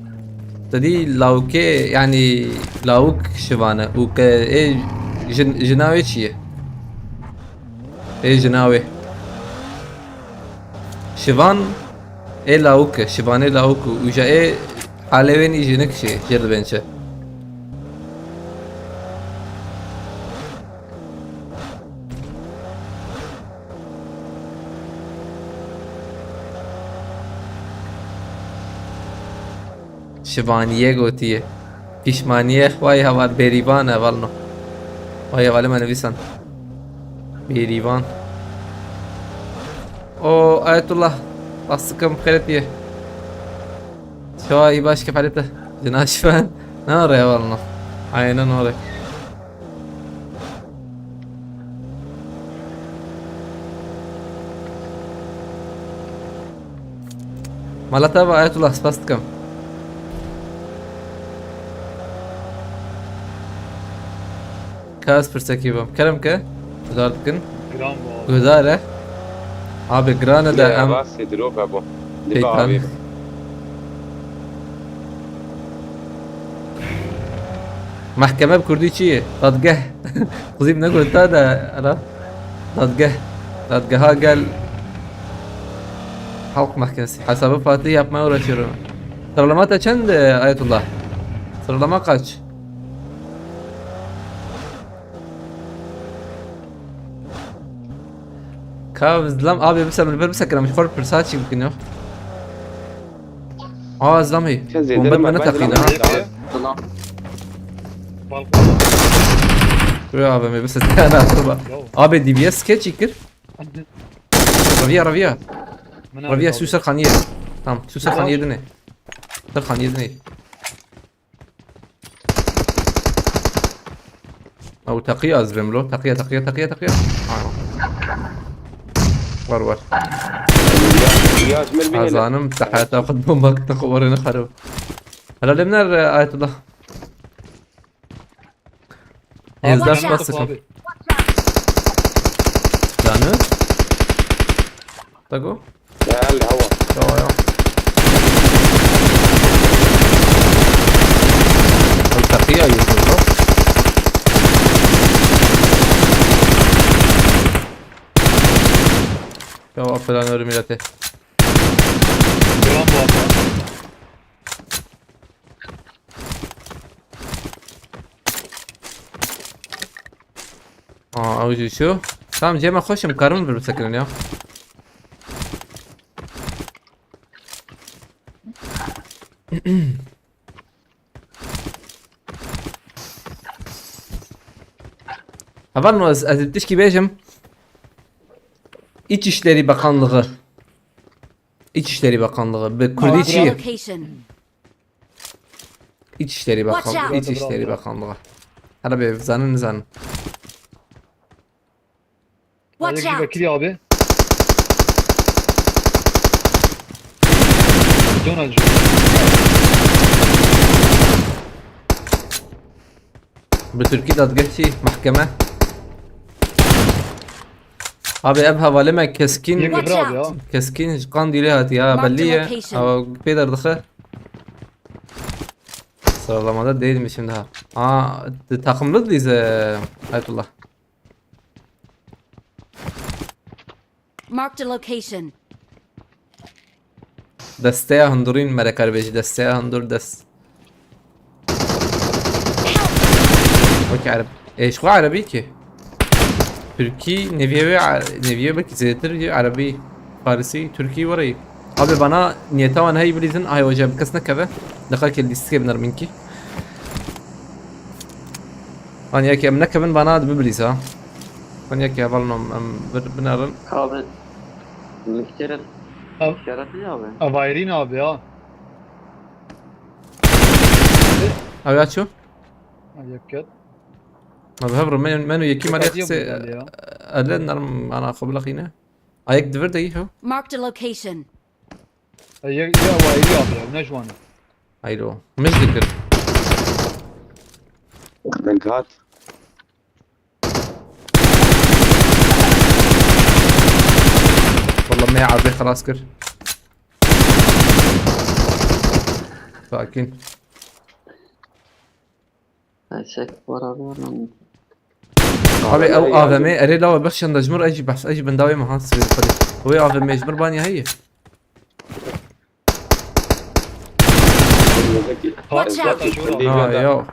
tedî lawikê, yani lawik şivane û ke ê jin, jina wê çi ye? Ê jina wê. Şivan ê lawik e, şivanê lawik û, û ja ê halê wê nî jinik jî jê dibên çi. Şivaniyê gotiye. Pişmaniyê xwe yê heval Bêrîvan e, hevalno. Vay hevalê me nivîsan. Bêrîvan. O Ayetullah. Basikim xêretiye. Şewa î baş kefalete. Cinaş ben. Ne oraya hevalno? Aynen oraya. Mala te ve Ayetullah, spas dikim. Ka ez pirsekî bim. Kerem ke. Guhdar dikin. Giran bu abi. Guhdar e. Abi giran e de Ne em ya, sê diro be bu. Dibe Şeytan. Abi. Mahkeme bi kurdî çi ye? Dadgeh. Quzî min negota de, ara. Dadgeh. Dadgeha gel. Halk Mahkemesi. Hesabı Fatih yapmaya uğraşıyorum. Sıralama te çend, e, Ayetullah? Sıralama kaç? Ka zilam abi, bir sefer bir sefer xor pirsa çî bikin ya. Aa, zilam hey. Sen zêde Bomba ne bana bak, takıyla ha. Zilam. Balkon. Şuraya abi, bir ses. Abi, D B S keç ikir. Ravia, Ravia. Ravia, su ser xaniye. Tamam, su ser xaniye dine. Ser xaniye dine. Ew teqiya ez vêm lo. Teqiya, teqiya, teqiya, teqiya. War, war. Ya, ya, ji min bihêle. Ezanim te heta xwe bomba kitin xwe warê nexerib. Hela lê min er, Ayetullah. Êzdar spas dikim. Abi. Canı? Tago? Ya, ya, hawa. Ya, ya. Ew teqiya yê zor. Ya, aferin öyle millete. Devam bu abi. Aa, ew jî çû. Tamam, cem xweş im, karim bir bisekirin ya. Heval no, ez, ez tişkî bêjim. İçişleri Bakanlığı. İçişleri Bakanlığı. Bi kurdî çi ye? Marked a location. İçişleri Bakan-, Watch out! İçişleri Bakanlığı. Hele bir zanin zanin. Watch out! Ayak Bekir abi. Jonas. Bi Tirkî dadgeh çi? Mehkeme. Abi ev hevalê me keskîn, Yek Watch evra abi ya. out. Keskîn ji Qandîlê hatiye ha, Marked bellî ye. Location. Ew pê derdixe. Sıralamada değilmişim daha. Aa, takımlı değiliz, e, Ayetullah. Marked a location. Desteya Hundurîn, me re kar bêjî, desteya Hundur dest. Wek Ereb. E, ji xwe Erebî ki. Tirkî, neviye wê, neviye belkî zêdetir ji Erebî, Farisî, Tirkî were yî. Abi bana niyeta wan heyî bilîzin, ay hoca bi kes nekeve. Dikkat ki lîstikê bi nermînkî. Hani yekî em nekevin bana bibilîz ha. Hani yekî hevalno em bir binerin. Abi. Mixteret. Ab- Mixteret ne abi? Abayrîn abi ya. Ew ya çû? Ha, yek ket. Ma bi hev re men, men û yekî Yek merê hatiye qisê bu geldi ya. Ele nerm ana xwe bilaqîne. Ayek divir de yî ho. Marked a location. E, yek, ya abayrî abi ya, ne ji wan e. Hayro. Mij dikir. Min hat. Wallah me erdê xelas kir. Sakin. Ay, çek, wara, wara. Abi ew A V M, erê lawa bexşenda ji mir, ejî behs, ejî bendawê me han sivê xwedê. Wê A V M ji mir banya heye. Watch out! Ha, ya.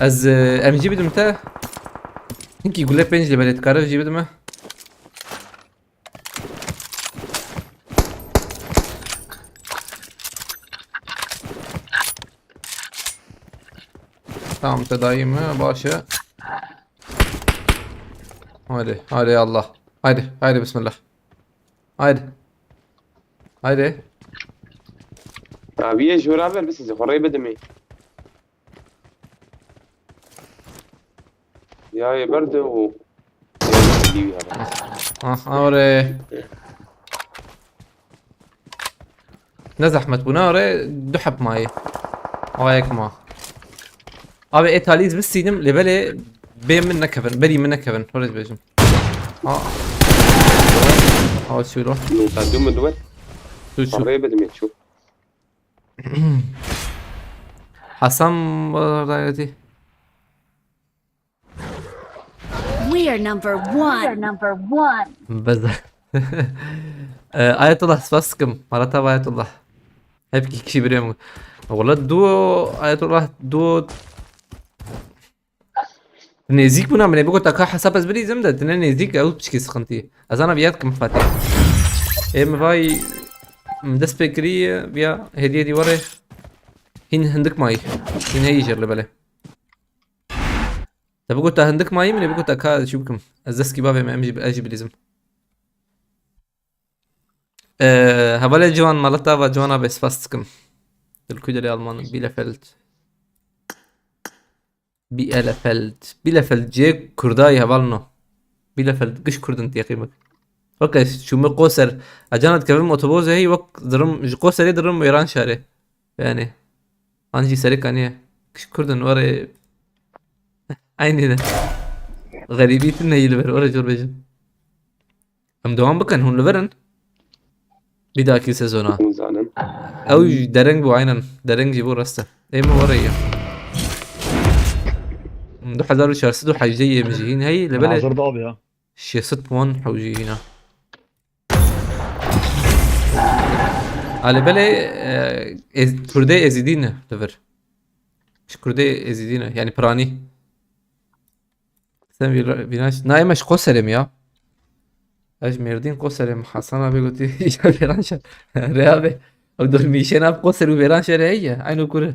Ez, e, M G bidim te. Hinkî gule pênc lê belê dikare jî bidime. Tamam, te dayî mi? Baş e. Haydi, haydi Allah. Haydi, haydi bismillah. Haydi. Haydi. Abi ye jora ver, biz sizi xorayı bedemi. Ya, ya, berdi û, ya, ya, ya. Ah, ah, orê. Ne zehmet bû, ne orê, du heb mayê. Ava yek ma. Abi, ê talî ez bistînim, lê belê bê min nekevin, berî min nekevin. Orê dibêjim. Aa. Aa, çû lo. Nokta du min duwer. Çû, çû. Parayı bedemi çû. Hasan, bu arada geldi. We are number one. We are number one. Bez-, Ee, Ayetullah, spas dikim. Marata ve Ayetullah. Hep iki kişi biliyorum. Valla duo, Ayetullah, duo. Nêzîk bûna min ê bigota ka hesab ez bilîzim de, tine nêzîk ew piçkî sıkıntı. Ez ana viya dikim Fatih. Ê mi vay, mi dest pê kirî, viya hediye dî were. Hîn hindik mayî. Hîn heyî jêr li belê. Te bigota hindik mayî, min ê bigota ka çi bikim. Ez destki bavê me, em jî, ez jî bilîzim. Ee, hevalê ciwan, maleta va ciwana bê spas dikim. Dilkû dilê Alman, Bielefeld. Bielefeld. Bielefeld cê Kurdayê hevalno. Bielefeld giş Kurdin tiyeqî bik. Weke çûme Qoser. Ecana dikevim otobozê hey wek dirim, ji Qoserê dirim Wêran şarê. Yani. An jî serê kaniye. Giş Kurdin were. Aynı ne. Xerîbî tune yî li vir. Were cor bêjin. Em dewam bikin, hûn li vir in? Bir dahaki sezona. Hûn zanin. Ew jî dereng bû, aynen. Dereng jî bû, rast e. Ê min were ye. Du hezar û çar sed û hejdeh yê min jî hîn heyî, lê belê Hazırda abi ya. şêst sed puan hew jî hîna. A, lê belê, e, Ez-, Kurdê Êzidî ne li vir. Ji Kurdê Êzidî ne, yani Piranî. Sen vîra-, vînaş-, na, eme ji Qoserê mi ya? Ez ji Mêrdîn Qoserê mi? Hasan abi gotî, ya vêran şer. Rê abi. Ew dolmîşê nav Qoser û vêran şerê heye. Aynı kuru.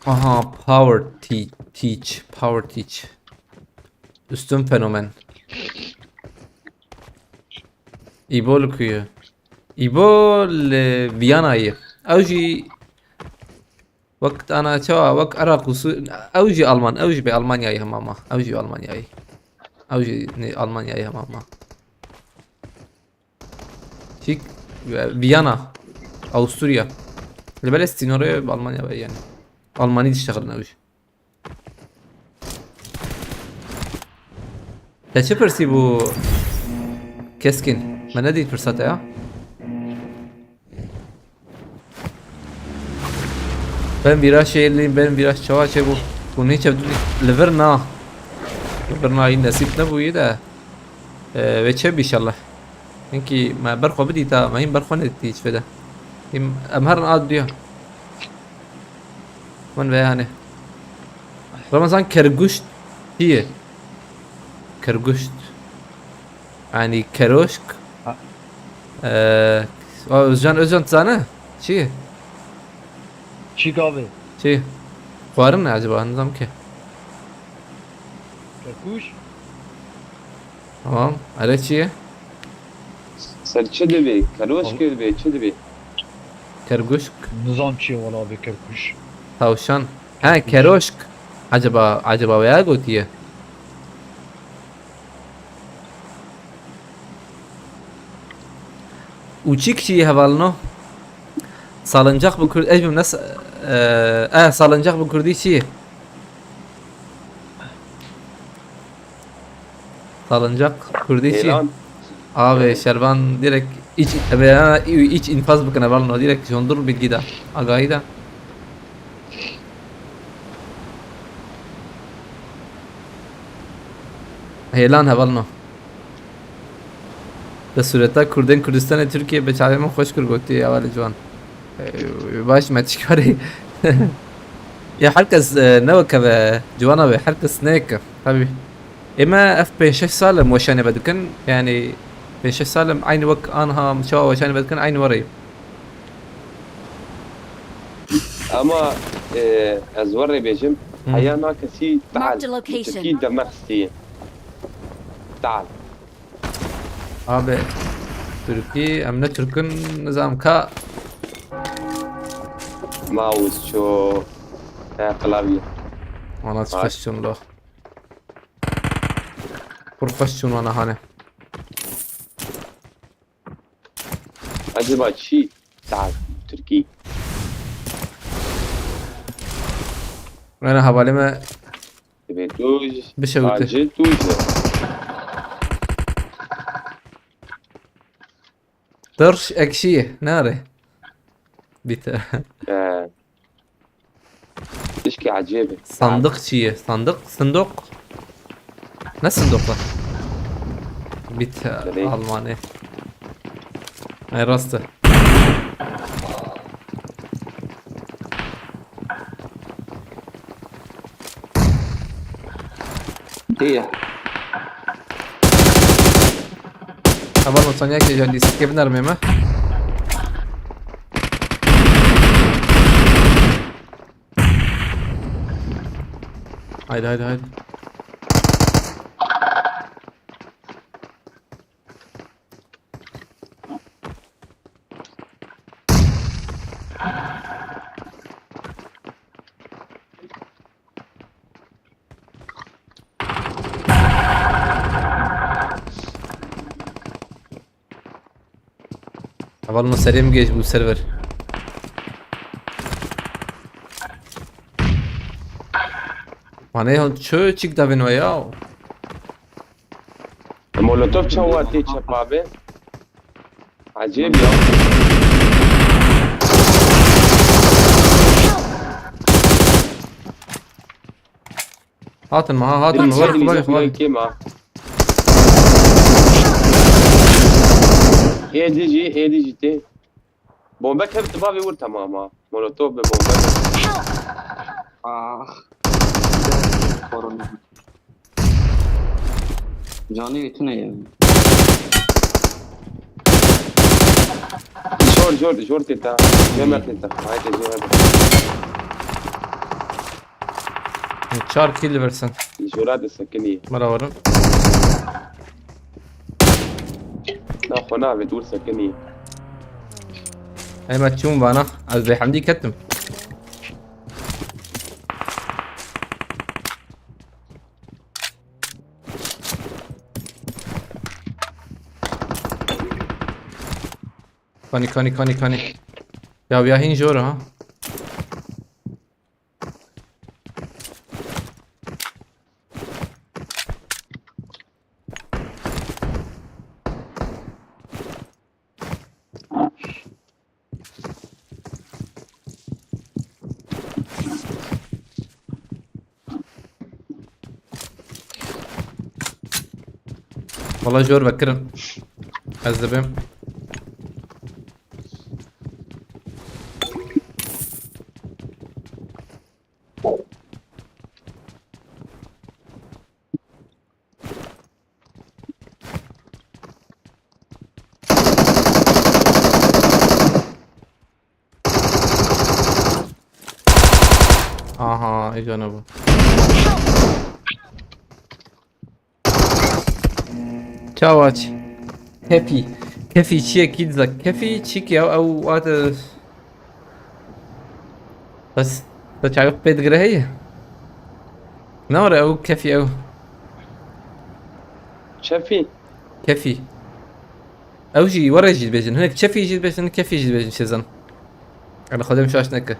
Aha, Power Te-, Teach, Power Teach. Üstün fenomen. Îbo li ku ye? Îbo li Viyanayê. Ew jî wek ana çawa, wek Iraq û Sû-, ew jî Alman, ew jî bi Almanyayê hema ma. Ew jî Almanyayê. Ew jî nê Almanyayê hema ma. Çîk, Viyana, Avusturya. Li belê sînorê bi Almanya ve yani. Almanî diştexilin ew jî. Te çi pirsî bû Keskin? Me nedît pirsa te ya. Ben vîra şêlî, ben vîra çawa çêbû. Hûn hiç ev li vir na. Li vir na yî nesîb nebûyî de. Ee, wê çêbî inşallah. Hinkî me ber xwe bidîta, me hîn ber xwe nedîtî hiç vê de. Hîn em herin a diya. Min vê hanê. Ramazan kerguşt çi ye? Kerguşt. Yani keroşk. Ha. Ee, Özcan, Özcan zane? Çi ye? Çi gavê? Çi? Xwarin ne acaba? Nizam ki. Kerkuş? Tamam. Erê çi ye? Ser çi divê? Keroşk Tamam. divê, çi divê? Kerguşk. Nizam çi ye wala be kerkuş? Tavşan. Ha, Kerkuş. keroşk. Acaba, acaba veya gotiye? Û çi kişî hevalno? Salıncak bi Kurd, ez bim nas-, e, e, salıncak bi Kurdî çi ye? Salıncak Kurdî çi? Hêlan. Abi, Evet. Şervan direkt iç, veya iç infaz bikine balno, direkt jondur bilgi de, agahî de. Hêlan hevalno. Bi sureta Kurdên Kurdistanê Tirkiyê bi çavê min xweş kir gotî, hevalê ciwan. Ee, baş me tişkarî. Ya her kes, e, ne weke ve, ciwana ve, her kes ne yek e. Tabii. Ê me ev pênc şeş sal im weşanê ve dikin. Yani pênc şeş sal im aynı wek anha çawa weşanê ve dikin, aynı were ye. Ama, e, ez were bêjim, Hı. heya na kesî tal. Marked a location. Tirkî demek stî. Tal. Abi, Tirkî, em ne Tirkin, nizam ka. Mouse ço, e, klavye. Ana Ay. Xweş çûn lo. Pir xweş çûn wana hane. Acaba çi? Tal, Tirkî. Wena hevalê me Divê tu ji Bişewite. Hacı tu ji. Tırş ekşi, nare. Bite. Ee, Tişkî ecêb e. Sandık çi ye? Sandık? Sindok? Ne sindok lan? Bit Nereye? Almani. Ay rastı. Diye. Heval Otonya ki geldi. Siz kevin armaya mı? Haydi, haydi, haydi. Heval, no serê min gêj bû server. Mane hon çi çik davên we ya? Molotov çawa tê çepa be? Acayip ya. Hatin ma, hatin ma, Hatin var, ma, var, var. Kêm ha. Êdî jî, êdî jî tê. Bombe kevt bavê wir, tamam ha. Molotov be, bombe be. Ah. Canê tune ye. Jor, jor, jor tê ta. Jemer tê ta. Haydi jor, haydi. Çar kill versin. Jora de sekinî. Mera warin. Na xwe navê, dur sekinî. Ey me çûm vana. Ez bêhemdî ketim. Kanî, kanî, kanî, kanî. Ya, ya hîn jor ha. Wala jor vekirin. Ez dibêm. Aha, îca nebû. Çawa çi? Kefî. Kefî çi ye kî diza? Kefî çi ki ew, ew, what, e, bes, te çavê xwe pê digire heye? Ne were ew kefî ew? Çefî. Kefî. Ew jî were jî dibêjin. Hinek çefî jî dibêjin, kefî jî dibêjin, şêzan. Yanî xwedê min şaş neke.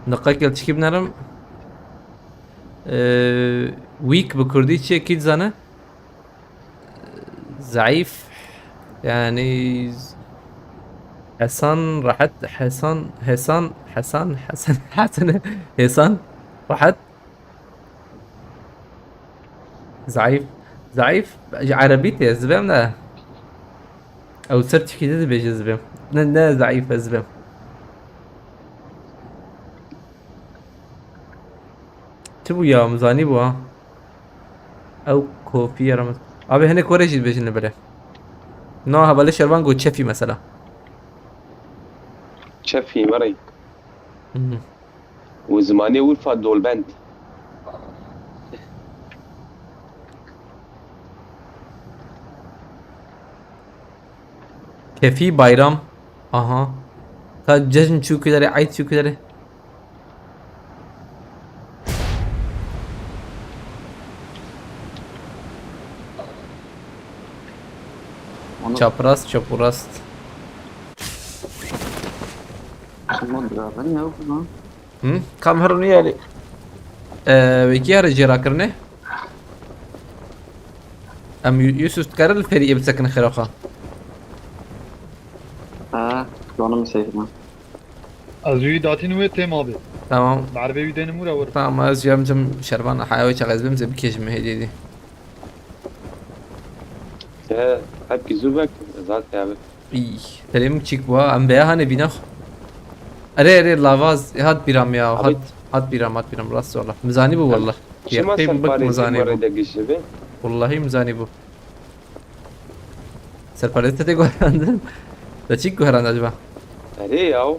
Niqek li çikî binerim. Ee, weak bi kurdî çi ye kî dizane? Zayıf. Yani hesan, rahat, hesan, hesan, hesan, hesan, hesan, hesan, rahat. Zayıf. Zayıf. Ji Erebî tê, ez dibêm de. Ew ser Tirkî de dibêje, ez dibêm. Ne, ne zayıf, ez dibêm. Çi bû ya? Min zanî bû ha. Ew kopî yaramaz. Abi, hinek were jî dibêjin li bere. No, hevalê Şervan got çefî mesela. Çefî, were. Hı. Û zimanê Urfa dolbend. Kefî bayram. Aha. Ka cejn çû kidere, eyd çû kidere. Çaprast, çapurast. Şima biraber ne yok lan? Hı? Kam herin yani? Ee, wekî here jêra kirine. Em Yu-, Yusuf dikare li feriyê bisekine xêra xwe. Ha, canım sevdim. Ez wî datîn wê têm abi. Tamam. Merve wî denim ura wur. Tamam, ez jî em cem Şervan haya wê çax ez bim ze bikêjim hêdî hêdî. He, hep ki zû bek, ez hat ya bek. Î, telê min kiçik bû ha, em veya hane bîna xwe. Erê, erê, lavaz, e, hat bîram ya, Abi. hat, hat bîram, hat bîram, rast wala. Min zanî bû wala. Çima Yaqîn bû, serparêzî min zanî bû. Wallahî min zanî bû. Serparêzî te tê guherandin? Te çi guherand acaba? Erê yaw.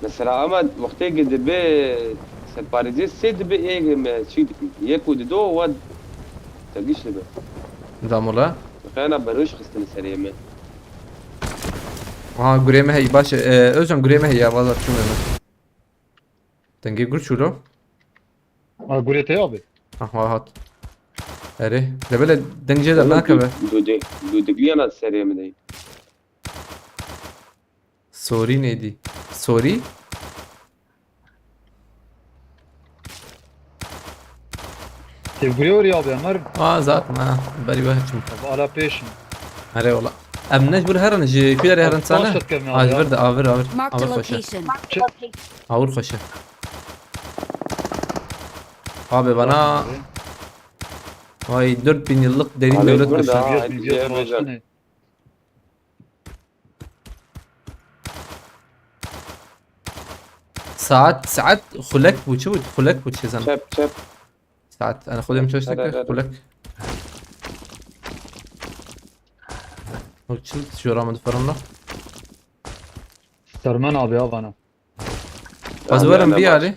Mesela ama wextê ki dibe serparêzî sê dibe ê me çî dikî. Yek û dido wa te giş dibe. Damola. Xena beroş xistine serê me. Aha, gurê me heyî, baş e. Ee, Özcan, gurê me heyî, ya, vaza çûme me. Dengê gur çûlo. Ha, gurê te abi. Aha, hat. Erê. Lebele deng jê de nakeve. Dû-, dû-, dû-, dûdikliya na serê min de. Sorî nêdî. Sorî? Tevgurê orî abi Ömer. Aa, zaten ha. Berî we çûm. Ala pêşin. Erê wala. Em ne ji wir herin, ji ku derê herin sane? Paşt kevin abi. Aa, ji vir de, avir, avir. Marked a location. Awir xweş e. Abi bana, vay, dört bin yıllık derin devlet burada, kuşu. Saat, saat xulek bû, çi bû? Xulek bû, çi zanim. Çep, çep. Saat, ana xwedê min çeşt neke, xulek. O çi jora min diferimle? Sermen abi ya bana. Ez werim vî alî.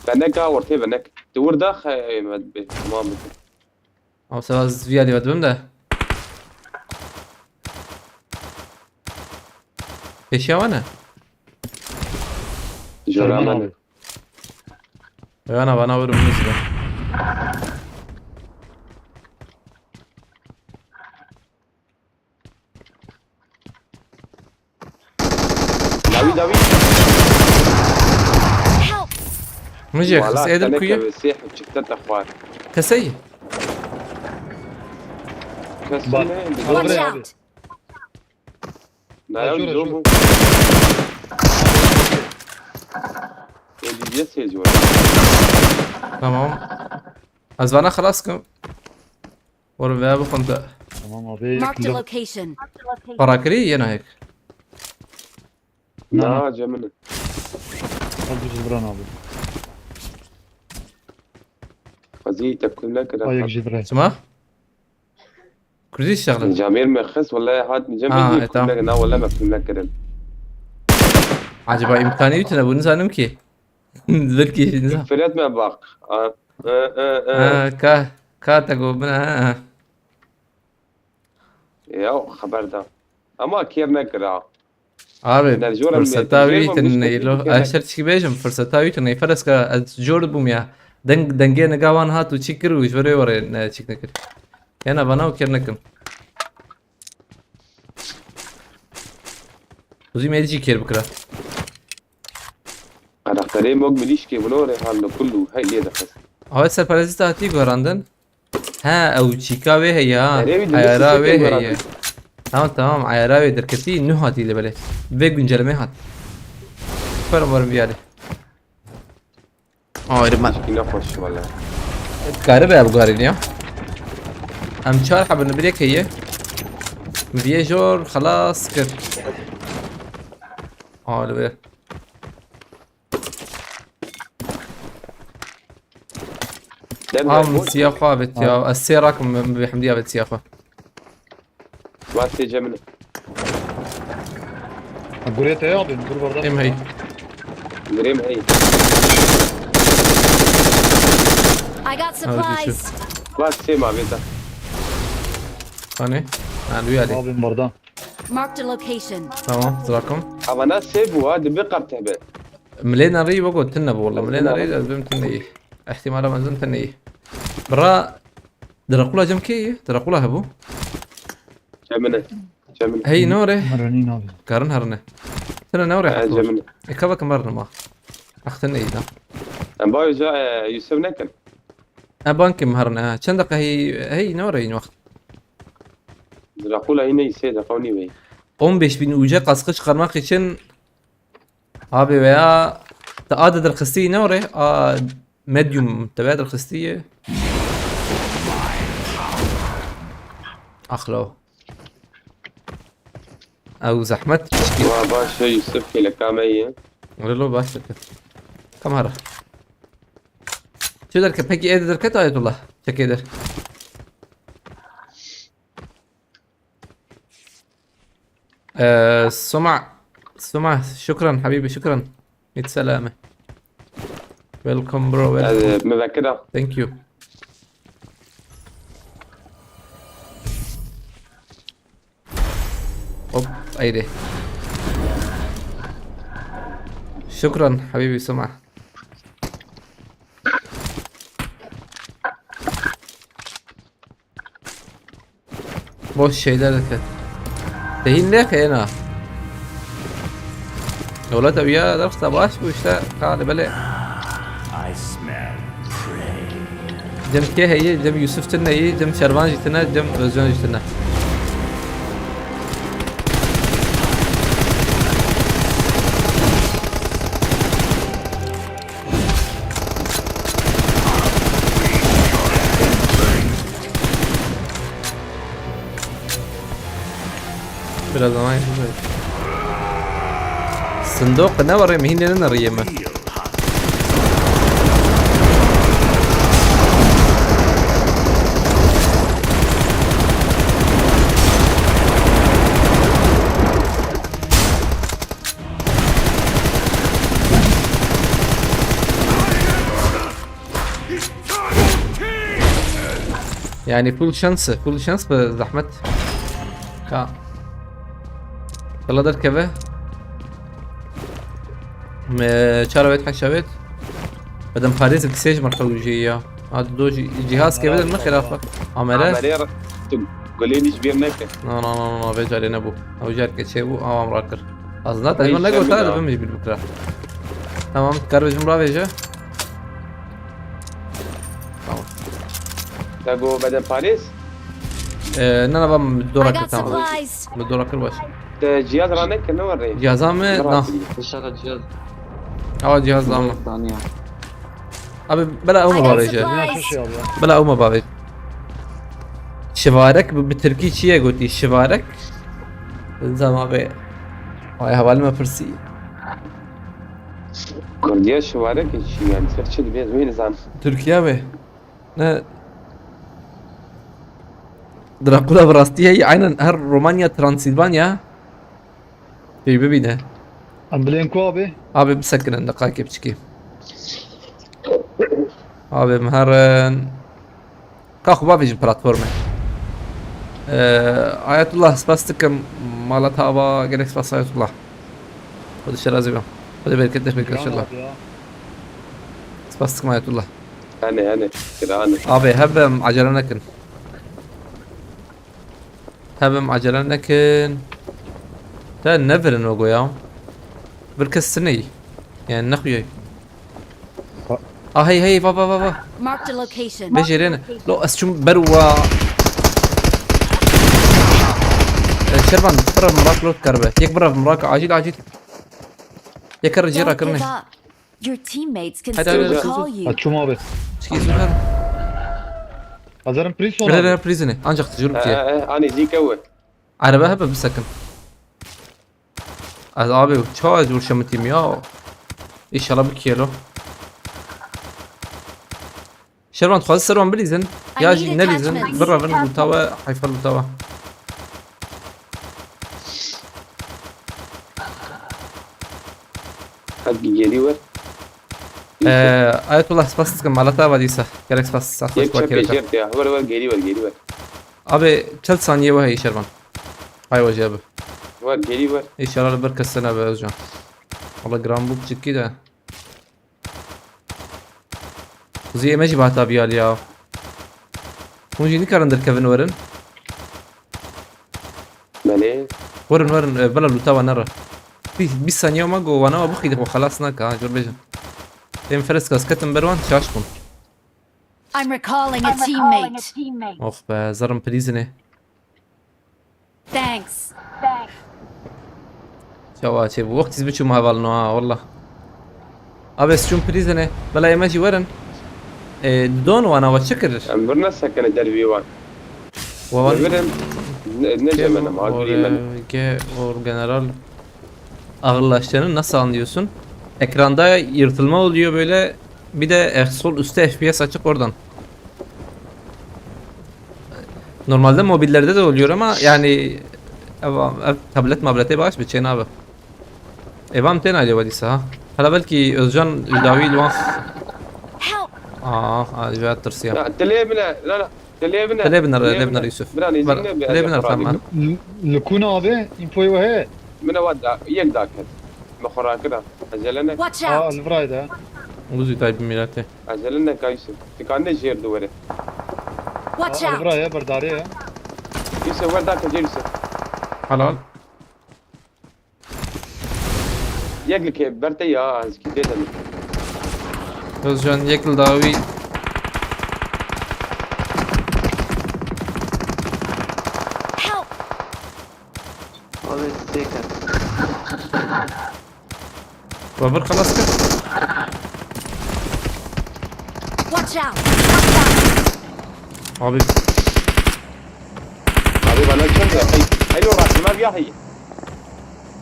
Venek a ortê venek. Tu wir dax, e, me bi, tamam bi. Ama sen az vî alî ve dibim de. Pêşiya we ne? Jora me. Ana bana vurun biz be. Dawî, dawî. Min jê xist êdir ku ye. Sêh çikte te xwar. Keseyî. Kes Bak. ne? Bak. Watch out! Nayaw Şura, zo şura. bu. Êdî diye sêz var. Tamam. Ez vana xelas kim. Oğlum veya bu konuda. Tamam abi. Marked a Yakında. Location. Para kiri yena hek. Na, na. Na cemini. Al bir Cibran abi. Xwezî te kul nekir. Ayak Cibran. Sima? Kurdî şeğlin. Camêr me xist wele hat cem Ha, êdî e, kul tamam. nekir na wele me kul nekirin. Acaba imkanı yutuna bunu sanırım ki. Belki insan. Firet me bak. A, e, e, e. Ha, ka, ka te go buna ha. Ya xeber da. Ama kêr nekir ha. Abi Nerjora fırsata millet, wî nerjora tine millet, neylo. millet. Ez şer çikî bêjim, fırsata wî tine. Fereska ez jor bûm ya. Deng, dengê nigawan hat û çî kir û ji verê were ne çîk nekir. Yena vana û kêr nekim. Uzî me jî kêr bikira. Karakterê mok milîşkê wilo re hal li kul û hey lê dixist. Awe serperestî te hatî guherandin. He, ew çîka wê heye ha. Erê wî dibê Ayara sisê wê guherandin. Heye. Tamam tamam, ayara wê derketî nû hatî li belê. Vê guncellemê hat. Ferim werim biyarê. Ayrı ben. Kî nexweş wele. Garibe ev guherîn ya. Em çar hebin bir yek heye. Min viyê jor xelas kir. Ayrı be. Dem Am dem boş. siya xwe avêt ya. Ez sê rakim bi hemdî avêt siya xwe. Vat sê cemini. Ha, gurê te ya abi. Dur barda. Em hey. Girêm hey. I got supplies. Vat sê ma vêta. Hani? Ha, duya de. Abim barda. Marked a location. Tamam, zirakom. Ama na sê bu ha dibi qart hebe. Milê nerî wego tine bu valla. Milê nerî ez bim tine iyi. İhtimala mezin tine iyi. Bira Drakula cem kê ye? Drakula hebu. Cemini. Cemini. Hey ne ore? Merenîn abi. Karin herine. Tine ne ore Ha, hebu? Cemini. Eka bak marnima. Axtin iyi da. Em bayo ca e, Yusuf nekin. E bankim herine ha. Çend dakika hey hey ne ore in waqt? Drakula yine ise de kavni bey. on beş bin uca kaskı çıkarmak için abi veya da adı derkhisti ne ore? A medium tebe derkhisti. Axlo. Ew zehmet. Wa baş e Yusuf kêleka me ye. Relo baş dikir. Kam hara. Çi derke peki ê derket Ayetullah? Çekê der. Ee, Suma. Suma, şükran habibi, şükran. Mit selame. Welcome bro, welcome. Ez me vekira. Thank you. Hop, haydi. Şükran habibi Suma. Boş şeyler dikir. Tehin ne xeyna. Dewlete uya derxista baş bu işte. Kale bele. I smell prey. Cem kê heye, cem Yusuf tine ye, cem Şervan jî tine, cem Özcan jî tine. Biraz zaman geçecek. Sındoq ne var ya, mihinde ne arayayım ben? Yani full şansı, full şans be zahmet. Ka. Yalla derkeve. Me çara wet heşa wet. Bedem parêz kisê ji merxew jî ya. Ha do jî cihaz keve de mi xilaf. Amere. Amere tu gulê dîş bir neke. Na na na na vê carê nebû. Ew car keçê bû, awam rakir. Az zaten, ben ne gota da ben bir bikra. Tamam, kardeşim, bravo Ece. Tamam. Te go beden Paris? Ee, ne ne, ben dora kır, tamam. Supplies. Bir dora kır baş. Te cihaz rane ki ne var rey? Cihaza mı? Na. İnşallah cihaz. Ama cihaz da mı? Saniye. Abi, bela ew me bavêje. Bela ew me bavê. Şivarek bi, bi tirkî çi ye gotî? Şivarek? Zam abi. Ay, hevalî me pirsî. Kurdiya şivarek çi yani? Ser çi dibe, ez wê nizam. Tirkiye be. Ne? Drakula bi rastî heye, aynen her Romanya, Transilvanya. Pêy bibîne. Em bilên ku abi? Abi bisekinin deqayekê biçikî. Abi em herin. Ka xwe bavêjin platformê. Ee, Ayetullah, spas dikim. Mala te ava, gelek spas Ayetullah. Xwedê şerazî be. Xwedê bereketê bike inşallah. Spas dikim Ayetullah. Hene, hene. Kira hene. Abi, hebem, acele nekin. Hebem, acele nekin. Te nevirin o goya. Bir kes siney. Yani ne xuyay? Ha. Ah, hey, hey, va, va, va, va. Marked a location. Bejêrene. Lo, ez çûm ber wa. E, Şervan, bira Mirak lot karibe. Yek bira Mirak, acil, acil. Yek kere cêra kirine. Don't give up. Your teammates can still recall you. Açım abi. Çikî zû her. Hazırım, prison abi. Re, re, prisonê. Ancak tecrübe ki. Ani zî kewe. Araba hebe bisekin. Ez abi, çawa ez vurşemitîm ya? İnşallah bir kilo. Şervan, dixwaze ser wan bilîzin. Ya jî nelîzin, birevin lûta we, heyfa lûta we. Hadi geri ver. Ee, Ayetullah, spas dikim, mala te ava dîsa. Gerek spas, spas. Yek çepê jêr te ya. Ver, ver, geri ver, geri ver. Abi, çel saniye we heye Şervan. Hay we jê bi. Ver, geri ver. İnşallah bir kesine be Özcan. Valla gram bu çikî de. Kuzey eme jî bata biyal ya. Hûn jî nikarin derkevin werin. Belê. Werin, werin, e, bela lûta we nere. Bîst, bîst saniye ma go wana we bixîde xwe xelas naka, ha, jor bêjin. Em freska sketin ber wan, şaş bûn. I'm recalling a teammate. Oh be, zerim prizine. Thanks. Çawa çê bû? Wextî biçûm hevalno ha, wallah. Abi, ez çûm prîzine. Bela ême jî werin. E, didon wana we çi kir? Em vir nesekine dervî wan. Wa wan Li vir em ne, ne jemenim, agirî me ne. Orge, or general ağırlaştığını nasıl anlıyorsun? Ekranda yırtılma oluyor böyle. Bir de, e, sol üstte F P S açık oradan. Normalde mobillerde de oluyor ama yani ev, ev tablet mabletê baş biçên abi. Ev am tên alê wedîsa ha. Hala belkî Özcan dawî li wan. Help! Aa, alî ve tirsiya. Ya, dilê min e, la, la, dilê min e. Dilê bin er, dilê bin er Yusuf. Bira nêzîk ne, dilê bin er, tamam. Li, li ku ne abi? Infoyê we heye? Min e wa da, yek daket. Me xwe rakira. Ezele ne. Watch out! Aa, li virayê de. Uzî tay bi mîratê. Ezele ne ka Yusuf. Dikane jêr di were. Watch out! Aa, li virayê, berdarê ye. Yusuf, wer dake jêr Yusuf. Helal. Yek li ke ber te ya, ez kî dê demir. Özcan, yek li dawî. Help! Abi, têke. Babur xelas kir. Watch out! Watch out! Abi. Abi bana çöz ya. Hey, hey, o rakıma bir hey.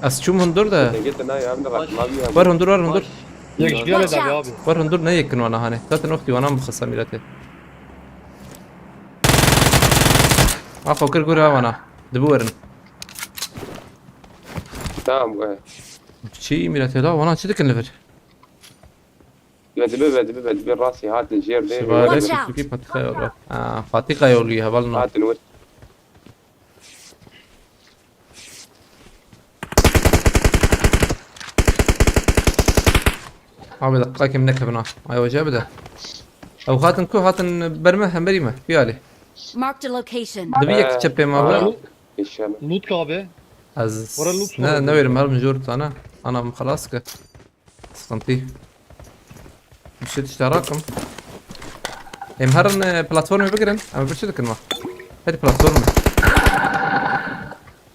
Ez çûm hundur de. Git, git, ne ya, bir rakıma bir ya. Wer hundur, wer hundur. Yek ji viyane dabe abi. Wer hundur ne yekin wana hani. Zaten oxtî wana bixisa mîretê. Ax, o kir gure wana. Dibi werin. Tamam, we. Çi mîretê la, wana çi dikin li vir? Vedibi, vedibi, vedibi, rastî hatin jêr dê. Şivaret. Watch out! Tûkî patika yolu. Ha, patika yolu ya, heval no. Hatin wir. Abi, deqqa kim nekevin ha. Ay, hoca bir de. Ew hatin ku hatin ber me, hemberî me. Bir alî. Marked a location. Dibi yek çepê me abi. Ee, inşallah. Loot abi. Ez Wara loot ne, wara ne verim, herim jor tane. Ana, min xelas kir. Sıkıntı. Bir şey tişta rakim. Em herin, e, platformu bigirin. Em bir şey dikin ma. Hadi platformu.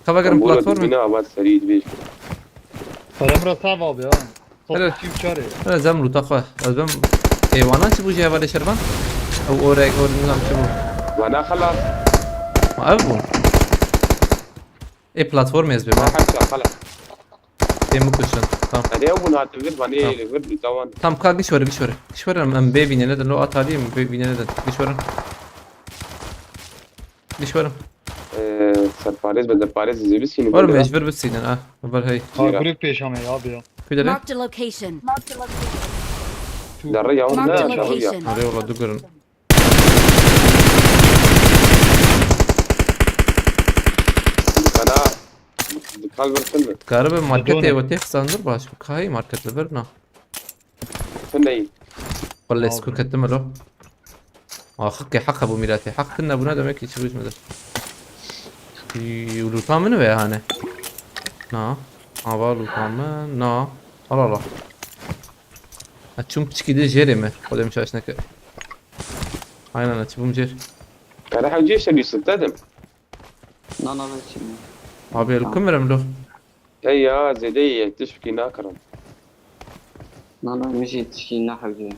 Kava girin platformu. Bina abat serî dibêj. Param ra tav abi ya. Hele. Top iki üç arı. Hele zem loota xwe. Ez bim. E, wana çi bû jê hevalê şervan? Ew orek, or nizam çi bû. Wana xelas. Ma ev bû. E, platform ez bim. Ma ha. Her şey xelas. Tê min kuşin. Tamam. Hadi ew bûn hatin vir, vanê Tamam. Vir loota wan. Tamam, ka giş were, giş were. Giş were, em bê vînê nedin. Lo at halî em bê vînê nedin. Giş were. Giş were. Ee, serparêz be derparêz zê bisînin. Were mecbur bisînin, ha. Ber hey. Ha, Jira. Grup pêş ame ya abi ya. Kudere? Marked a location. Derre ya, Marked a ne, derre ya. Location. Arê wala du gurun. Kana dikal bir tındı. Karibe marketê Done. Ve têx sandır baş. Kayî market li vir na. Tındı. Qulê Abi. Sku ketim lo. Axir ke heq hebû mîratê. Heq tine bûna demek ki çi bû jmede. Luta min ve hane. Na. Ava luta min. Na. Al al al. Ha, çum piçkî de jêrê me. Xwedê min şaş neke. Aynen, çi bûm jêr. Kare hewcê şebî sittedim. Na, na, ben şimdi. Abi, el kim verem lo? Hey ya, zêde yek tişkî nakirim. Na, na, min jî tişkî nehewce.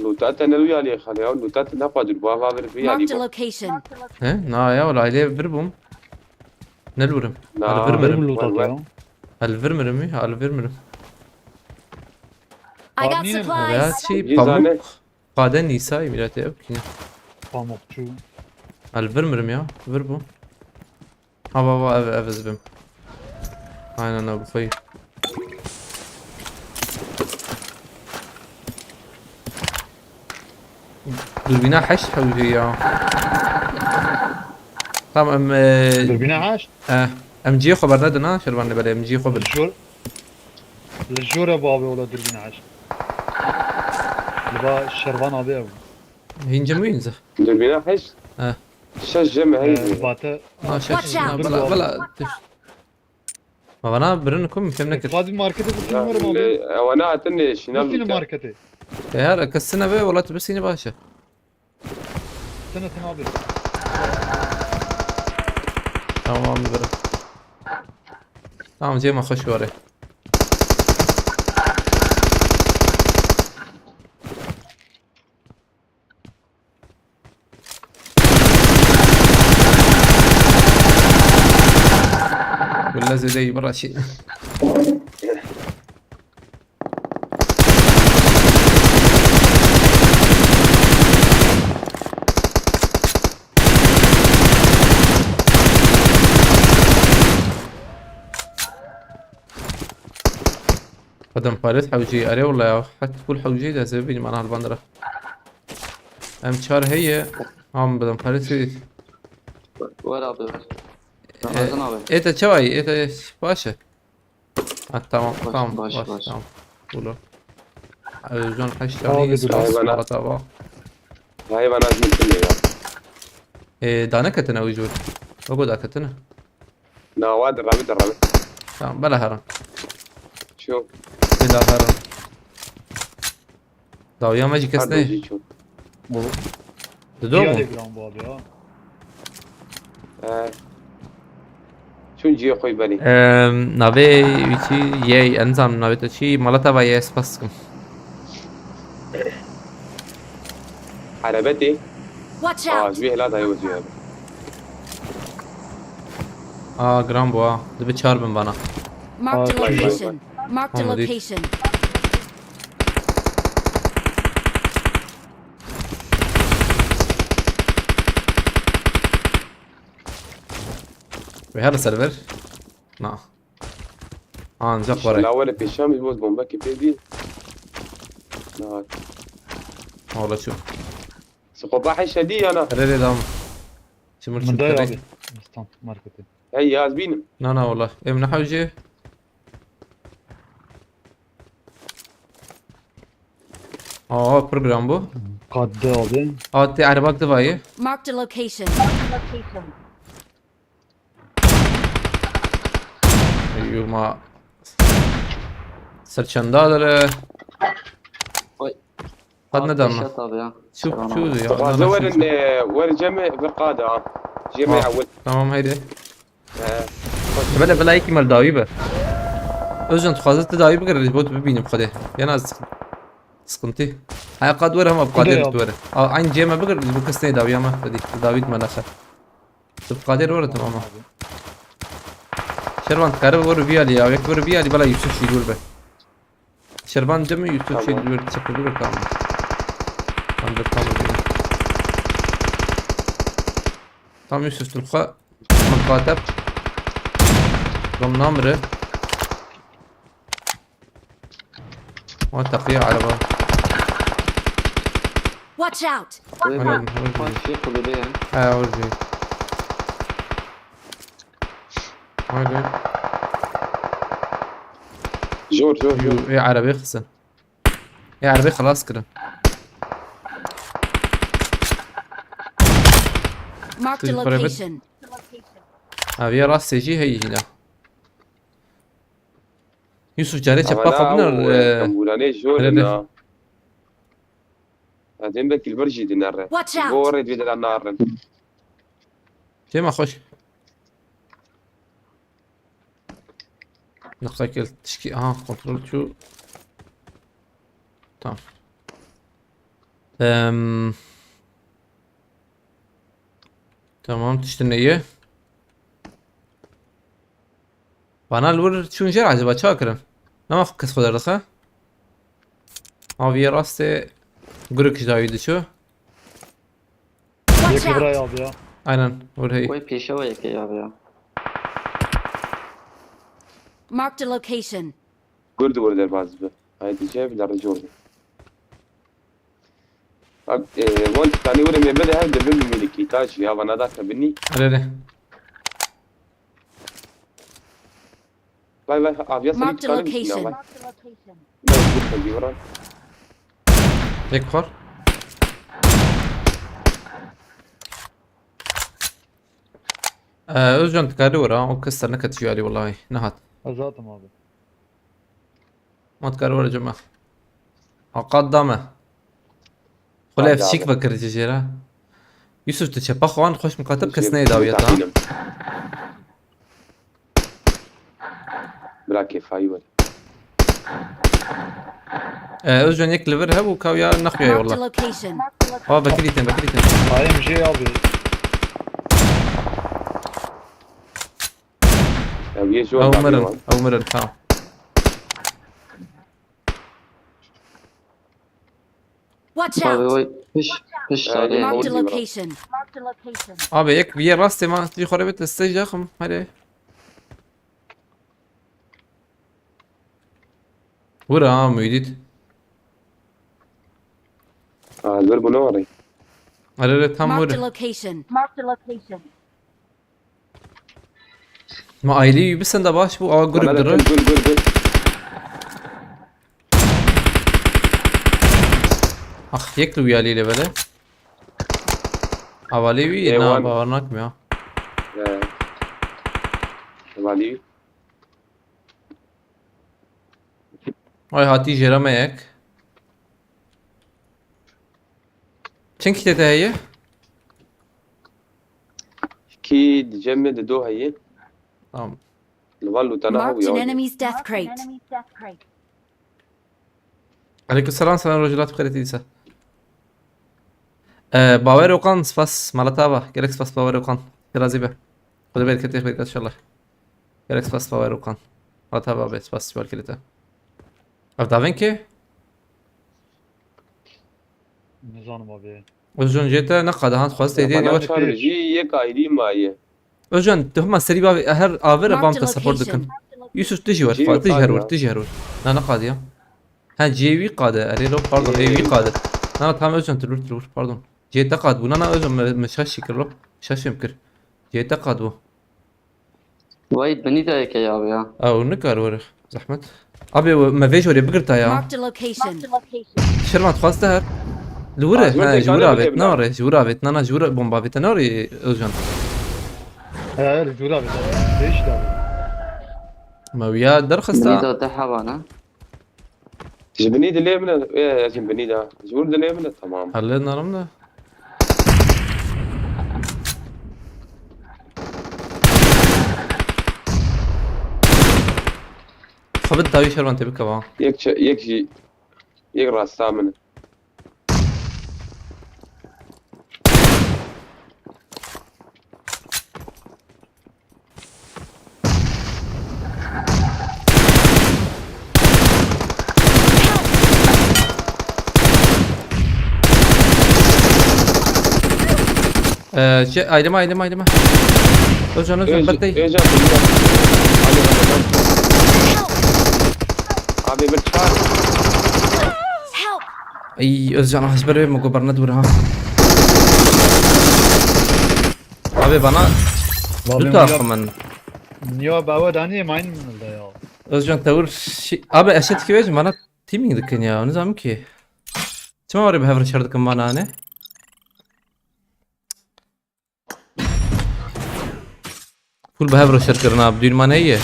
Nûta te ne wî alî xalê ya, nûta te ne xwe dur, bu ava vir vî alî Marked a bu. Location. He? Na ya, wala aileye vir bûm. Ne lurim? Na, Al vir mirim. Benim loot atıyor. Al vir mirim, al vir mirim. I got Abi, niye supplies. Ya çi Cezane. Pamuk. Qade Nîsayî mîratê ev kî ne? Pamukçu. El vir mirim ya. Vir bû. Ha, va, va, ev, ev ez bim. Aynen, ev xweyî. Durbîna heşt hewce ya. Tamam, em, e, Durbîna heşt? E, em cihê xwe bernedin ha, Şervan, lê belê em cihê xwe bin. Jor-, Li jor e bi abi ola durbîna heşt. Li ba Şervan abi ev. Hîn cem wîn ze. Durbîna heşt? He. Şeş cem heyî. Ee, bate. Ha, şeş. Watch out. Ha, bila, bila. Ma bana birin kum fem nekir. Fazil markete vurdum. Ya, umarım abi. Ewana hatin şîna. Nasıl markete? Eğer kesine ve ola tu bisini başe. Tine tine abi. Tamam, birim. Tamam, cema xweş were. Wele zêde yî bira şî. Xwedem paret hewcî, erê wela ya, het full hewcî de zê bînim ana halbandira. Em çar heye, am bidem paret hewcî. Ver abi, ver. Ee, Ramazan abi. Ete çavayî, ete baş e. Ha, tamam, baş, tamam, baş, baş, baş, tamam. Bulu. Özcan heşt tane. Abi, dur. Hayvana. Hayvana zmitinde ya. Ee, dane ketine ucur. Ogo da ketine. Na, wa dirrabî, dirrabî. Tamam, bela herin. Ço. Bela herin. Dawiya me jî kes Her ne. Dozî ço. Bu. Dido mu? Diğer ekran bu abi ya. Ee, çûn cihê xwe yî berî. Em, navê wî çi yê, ez nizanim navê te çi, mala te va yê, spas dikim. Erebetê. Watch out! Aa, ji wî hela dayê wezî hebe. Aa, giran bû ha. Dibe çar bin bana. Marked a location. Marked a location. Wê her server. Na. Ancak var. La were pêşiya min ji bo bombekê pê bî. Na. Ola çû. Siqopa heşe dî ya na? Rê rê dam. Çimur çimur. Min dayê abi. Stand marketê. Hey ya, ez bînim. Na, na, wala. Em ne hewce? Aa, program bu. Kadde abi. Aa, te erebak divayı. Marked a location. Marked a location. Yuma. Serçenda dere. Oy. Qad ne dama. Şat abi ya. Çu, çu ya. Dixwaze werin, e, wer cem vir qada. Cem ewil. Tamam, haydi. He. Bele, bele, yekî mal dawî be. Özcan, dixwaze tu dawî bigire, ji bo tu bibînim xwedê. Yana sık-, sıkıntı. Haya qad were, hema bi qadê were. A, aynı cem bigire, ji bo kes neyê dawiya me. Hadi, dawî me naxe. Tu bi qadê were, tamam. Şervan, dikare were vî alî ya. Yek were vî alî, bela Yusuf şî dur be. Şervan, cem Yusuf şî dur, çek dur, tamam. Tamam, tamam. Tamam, Yusuf, tu xwe. Min qatep. Dom namire. Wa teqiya araba. Watch out! Wê Aynen, bak, öyle. Bak şey kulübe ya. He, öyle. Haydi. Zor, zor, zor. Ê, ê, erebê xisin. Ê, erebê xilas kirin. Marked a location. Ev ya rastê jî heyî jî ne. Yusuf, carê çepa xwe biner, e, kembûranê jor in ha. Em ê belkî li vir jî dinere. Watch out! Bo rê divê de narin. Cema xweş. Deqekel tişkî, aha, kontrol çû. Tamam. Em, tamam, tiştine ye. Bana li wir çûn jêr acaba çawa kirin? Nema kes xwe derdixe? Aviye rastê guruk ji dawî diçû. Watch out! Yekî birayê abi ya. Aynen, wir heyî. Wê pêşewa yekê abi ya. Marked a location. Gur di wir derbas bi. Haydi cem, la rê jor. Bak, e, wan tikanî were me bide her dirbin milikî taş ya, vana da xebinî. Erê, erê. Vay, vay, aviya seni tikanî milikî ya, vay. Marked a location. Vay, dur, hadi, vuran. Tek var. Ee, Özcan, dikarî were, o kes te neket jiyarî, wellahî, nehat. Ez hatim abi. Ma dikare were cem me. Aqad da me. Xulê ev şîk vekir ji jêre. Yusuf, tu çepa xwe an xweş miqatib kes neyê dawiye ta. Bila kêfayî were. Ee, Özcan, yek li vir hebû, kawiya nexuya, Marked a wallah. Location. Aa, vekirî tên, vekirî tên. Ayem jê abi. Ew yê jor Ew mirin, ew mirin, tamam. Watch out! Abi, oy, piş, piş. Ee, abi. Marked a location. Abi, yek bir yer rastê ma, tu xwe bit, stage daxim, hadi. Vur ha, Muhit. Aa, dur bunu arayın. Arı tam vur. Marked a location. Marked a location. Ma ailî wî bisin de baş bû, awa grup. Bana da dire. Dur, dur, dur. Ah, yek li wî alî lê bele. Avalî wî, na, bawer nakim ya. Ee, avalî wî. Ay, hatî jêra me yek. Çend kitê te heye? Kî di cem me di do heye. Tamam. Li van lûtana hew ya. Marked an enemy's death crate. Aleyküm selam, selam, rojî lat bixêrê dîsa. Ee, Bawer Okan, spas, mala te ava. Gelek spas Bawer Okan. Razî be. Xwedê berketê xwe bike inşallah. Gelek spas Bawer Okan. Mala te ava be, spas ji ber kirê te. Ev davên kê? Nizanim abi. Özcan, jê te neqade han xwest êdî. Bana çar jî yek ayrî maye. Özcan, tu hema serî bavê her avir e, bam te support dikin. Yusuf, tu jî wer, tu jî her wer, tu jî her wer. Na, neqadiya. Ha, cê wî qade. Erê, lo, pardon, ê wî qade. Na, na, tamam Özcan, tu lur, tu lur, pardon. Cê te qad bû. Na, na, Özcan, me, me şaş şikir lo. Şaş fêm kir. Cê te qad bû. Vay, binî dayeke ya abi ya. Ew nikar were. Zehmet. Abi, me vê jorê bigirta ya. Marked a location. Şervan, dixwaz te her. Li wir e? Ha, ji wir avêt, nare, ji wir avêt, na, na, ji wir bomba avêt, nare, Özcan. He, he, li wir avêt. Değiş de abi. Me wiya derxista. Binî de te hewa ne? Ji binî dilê min e, ê, ez jî binî de. Ji wir dilê min e, tamam. Helle narim de. Xebit dawî şervan tê bikeva. Yek çe-, yek jî, yek rasta min e. Ee, şey, ayrıma, ayrıma, ayrıma. Özcan, Özcan, Öz-, bak değil. Özcan, Özcan. Hadi, hadi, hadi. Abi, bir çağır. Help! Ay, Özcan, ah, ezber verme, gobarına dur ha. Abi, bana Vallahi dut ya, akımın. Ya, bawa daniye mayın da ya. Özcan, tavır şey, abi, eşit ki verin, bana teaming dikin ya, ne zaman ki. Çima var ya, bir hever şer dikin bana, hani? Full bi hev re şer kirina, bi dûrman heye.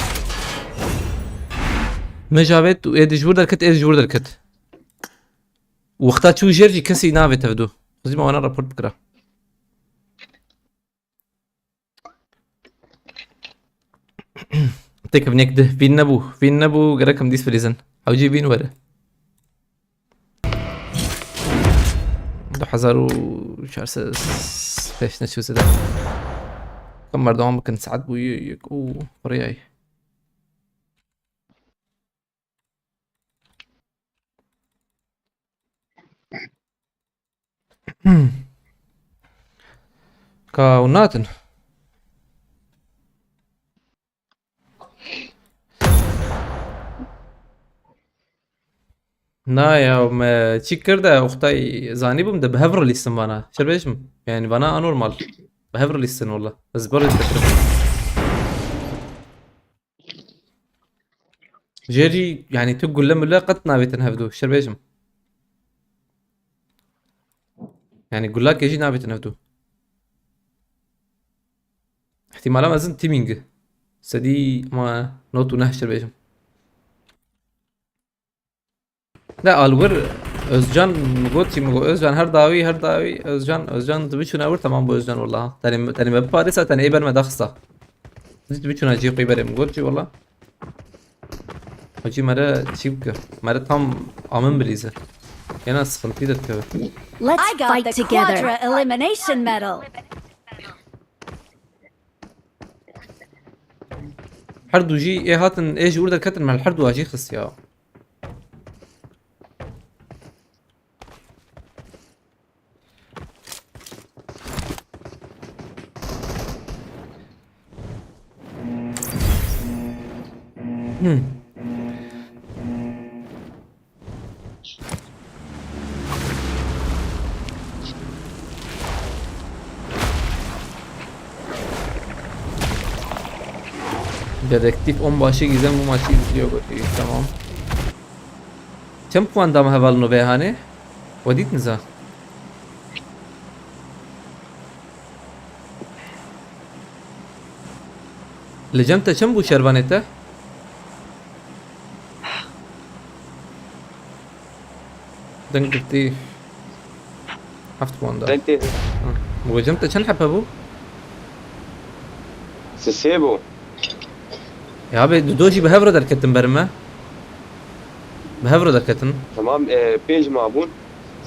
Min ji avêt û ê di ji wir derket, ê di ji wir derket. Wexta çû jêr jî kesî navê tevdû. Xizî me wana report bikira. Têk vnek di vîn nebû. Vîn nebû, gerek em dîs filîzin. Hewcî vîn were. Du hezar û çar sed pêş neçû zêde. Kam berdewam bikin, saet bû yek û rêyay. Hmm. Ka hûn natin. Na ya, me çi kir de, oxtay zanî bûm de bi hev re lîstin vana. Şer bêjim. Yani vana anormal. Bi hev re lîstin wala. Ez berê dikirim. Jêrî, yani tu gulle mulle qet navêtin hevdû. Şer bêjim. Yani gullakê jî navêtin hevdû. Îhtîmala mezin teaming. Sedî ma not û neh şer bêjim. Ne, al wir Özcan mi got, çi mi got? Özcan her dawî, her dawî Özcan, Özcan tu biçûne wir, tamam bu Özcan wala. Tenê, tenê me biparêsa, tenê ê ber me daxista. Tu biçûne cî qî berê mi got, cî wala. Hacî mere çî bike. Mere tam amin bilîze. Yena sıkıntı da dikeve. Let's I got fight the together. Quadra elimination medal. Her du jî ê hatin, ê ji wir derketin, me li her du jî xist ya. Hmm. Dedektif onbaşı Gizem bu maçı izliyor. Tamam. Çend puan da me hevalino vê hanê? We dît niza? Li cem te çend bû şervanê te? Deng girtî. Heft puan da. Deng tê. Ha. Li cem te çend hebe bû? Sisê bû. Ya be, du do jî bi hev re derketin ber me. Bi hev re derketin. Tamam, e, pênc ma bûn.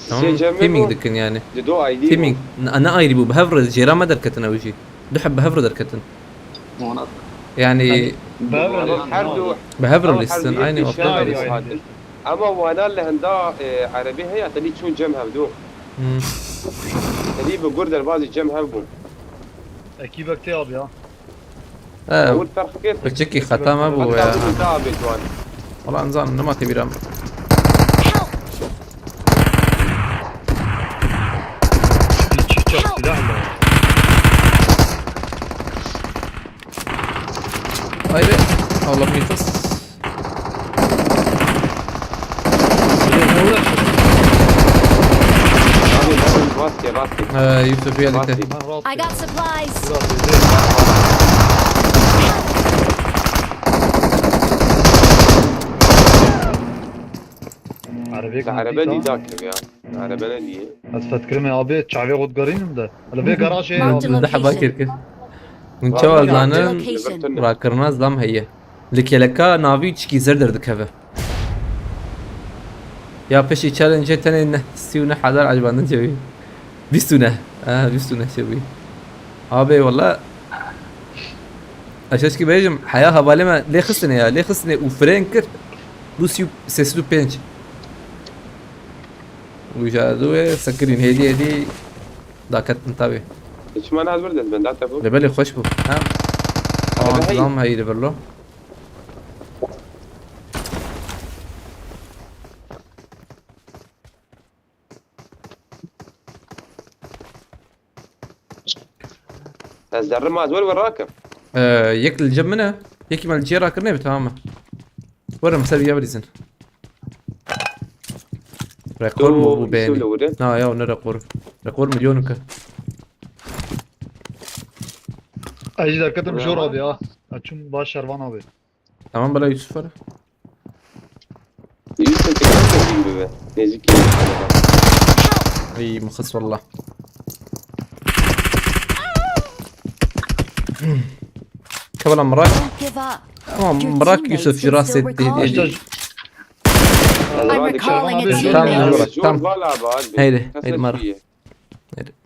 Tamam, sê cem teaming bû. Dikin yani. Di do ayrî teaming. Bû. Ne, ne ayrî bû, bi hev re jêra me derketin ew jî. Du heb bi hev re derketin. Ona. Yani. Bi hev re. Her du. Bi hev re lîstin, aynı wexta de lîstin. Ama wana li henda, e, erebî heye, tenî çûn cem hevdû. Hmm. Tenî bi gur derbazî cem hev bûn. Ekîbek tê abi ya. Ew, piçekî xeta me bû ya. Wala nizanim, nema tê bîra min. Çîçek silah mı? Haydi. Allah muhafız. Abi, abi, bas ya, bas ya. Ee, Yusuf ya. Bas ya. I got supplies. Biraz hızlı. Help! Erebeyek Li min erebe dît dî ha. da kiriya. Erebene diye. Ez fetkirimê abê çavê xwe digerînim de. Hele vê garaşê Marked a abê. Di heba location. kir kir. Hûn çawa Marked a zanin? Location. Rakirina zam heye. Li kêleka navî çikî zer derdikeve. Ya piştî challenge tenê ne sî û neh hezar ecibandin çêbî. Bîst û neh. Ah, bîst û neh çêbî. Abê wala. Ez çi bêjim, heya hevalê me lê xistine ya, lê xistine û firên kir. Du sî û sê sed û pênc. Û ja dû wê sekirîn hêdî hêdî daketin tavê. Çima naz bir dest ben date bu. Lê belê xweş bû. Ha. Lê Aa, belê hey. Zam heyî li vir lo. Ez zerrim az wel rakim. Ee, yek li cem min e. Yekî me li cê rakirine bi tamam e. Werim ser ya bilîzin. Rekor mu bu beğeni? Na ya ne rekor. Rekor milyon ki. Ez jî derketim jor abê ha. Ez çûm baş şervan abê. Tamam bela Yusuf var. Yusuf tekrar tekrar gibi be. Nezik ki. Ay mıxis valla. Kabala mırak. Don't give up. Tamam Your mırak teammates Yusuf can jiras still etti recall hediye. you. Başta I'm recalling a Tamam, teammate. Tamam. Tamam. Heydi, heydi mara.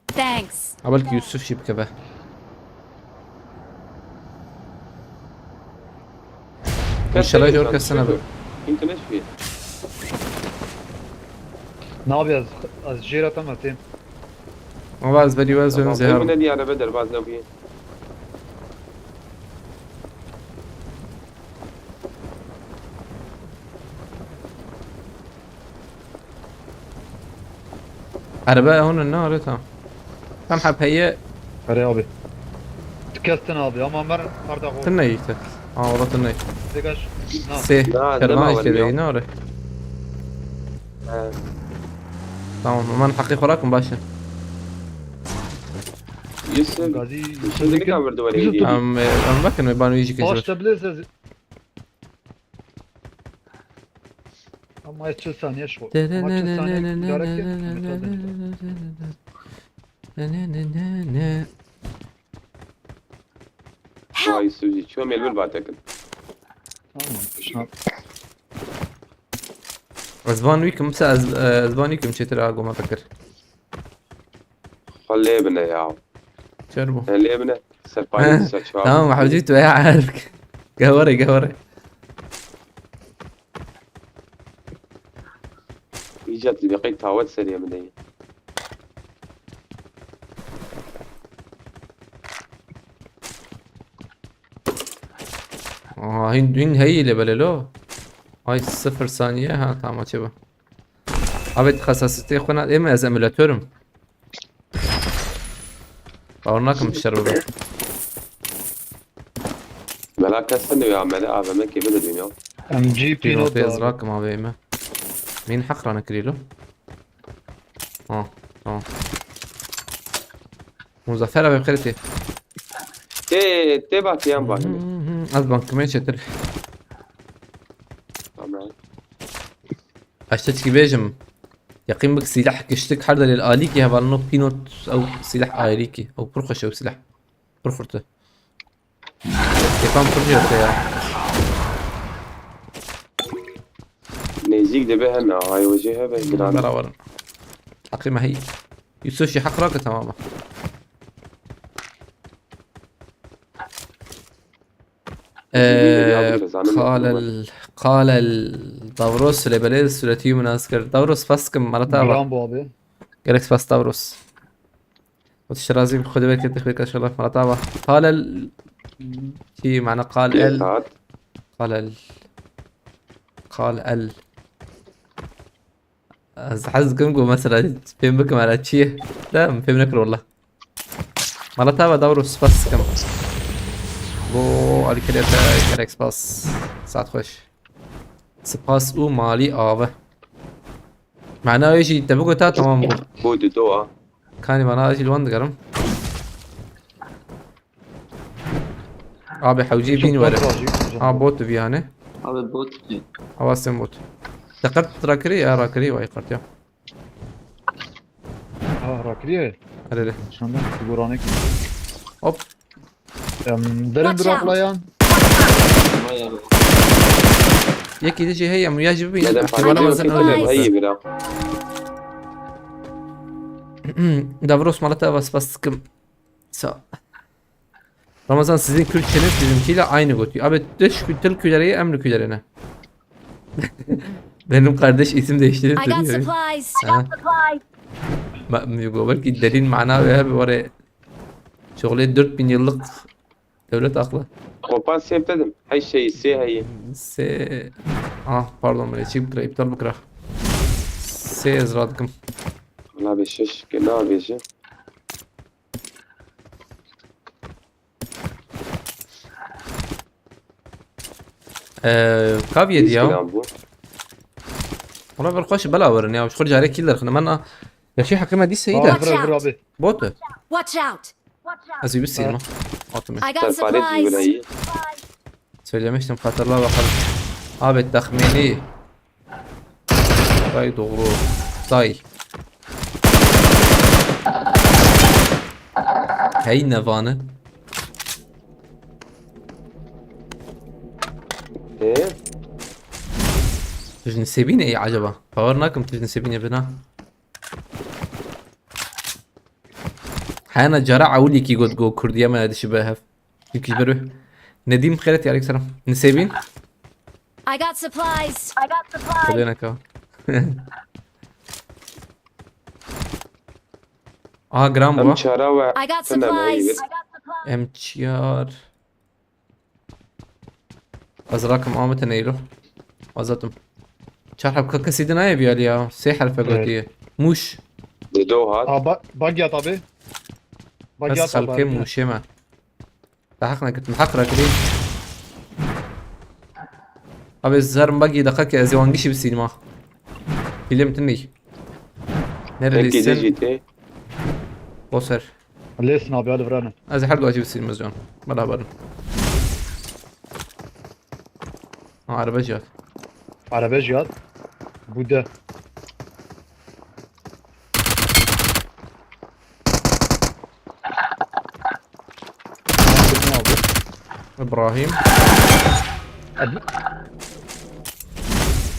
Thanks. Ha belki Yusuf şey bikeve. İnşallah jor kesene be. Internet bir. Nabi ez, ez jêra te me tên. Ama ez beri wez ön Tamam. zehar. Evine diye araba der bazen bir. Araba hon ne arı tamam. Tam hep heye Erê abi. Tu kes tune abi ama mer merda xwe. Tine yite. Aa valla tine. Degaj. Na. Se. Na, Kervan dema işte var ya. de ne arı. He. Tamam. Aman hakkı korakum başı. Yusuf. Gazi. Şimdi ne kadar verdi var Yusuf, hediye? dur. Am e, am bakın ve banu yiyecek Baş geçiyor. te bilirse. Ama çil saniye şu. Ama çil saniye idare ki. Ne ne ne ne ne. Vay Suzi, çiyo melbir batekin. Tamam. Şuna. Ez van wî kim se ez, e, ez van wî kim çêtir a goma fikir. Xwe lê bine ya. Çer bu. He, lê bine. Serpayî saçma. Tamam hewcî tu ya erk. Gevare gevare. Îcat li beqî tawet serê min de ye. Aa, hin, hin heyî lê belê lo. Ay sıfır saniye ha tamam çe bu. Abi hassasiyetê xwe na ême ez emulatorim. Bawer nakim şer bibe. Mela kes ne ya, mela A V M kê bide dünya. M G P Pînotê ez not. rakim abi ême. Min heq rane kirî lo. Ha tamam. Muzaffer abi xeretê. Tê, tê batiyan bak. Az bankime çetir. Tamam. Eşte çi bêjim. Yaqîn bik silah kiştik her delil alî ki hevalno pînot ew silah ayrî ki. Ew pir xweş ew silah. Pir xurt e. Kêfan pir jê ya. Nêzîk dibe heme hay wecê hebe giran. Beraber. Heqî me heyî. Yusuf jî heq rake tamam e. Ee, Qalel, qalel Davros lê belê suretî min nas kir. Davros spas kim, mala te ava. Giran bu abi. Gerek spas Davros. Û tişt razî xwedê belkî tixbê kaşallah mala te ava. Qalel çi mana qal el. Qalel. Qal el. Ez hez dikim ku mesela fêm bikim era çi ye. De min fêm nekir wala. Mala te ava Davros spas dikim. Bo alîkariya te gerek spas. Saet xweş. Spas û malî ave. Mana wê jî te bigota tamam bû. Bu du doa. Kanî mana jî li wan digerim. Abi hewcî bîn were. Ha bot bi yani. Abi bot ki. Ava sen bot. Te qert rakirî ya, rakirî vay qert ya. Ha, rakiriye. Hadi de. Şanda, bu ranek. Hop. Em, derin Watch out. Duraklayan. Vay abi. Yekî de jî heye, em ya jî bibînin. Ya da Ihtimal parayı mezin yok, öyle. Heyî bira. Davros malata vas vas sıkım. Sa. Ramazan, sizin Kürtçeniz bizimkiyle aynı götü. Abi dış kü-, til küleri, emri külerine. Benim kardeş isim değiştirdi. I got Türkiye'ye. supplies. Ha. Ba-, belki derin mana ve her bir var ya. Şöyle dört bin yıllık devlet aklı. Kopan sêv dedim. Hey şey sê heyî. Se... Ah, pardon, böyle çift bıkıra, iptal bıkıra. Se ezra dıkım. Valla be şeş ke ne abi şey. Ee, kav yedi ya. Bu. Ona bir hoş bela verin ya. Şu carê kill derxine. Mana ya şey hakkında dîse iyi de. Watch Vur, vur out. Abi. Botu. Watch out. Ez bir silma. Atım. I got Sen parayı supplies. Yunayı. Söylemiştim, hatırla bakalım. Abi tahmini. Say doğru. Say. Hey nevanı. Ee? Tu ji Nisêbînê yî acaba? Bawer nakim tu ji Nisêbînê bina. Hena cara ewilîkî got go Kurdiye me dişi be hev. Çünkü ji ber wê. Nedîm xêret, aleykum selam. Nisêbîn? I got supplies. I got supplies. Xwedê neka. Aha, giran Em bu. çara we. I got Tine me supplies. yigir. Em çiyar. Ez rakim amete neylo. Azatim. Çar hepka kesî din aye biyali ya. Sê herfe Evet. gotiye. Muş. Dido hat. Aa, ba bug yat abi. Bug Ez yat abi. xelkê Muşê me. Te heq nekitim. Heq rakirî. Abi zerim bagî deqa ke ez ê wan gişî bisînima. Film tinî. Nere Tek gece lîsin? jî tê. Boser. Lêsin abi, hadi viranin. Ez her du acî bisînim ez can. Bela barin. Ha, araba jî hat. Araba jî hat. Bu de. İbrahim.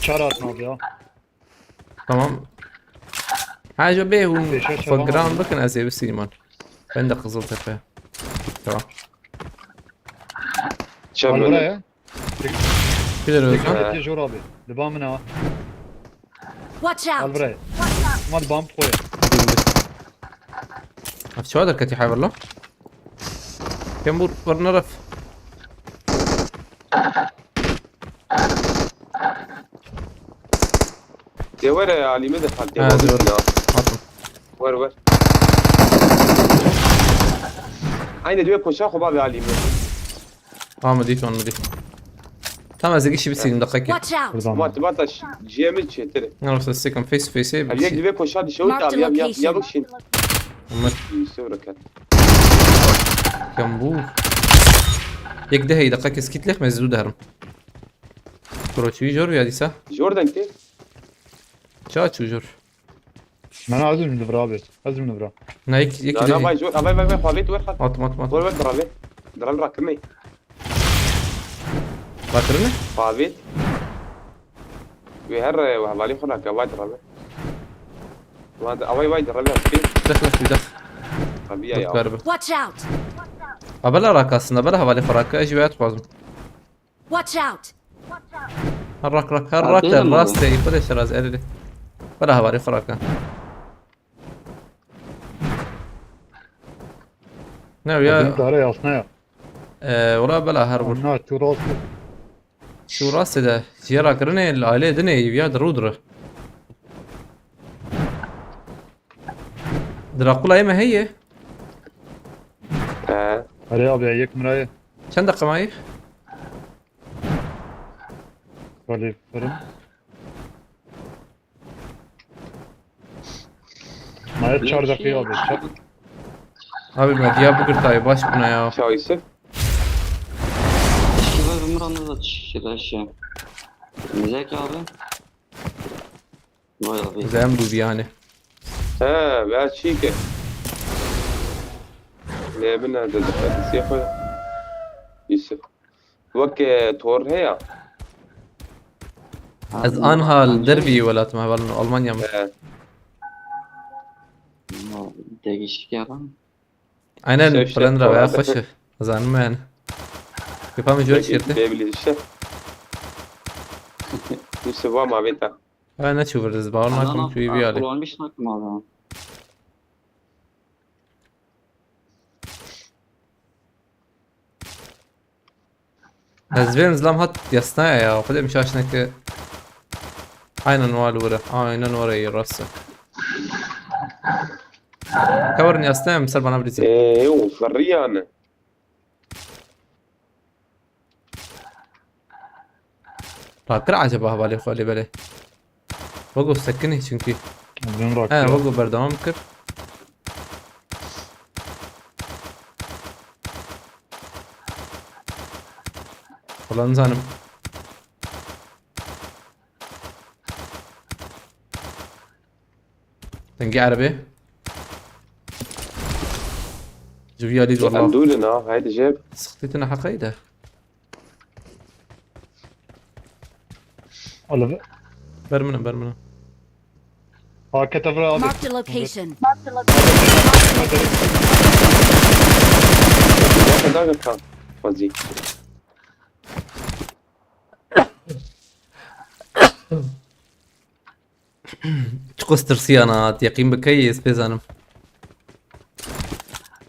Çar atın abi ya. Tamam. Ha, jo bê hûn Beşer xwe çavan giran aldım. Bikin, ez ê bisînim wan. Ben de Qiziltepe. Tamam. Çem Al böyle. buraya. Bilir Tek Özcan. tek jor abi. Diba min ha. Watch Al out. buraya. Mal bam koy. Ev çawa derketî hever la? Kem bûr, werneref. Dê were alîme de xal dê Ha, were zor. Ya. Hatim. Wer wer. Aynı diye poşa xo bavê alîme. Tamam, dît, onu dît. Tamam, ez ê gişî bisînim deqekî. Watch out. Buradan. Mat mat taş. Ciyemi çetir. Ne olursa sekim face to face. Ev yek dibe poşa dişe o Marked tabi ya ya location. ya bak şin. Umut. Yusuf rakat. Kem bûr. Yek de hey deqekî skit lêx me zû derim. Kuro çûyî jor ya dîsa. Jordan ki. Ça çû jor? Ben azim de vira abi. Azim de vira. Na yek yek Ya na de. bay jor. Avay bay bay xavit wer xat. Atım, atım, atım. Wer wer dravet. Dral rakime. Bakırını? Xavit. Ve her e, hevalî xo rake vay dravet. Wan avay vay dravet. Dek dek dek. Tabi ya Dek ya. garibi. Watch out. Abela raka aslında, bela havale xoraka, ji wê dixwazim. Watch out. Her rak rak, her Ha, rak değil der mi rast bu? değil, bu da işte rast elli. Bela havale xoraka. Ne Bin ya? tare yasna ya. Eee, ora bela her vur. Anna tu rast. Şu rast de, ciğer akırı ne, aile de ne, ya da rudra. Drakula yeme heye. He. Hadi abi ya, yek mirayı. Çend dakika mayı? Böyle fırın. Mayıp çar dakika abi. Çar. Abi me Diyarbakır tabi baş buna ya. Çaysık. Eşki var, Ümran'da da çıkışta şey. Zek abi. Vay abi. Zem du bir yani. He, ya çîke. Lê min nerede dikkat? Siyah koy. Yusuf. Wek e, tor heye. Ez anha li dervî welat me hevalno Almanya me. E, Ama değişik yalan. Aynen Şef, şef, Brandra veya falan. Xweşi. Zanim me yani. Kupa min jor çirti. Bêbilî şef. Yusuf va ma vêta. Ha ne çû virdiz. Bawer nakim tu bir ali. Kullanmış nakım abi. Ez vêm zilam hat yasnaya ya. Xwedê min şaş neke. Aynen wal were. Aynen were iyi rasa. Cover yasnaya misal bana bir izin. Eee, o ferriyane. Rakir acaba havale xwali bele. Wego sekinî çünkü. Bin He, rakir. wego berdewam kir. Wala nizanim. Dengê erebê. Ji vî alî Em wallah. dûlin ha, haydi jeb. Sıktı tine haqayı da. Oğlum, Ber min, ber min. ha, ketevre abi. Marked a location. Bakın da kan. Vazi. Çiqo stirsiyan hat, yeqîn bikey ez pê zanim.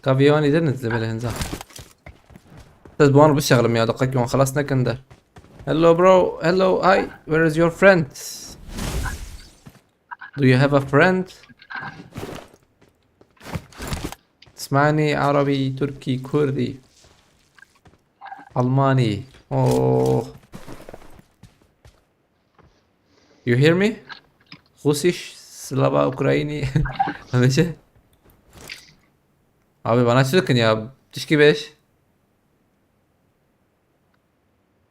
Ka vîwanî de nizî bele hinza. Ez bi wan bişexlim ya, deqekî wan xelas nekin de. Hello bro, hello, hi, where is your friend? Do you have a friend? İsmaili, Arabi, Türki, Kurdi, Almani. Oh. You hear me? Russisch, Slava, Ukraini. Hemêşe. Abi bana çi dikin ya? Tişkî beş.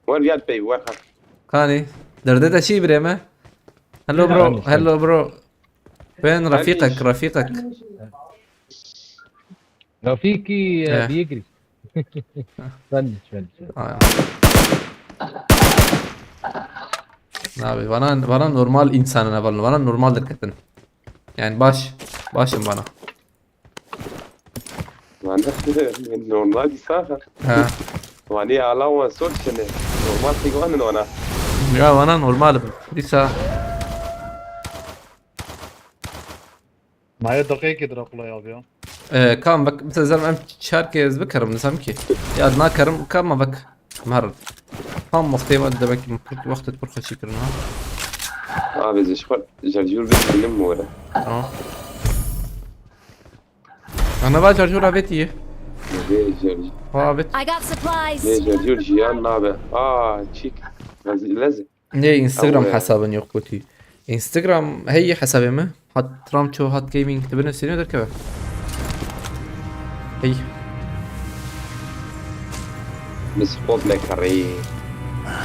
Wer gel pey, wer ha. Kani. Derdê te çi birê me? Hello bro. Yanlış. Hello bro. Ben Rafikek, Rafikek. Rafiki Eh. Biyegri. Ben ben ben. Aya. Abi bana bana normal insanına bana bana normal dikkatin. Yani baş başım bana. Lan normal dîsa. Ha. Vani ala wan sor çene. Normal tek wan wana. Ya bana normal. Dîsa. Maya dakika ki Drakula ya abi ya. Ee, kam bak mesela zaten em çarkê ez bikarim nisam ki. Ya nakerim kam bak. Mer. Tam wextê me demek ki wextet pir xweşî kirin ha. Abi zişxwe jerjur bir film mi were? Tamam. Ana va carcur avêtiye. Vê jerjur. Ha avêt. I got supplies. Vê jerjur jiyan nabe. Aa çik. Lez. Ne Instagram Ew, e. Hesabın yok kötü. Instagram hey hesabı mı? Hat Tramço Hat Gaming de beni seni derkeve. Hey. Miskop me karî.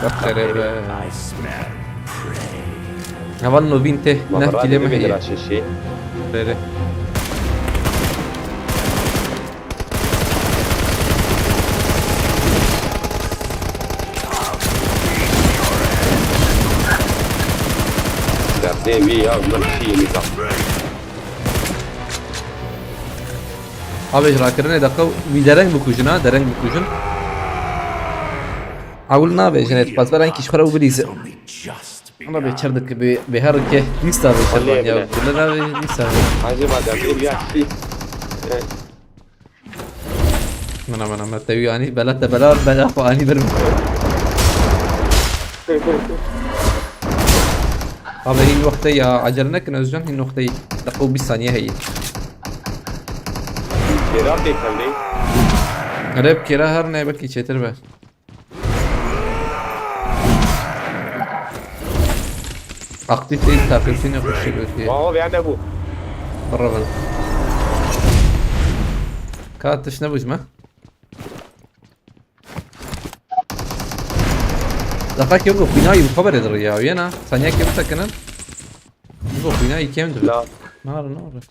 Bak kere be. Heval novin te. Ma Nah bera kile de mi bin heye. Raşeşi. Rere. Derdê wî ya min şî nîza. Abi ji rakirinê deqe wî dereng bikujin ha, dereng bikujin. Ewil navê jinê tu pasberenkî ji xwe re û bilîze. Ana bê çer dike bê bê her ke dîsta bê çer ya. Bile navê dîsta bê. Hacı madem bir ya şî. Mena mena me tewî anî bela te bela bela xwe anî bir. Abi hîn wexte ya acele nekin Özcan hîn wexte deqe û bîst saniye heye. Kêra pêkendê. Rep kêra her ne belkî çêtir be. Aktif değil takipçi ne kuşu götüye. Vaho vê nebû. Bravo. Ka tiş ne bujme. Daqa ki yok bina yıl haber edir ya yena. Saniye ki bitakının. Yok, bina ikiye mi duruyor? La. Ne var, ne var?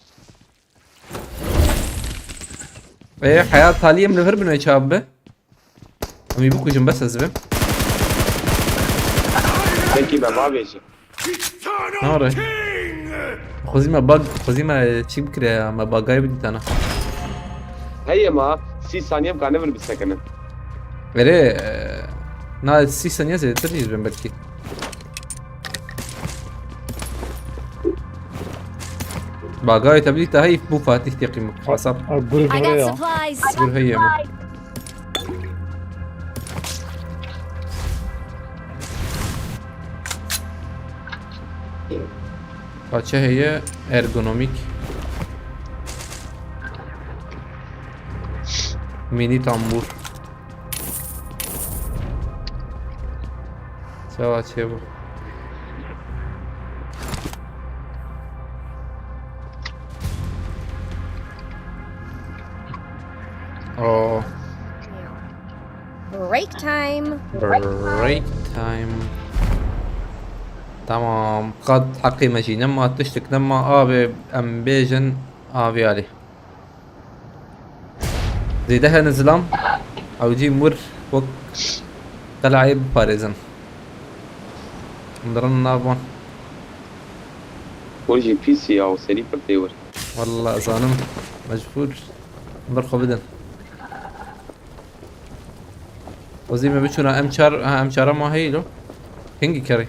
Ee, hayat taliyim lever bine çabbe. Em ê bikujin, bes ez bim. Peki, me mavêjî. Nare. Xwezî me bag, xwezî me çî bikire ya, me bagayê bidîtana. Heye ma, sî saniye bikane vir bisekinin. Erê, e, na sî saniye zêdetir jî bin belkî. Bagayê te bidîta heyf bû Fatih teqîm. Hasap. Gur heye ya. Gur heye mi. Paçe heye ergonomik. Mini tambur. Çawa çêbû? Oh. Break time. Break time. Tamam. Qat heqê me jî nema, tiştik nema. Abi em bêjin abi alî. Zêde hene zilam. Ew jî mir wek qeleyê biparêzin. Em dirin nav wan. Hûn jî pîs ya û serî pir tê wir. Walla zanim mecbûr. Em bir xwe bidin. Xwezî me biçûna M çar, ha, M çar ma heyî lo. Hingî kerî.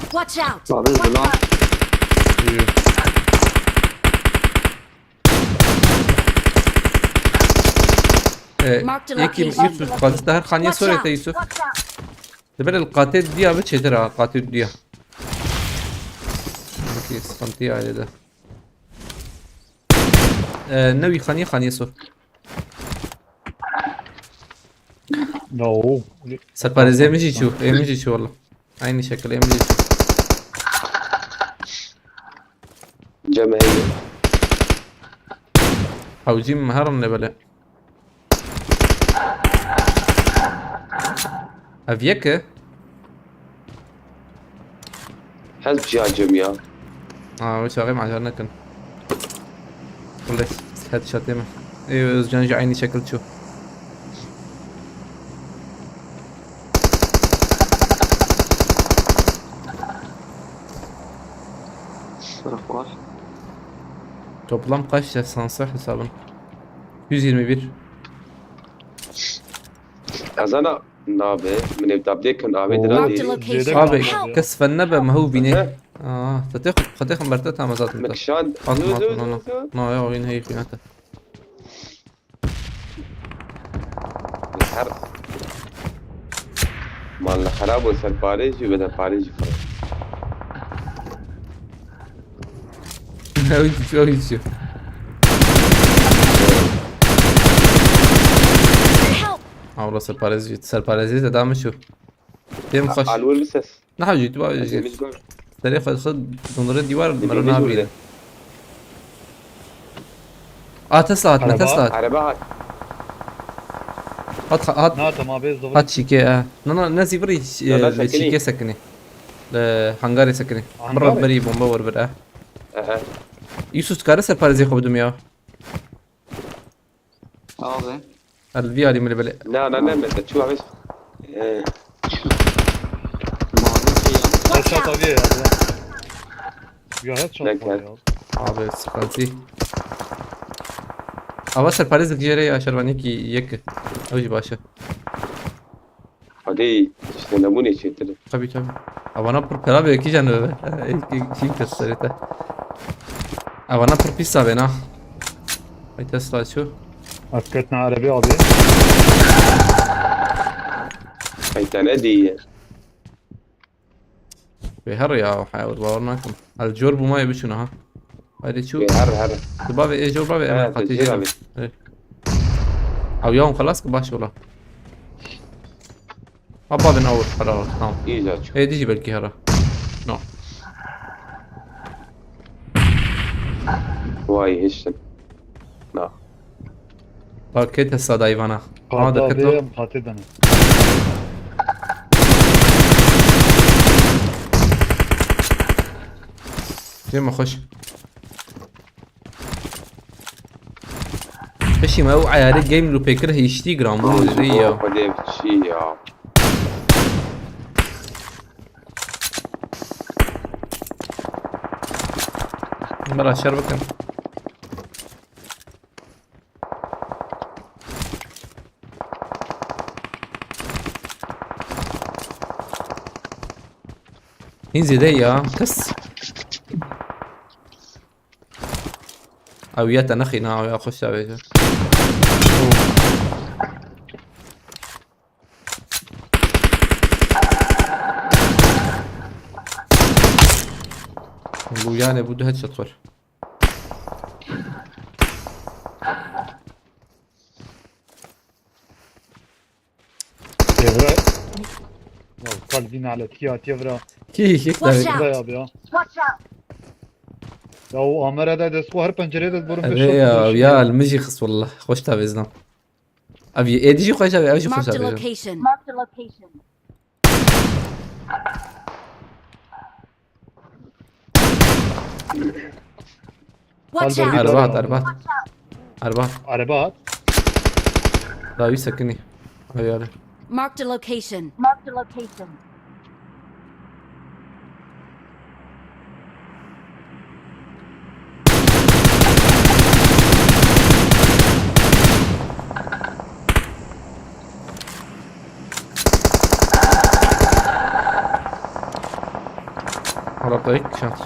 Watch out! Abi, zilam. Ee, Marked a yekî location. Yusuf, xwezî te her xaniye Watch sorê te out! Yusuf. Watch out! Dibere li qatê diya bi çêtir ha, qatê diya. Wekî sıkıntı ayrı da. Ee, newî xaniye, xaniye sor. No. Serparêzê min jî çû, ê min jî çû walla. Aynı şekil ê min jî çû. Cem heye. Hewcî min herin lê belê. Ev yek e? Hez bi jî acem ya. Ha, wê çaxê macar nekin. Xulê, headshotê me. Ê, Özcan jî aynı şekil çû. Taraf var. Toplam kaç destansı hesabın? Yüz yirmi bir. Kazana nabe, min êv dabdê kin avê dira Marked a dê. Location. Abi, Help! Kes fenne be, mehu bîne. He. Aa, te tê xwe, xwe tê xwe berte tam azad min te. Kişand. Atma, atma, no, no. No, ya, oyun heyif yine te. Her mal xerab û ser parê jî bide parê jî xerab. Ew çi, ew çi. Help! Awla serparêzî, serparêzî de damiş û. Têm xweş. Alwir bi ses. Niha jî tu bavê jî. Serê xwe xwe dondire dîwar mero nabîne. A Tesla hat, me Tesla hat. Araba hat. Hat, hat. Na, tamam, bez doğru. Hat çîkê, e. Na, na, ne zîvirî, e, çîkê sekinî. Li hangarê sekinî. Hangarê? Birî bomba wer bir, e. Aha. Yusuf, dikare serparêzê xwe bidim ya. Abi. El vî alî min li belê. Na, na, ne, me te çû avêt. Ee. Watch out! Headshot abi ya. Ya headshot var ya. Abi, sıkıntı. Ava serparêz dikî jê re ya şervanî kî yek. Ew jî baş e. Hadi, işte ne bu ne çetin. Tabii, tabii. Avana pir pera be, iki canı be. Şey, kes serete. Avana pir pis abi na. Ay Tesla şu. Hakikaten arabayı alıyor. Ay tane diye. Wê here ya, heya, bawer nakim. Ez cor bûma yê biçûna ha. Haydi çû. Wê here, here. Tu bavê ê cor bavê, em qatî jê re. Ew ya hûn xelas ki baş ola. Ha, bavên awir, here, tamam. Îca çû. Ê dijî belkî here. No. Vay, hiştin. Na. Bak, kê te sada îvana. Qata derket bê, lo. Em qatê dene. Cem xweş. Pişî me ew eyarê game loopê kir hiştî giran bû zêde ya. Xwedê çi ya. Bela şer bikin. Hîn zêde ya kes. Ew ya te nexîna, ew ya xweş davêje. Bû yanê bû du headshot xwar. Tevra. Ya kalbî naletiya tevra. Kî kî Watch davêje. Out! Buraya abi ya. Watch out! Ya o Amer'e de dest her pencereye de burun. Ebe ya, ya li min jî xist wallah. Xweş davêzlam. Ev jî êdî jî xweş davê, ev jî xweş davêje. Marked a location. Marked a location. Watch out! Araba hat, araba hat. Araba hat. Araba hat. Dawî sekinî. Hadi hadi. Marked a location. Marked a location. Hala dayık şans.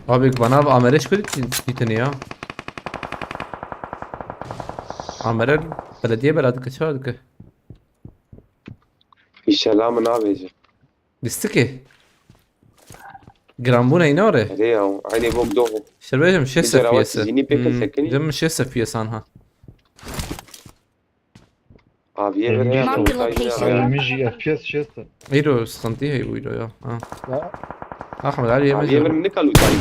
Abi bana Amer'e şükür gittin ya. Amer'e belediye bela dike, çağa dike. İnşallah mı ne yapacak? Listike. Giranbûn ey nare. Erê ya, eynê bok doxo. Şerbejim şêst F P S. Cem şêst F P S anha. Aviye ver ya. Marked a location. Min jî F P S şêst. Îro sıkıntı hey bu îro ya. Ha. Ya. Ahmet Ali yemin. Aviye ver min kalu tay.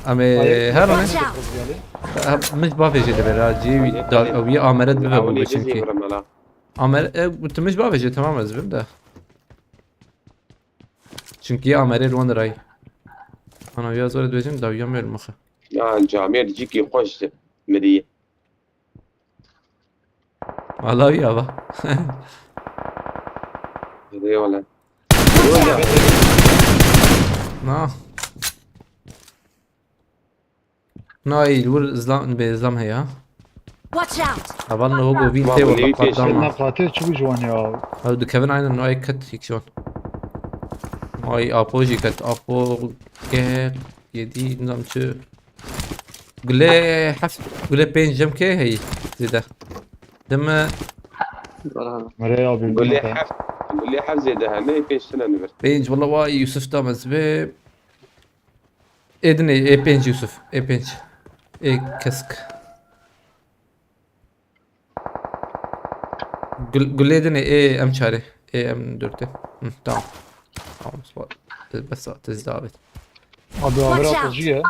Ame her ne? Watch out! Min bavêje de bera cî da aviye Amer'e de bu çünkü. Amer, e, tu min ji bavê jî temam ez bim de. Çünkü Amerê li wan dirayî. Ana ya zor dibêjim dawiya me li mixe. Ya camêr cîkî xweş mirî. Wala wî ava. Eyvallah. Na. Nayî, li wir zlam, bê zlam heye. Watch out! Heval no go vîn tê wala qat dama. Na qatê çi bû ji wan ya? Ew dikevin aynen no ay ket yek ji wan. Ay apo jî ket, apo ke yedî nizam çi. Gule heft, gule pênc cem ke hey zêde. Deme. Mere abi. Gule heft, gule heft zêde hene, pênc tine nivir. Pênc wala vay Yusuf da mezbe. Ê dinê, ê pênc Yusuf, ê pênc. Ê kesk. Gul-, gulê dinê, ê M çarê, ê M dörtê. Hı, tamam. Tamam, spa-, bes, tez davet. Abi, avra kuzuya.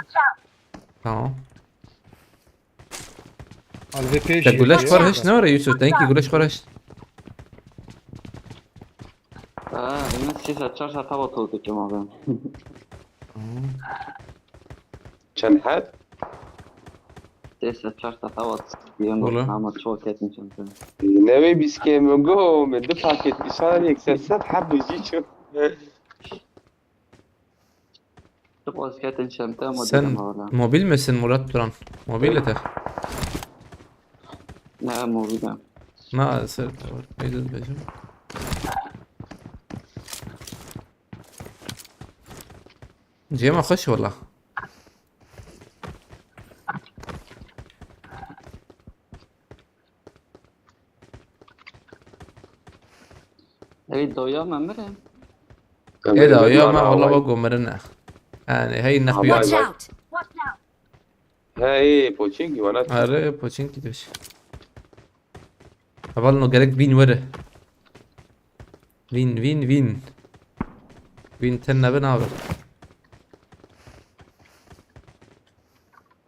Tamam. Te guleş xwe reş ne were Yusuf? Denkî guleş xwe reş. Ha, min sê sed çar sed heba to dikim abi. Çend heb? Sê sed çar sed heba dikim. Ama çok ketin çente. Ne wê bîskê min go, min du paket îsal yek sed sed heb jî çi. Çok az ketin çente ama. Sen dedim hala. Mobil misin Murat Turan? Mobil te? Ne mobilim. Na ser, neydi diyeceğim? Cema xweş wala. Ey, doya me mirin. Ê da ya me wala wek gomirine. Yani hey nexbiya. Watch out! Watch out! Hey, poçinki wana. Are poçinki diş. Heval no gerek vîn were. Vîn, vîn, vîn. Vîn ten nebe nabe.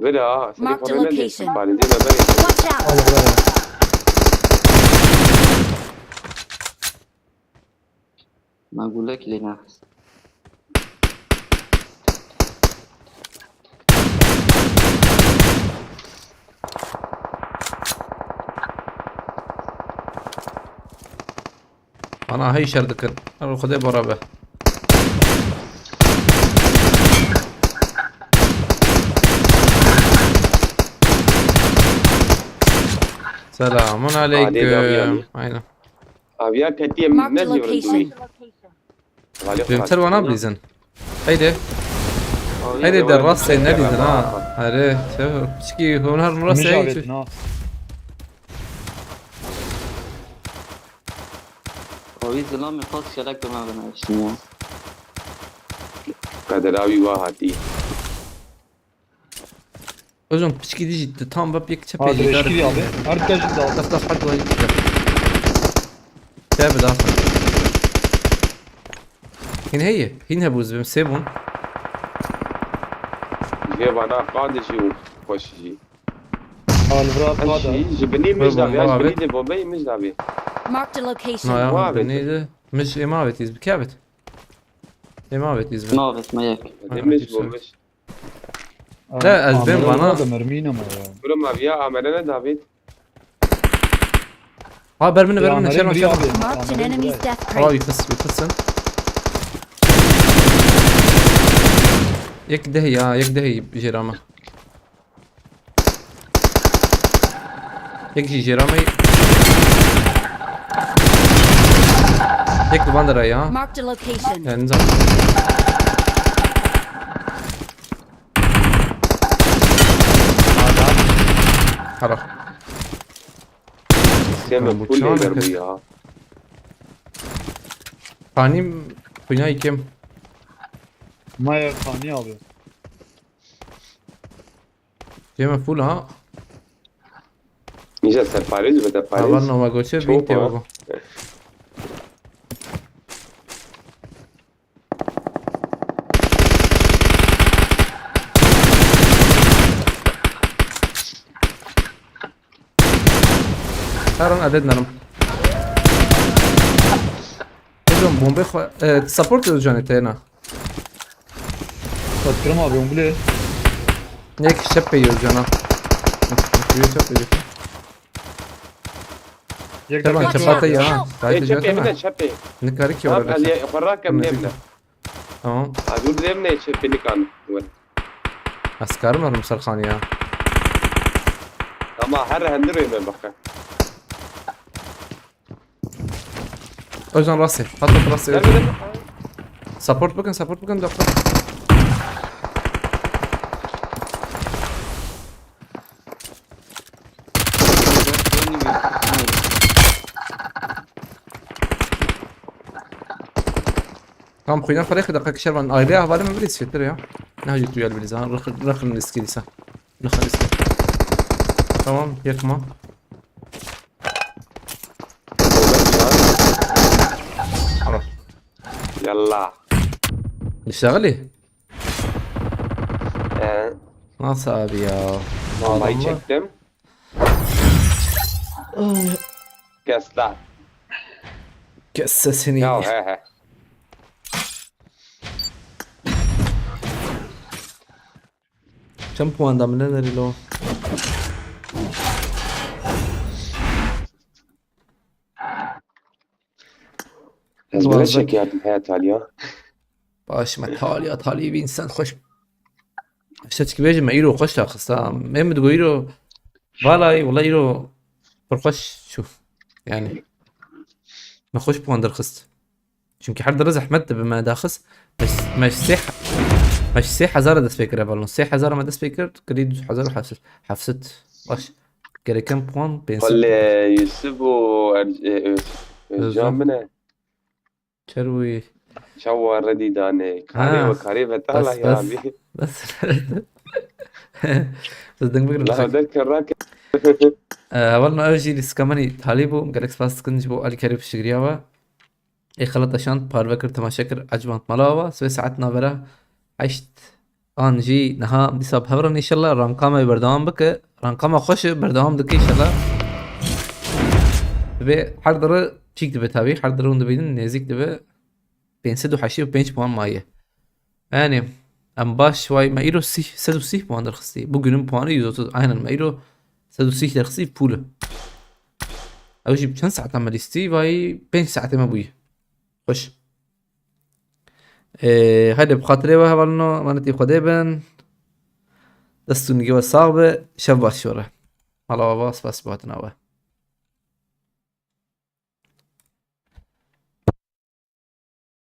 Bira, seni Marked a parayı ne diyorsun? Location. Parayı diye ben Watch out! Al, al, al. Ma gulek lê naxist. Ana hey şer dikin. Her Xwedê bara be. Selamun aleyküm. Adê, abi, abi. Aynen. Aviya ketiye. Marked ne diyor location. Vale. Jêmtir wana bilîzin. Heydi. Heydi de rastê nelîzin ha. Erê, çev, piçkî huner murasê. Mijavêt na. Avî zilamê xas şerek bi me binevşin ya. Qedera wî wa hatî. Hocam piçkî dijî tam bap yek çepê. Adreşkî abi. Her kes de. Daf daf hard way. Çe bi daf. Hîn heye. Hîn hebûz bim sê bûn. Jê vana qadê jî û xweş jî. Alvira qada. Ji binî mij davê, ji binî de bombeyî mij davê. Marked a location. Naya binî de. Mij êma avêtîz bi kevit. Êma avêtîz bi. Navet me yek. Demiş bomiş. De ez bêm vana. Da mermî ne ma ya. Bro maviya amele ne David? Ha ber min, ber min, şerman, şerman. Marked an enemy's death crate. Aa, yıkıs, yıkısın. Yek deh ya, yek deh jêra me. Yek jî jêra me. Yek li van de re ya. Marked a location. Yani zaten. Hala. Seme bu full çağın leader bu ya. Panim, kunya kim? Maya pani alıyor. Cem full ha. Nîje serparêz be te parêz. Avan Nova Goçe bin tê baba. Her an adet narim. Hocam bombe xwe, e, support edo canê te na. Satkırım abi, on bile. Yek şep pê yozcana. Yek şep pê yozcana. Yek Tamam, de çepate ya. Ê, çepê min e, çepê. Nikari ki orada. Tamam, ez xwe rakem nêmle. Tamam. Ha, dur dêmne çepê nikan. Ez karim arim serxan ya. Ama her hendir ême bakın. Özcan rastê. Hatta rastê. Derbe, derbe. Support bakın, support bakın, doktor. Tam xwîna xwe rêxe deqa kişer van. Ayrı havalim bir hissettir ya. Ne hacı tuyal bir insan. Rakın, rakın riski insan. Nixelîstin. Tamam, yek ma. Alo. Yallah. İştahlı. Ee, Nasıl abi ya? Bombayı çektim. Kes lan. Kes sesini. Ya he he. Çend puan da min nenerî lo? Ez bile çekerdim he Talya. Baş me Talya, Talya bir insan hoş. İşte çünkü bêjim me îro xweş daxist ha. Em digo îro vallahi wala îro pir xweş çû. Yani me xweş puan derxist. Çünkü her dere zehmet de bi me daxist. Me, me sê, me sê hezar dest pê kir evelon. Sê hezar me dest pê kir, kirî du hezar heft sed. Baş. Gereken puan pênc sed. Xwelê Yusuf û Er-, e, Öz-, Özcan min e. Çerwî. Çawa redî danê. Karê Ha. ve karê ve tala Bes, ya bes. abi. Bes. Siz ding bigrin. La derke rake. Heval me ev jî lîstika min î talî bû. Gelek spas dikin ji bo alîkarî piştgiriya we. Ê xelat eşand, parve kir, temaşe kir, eciband mala we. Sibê saet navbera heşt An jî niha dîsa bi hev re înşallah ranka me berdewam bike. Ranka me xweş e, berdewam dike înşallah. Divê her dere çîk dibe tabî. Her dere hûn dibînin nêzîk dibe. Pênc sed û heştê û pênc puan maye. Yani em baş vay me îro sih, sed û sih puan derxistî. Bugünün puanı yüz otuz. Aynen me îro sed û sih derxistî pûl e. Ew jî çend saeta me lîstî? Vay pênc saetê me bûyî. Xweş. Ee, haydi bi xatirê we hevalino, emanetî Xwedê bin. Dest û nigê we sax be. Şev baş ji we re. Mala we va, spas bi hatina we.